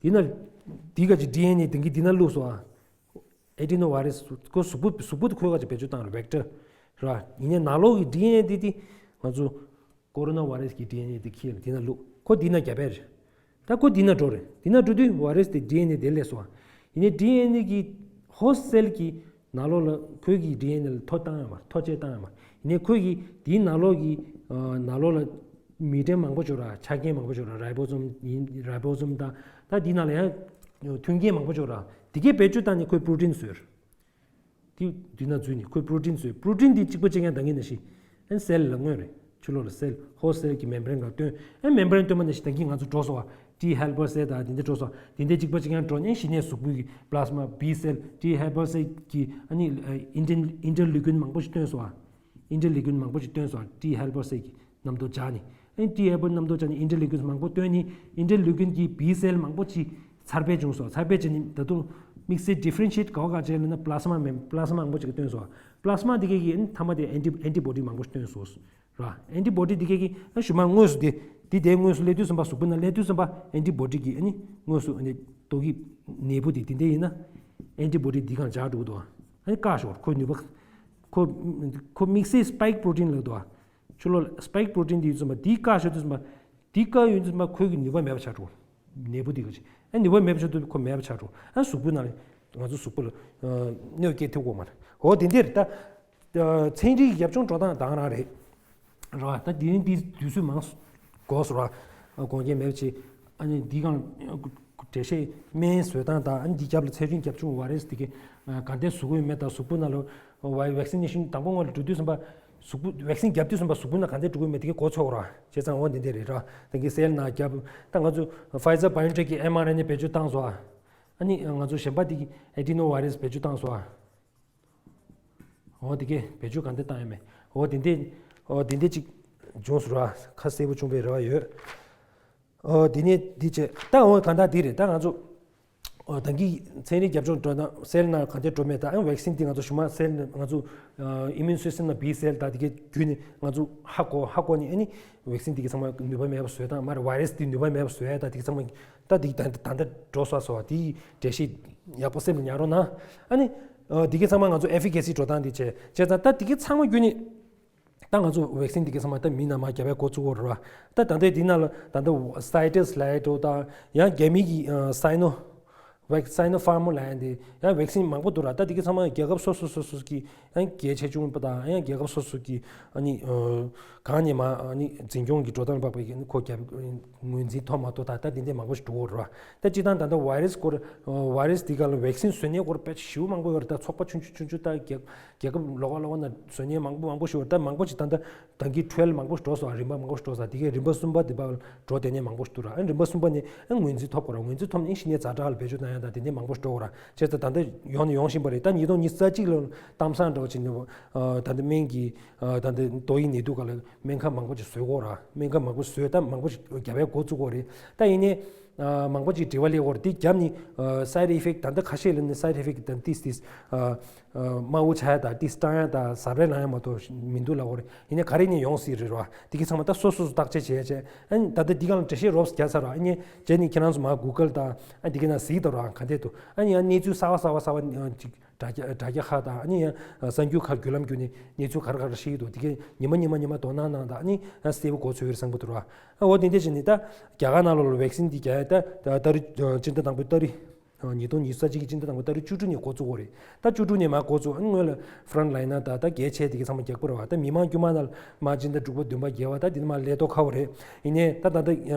དེའི་ནང་འདི་ག་ཅིག་ཌི་ཨེན་ཨེ་དེ་གི་དེ་ན་བླུགས་སོ། ཨེ་ཌི་ནོ་ཝའི་རས་ཁོ་གཟུགས་པོ་གཟུགས་པོ་དེ་ཁོའི་ག་ཅིག་བེད་སྤྱོད་བཏང་རེད་ཝེག་ཊར། ར། ཡིན་ནའི་ནང་ལོགས་ཀྱི་ཌི་ཨེན་ཨེ་དེ་དེ་ང་ཚོ་ཀོ་རོ་ན་ཝའི་རས་ཀྱི་ཌི་ཨེན་ཨེ་དེ་ཁྱེར་དེ་ན་བླུགས། ཁོ་དེ་ན་རྒྱབ་པ་རེད། ད་ཁོ་དེ་ན་འགྲོ་རེད། དེ་ན་འགྲོ་དུས་ཝའི་རས་དེ་ཌི་ཨེན་ཨེ་དེ་ལས་སོ། ཡིན་ནའི་ཌི་ཨེན་ཨེ་གི་ཧོ་སི་ཊི་སེལ་གི་ནང་ལོགས་ལ་ཁོའི་གི་ཌི་ཨེན་ཨེ་ལ་ཐོ་བཏང་ཡོད་མ་རེད། ཐོ་བཅད་བཏང་ཡོད་མ་རེད། ཡིན་ནའི་ཁོའི་གི་དེའི་ནང་ལོགས་ཀྱི་ནང་ལོགས་ལ་མི་ཊེན་མང་པོ་ཅིག་ཡོད་ར། ཆ་རྐྱེན་མང་པོ་ཅིག་ཡོད་ར། རའི་བོ་སོམ་ཡིན་རའི་བོ་སོམ་དང་ད་དེའི་ནང་ལ་ཡང་མཐུན་རྐྱེན་མང་པོ་ཅིག་ཡོད་ར། དེ་གའི་བེད་སྤྱོད་བཏང་ནས་ཁོས་པོ་རོ་ཊིན་བཟོས། དེ་དུས་ན་འཛུལ་ནས་ཁོས་པོ་རོ་ཊིན་བཟོས། པོ་རོ་ཊིན་དེ་གཅིག་པ་གཅིག་རྐྱང་ད་གིན་ནང་བཞིན་ཨན་སེལ་ལ་མངོན་རེད། ཕྱི་ལོགས་ལ་སེལ་ཧོ་སི་ཊི་སེལ་གྱི་མེམ་བྷ་རེན་ལ་བཏོན། ཨན་མེམ་བྷ་རེན་བཏོན་པ་ནང་བཞིན་ད་གིན་ང་ཚོ་འགྲོ་སོང་བ། ཊི་ཧེལ་པར་སེལ་དང་དེ་འདྲ་འགྲོ་སོང་བ། དེ་འདྲ་གཅིག་པ་གཅིག་རྐྱང་འགྲོ་ནས་གཞི་ནས་གཟུགས་པོའི་གི་པ་ལ་སི་མ་བི་སེལ་ཊི་ཧེལ་པར་སེལ་གྱི་ཨ་ནི་ཨིན་ཊར་ཨིན་ཊར་ལུ་ཀིན་མང་པོ་ཞིག་བཏོན་སོང་བ། ཨིན་ཊར་ལུ་ཀིན་མང་པོ་ཞིག་བཏོན་སོང་བ། ཊི་ཧེལ་པར་སེལ་གྱི་རྣམ་རྟོག་སྦྱར་ནས། ཨེན་ཊི་ཧེ་པར་རྣམ་རྟོག་སྦྱར་ནས་ཨིན་ཊར་ལུ་ཀིན་མང་པོ་བཏོན་ནས་ཨིན་ཊར་ལུ་ཀིན་གྱི་བི་སེལ་མང་པོ་ཅིག་འཚར་འཕེལ་བྱུང་སོང་། འཚར་འཕེལ་བྱས་ནས་ད་དུང་དམིགས་བསལ་ཌི་ཕེ་རེན་ཤི་ཨེཊ་ག་བ་ག་བྱས་ལབ་ན་པ་ལ་སི་མ་མེམ་པ་ལ་སི་མ་མང་པོ་ཅིག་བཏོན་སོང་། པ་ལ་སི་མ་དེ་གས་ཀྱིས་ཨེན་མཐའ་མ་དེ་ཨེན་ཊི་ཨེན་ཊི་བོ་ཌི་མང་པོ་ཞིག་བཏོན་སོང་ར། ཨེན་ཊི་བོ་ཌི་དེ་གས་ཀྱིས་ཨ་ཞུ་མ་དངོས་སུ་དེ་དེ་དེ་དངོས་སུ་སླེབས་དུས་ཙམ་པ་གཟུགས་པོ་ནང་སླེབས་དུས་ཙམ་པ་ཨེན་ཊི་བོ་ཌི་གིས་ཨ་ནི་དངོས་སུ་ཨ་ནི་ཏོག་དབྱིབས་ནད་འབུ་དེ་དེ་འདྲ་ཡིན་ན་ཨེན་ཊི་བོ་ཌི་དེ་གང་སྦྱར་འགྲོ་གི་འདུག་ཨ་ནི་བཀག་ཤོག་ཁོའི་ནུས་པ་ཁོ་ཁོ་དམིགས་བསལ་སི་པའིག་པོ་རོ་ཊིན་ལབ་འདུག་ཨ། ཕྱི་ལོགས་ལ་སི་པའིག་པོ་རོ་ཊིན་དེ་ཡོད་ཙམ་པ་དེའི་བཀག་ཤོག་དུས་ཙམ་པ་དེའི་བཀག་ཡོད་ཙམ་པ་ཁོའི་གི་ནུས་པ་མེད་པ་ཆགས་འགྲོ། ནད་འབུ་དེ་གི་ཨ་ནུས་པ་མེད་པ་ཆགས་དུས་ཁོ་མེད་པ་ཆགས་འགྲོ། ཨ་གཟུགས་པོ་ནང་ལ་ང་ཚོ་གཟུགས་པོ་ལ་གནོད་སྐྱེལ་ཐུབ་ཀྱི་ཡོད་མ་རེད། འོ་དེ་འདྲ་རེད་ད། ཚན་རིག་ཡབ་ཆུང་འགྲོ་སྟངས་དེ་རང་རེད། རེད་བ། ད་དེ་རིང་དེ་དུས་ཚོད་མང་དགོས་སོང་ར། དགོངས་འགལ་མེད་པ་བྱེད། ཨ་ནི་འདི་གང་འགྲེལ་བཤད་སྨན་བཟོ་སྟངས་དང་ཨ་ནི་འདི་རྒྱབ་ལ་ཚན་རིག་ཡབ་ཆུང་ཝའི་རས་དེ་གས་ག་འདྲས་བཟོ་གི་ཡོད་མེད་དང་གཟུགས་པོ་ནང་ལ་ཝའི་ཝེག་སི་ནེ་ཤིན་དང་པོ་སྔོན་ལ་འགྲོ་དུས་ཙམ་པ་གཟུགས་པོ་ཝེག་སིན་བརྒྱབ་དུས་ཙམ་པ་གཟུགས་པོ་ནང་ག་འདྲས་འགྲོ་གི་ཡོད་མེད་དེ་གས་གོ་ཆོག་ར། བྱས་ཙང་འོ་འདི་འདྲས་རེད་ར། ད་གིན་སེལ་ནང་བརྒྱབ། ད་ང་ཚོ་ཕའི་ཛར་བྷའི་ཨོན་ཊེག་གི་ཨེམ་ཨར་ཨེན་ཨེ་བེད་སྤྱོད་བཏང་སོང་ཨ། ཨ་ནི་ང་ཚོ་གཞན་པ་དེ་གི་ཨེ་ཌི་ནོ་ཝའི་རས་བེད་སྤྱོད་བཏང་སོང་ཨ། འོ་དེ་གས་བེད་སྤྱོད་ག་འདྲས་བཏང་ཡོད་མེད། འོ་དེ་འདྲས། འོ་དེ་འདྲས་ཅིག་བྱུང་སོང་ར། ཁ་གསལ་པོ་བྱུང་བའི་རེ་བ་ཡོད། འོ་དེ་ནས་འདི་བྱས་ད་འོ་གང་ལྟར་འདི་རེད་ད་ང་ཚོ། འོ་ད་གིན་ཚན་རིག་རྒྱབ་ལྗོངས་འགྲོ་ན་སེལ་ནང་ག་འདྲས་འགྲོ་མེད་ད་ཨ་ཝེག་སིན་འདི་ང་ཚོ་གཞུག་མ་སེལ་ང་ཚོ་ཨིམ་མུན་སི་སི་ཊེམ་ནང་བི་སེལ་ད་དེ་གས་བརྒྱུད་ནས་ང་ཚོ་ཧ་གོ་ཧ་གོ་ནས་ཨ་ནི་ཝེག་སིན་འདི་གས་ཚང་མ་ནུས་པ་མེད་པ་བཟོས་དང་མ་རེད་ཝའི་རས་འདི་ནུས་པ་མེད་པ་བཟོས་ད་དེ་གས་ཚང་མ་ད་དེ་ད་ད་ད་འགྲོ་ས་སོ་དེའི་འགྲེལ་བཤད་ཡག་པོ་སེམས་ལ་ཉར་རོགས་གནང་། ཨ་ནི་འདི་གས་ཚང་མ་ང་ཚོ་ཨེ་ཕི་ཀེ་སི་འགྲོ་སྟངས་འདི་བྱས་བྱས་ཙང་ད་དེ་གས་ཚང་མ་བརྒྱུད་ནས། ད་ང་ཚོ་ཝེག་སིན་འདི་གས་ཚང་མ་ད་མི་ནང་མར་རྒྱབ་པའི་འགོ་བཙུགས་ཡོད་རེད་བ། ད་ད་ལྟའི་འདི་ནང་ལ་ད་ལྟ་སའི་ཊས་ལབ་ཡས་འགྲོ་དང་ཡང་རྒྱ་མི་གི་སའི་ནོ་ཝེག་སའི་ནོ་ཕར་མ་ལབ་ཡས་འདི་ཡང་ཝེག་སིན་མང་པོ་འདུག་ར། ད་འདི་གས་ཚང་མ་རྒྱལ་ཁབ་སོ་སོ་སོ་སོ་གི་ཡང་གལ་ཆེ་ཆུང་པ་དང་ཡང་རྒྱལ་ཁབ་སོ་སོ་གི་ཨ་ནི་གང་ནས་མ་ཨ་ནི་འཛིན་སྐྱོང་གི་འགྲོ་སྟངས་དཔག་པའི་ཁོ་རྒྱབ་ངོས་འཛིན་ཐོབ་མ་ཐོབ་ད་ད་འདི་འདྲས་མང་པོ་ཞིག་འགྲོ་གི་ཡོད་རེད་བ། ད་སྤྱིར་བཏང་ད་ལྟ་ཝའི་རས་སྐོར་ཝའི་རས་འདི་ག་ལ་ཝེག་སིན་བཟོ་མཁན་སྐོར་དཔེ་ཞེ་པོ་མང་པོ་ཡོད་རེད། ད་ཚོགས་པ་ཆུང་ཆུང་ཆུང་ཆུང་ད་རྒྱལ་རྒྱལ་ཁབ་ལོགས་ཀ་ལོགས་ཀ་ན་བཟོ་མཁན་མང་པོ་མང་པོ་ཞིག་ཡོད་རེད། ད་མང་པོ་ཞིག་ད་ལྟ་ད་གིན་ཊ་རའི་ཡལ་མང་པོ་ཞིག་འགྲོ་སོང་། རིམ་པ་མང་པོ་ཞིག་འགྲོ་སོང་། དེ་གས་རིམ་པ་གསུམ་པ་དེ་བར་འགྲོ་བསྡད་མཁན་མང་པོ་ཞིག་འདུག་ར། ཨ་རིམ་པ་གསུམ་པ་ནས་ཨ་ངོས་འཛིན་ཐོབ་དགོས་ར། ངོས་འཛིན་ཐོབ་ནས་གཞི་ནས་ཛ་དྲག་ལ་བེད་སྤྱོད་གཏོང་ཡ་ད་དེ་འདྲས་མང་པོ་ཞིག་འགྲོ་དགོས་ར། བྱས་ཙང་ད་ལྟ་ཡོང་ནས་ཡོང་བཞིན་པ་རེད། ད་ཉིས་སྟོང་ཉི་ཤུ་རྩ་གཅིག་ལ་གཏམ་བཟང་འདྲ་བོ་ཅིག་ནས་ད་ལྟ་སྨན་གྱི་ད་ལྟ་ཏོག་དབྱིབས་ནད་དུག་ག་ལ་སྨན་ཁབ་མང་པོ་ཅིག་བཟོ་དགོས་ར། སྨན་ཁབ་མང་པོ་བཟོས་ད་མང་པོ་ཞིག་རྒྱབ་པའི་འགོ་བཙུགས་དགོས་རེད། ད་ཡིན་ནའི་ མང་པོ་ཅིག་དྲི་བ་སླེབས་ཡོད་རེད། དེ་རྒྱབ་ནས་side effect ད་ལྟ་ཁ་ཤས་ལ་ནི་side effect དང་ཏིས་ཏིས་དམར་པོ་ཆགས་ཡ་དང་ཏིས་སྐྲངས་ཡ་དང་ཟ་རེ་ལངས་ཡ་མ་གཏོགས་མི་འདུག་ལབ་ཡོད་རེད། ཡིན་ནའི་ག་རེ་ནས་ཡོང་སྲིད་རེད་ར། དེ་གི་ཚང་མ་ད་སོ་སོ་སོ་བརྟག་དཔྱད་བྱས་བྱས། ཨ་ནི་ད་ལྟ་འདི་ག་ལ་འགྲེལ་བཤད་རོབ་རྒྱག་ཚར་ར། ཨ་ནི་རྗེས་ནས་ཁྱེད་རང་ཚོ་མར་Google དང་ཨ་འདི་ག་ན་གཟིགས་དང་ར། ག་འདྲས་འདུག་ཨ་ནི་ཡང་གནས་ཚུལ་གསར་པ་གསར་པ་གསར་པ་ཅིག་དྲ་རྒྱ་དྲ་རྒྱ་ཁག་དང་ཨ་ནི་ཡང་གསར་འགྱུར་ཁག་བརྒྱུད་ལམ་བརྒྱུད་ནས་གནས་ཚུལ་ག་རེ་ག་རེ་ཤེས་ཀྱི་འདུག་དེ་གས་ཉི་མ་ཉི་མ་ཉི་མ་དོ་སྣང་གནང་དང་ཨ་ནི་ཡང་གསལ་པོ་གོ་ཚོད་ཡོད་བསམ་གྱི་འདུག་ར། ཨ་འོ་དེ་འདྲས་བྱས་ནས་ད་རྒྱ་གར་ནང་ལོགས་ལ་ཝེག་སིན་འདི་རྒྱག་ཡ་ད་ད་ཏ་རིག་སྤྱི་ཟླ་དང་པོའི་ཏ་རིག་ཉིས་སྟོང་ཉི་ཤུ་རྩ་གཅིག་གི་སྤྱི་ཟླ་དང་པོ་ཏ་རིག་བཅུ་དྲུག་ནས་འགོ་བཙུགས་པ་རེད། ད་བཅུ་དྲུག་ནས་མར་འགོ་བཙུགས། ཨ་ནི་སྔོན་ལ་ཕ་རོན་ཊི་ལའིན་ནར་དང་ད་གལ་ཆེ་དེ་གི་ཚང་མ་རྒྱག་པ་རེད་བ། ད་མི་མང་དཀྱུས་མ་ནང་ལ་མར་སྤྱི་ཟླ་དྲུག་པ་བདུན་པ་བརྒྱད་པ་ད་དེ་ནས་མར་ཀླད་སྟོབས་ཁ་པོ་རེད། ཡིན་ནའི་ད་ད་ལྟ་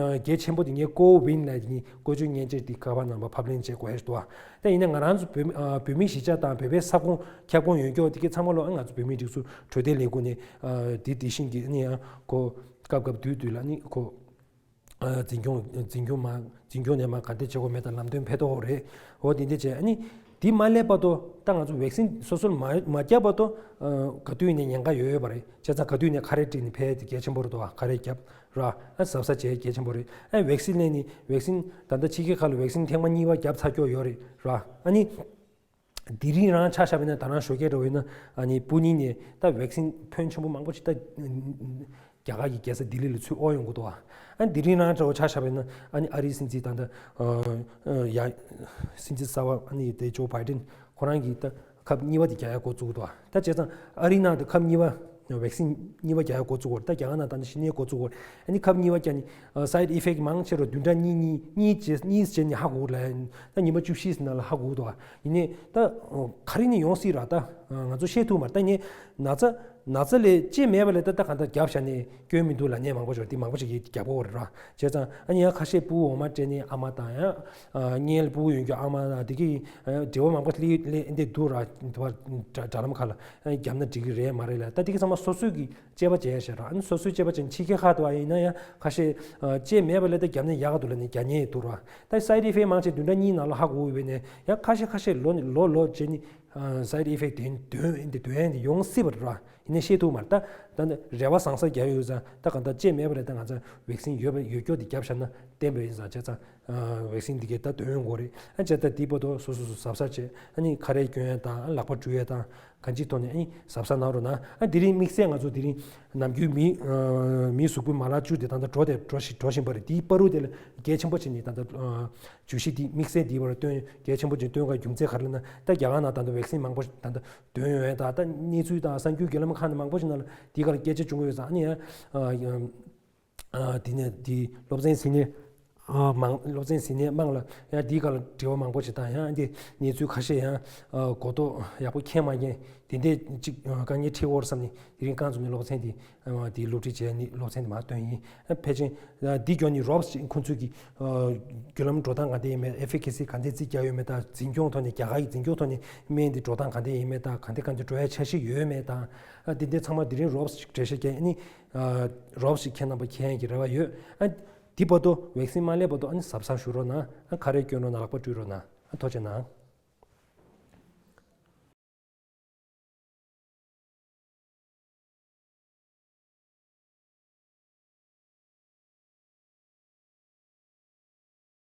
གལ་ཆེན་པོ་དེ་ངས་ཀོ་ཝིན་ལབ་དེ་ནི་བཀོལ་སྤྱོད་མཉེན་ཆས་དེ་ཁ་པར་ནང་ལ་ཕབ་ལེན་བྱེད་དགོས་ཡ་ཞིག་འདུག་བ། ད་ཡིན་ནའི་ང་རང་ཚོ་བོད་མི་ཨ་བོད་མིའི་གཞིས་ཆགས་དང་བོད་པའི་ས་ཁོངས་ཁྱབ་ཁོངས་ཡོད་མཁན་དེ་གི་ཚང་མ་ལོ་ཨ་ང་ཚོ་བོད་མིའི་སྒྲིག་འཛུགས་འཕྲོད་བསྟེན་ལས་ཁུངས་ནས་ཨ་དེ་དེ་བཞིན་གྱི་ཨ་ནི་ཡང་ཁོ་སྐབས་སྐབས་དུས་དུས་ལ་ཨ་ནི་ཁོ། འཛིན་སྐྱོང་འཛིན་སྐྱོང་མ་འཛིན་སྐྱོང་ནས་མ་ག་འདྲ་བྱེད་དགོས་མེད་དང་ལམ་སྟོན་ཕེབས་ཐུབ་རེད། འོ་དེ་འདྲ་བྱས་ཨ་ནི་དེ་མ་སླེབས་བར་དུ་ད་ང་ཚོ་ཝེག་སིན་སོ་སོར་མ་མ་བརྒྱབ་བར་དུ་ག་དུས་ནས་ཉེན་ཁ་ཡོད་ཡོད་པ་རེད། བྱས་ཙང་ག་དུས་ནས་ཁ་རས་དཀྲིས་ནས་ཕེབས་དེ་གལ་ཆེན་པོ་རེད་དོ། ཁ་རས་བརྒྱབ་ར་ཨ་གཟབ་གཟབ་བྱས་གལ་ཆེན་པོ་རེད། ཨ་ཝེག་སིན་ལེན་ནི་ཝེག་སིན་ད་ལྟ་ཕྱི་རྒྱལ་ཁག་ལ་ཝེག་སིན་ཐེངས་མ་གཉིས་པ་བརྒྱབ་ཚར་ཀྱོག་ཡོད་རེད་ར། ཨ་ནི། དེ་རིང་རང་ཆ་བཞག་པ་ཡིན་ན་ད་རང་ཞོགས་ཀས་འདྲ་བོ་ཡིན་ན་ཨ་ནི་སྤུ་ནིང་ནས་ད་ཝེག་སིན་ཕོན་ཆེན་པོ་མང་པོ་ཞིག་ད་རྒྱ་གར་གྱི་རྒྱལ་ས་ལྡི་ལི་ལ་ཚུར་དབོར་ཡོང་གི་འདུག་ཨ་ནི་དེ་རིང་རང་འདྲ་བོ་ཆ་བཞག་པ་ཡིན་ན་ཨ་ནི་ཨ་རིའི་སྲིད་འཛིན་ད་ལྟ་ཡ་སྲིད་འཛིན་གསར་པ་ཨ་ནི་དེ་ཇོ་བྷའི་ཌེན་ཁོ་རང་གིས་ད་ཁབ་གཉིས་པ་དེ་རྒྱག་ཡ་འགོ་བཙུགས་འདུག་ད་བྱས་ཙང་ཨ་རིའི་ནང་དུ་ཁབ་གཉིས་པ་ཝེག་སིན་གཉིས་པ་རྒྱག་ཡ་འགོ་བཙུགས་པ་རེད། ད་རྒྱ་གར་ནང་ད་ནི་གཞི་ནས་འགོ་བཙུགས་པ་རེད། ཨ་ནི་ཁབ་གཉིས་པ་རྒྱག་ནི་སའིཌ་ཨི་ཕེག་མང་ཆེ་རུ་བདུན་ཕྲག་གཉིས་གཉིས་གཉིས་རྗེས་གཉིས་རྗེས་ནས་ཧ་གོ་ལ་ད་ཉི་མ་བཅུ་བཞི་ཙམ་ནང་ལ་ཧ་གོ་འདུག་ཡིན་ནའི་ད་ག་རེ་ནས་ཡོང་སྲིད་ར། ད་ང་ཚོ་ཤེས་ཐུབ་མ་རེད། ད་ངས་ན་ཚ་ན་ཚ་ལས་ཅི་མེད་པ་ལས་ད་ད་གང་ལྟར་རྒྱབ་བཞག་ནས་སྐྱོན་མི་འདུག་ལབ་མཁན་མང་པོ་ཞིག་འདི་མང་པོ་ཞིག་གིས་རྒྱབ་ཀྱི་ཡོད་རེད་ར། བྱས་ཙང་ཨ་ནི་ཡང་ཁ་ཤས་སྤུ་གུ་འོ་མ་སྤྲད་ནས་ཨ་མ་དང་ཡང་མངལ་སྤུ་གུ་ཡོད་མཁན་ཨ་མ་དང་དེ་གི་དྲི་བ་མང་པོ་སླེབས་སླེབས་འདི་འདུག་ར། དྲ་ལམ་ཁག་ལ་བརྒྱབ་ན་འགྲིག་གི་རེད་མ་རེད་ལ། ད་དེ་གི་ཚང་མ་སོ་སོས་ཀྱི་དཔྱད་པ་བྱས་ཤག་ར། ཨ་ནི་སོ་སོའི་དཔྱད་པ་བྱས་ནས་ཕྱི་རྒྱལ་ཁག་ཏུ་བ་ཡིན་ན་ཡང་ཁ་ཤས་དཔྱད་མེད་པ་ལས་ད་བརྒྱབ་ན་ཡག་ག་འདུག་ལབ་ནས་རྒྱག་མཁན་འདུག་ར། ད་སའིཌ་ཨི་ཕེག་མང་ཆེ་བདུན་ཕྲག་གཉིས་ནང་ལ་ཧ་གོ་བས་ནས་ཡང་ཁ་ཤས་ཁ་ཤས་ལོ་ནས་ལོ་ལོ་རྗེས་ནས་སའིཌ་ཨི་ཕེག་དེ་འདོན་འདི་འདོན་འདི་ཡོང་སྲིད་པ་ར། ཡིན་ནའི་ཤེས་ཐུབ་མ་རེད། ད་ད་ནི་རེ་བ་བཟང་ས་རྒྱག་ཡོད་ཙང་ད་གང་ལྟར་དཔྱད་མེད་པ་ལས་ད་ང་ཚོ་ཝེག་སིན་ཡོད་པ་ཡོད་སྐྱོ་འདི་བརྒྱབ་བཞག་ན་བརྟན་པ་ཡིན་ཙང་བྱས་ཙང་ཝེག་སིན་འདི་གས་ད་འདོན་དགོས་རེད། ཨ་བྱས་ད་འདི་བར་དུ་སོ་སོ་སོ་གཟབ་གཟབ་བྱས་ཨ་ནི་ཁ་རས་གྱོན་ཡ་དང་ལག་པ་བཀྲུ་ཡ་དང་། གང་ཅིའི་ཐོག་ནས་ཨ་ནི་གཟབ་གཟབ་གནང་རོགས་གནང་། ཨ་དེ་རིང་དམིགས་བསལ་ང་ཚོ་དེ་རིང་ནམ་རྒྱུན་མི་ཨ་མིའི་གཟུགས་པོའི་མ་ལག་བཅུ་དེ་ད་ལྟ་འགྲོ་དེ་འགྲོ་བཞིན་འགྲོ་བཞིན་པ་རེད། དེའི་བར་དུ་དེ་ལ་གལ་ཆེན་པོ་བྱས་ནས་ད་ལྟ་ཨ་བརྗོད་གཞི་དེ་དམིགས་བསལ་དེའི་བར་སྟོན་གལ་ཆེན་པོ་བྱས་སྟོན་དགོས་རྒྱུ་མཚན་ག་རེ་ལབ་ན། ད་རྒྱ་གར་ནང་ད་ལྟ་ཝེག་སིན་མང་པོ་ཞིག་ད་ལྟ་འདོན་ཡོད་ད། ད་གནས་ཚུལ་དང་གསར་འགྱུར་བརྒྱུད་ལམ་ཁག་ནས་མང་པོ་ཞིག་ནང་ལ་དེའི་སྐོར་ལ་སྐད་ཆ་བྱུང་གི་ཡོད་ཙང་ཨ་ནི་ཡང་ཨ་ཡང་། ཨ་དེ་ནས་དེ་སློབ་ཚན་ཟིན་ནས་ཨ་མང་སློབ་ཚན་ཟིན་ནས་དམངས་ལ་ཡང་དེའི་སྐོར་ལ་དྲི་བ་མང་པོ་ཞིག་དང་ཡང་དེ་གནས་ཚུལ་ཁ་ཤས་ཡང་ཨ་གོ་རྟོགས་ཡག་པོ་མཁྱེན་མ་མཁྱེན་དེ་འདྲས་ཅིག་ཨ་དཀའ་ངལ་འཕྲད་ཀྱི་ཡོད་རེད་བསམ་ནས་དེ་རིང་རྐང་བཙུགས་ནས་སློབ་ཚན་དེ་ཨ་དེ་སློབ་ཁྲིད་བྱས་ནས་སློབ་ཚན་དེ་མར་བཏོན་ཡིན། ཨ་ཕལ་ཆེར་ཨ་འདི་མགྱོགས་ནས་རོབ་ཁོང་ཚོས་ཀྱི་ཨ་བརྒྱུད་ལམ་འགྲོ་སྟངས་ག་འདྲས་ཡིན་མེད། ཨེ་ཕི་ཀེ་སི་ག་འདྲས་རྩིས་རྒྱག་ཡོད་མེད་དང་འཛིན་སྐྱོང་ཐོག་ནས་རྒྱ་གར་གྱི་འཛིན་སྐྱོང་ཐོག་ནས་སྨན་འདི་འགྲོ་སྟངས་ག་འདྲས་ཡིན་མེད་དང་ག་འདྲས་ག་འདྲས་འགྲོ་ཡ་འཆར་གཞི་ཡོད་མེད་དང་ཨ་དེ་འདྲས་ཚང་མ་དེ་རིང་རོབ་ཅིག་འགྲེལ་བཤད་རྒྱག་ཨ་ནི། ཨ་རོབ་ཞིག་ཁྱེད་རྣམ་པ་མཁྱེན་ཡག་གི་རེ་བ་ཡོད། ཨ་འདི་བར་དུ་ཝེག་སིན་མ་སླེབས་བར་དུ་ཨ་ནི་གཟབ་གཟབ་བཞུགས་རོགས་གནང་། ཨ་ཁ་རས་གྱོན་རོགས་གནང་། ལག་པ་བཀྲུ་རོགས་གནང་། ཨ་ཐུགས་རྗེ་གནང་།